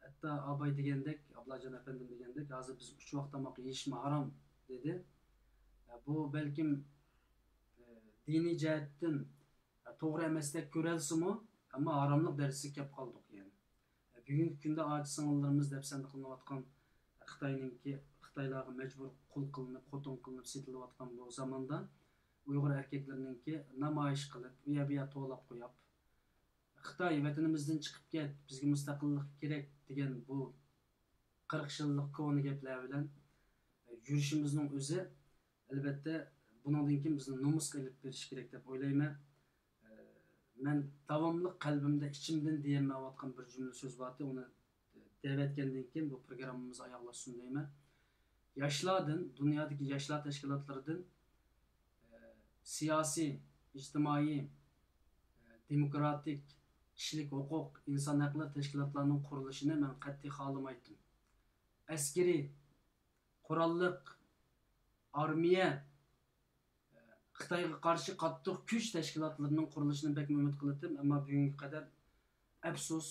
ھەتتا ئاباي دېگەندەك، ئابلاجان ئەپەندىم دېگەندەك، ھازىر بىز ئۈچ ۋاق تاماق يېيىشمۇ ھارام دېدى. بۇ بەلكىم دىنىي جەھەتتىن توغرا ئەمەستەك كۆرەلسىمۇ، ئەمما ھاراملىق دەرىجىسىگە كەپ قالدۇق يەنى. بۈگۈنكى كۈندە ئاچا سىڭىللىرىمىز دەپسەندە قىلىنىۋاتقان خىتاينىڭكى، خىتايلارغا مەجبۇر قۇل قىلىنىپ، خوتۇن قىلىنىپ سېتىلىۋاتقان بۇ زاماندا ئۇيغۇر ئەركەكلىرىنىڭكى نامايىش قىلىپ، ئۇ يەر بۇ يەر توۋلاپ قويۇپ، خىتاي ۋەتىنىمىزدىن چىقىپ كەت، بىزگە مۇستەقىللىق كېرەك دېگەن بۇ قىرىق يىللىق كونا گەپلەر بىلەن يۈرۈشىمىزنىڭ ئۆزى، ئەلۋەتتە، بۇنىڭدىن كېيىن بىزنى نومۇسقا ئېلىپ بېرىشى كېرەك دەپ ئويلايمەن. مەن داۋاملىق قەلبىمدە ئىچىمدىن دېيەلمەيۋاتقان بىر جۈملە سۆز بارتى، ئۇنى دەۋەتكەندىن كېيىن بۇ پروگراممىمىز ئاياغلاشسۇن دەيمەن. ياشلاردىن، دۇنيادىكى ياشلار تەشكىلاتلىرىدىن، ئە، سىياسىي، ئىجتىمائىي، ئە، دېموكراتىك، كىشىلىك ھوقۇق، ئىنسان ھەقلىرى تەشكىلاتلارنىڭ قۇرۇلۇشىنى مەن قەتئىي خالىمايتتىم. ئەسكىرىي، قوراللىق، ئارمىيە، خىتايغا قارشى قاتتىق كۈچ تەشكىلاتلىرىنىڭ قۇرۇلۇشىنى بەكمۇ ئۈمىد قىلاتتىم، ئەمما بۈگۈنگە قەدەر، ئەپسۇس،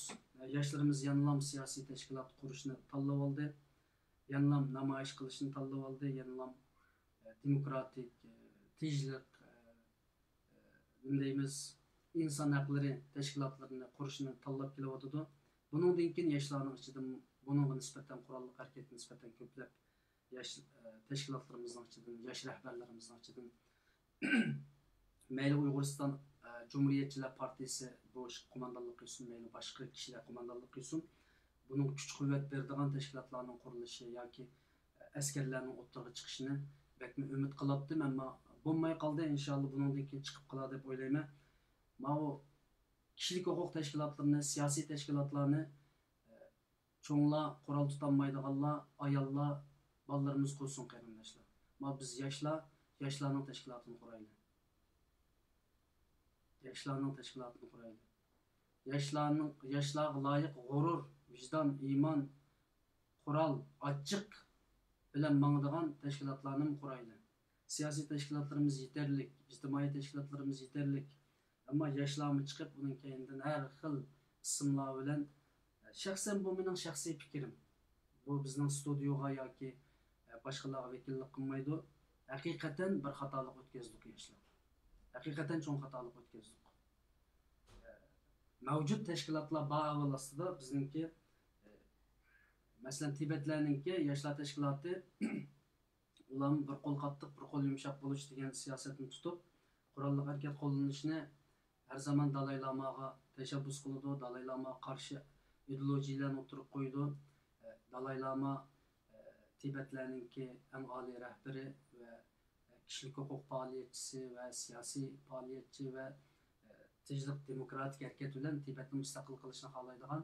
ياشلىرىمىز يەنىلام سىياسىي تەشكىلات قۇرۇشنى تاللىۋالدى، يەنىلام نامايىش قىلىشنى تاللىۋالدى، يەنىلام دېموكراتىك، تىنچلىق، نېمە دەيمىز، ئىنسان ھەقلىرى تەشكىلاتلىرىنى قۇرۇشنى تاللاپ كېلىۋاتىدۇ. بۇنىڭدىن كېيىن ياشلارنىڭ ئىچىدىن بۇنىڭغا نىسبەتەن، قوراللىق ھەرىكەتكە نىسبەتەن كۆپلەپ ياش، ئە، تەشكىلاتلىرىمىزنىڭ ئىچىدىن، ياش رەھبەرلىرىمىزنىڭ ئىچىدىن مەيلى ئۇيغۇرىستان، ئە، جۇمھۇرىيەتچىلەر پارتىيىسى بۇ ئىشقا قوماندانلىق قىلسۇن، مەيلى باشقا كىشىلەر قوماندانلىق قىلسۇن، بۇنىڭغا كۈچ-قۇۋۋەت بېرىدىغان تەشكىلاتلارنىڭ قۇرۇلۇشى ياكى ئەسكەرلەرنىڭ ئوتتۇرىغا چىقىشىنى بەكمۇ ئۈمىد قىلاتتىم، ئەمما بولماي قالدى. ئىنشاللا بۇنىڭدىن كېيىن چىقىپ قالار دەپ ئويلايمەن. ماۋۇ كىشىلىك ھوقۇق تەشكىلاتلىرىنى، سىياسىي تەشكىلاتلارنى، ئە، چوڭلار، قورال تۇتالمايدىغانلار، ئاياللار، بالىلىرىمىز قۇرسۇن، قېرىنداشلار. ما بىز ياشلار ياشلارنىڭ تەشكىلاتىنى قۇرايلى. ياشلارنىڭ تەشكىلاتىنى قۇرايلى. ياشلارنىڭ، ياشلارغا لايىق غۇرۇر، ۋىجدان، ئىمان، قورال، ئاچچىق بىلەن ماڭىدىغان تەشكىلاتلارنىمۇ قۇرايلى. سىياسىي تەشكىلاتلىرىمىز يېتەرلىك، ئىجتىمائىي تەشكىلاتلىرىمىز يېتەرلىك. ئەمما ياشلارمۇ چىقىپ، ئۇنىڭ كەينىدىن ھەر خىل ئىسىملار بىلەن، شەخسەن بۇ مېنىڭ شەخسىي پىكرىم. بۇ بىزنىڭ ستۇدىيوغا ياكى باشقىلارغا ۋەكىللىك قىلمايدۇ. ھەقىقەتەن بىر خاتالىق ئۆتكەزدۇق ياشلار. ھەقىقەتەن چوڭ خاتالىق ئۆتكەزدۇق. مەۋجۇت تەشكىلاتلار بار ئەھۋال ئاستىدا بىزنىڭكى، مەسىلەن، تىبەتلەرنىڭكى ياشلار تەشكىلاتى، ئۇلارمۇ بىر قول قاتتىق، بىر قول يۇمشاق بولۇش دېگەن سىياسەتنى تۇتۇپ، قوراللىق ھەرىكەت قوللىنىشنى ھەر زامان دالاي لاماغا تەشەببۇس قىلىدۇ، دالاي لاماغا قارشى ئىدېئولوگىيەلەرنى ئوتتۇرىغا قويىدۇ. دالاي لاما تىبەتلەرنىڭكى ئەڭ ئالىي رەھبىرى ۋە كىشىلىك ھوقۇق پائالىيەتچىسى ۋە سىياسىي پائالىيەتچى ۋە، ئە، تىنچلىق دېموكراتىك ھەرىكەت بىلەن تىبەتنى مۇستەقىل قىلىشنى خالايدىغان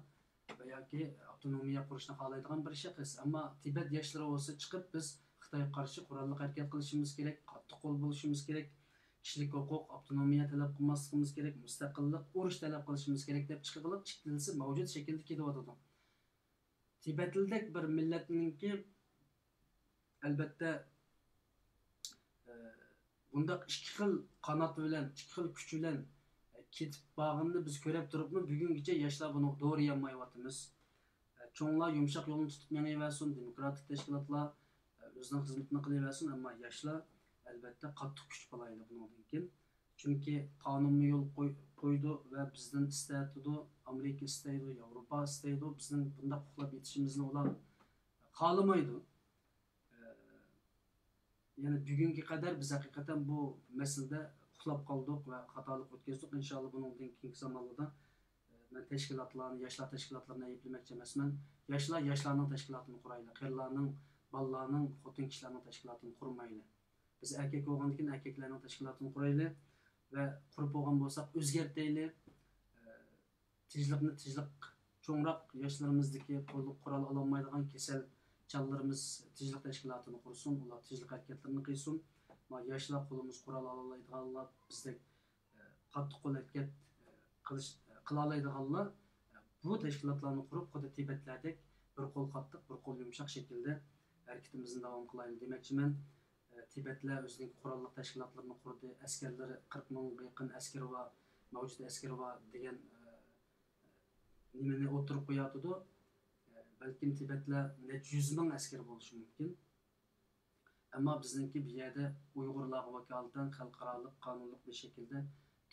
ۋە ياكى ئاپتونومىيە قۇرۇشنى خالايدىغان بىر شەخس. ئەمما تىبەت ياشلىرى بولسا چىقىپ، بىز خىتايغا قارشى قوراللىق ھەرىكەت قىلىشىمىز كېرەك، قاتتىق قول بولۇشىمىز كېرەك، كىشىلىك ھوقۇق، ئاپتونومىيە تەلەپ قىلماسلىقىمىز كېرەك، مۇستەقىللىق، ئۇرۇش تەلەپ قىلىشىمىز كېرەك دەپ چىقىدىغان ئىككىلىسى مەۋجۇت شەكىلدە كېلىۋاتىدۇ. تىبەتلىدەك بىر مىللەتنىڭكى، ئەلبەتتە، ئە، بۇنداق ئىككى خىل قانات بىلەن، ئىككى خىل كۈچ بىلەن، ئە، كېتىپ بارغىنىنى بىز كۆرۈپ تۇرۇپمۇ، بۈگۈنگىچە ياشلار بۇنى دورىيالمايۋاتىمىز. ئە، چوڭلار يۇمشاق يولنى تۇتۇپ مېڭىۋەرسۇن، دېموكراتىك تەشكىلاتلار، ئە، ئۆزىنىڭ خىزمىتىنى قىلىۋەرسۇن، ئەمما ياشلار، ئەلبەتتە، قاتتىق كۈچ بۇلايدۇ بۇنىڭدىن كېيىن. چۈنكى قانۇنمۇ يول قوي-، قويىدۇ ۋە بىزدىن ئىستەۋاتىدۇ، ئامېرىكا ئىستەيدۇ، ياۋروپا ئىستەيدۇ، بىزنىڭ بۇنداق ئۇخلاپ يېتىشىمىزنى ئۇلار خالىمايدۇ. ئە، يەنى بۈگۈنگە قەدەر بىز ھەقىقەتەن بۇ مەسىلىدە ئۇخلاپ قالدۇق ۋە خاتالىق ئۆتكەزدۇق. ئىنشاللا بۇنىڭدىن كېيىنكى زامانلاردا، ئە، مەن تەشكىلاتلارنى، ياشلار تەشكىلاتلىرىنى ئەيىبلىمەكچى ئەمەسمەن. ياشلار ياشلارنىڭ تەشكىلاتىنى قۇرايلى. قېرىلارنىڭ، بالىلارنىڭ، خوتۇن كىشىلەرنىڭ تەشكىلاتىنى قۇرمايلى. بىز ئەركەك بولغاندىن كېيىن ئەركەكلەرنىڭ تەشكىلاتىنى قۇرايلى ۋە قۇرۇپ بولغان بولساق ئۆزگەرتەيلى. ئە، تىنچلىقنى تىنچلىق، چوڭراق ياشلىرىمىزدىكى قوللۇق قورال ئالالمايدىغان كېسەل چاللىرىمىز تىنچلىق تەشكىلاتىنى قۇرسۇن، ئۇلار تىنچلىق ھەرىكەتلىرىنى قىلسۇن. ما ياشلار قولىمىز قورال ئالالايدىغانلار، بىزدەك، ئە، قاتتىق قول ھەرىكەت، ئە، قىلىش، ئە، قىلالايدىغانلار، ئە، بۇ تەشكىلاتلارنى قۇرۇپ، خۇددى تىبەتلەردەك بىر قول قاتتىق، بىر قول يۇمشاق شەكىلدە ھەرىكىتىمىزنى داۋام قىلايلى دېمەكچىمەن. ئە، تىبەتلەر ئۆزىنىڭ قوراللىق تەشكىلاتلىرىنى قۇردى، ئەسكەرلىرى، قىرىق مىڭغا يېقىن ئەسكىرى بار، مەۋجۇت ئەسكىرى بار دېگەن، ئە، نېمىنى ئوتتۇرىغا قويۇۋاتىدۇ. ئە، بەلكىم تىبەتلەر نەچچە يۈز مىڭ ئەسكەر بولۇشى مۇمكىن. ئەمما بىزنىڭكى بۇ يەردە ئۇيغۇرلارغا ۋاكالىتەن خەلقئارالىق قانۇنلۇق بىر شەكىلدە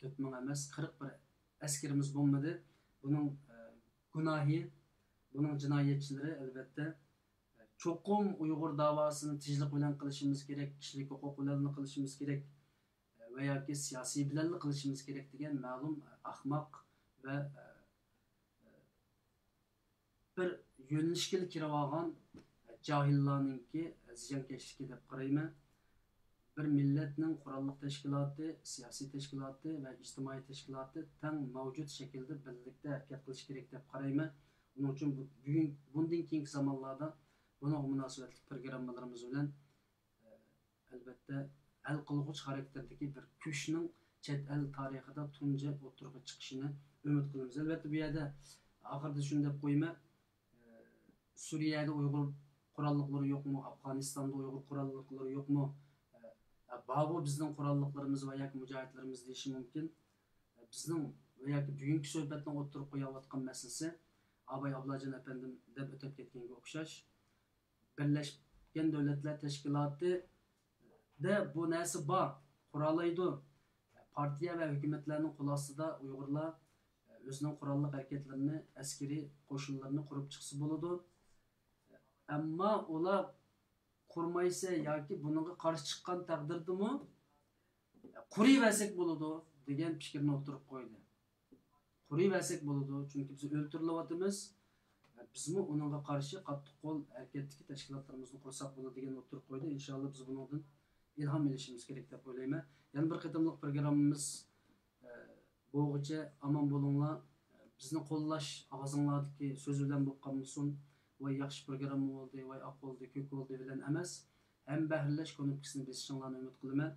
تۆت مىڭ ئەمەس، قىرىق بىر ئەسكىرىمىز بولمىدى. بۇنىڭ، ئە، گۇناھى، بۇنىڭ جىنايەتچىلىرى، ئەلۋەتتە، چوقۇم ئۇيغۇر داۋاسىنى تىنچلىق بىلەن قىلىشىمىز كېرەك، كىشىلىك ھوقۇق بىلەنلا قىلىشىمىز كېرەك ۋە ياكى سىياسىي بىلەنلا قىلىشىمىز كېرەك دېگەن مەلۇم ئەخمەق ۋە، ئە، بىر يۆنىلىشكىلا كىرىۋالغان جاھىللارنىڭكى زىيانكەشلىكى دەپ قارايمەن. بىر مىللەتنىڭ قوراللىق تەشكىلاتى، سىياسىي تەشكىلاتى ۋە ئىجتىمائىي تەشكىلاتى تەڭ مەۋجۇت شەكىلدە بىرلىكتە ھەرىكەت قىلىشى كېرەك دەپ قارايمەن. ئۇنىڭ ئۈچۈن بۇ، بۈگۈن، بۇندىن كېيىنكى زامانلاردا بۇنىڭغا مۇناسىۋەتلىك پروگراممىلىرىمىز بىلەن، ئەلۋەتتە، ھەل قىلغۇچ خاراكتېردىكى بىر كۈچنىڭ چەت ئەل تارىخىدا تۇنجى ئوتتۇرىغا چىقىشىنى ئۈمىد قىلىمىز. ئەلۋەتتە، بۇ يەردە ئاخىرىدا شۇنى دەپ قويىمەن، سۈرىيەدە ئۇيغۇر قوراللىقلىرى يوقمۇ؟ ئافغانىستاندا ئۇيغۇر قوراللىقلىرى يوقمۇ؟ بارغۇ بىزنىڭ قوراللىقلىرىمىز ۋە ياكى مۇجاھىدلىرىمىز دېيىشى مۇمكىن. بىزنىڭ ۋە ياكى بۈگۈنكى سۆھبەتنىڭ ئوتتۇرىغا قويۇۋاتقان مەسىلىسى، ئاباي ئابلاجان ئەپەندىم دەپ ئۆتۈپ كەتكەنگە ئوخشاش، بىرلەشكەن دۆلەتلەر تەشكىلاتىدا بۇ نەرسە بار، قۇرالايدۇ. پارتىيە ۋە ھۆكۈمەتلەرنىڭ قول ئاستىدا ئۇيغۇرلار ئۆزىنىڭ قوراللىق ھەرىكەتلىرىنى، ئەسكىرىي قوشۇنلىرىنى قۇرۇپ چىقسا بولىدۇ. ئەمما ئۇلار قۇرمايسە ياكى بۇنىڭغا قارشى چىققان تەقدىردىمۇ قۇرۇۋەرسەك بولىدۇ دېگەن پىكىرنى ئوتتۇرىغا قويدى. قۇرۇۋەرسەك بولىدۇ، چۈنكى بىز ئۆلتۈرۈلۈۋاتىمىز. بىزمۇ ئۇنىڭغا قارشى قاتتىق قول ھەرىكەتتىكى تەشكىلاتلىرىمىزنى قۇرساق بولىدۇ دېگەننى ئوتتۇرىغا قويدى. ئىنشاللا بىز بۇنىڭدىن ئىلھام ئېلىشىمىز كېرەك دەپ ئويلايمەن. يەنە بىر قېتىملىق پروگراممىمىز بولغۇچە ئامان بولۇڭلار. بىزنى قوللاش ئاغزىڭلاردىكى سۆز بىلەن بولۇپ قالمىسۇن. ۋاي ياخشى پروگرامما بولدى، ۋاي ئاق بولدى، كۆك بولدى بىلەن ئەمەس، ھەمبەھىرلەش كۇنۇپكىسىنى بېسىشىڭلارنى ئۈمىد قىلىمەن.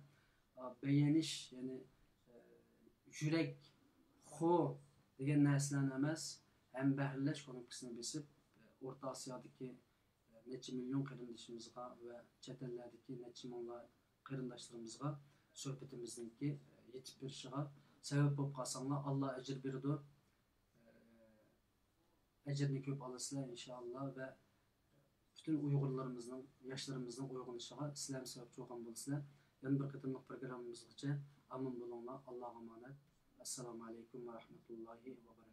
بېيىنىش، يەنى يۈرەك، خو دېگەن نەرسىلەرنى ئەمەس، ھەمبەھىرلەش كۇنۇپكىسىنى بېسىپ، ئورتا ئاسىيادىكى نەچچە مىليون قېرىندىشىمىزغا ۋە چەت ئەللەردىكى نەچچە مىڭلار قېرىنداشلىرىمىزغا سۆھبىتىمىزنىڭكى يېتىپ بېرىشىغا سەۋەب بولۇپ قالساڭلار، ئاللا ئەجىر بېرىدۇ. ئەجىرنى كۆپ ئالىسىلەر، ئىنشائاللا، ۋە پۈتۈن ئۇيغۇرلىرىمىزنىڭ، ياشلىرىمىزنىڭ ئويغىنىشىغا سىلەرمۇ سەۋەبچى بولغان بولىسىلەر. يەنە بىر قېتىملىق پروگراممىمىزغىچە ئامان بولۇڭلار، ئاللاغا ئامانەت. ئەسسالامۇ ئەلەيكۇم ۋە رەھمەتۇللاھى ۋە بەرىكاتۇھ.